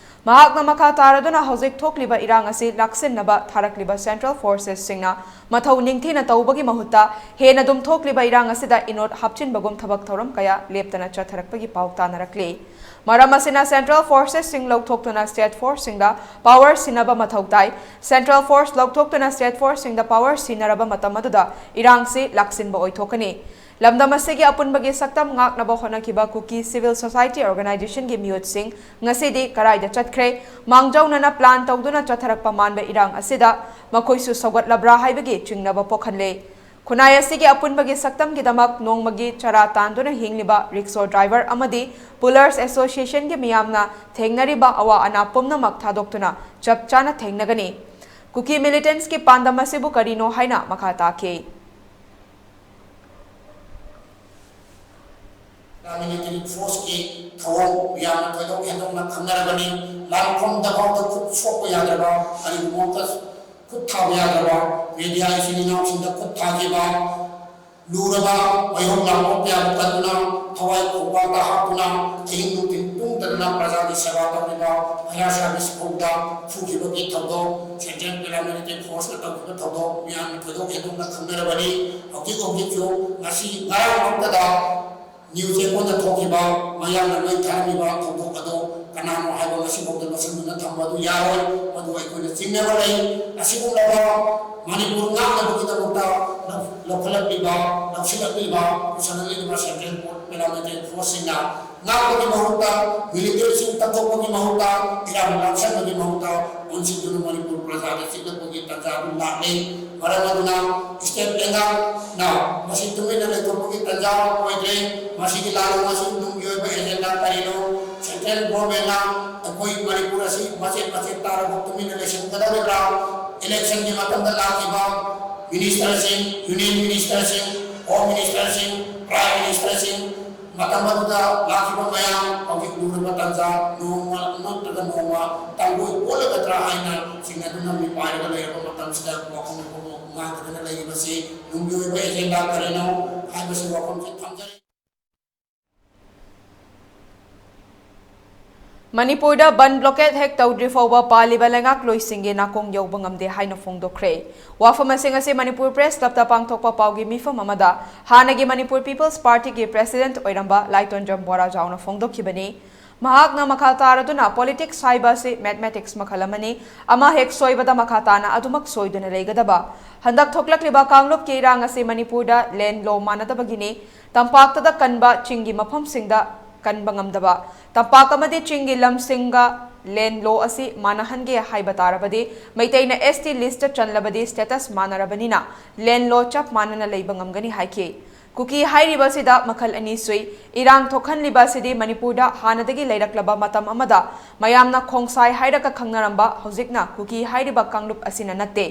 ꯃꯍꯥꯛꯅ ꯃꯈꯥ ꯇꯥꯔꯗꯨꯅ ꯍꯧꯖꯤꯛ ꯊꯣꯛꯂꯤꯕ ꯏꯔꯥꯡ ꯑꯁꯤ ꯂꯥꯛꯁꯤꯟꯅꯕ ꯊꯥꯔꯛꯂꯤꯕ central forcesꯁꯤꯡꯅ ꯃꯊꯧ ꯅꯤꯡꯊꯤꯅ ꯇꯧꯕꯒꯤ ꯃꯍꯨꯠꯇ ꯍꯦꯟꯅ ꯑꯗꯨꯝ ꯊꯣꯛꯂꯤꯕ ꯏꯔꯥꯡ ꯑꯁꯤꯗ ꯏꯅꯣꯠ ꯍꯥꯞꯆꯤꯟꯕꯒꯨꯝ ꯊꯕꯛ ꯊꯧꯔꯝ ꯀꯌꯥ ꯂꯦꯞꯇꯅ ꯆꯠꯊꯔꯛꯄꯒꯤ ꯄꯥꯎ ꯇꯥꯅꯔꯛꯂꯤ꯫ ꯃꯔꯝ ꯑꯁꯤꯅ central forcesꯁꯤꯡ ꯂꯧꯊꯣꯛꯇꯨꯅ state forceꯁꯤꯡꯗ power ꯁꯤꯟꯅꯕ ꯃꯊꯧ ꯇꯥꯏ꯫ Central force ꯂꯧꯊꯣꯛꯇꯨꯅ state forceꯁꯤꯡꯗ power ꯁꯤꯟꯅꯔꯕ ꯃꯇꯝ ꯑꯗꯨꯗ ꯏꯔꯥꯡꯁꯤ ꯂꯥꯛꯁꯤꯟꯕ ꯑꯣꯏꯊꯣꯛꯀꯅꯤ꯫ ꯂꯝꯗꯝ ꯑꯁꯤꯒꯤ ꯑꯄꯨꯟꯕꯒꯤ ꯁꯛꯇꯝ ꯉꯥꯛꯅꯕ ꯍꯣꯠꯅꯈꯤꯕ ꯀꯨꯀꯤ civil society organisationꯒꯤ ꯃꯤꯑꯣꯠꯁꯤꯡ ꯉꯁꯤꯗꯤ ꯀꯔꯥꯏꯗ ꯆꯠꯈ꯭ꯔꯦ? ꯃꯥꯡꯖꯧꯅꯅ plan ꯇꯧꯗꯨꯅ ꯆꯠꯊꯔꯛꯄ ꯃꯥꯟꯕ ꯏꯔꯥꯡ ꯑꯁꯤꯗ ꯃꯈꯣꯏꯁꯨ ꯁꯧꯒꯠꯂꯕ꯭ꯔꯥ ꯍꯥꯏꯕꯒꯤ ꯆꯤꯡꯅꯕ ꯄꯣꯛꯍꯜꯂꯦ꯫ ꯈꯨꯟꯅꯥꯏ ꯑꯁꯤꯒꯤ ꯑꯄꯨꯟꯕꯒꯤ ꯁꯛꯇꯝꯒꯤꯗꯃꯛ ꯅꯣꯡꯃꯒꯤ ꯆꯔꯥ ꯇꯥꯟꯗꯨꯅ ꯍꯤꯡꯂꯤꯕ rickshaw driver ꯑꯃꯗꯤ pullers associationꯒꯤ ꯃꯤꯌꯥꯝꯅ ꯊꯦꯡꯅꯔꯤꯕ ꯑꯋꯥ ꯑꯅꯥ ꯄꯨꯝꯅꯃꯛ ꯊꯥꯗꯣꯛꯇꯨꯅ ꯆꯞ ꯆꯥꯅ ꯊꯦꯡꯅꯒꯅꯤ꯫ ꯀꯨꯀꯤ militantsꯀꯤ ꯄꯥꯟꯗꯝ ꯑꯁꯤꯕꯨ ꯀꯔꯤꯅꯣ ꯍꯥꯏꯅ ꯃꯈꯥ ꯇꯥꯈꯤ꯫ Paramilitary forceꯀꯤ ꯊꯧꯑꯣꯡ ꯃꯤꯌꯥꯝꯅ ꯊꯣꯏꯗꯣꯛ ꯍꯦꯟꯗꯣꯛꯅ ꯈꯪꯅꯔꯕꯅꯤ꯫ ꯂꯥꯟꯐꯝꯗ ꯐꯥꯎꯗ ꯈꯨꯠ ꯁꯣꯛꯄ ꯌꯥꯗ꯭ꯔꯕ, ꯀꯔꯤꯒꯨꯝꯕ ꯈꯨꯠ ꯊꯥꯕ ꯌꯥꯗ꯭ꯔꯕ, media ꯏꯆꯤꯜ ꯏꯅꯥꯎꯁꯤꯡꯗ ꯈꯨꯠ ꯊꯥꯈꯤꯕ, ꯂꯨꯔꯕ ꯃꯥꯌꯣꯛ ꯂꯥꯡꯄꯣꯛ ꯀꯌꯥꯕꯨ ꯀꯟꯗꯨꯅ, ꯊꯋꯥꯏ ꯈꯣꯡꯄꯥꯛꯇ ꯍꯥꯞꯇꯨꯅ, ꯑꯍꯤꯡ ꯅꯨꯡꯊꯤꯜ ꯄꯨꯡ ꯑꯗꯨꯅ ꯄ꯭ꯔꯖꯥꯒꯤ ꯁꯦꯕꯥ ꯇꯧꯔꯤꯕ ꯐꯌꯥꯔ ꯁꯥꯔꯚꯤꯁ ꯐꯥꯎꯗ ꯐꯨꯈꯤꯕꯒꯤ ꯊꯧꯗꯣꯛ, ꯁꯦꯟꯇ꯭ꯔꯦꯜ ꯄꯦꯔꯥꯃꯤꯂꯤꯇꯔꯤ ꯐꯣꯔꯁꯅ ꯇꯧꯈꯤꯕ ꯊꯧꯗꯣꯛ ꯃꯤꯌꯥꯝꯅ ꯊꯣꯏꯗꯣꯛ ꯍꯦꯟꯗꯣꯛꯅ ꯈꯪꯅꯔꯕꯅꯤ꯫ ꯍꯧꯖꯤꯛ ꯍꯧꯖꯤꯛꯁꯨ ꯉꯁꯤ ꯉꯔꯥꯡꯃꯛꯇꯗ ꯅ꯭ꯌꯨꯁ ꯑꯩꯈꯣꯏꯅ ꯊꯣꯛꯈꯤꯕ ꯃꯌꯥꯝꯅ ꯃꯩ ꯊꯥꯔꯝꯃꯤꯕ ꯊꯧꯗꯣꯛ ꯑꯗꯣ ꯀꯅꯥꯅꯣ ꯍꯥꯏꯕ ꯉꯁꯤꯐꯥꯎꯗ ꯂꯧꯁꯤꯟꯗꯨꯅ ꯊꯝꯕ ꯑꯗꯨ ꯌꯥꯔꯣꯏ꯫ ꯃꯗꯨ ꯑꯩꯈꯣꯏꯅ ꯆꯤꯡꯅꯕ ꯂꯩ꯫ ꯑꯁꯤꯒꯨꯝꯂꯕ ꯃꯅꯤꯄꯨꯔ ꯉꯥꯛꯅꯕꯒꯤꯗꯃꯛꯇ ꯂꯧ-, ꯂꯧꯈꯠꯂꯛꯂꯤꯕ, ꯂꯧꯁꯤꯜꯂꯛꯂꯤꯕ, ꯄꯨꯁꯜꯂꯛꯂꯤꯕ ꯁꯦꯟꯇ꯭ꯔꯦꯜ ꯄꯦꯔꯥꯃꯤꯂꯤꯇꯔꯤ ꯐꯣꯔꯁꯁꯤꯡꯅ ꯉꯥꯛꯄꯒꯤ ꯃꯍꯨꯠꯇ ꯃꯤꯂꯤꯇꯔꯤꯁꯤꯡ ꯇꯛꯊꯣꯛꯄꯒꯤ ꯃꯍꯨꯠꯇ ꯏꯔꯥꯡ ꯂꯥꯛꯁꯟꯕꯒꯤ ꯃꯍꯨꯠꯇ ꯑꯣꯟꯁꯤꯟꯗꯨꯅ ꯃꯅꯤꯄꯨꯔ ꯄ꯭ꯔꯖꯥꯗ ꯆꯤꯛꯂꯛꯄꯒꯤ ꯇꯥꯟꯖꯥ ꯑꯗꯨ ꯂꯥꯛꯂꯦ꯫ ꯃꯔꯝ ꯑꯗꯨꯅ ꯁ꯭ꯇꯦꯠ ꯂꯩꯉꯥꯛꯅ ꯃꯁꯤ ꯇꯨꯃꯤꯟꯅ ꯂꯩꯊꯣꯛꯄꯒꯤ ꯇꯥꯟꯖꯥ ꯑꯣꯏꯗ꯭ꯔꯦ꯫ ꯃꯁꯤꯒꯤ ꯂꯥꯟꯂꯣꯡ ꯑꯁꯤ ꯇꯨꯡꯒꯤ ꯑꯣꯏꯕ ꯑꯦꯖꯦꯟꯗꯥ ꯀꯔꯤꯅꯣ? ꯁꯦꯟꯇ꯭ꯔꯦꯜ ꯒꯣꯔꯃꯦꯟꯅ ꯑꯩꯈꯣꯏ ꯃꯅꯤꯄꯨꯔ ꯑꯁꯤ ꯃꯆꯦꯠ ꯃꯆꯦꯠ ꯇꯥꯔꯕ ꯇꯨꯃꯤꯟꯅ ꯂꯩꯁꯤꯟꯒꯗꯧꯔꯤꯕ꯭ꯔꯥ? ꯏꯂꯦꯛꯁꯟꯒꯤ ꯃꯇꯝꯗ ꯂꯥꯛꯈꯤꯕ ꯃꯤꯅꯤꯁꯇꯔꯁꯤꯡ, ꯌꯨꯅꯤꯌꯟ ꯃꯤꯅꯤꯁꯇꯔꯁꯤꯡ, ꯍꯣꯝ ꯃꯤꯅꯤꯁꯇꯔꯁꯤꯡ, ꯄ꯭ꯔꯥꯏꯝ ꯃꯤꯅꯤꯁꯇꯔꯁꯤꯡ, ꯃꯇꯝ ꯑꯗꯨꯗ ꯂꯥꯛꯈꯤꯕ ꯃꯌꯥꯝ ꯍꯧꯖꯤꯛ ꯂꯨꯔꯕ ꯇꯥꯟꯖꯥ, ꯅꯣꯡꯃ ꯅꯠꯇ꯭ꯔꯒ ꯅꯣꯡꯃ ꯇꯥꯡꯒꯣꯏ ꯑꯣꯜꯂꯒꯗ꯭ꯔꯥ ꯍꯥꯏꯅ ꯆꯤꯡꯅꯗꯨꯅ ꯃꯤꯄꯥꯏꯔꯒ ꯂꯩꯔꯕ ꯃꯇꯝꯁꯤꯗ ꯋꯥꯐꯝ ꯋꯥꯐꯝ ꯉꯥꯡꯗꯨꯅ ꯂꯩꯔꯤꯕꯁꯤ ꯇꯨꯡꯒꯤ ꯑꯣꯏꯕ ꯑꯦꯖꯦꯟꯗꯥ ꯀꯔꯤꯅꯣ ꯍꯥꯏꯕꯁꯤ ꯋꯥꯐꯝꯁꯤ ꯊꯝꯖꯔꯤ꯫ ꯃꯅꯤꯄꯨꯔꯗ ꯕꯟ ꯕ꯭ꯂꯣꯀꯦꯠ ꯍꯦꯛ ꯇꯧꯗ꯭ꯔꯤ ꯐꯥꯎꯕ ꯄꯥꯜꯂꯤꯕ ꯂꯩꯉꯥꯛꯂꯣꯏꯁꯤꯡꯒꯤ ꯅꯥꯀꯣꯡ ꯌꯧꯕ ꯉꯝꯗꯦ ꯍꯥꯏꯅ ꯐꯣꯡꯗꯣꯛꯈ꯭ꯔꯦ꯫ ꯋꯥꯐꯝ ꯑꯁꯤꯡ ꯑꯁꯤ ꯃꯅꯤꯄꯨꯔ ꯄ꯭ꯔꯦꯁ ꯀ꯭ꯂꯕꯇ ꯄꯥꯡꯊꯣꯛꯄ ꯄꯥꯎꯒꯤ ꯃꯤꯐꯝ ꯑꯃꯗ ꯍꯥꯟꯅꯒꯤ ꯃꯅꯤꯄꯨꯔ ꯄꯤꯄꯜꯁ ꯄꯥꯔꯇꯤꯒꯤ ꯄ꯭ꯔꯦꯁꯤꯗꯦꯟꯠ ꯑꯣꯏꯔꯝꯕ ꯂꯥꯏꯇꯣꯟꯖꯝ ꯕꯣꯔꯥꯖꯥꯎꯅ ꯐꯣꯡꯗꯣꯛꯈꯤꯕꯅꯤ꯫ ꯃꯍꯥꯛꯅ ꯃꯈꯥ ꯇꯥꯔꯗꯨꯅ, ꯄꯣꯂꯤꯇꯤꯛꯁ ꯍꯥꯏꯕ ꯑꯁꯤ ꯃꯦꯊꯃꯦꯇꯤꯛꯁ ꯃꯈꯜ ꯑꯃꯅꯤ꯫ ꯑꯃ ꯍꯦꯛ ꯁꯣꯏꯕꯗ ꯃꯈꯥ ꯇꯥꯅ ꯑꯗꯨꯃꯛ ꯁꯣꯏꯗꯨꯅ ꯂꯩꯒꯗꯕ꯫ ꯍꯟꯗꯛ ꯊꯣꯛꯂꯛꯂꯤꯕ ꯀꯥꯡꯂꯨꯞꯀꯤ ꯏꯔꯥꯡ ꯑꯁꯤ ꯃꯅꯤꯄꯨꯔꯗ ꯂꯦꯟ ꯂꯣ ꯃꯥꯟꯅꯗꯕꯒꯤꯅꯤ꯫ ꯇꯝꯄꯥꯛꯇꯗ ꯀꯟꯕ, ꯆꯤꯡꯒꯤ ꯃꯐꯝꯁꯤꯡꯗ ꯀꯟꯕ ꯉꯝꯗꯕ꯫ ꯇꯝꯄꯥꯛ ꯑꯃꯗꯤ ꯆꯤꯡꯒꯤ ꯂꯝꯁꯤꯡꯒ ꯂꯦꯟ ꯂꯣ ꯑꯁꯤ ꯃꯥꯟꯅꯍꯟꯒꯦ ꯍꯥꯏꯕ ꯇꯥꯔꯕꯗꯤ, ꯃꯩꯇꯩꯅ ꯑꯦꯁ ꯇꯤ ꯂꯤꯁꯇ ꯆꯜꯂꯕꯗꯤ ꯁ꯭ꯇꯦꯇꯁ ꯃꯥꯟꯅꯔꯕꯅꯤꯅ ꯂꯦꯟ ꯂꯣ ꯆꯞ ꯃꯥꯟꯅꯅ ꯂꯩꯕ ꯉꯝꯒꯅꯤ ꯍꯥꯏꯈꯤ꯫ ꯀꯨꯀꯤ ꯍꯥꯏꯔꯤꯕ ꯑꯁꯤꯗ ꯃꯈꯜ ꯑꯅꯤ ꯁꯨꯏ꯫ ꯏꯔꯥꯡ ꯊꯣꯛꯍꯟꯂꯤꯕ ꯑꯁꯤꯗꯤ ꯃꯅꯤꯄꯨꯔꯗ ꯍꯥꯟꯅꯗꯒꯤ ꯂꯩꯔꯛꯂꯕ ꯃꯇꯝ ꯑꯃꯗ ꯃꯌꯥꯝꯅ ꯈꯣꯡꯁꯥꯏ ꯍꯥꯏꯔꯒ ꯈꯪꯅꯔꯝꯕ, ꯍꯧꯖꯤꯛꯅ ꯀꯨꯀꯤ ꯍꯥꯏꯔꯤꯕ ꯀꯥꯡꯂꯨꯞ ꯑꯁꯤꯅ ꯅꯠꯇꯦ꯫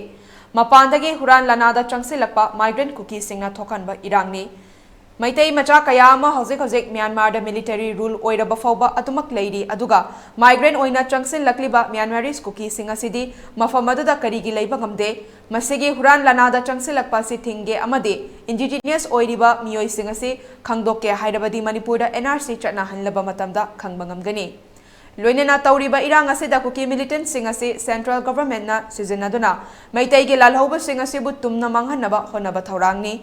ꯃꯄꯥꯟꯗꯒꯤ ꯍꯨꯔꯥꯟ ꯂꯥꯟꯅꯥꯗ ꯆꯪꯁꯤꯜꯂꯛꯄ ꯃꯥꯏꯒ꯭ꯔꯦꯟꯠ ꯀꯨꯀꯤꯁꯤꯡꯅ ꯊꯣꯛꯍꯟꯕ ꯏꯔꯥꯡꯅꯤ꯫ ꯃꯩꯇꯩ ꯃꯆꯥ ꯀꯌꯥ ꯑꯃ ꯍꯧꯖꯤꯛ ꯍꯧꯖꯤꯛ ꯃ꯭ꯌꯥꯟꯃꯥꯔꯗ ꯃꯤꯂꯤꯇꯔꯤ ꯔꯨꯜ ꯑꯣꯏꯔꯕ ꯐꯥꯎꯕ ꯑꯗꯨꯃꯛ ꯂꯩꯔꯤ, ꯑꯗꯨꯒ ꯃꯥꯏꯒ꯭ꯔꯦꯟ ꯑꯣꯏꯅ ꯆꯪꯁꯤꯜꯂꯛꯂꯤꯕ ꯃ꯭ꯌꯥꯟꯃꯥꯔꯤꯁ ꯀꯨꯀꯤꯁꯤꯡ ꯑꯁꯤꯗꯤ ꯃꯐꯝ ꯑꯗꯨꯗ ꯀꯔꯤꯒꯤ ꯂꯩꯕ ꯉꯝꯗꯦ? ꯃꯁꯤꯒꯤ ꯍꯨꯔꯥꯟ ꯂꯥꯟꯅꯥꯗ ꯆꯪꯁꯤꯜꯂꯛꯄ ꯑꯁꯤ ꯊꯤꯡꯒꯦ ꯑꯃꯗꯤ ꯏꯟꯗꯤꯖꯤꯅꯤꯌꯁ ꯑꯣꯏꯔꯤꯕ ꯃꯤꯑꯣꯏꯁꯤꯡ ꯑꯁꯤ ꯈꯪꯗꯣꯛꯀꯦ ꯍꯥꯏꯔꯕꯗꯤ ꯃꯅꯤꯄꯨꯔꯗ ꯑꯦꯟ ꯑꯥꯔ ꯁꯤ ꯆꯠꯅꯍꯟꯂꯕ ꯃꯇꯝꯗ ꯈꯪꯕ ꯉꯝꯒꯅꯤ꯫ ꯂꯣꯏꯅꯅ ꯇꯧꯔꯤꯕ ꯏꯔꯥꯡ ꯑꯁꯤꯗ ꯀꯨꯀꯤ ꯃꯤꯂꯤꯇꯦꯟꯠꯁꯤꯡ ꯑꯁꯤ ꯁꯦꯟꯇ꯭ꯔꯦꯜ ꯒꯚꯔꯟꯃꯦꯟꯠꯅ ꯁꯤꯖꯤꯟꯅꯗꯨꯅ ꯃꯩꯇꯩꯒꯤ ꯂꯥꯜꯍꯧꯕꯁꯤꯡ ꯑꯁꯤꯕꯨ ꯇꯨꯝꯅ ꯃꯥꯡꯍꯟꯅꯕ ꯍꯣꯠꯅꯕ ꯊꯧꯔꯥꯡꯅꯤ꯫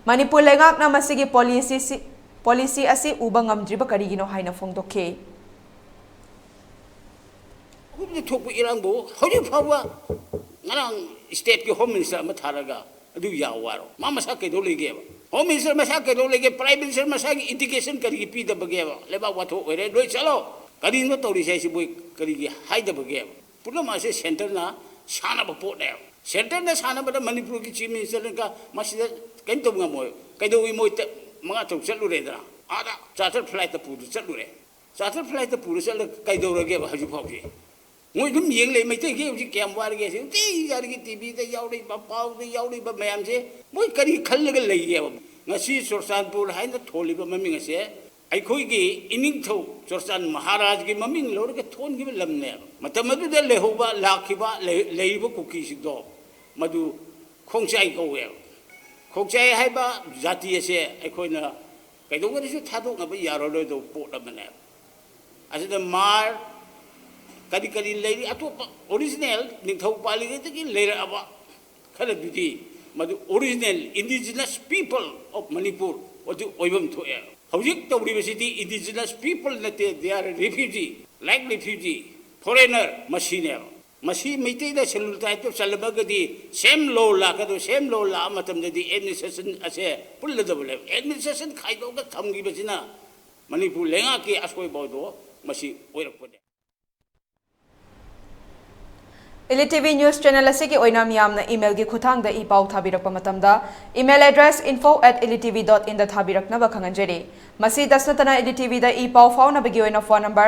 ꯃꯅꯤꯄꯨꯔ ꯂꯩꯉꯥꯛꯅ ꯃꯁꯤꯒꯤ ꯄꯣꯂꯤꯁꯤ, ꯄꯣꯂꯤꯁꯤ ꯑꯁꯤ ꯎꯕ ꯉꯝꯗ꯭ꯔꯤꯕ ꯀꯔꯤꯒꯤꯅꯣ ꯍꯥꯏꯅ ꯐꯣꯡꯗꯣꯛꯈꯤ꯫ ꯑꯍꯨꯝꯗ ꯊꯣꯛꯄ ꯏꯔꯥꯡꯕꯨ ꯍꯧꯖꯤꯛ ꯐꯥꯎꯕ ꯉꯔꯥꯡ ꯁ꯭ꯇꯦꯠꯀꯤ ꯍꯣꯝ ꯃꯤꯅꯤꯁꯇꯔ ꯑꯃ ꯊꯥꯔꯒ ꯑꯗꯨ ꯌꯥꯎ ꯍꯥꯏꯔꯣ? ꯃꯥ ꯃꯁꯥ ꯀꯩꯗꯧ ꯂꯩꯒꯦꯕ? ꯍꯣꯝ ꯃꯤꯅꯤꯁꯇꯔ ꯃꯁꯥ ꯀꯩꯗꯧ ꯂꯩꯒꯦ? ꯄ꯭ꯔꯥꯏꯝ ꯃꯤꯅꯤꯁꯇꯔ ꯃꯁꯥꯒꯤ ꯏꯟꯗꯤꯀꯦꯁꯟ ꯀꯔꯤꯒꯤ ꯄꯤꯗꯕꯒꯦꯕ? ꯂꯩꯕꯥꯛ ꯋꯥꯊꯣꯛ ꯑꯣꯏꯔꯦ, ꯂꯣꯏ ꯆꯠꯂꯣ꯫ ꯀꯔꯤꯅꯣ ꯇꯧꯔꯤꯁꯦ ꯍꯥꯏꯁꯤ ꯃꯣꯏ ꯀꯔꯤꯒꯤ ꯍꯥꯏꯗꯕꯒꯦꯕ? ꯄꯨꯝꯅꯃꯛ ꯑꯁꯦ ꯁꯦꯟꯇꯔꯅ ꯁꯥꯟꯅꯕ ꯄꯣꯠꯅꯦꯕ꯫ ꯁꯦꯟꯇꯔꯅ ꯁꯥꯟꯅꯕꯗ ꯃꯅꯤꯄꯨꯔꯒꯤ ꯆꯤꯐ ꯃꯤꯅꯤꯁꯇꯔꯅ ꯃꯁꯤꯗ ꯀꯔꯤꯝ ꯇꯧꯕ ꯉꯝꯃꯣꯏ꯫ ꯀꯩꯗꯧꯏ ꯃꯣꯏ ꯃꯉꯥ ꯇꯔꯨꯛ ꯆꯠꯂꯨꯔꯦꯗꯅ, ꯑꯥꯗ ꯆꯥꯔꯇꯔ ꯐ꯭ꯂꯥꯏꯠꯇ ꯄꯨꯗ ꯆꯠꯂꯨꯔꯦ꯫ ꯆꯥꯔꯇꯔ ꯐ꯭ꯂꯥꯏꯠꯇ ꯄꯨꯔ ꯆꯠꯂꯒ ꯀꯩꯗꯧꯔꯒꯦꯕ ꯍꯧꯖꯤꯛ ꯐꯥꯎꯁꯤ? ꯃꯣꯏ ꯑꯗꯨꯝ ꯌꯦꯡ ꯂꯩ꯫ ꯃꯩꯇꯩꯒꯤ ꯍꯧꯖꯤꯛ ꯀꯌꯥꯝ ꯋꯥꯔꯒꯦ ꯁꯤ? ꯅꯨꯡꯇꯤꯖꯥꯠꯒꯤ ꯇꯤ ꯚꯤꯗ ꯌꯥꯎꯔꯤꯕ, ꯄꯥꯎꯗ ꯌꯥꯎꯔꯤꯕ ꯃꯌꯥꯝꯁꯦ ꯃꯣꯏ ꯀꯔꯤ ꯈꯜꯂꯒ ꯂꯩꯒꯦꯕ? ꯉꯁꯤ ꯆꯨꯔꯆꯥꯟꯄꯨꯔ ꯍꯥꯏꯅ ꯊꯣꯜꯂꯤꯕ ꯃꯃꯤꯡ ꯑꯁꯦ ꯑꯩꯈꯣꯏꯒꯤ ꯏꯅꯤꯡꯊꯧ ꯆꯨꯔꯆꯥꯟ ꯃꯍꯥꯔꯥꯖꯒꯤ ꯃꯃꯤꯡ ꯂꯧꯔꯒ ꯊꯣꯟꯈꯤꯕ ꯂꯝꯅꯦꯕ꯫ ꯃꯇꯝ ꯑꯗꯨꯗ ꯂꯩꯍꯧꯕ, ꯂꯥꯛꯈꯤꯕ, ꯂꯩ-, ꯂꯩꯔꯤꯕ ꯀꯨꯀꯤꯁꯤꯡꯗꯣ ꯃꯗꯨ ꯈꯣꯡꯆꯥꯏ ꯀꯧꯋꯦꯕ꯫ ꯈꯣꯡꯆꯥꯏ ꯍꯥꯏꯕ ꯖꯥꯇꯤ ꯑꯁꯦ ꯑꯩꯈꯣꯏꯅ ꯀꯩꯗꯧꯉꯩꯗꯁꯨ ꯊꯥꯗꯣꯛꯅꯕ ꯌꯥꯔꯔꯣꯏꯗꯧꯕ ꯄꯣꯠ ꯑꯃꯅꯦꯕ꯫ ꯑꯁꯤꯗ ꯃꯥꯔ ꯀꯔꯤ ꯀꯔꯤ ꯂꯩꯔꯤ, ꯑꯇꯣꯞꯄ ꯑꯣꯔꯤꯖꯤꯅꯦꯜ ꯅꯤꯡꯊꯧ ꯄꯥꯜꯂꯤꯉꯩꯗꯒꯤ ꯂꯩꯔꯛꯑꯕ ꯈꯔꯗꯨꯗꯤ ꯃꯗꯨ original indigenous people of Manipur ꯑꯗꯨ ꯑꯣꯏꯐꯝ ꯊꯣꯛꯑꯦ꯫ ꯍꯧꯖꯤꯛ ꯇꯧꯔꯤꯕꯁꯤꯗꯤ indigenous people ꯅꯠꯇꯦ, they are refugee, like refugee, foreigner ꯃꯁꯤꯅꯦꯕ꯫ ꯃꯁꯤ ꯃꯩꯇꯩꯗ schedule tribe ꯇ ꯆꯜꯂꯝꯃꯒꯗꯤ same law ꯂꯥꯛꯀꯗꯧ, same law ꯂꯥꯛꯑ ꯃꯇꯝꯗꯗꯤ administration ꯑꯁꯦ ꯄꯨꯜꯂꯗꯕꯅꯦꯕ꯫ Administration ꯈꯥꯏꯗꯣꯛꯑꯒ ꯊꯝꯈꯤꯕꯁꯤꯅ ꯃꯅꯤꯄꯨꯔ ꯂꯩꯉꯥꯛꯀꯤ ꯑꯁꯣꯏꯕꯗꯣ ꯃꯁꯤ ꯑꯣꯏꯔꯛꯄꯅꯦ꯫ ꯏꯂꯤ ꯇꯤ ꯚꯤ news channel ꯑꯁꯤꯒꯤ ꯑꯣꯏꯅ ꯃꯤꯌꯥꯝꯅ email ꯒꯤ ꯈꯨꯠꯊꯥꯡꯗ ꯏ ꯄꯥꯎ ꯊꯥꯕꯤꯔꯛꯄ ꯃꯇꯝꯗ, email address info at illy t v dot in ꯗ ꯊꯥꯕꯤꯔꯛꯅꯕ ꯈꯪꯍꯟꯖꯔꯤ꯫ ꯃꯁꯤꯗꯁꯨ ꯅꯠꯇꯅ ꯏꯂꯤ ꯇꯤ ꯚꯤꯗ ꯏ ꯄꯥꯎ ꯐꯥꯎꯅꯕꯒꯤ ꯑꯣꯏꯅ phone number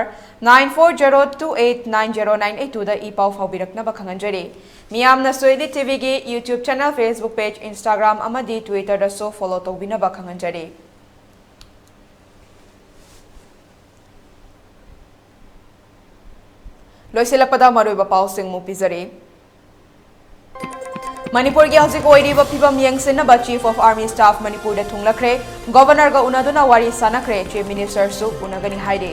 nine four zero two eight nine zero nine eight two ꯗ ꯏ ꯄꯥꯎ ꯐꯥꯎꯕꯤꯔꯛꯅꯕ ꯈꯪꯍꯟꯖꯔꯤ꯫ ꯃꯤꯌꯥꯝꯅꯁꯨ ꯏꯂꯤ ꯇꯤ ꯚꯤꯒꯤ YouTube channel, Facebook page, Instagram ꯑꯃꯗꯤ Twitter ꯗꯁꯨ follow ꯇꯧꯕꯤꯅꯕ ꯈꯪꯍꯟꯖꯔꯤ꯫ ꯂꯣꯏꯁꯤꯜꯂꯛꯄꯗ ꯃꯔꯨꯑꯣꯏꯕ ꯄꯥꯎꯁꯤꯡ ꯑꯃꯨꯛ ꯄꯤꯖꯔꯤ꯫ ꯃꯅꯤꯄꯨꯔꯒꯤ ꯍꯧꯖꯤꯛ ꯑꯣꯏꯔꯤꯕ ꯐꯤꯕꯝ ꯌꯦꯡꯁꯤꯟꯅꯕ Chief of Army Staff ꯃꯅꯤꯄꯨꯔꯗ ꯊꯨꯡꯂꯈ꯭ꯔꯦ꯫ Governorꯒ ꯎꯅꯗꯨꯅ ꯋꯥꯔꯤ ꯁꯥꯟꯅꯈ꯭ꯔꯦ꯫ Chief Ministerꯁꯨ ꯎꯅꯒꯅꯤ ꯍꯥꯏꯔꯤ꯫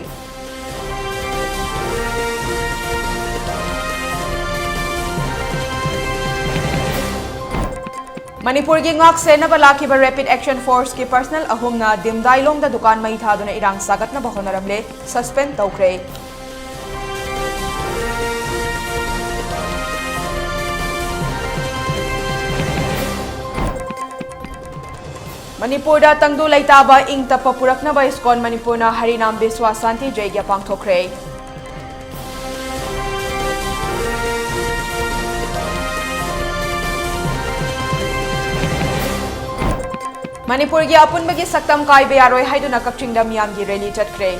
ꯃꯅꯤꯄꯨꯔꯒꯤ ꯉꯥꯛ ꯁꯦꯟꯅꯕ ꯂꯥꯛꯈꯤꯕ Rapid Action Forceꯀꯤ personnel ꯑꯍꯨꯝꯅ ꯗꯤꯝꯗꯥꯏꯂꯣꯡꯗ ꯗꯨꯀꯥꯟ ꯃꯩ ꯊꯥꯗꯨꯅ ꯏꯔꯥꯡ ꯁꯥꯒꯠꯅꯕ ꯍꯣꯠꯅꯔꯝꯂꯦ, suspend ꯇꯧꯈ꯭ꯔꯦ꯫ ꯃꯅꯤꯄꯨꯔꯗ ꯇꯪꯗꯨ ꯂꯩꯇꯥꯕ ꯏꯪ ꯇꯞꯄ ꯄꯨꯔꯛꯅꯕ ꯏꯁꯀꯣꯟ ꯃꯅꯤꯄꯨꯔꯅ ꯍꯔꯤꯅꯥꯝ ꯕꯤꯁ꯭ꯋꯥ ꯁꯥꯟꯇꯤ ꯌꯩꯒ꯭ꯌꯥ ꯄꯥꯡꯊꯣꯛꯈ꯭ꯔꯦ꯫ ꯃꯅꯤꯄꯨꯔꯒꯤ ꯑꯄꯨꯟꯕꯒꯤ ꯁꯛꯇꯝ ꯀꯥꯏꯕ ꯌꯥꯔꯣꯏ ꯍꯥꯏꯗꯨꯅ ꯀꯛꯆꯤꯡꯗ ꯃꯤꯌꯥꯝꯒꯤ rally ꯆꯠꯈ꯭ꯔꯦ꯫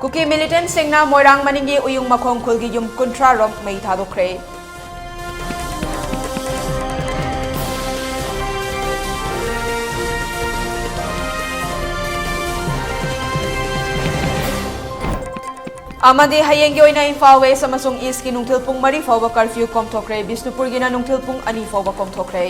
ꯀꯨꯀꯤ militantꯁꯤꯡꯅ ꯃꯣꯏꯔꯥꯡ ꯃꯅꯤꯡꯒꯤ ꯎꯌꯨꯡ ꯃꯈꯣꯡ ꯈꯨꯜꯒꯤ ꯌꯨꯝ ꯀꯨꯟꯊ꯭ꯔꯥ ꯔꯣꯝ ꯃꯩ ꯊꯥꯗꯣꯛꯈ꯭ꯔꯦ꯫ ꯑꯃꯗꯤ ꯍꯌꯦꯡꯒꯤ ꯑꯣꯏꯅ ꯏꯝꯐꯥꯜ West ꯑꯃꯁꯨꯡ Eastꯀꯤ ꯅꯨꯡꯊꯤꯜ ꯄꯨꯡ ꯃꯔꯤ ꯐꯥꯎꯕ curfew ꯀꯣꯝꯊꯣꯛꯈ꯭ꯔꯦ꯫ ꯕꯤꯁꯅꯨꯄꯨꯔꯒꯤꯅ ꯅꯨꯡꯊꯤꯜ ꯄꯨꯡ ꯑꯅꯤ ꯐꯥꯎꯕ ꯀꯣꯝꯊꯣꯛꯈ꯭ꯔꯦ꯫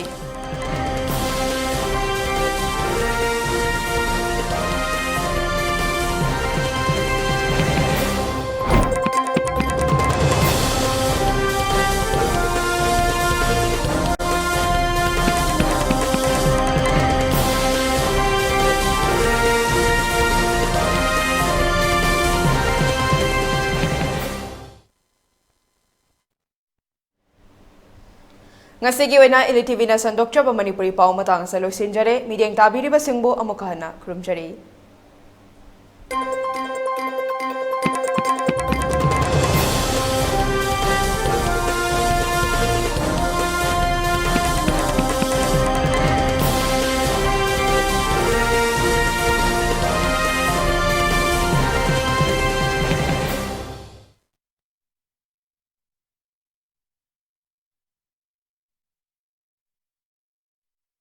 ꯉꯁꯤꯒꯤ ꯑꯣꯏꯅ ꯏꯂꯤ ꯇꯤꯚꯤꯅ ꯁꯟꯗꯣꯛꯆꯕ ꯃꯅꯤꯄꯨꯔꯤ ꯄꯥꯎ ꯃꯇꯥꯡ ꯑꯁꯤꯗ ꯂꯣꯏꯁꯤꯟꯖꯔꯦ꯫ ꯃꯤꯠꯌꯦꯡ ꯇꯥꯕꯤꯔꯤꯕꯁꯤꯡꯕꯨ ꯑꯃꯨꯛꯀ ꯍꯟꯅ ꯈꯨꯔꯨꯝꯖꯔꯤ꯫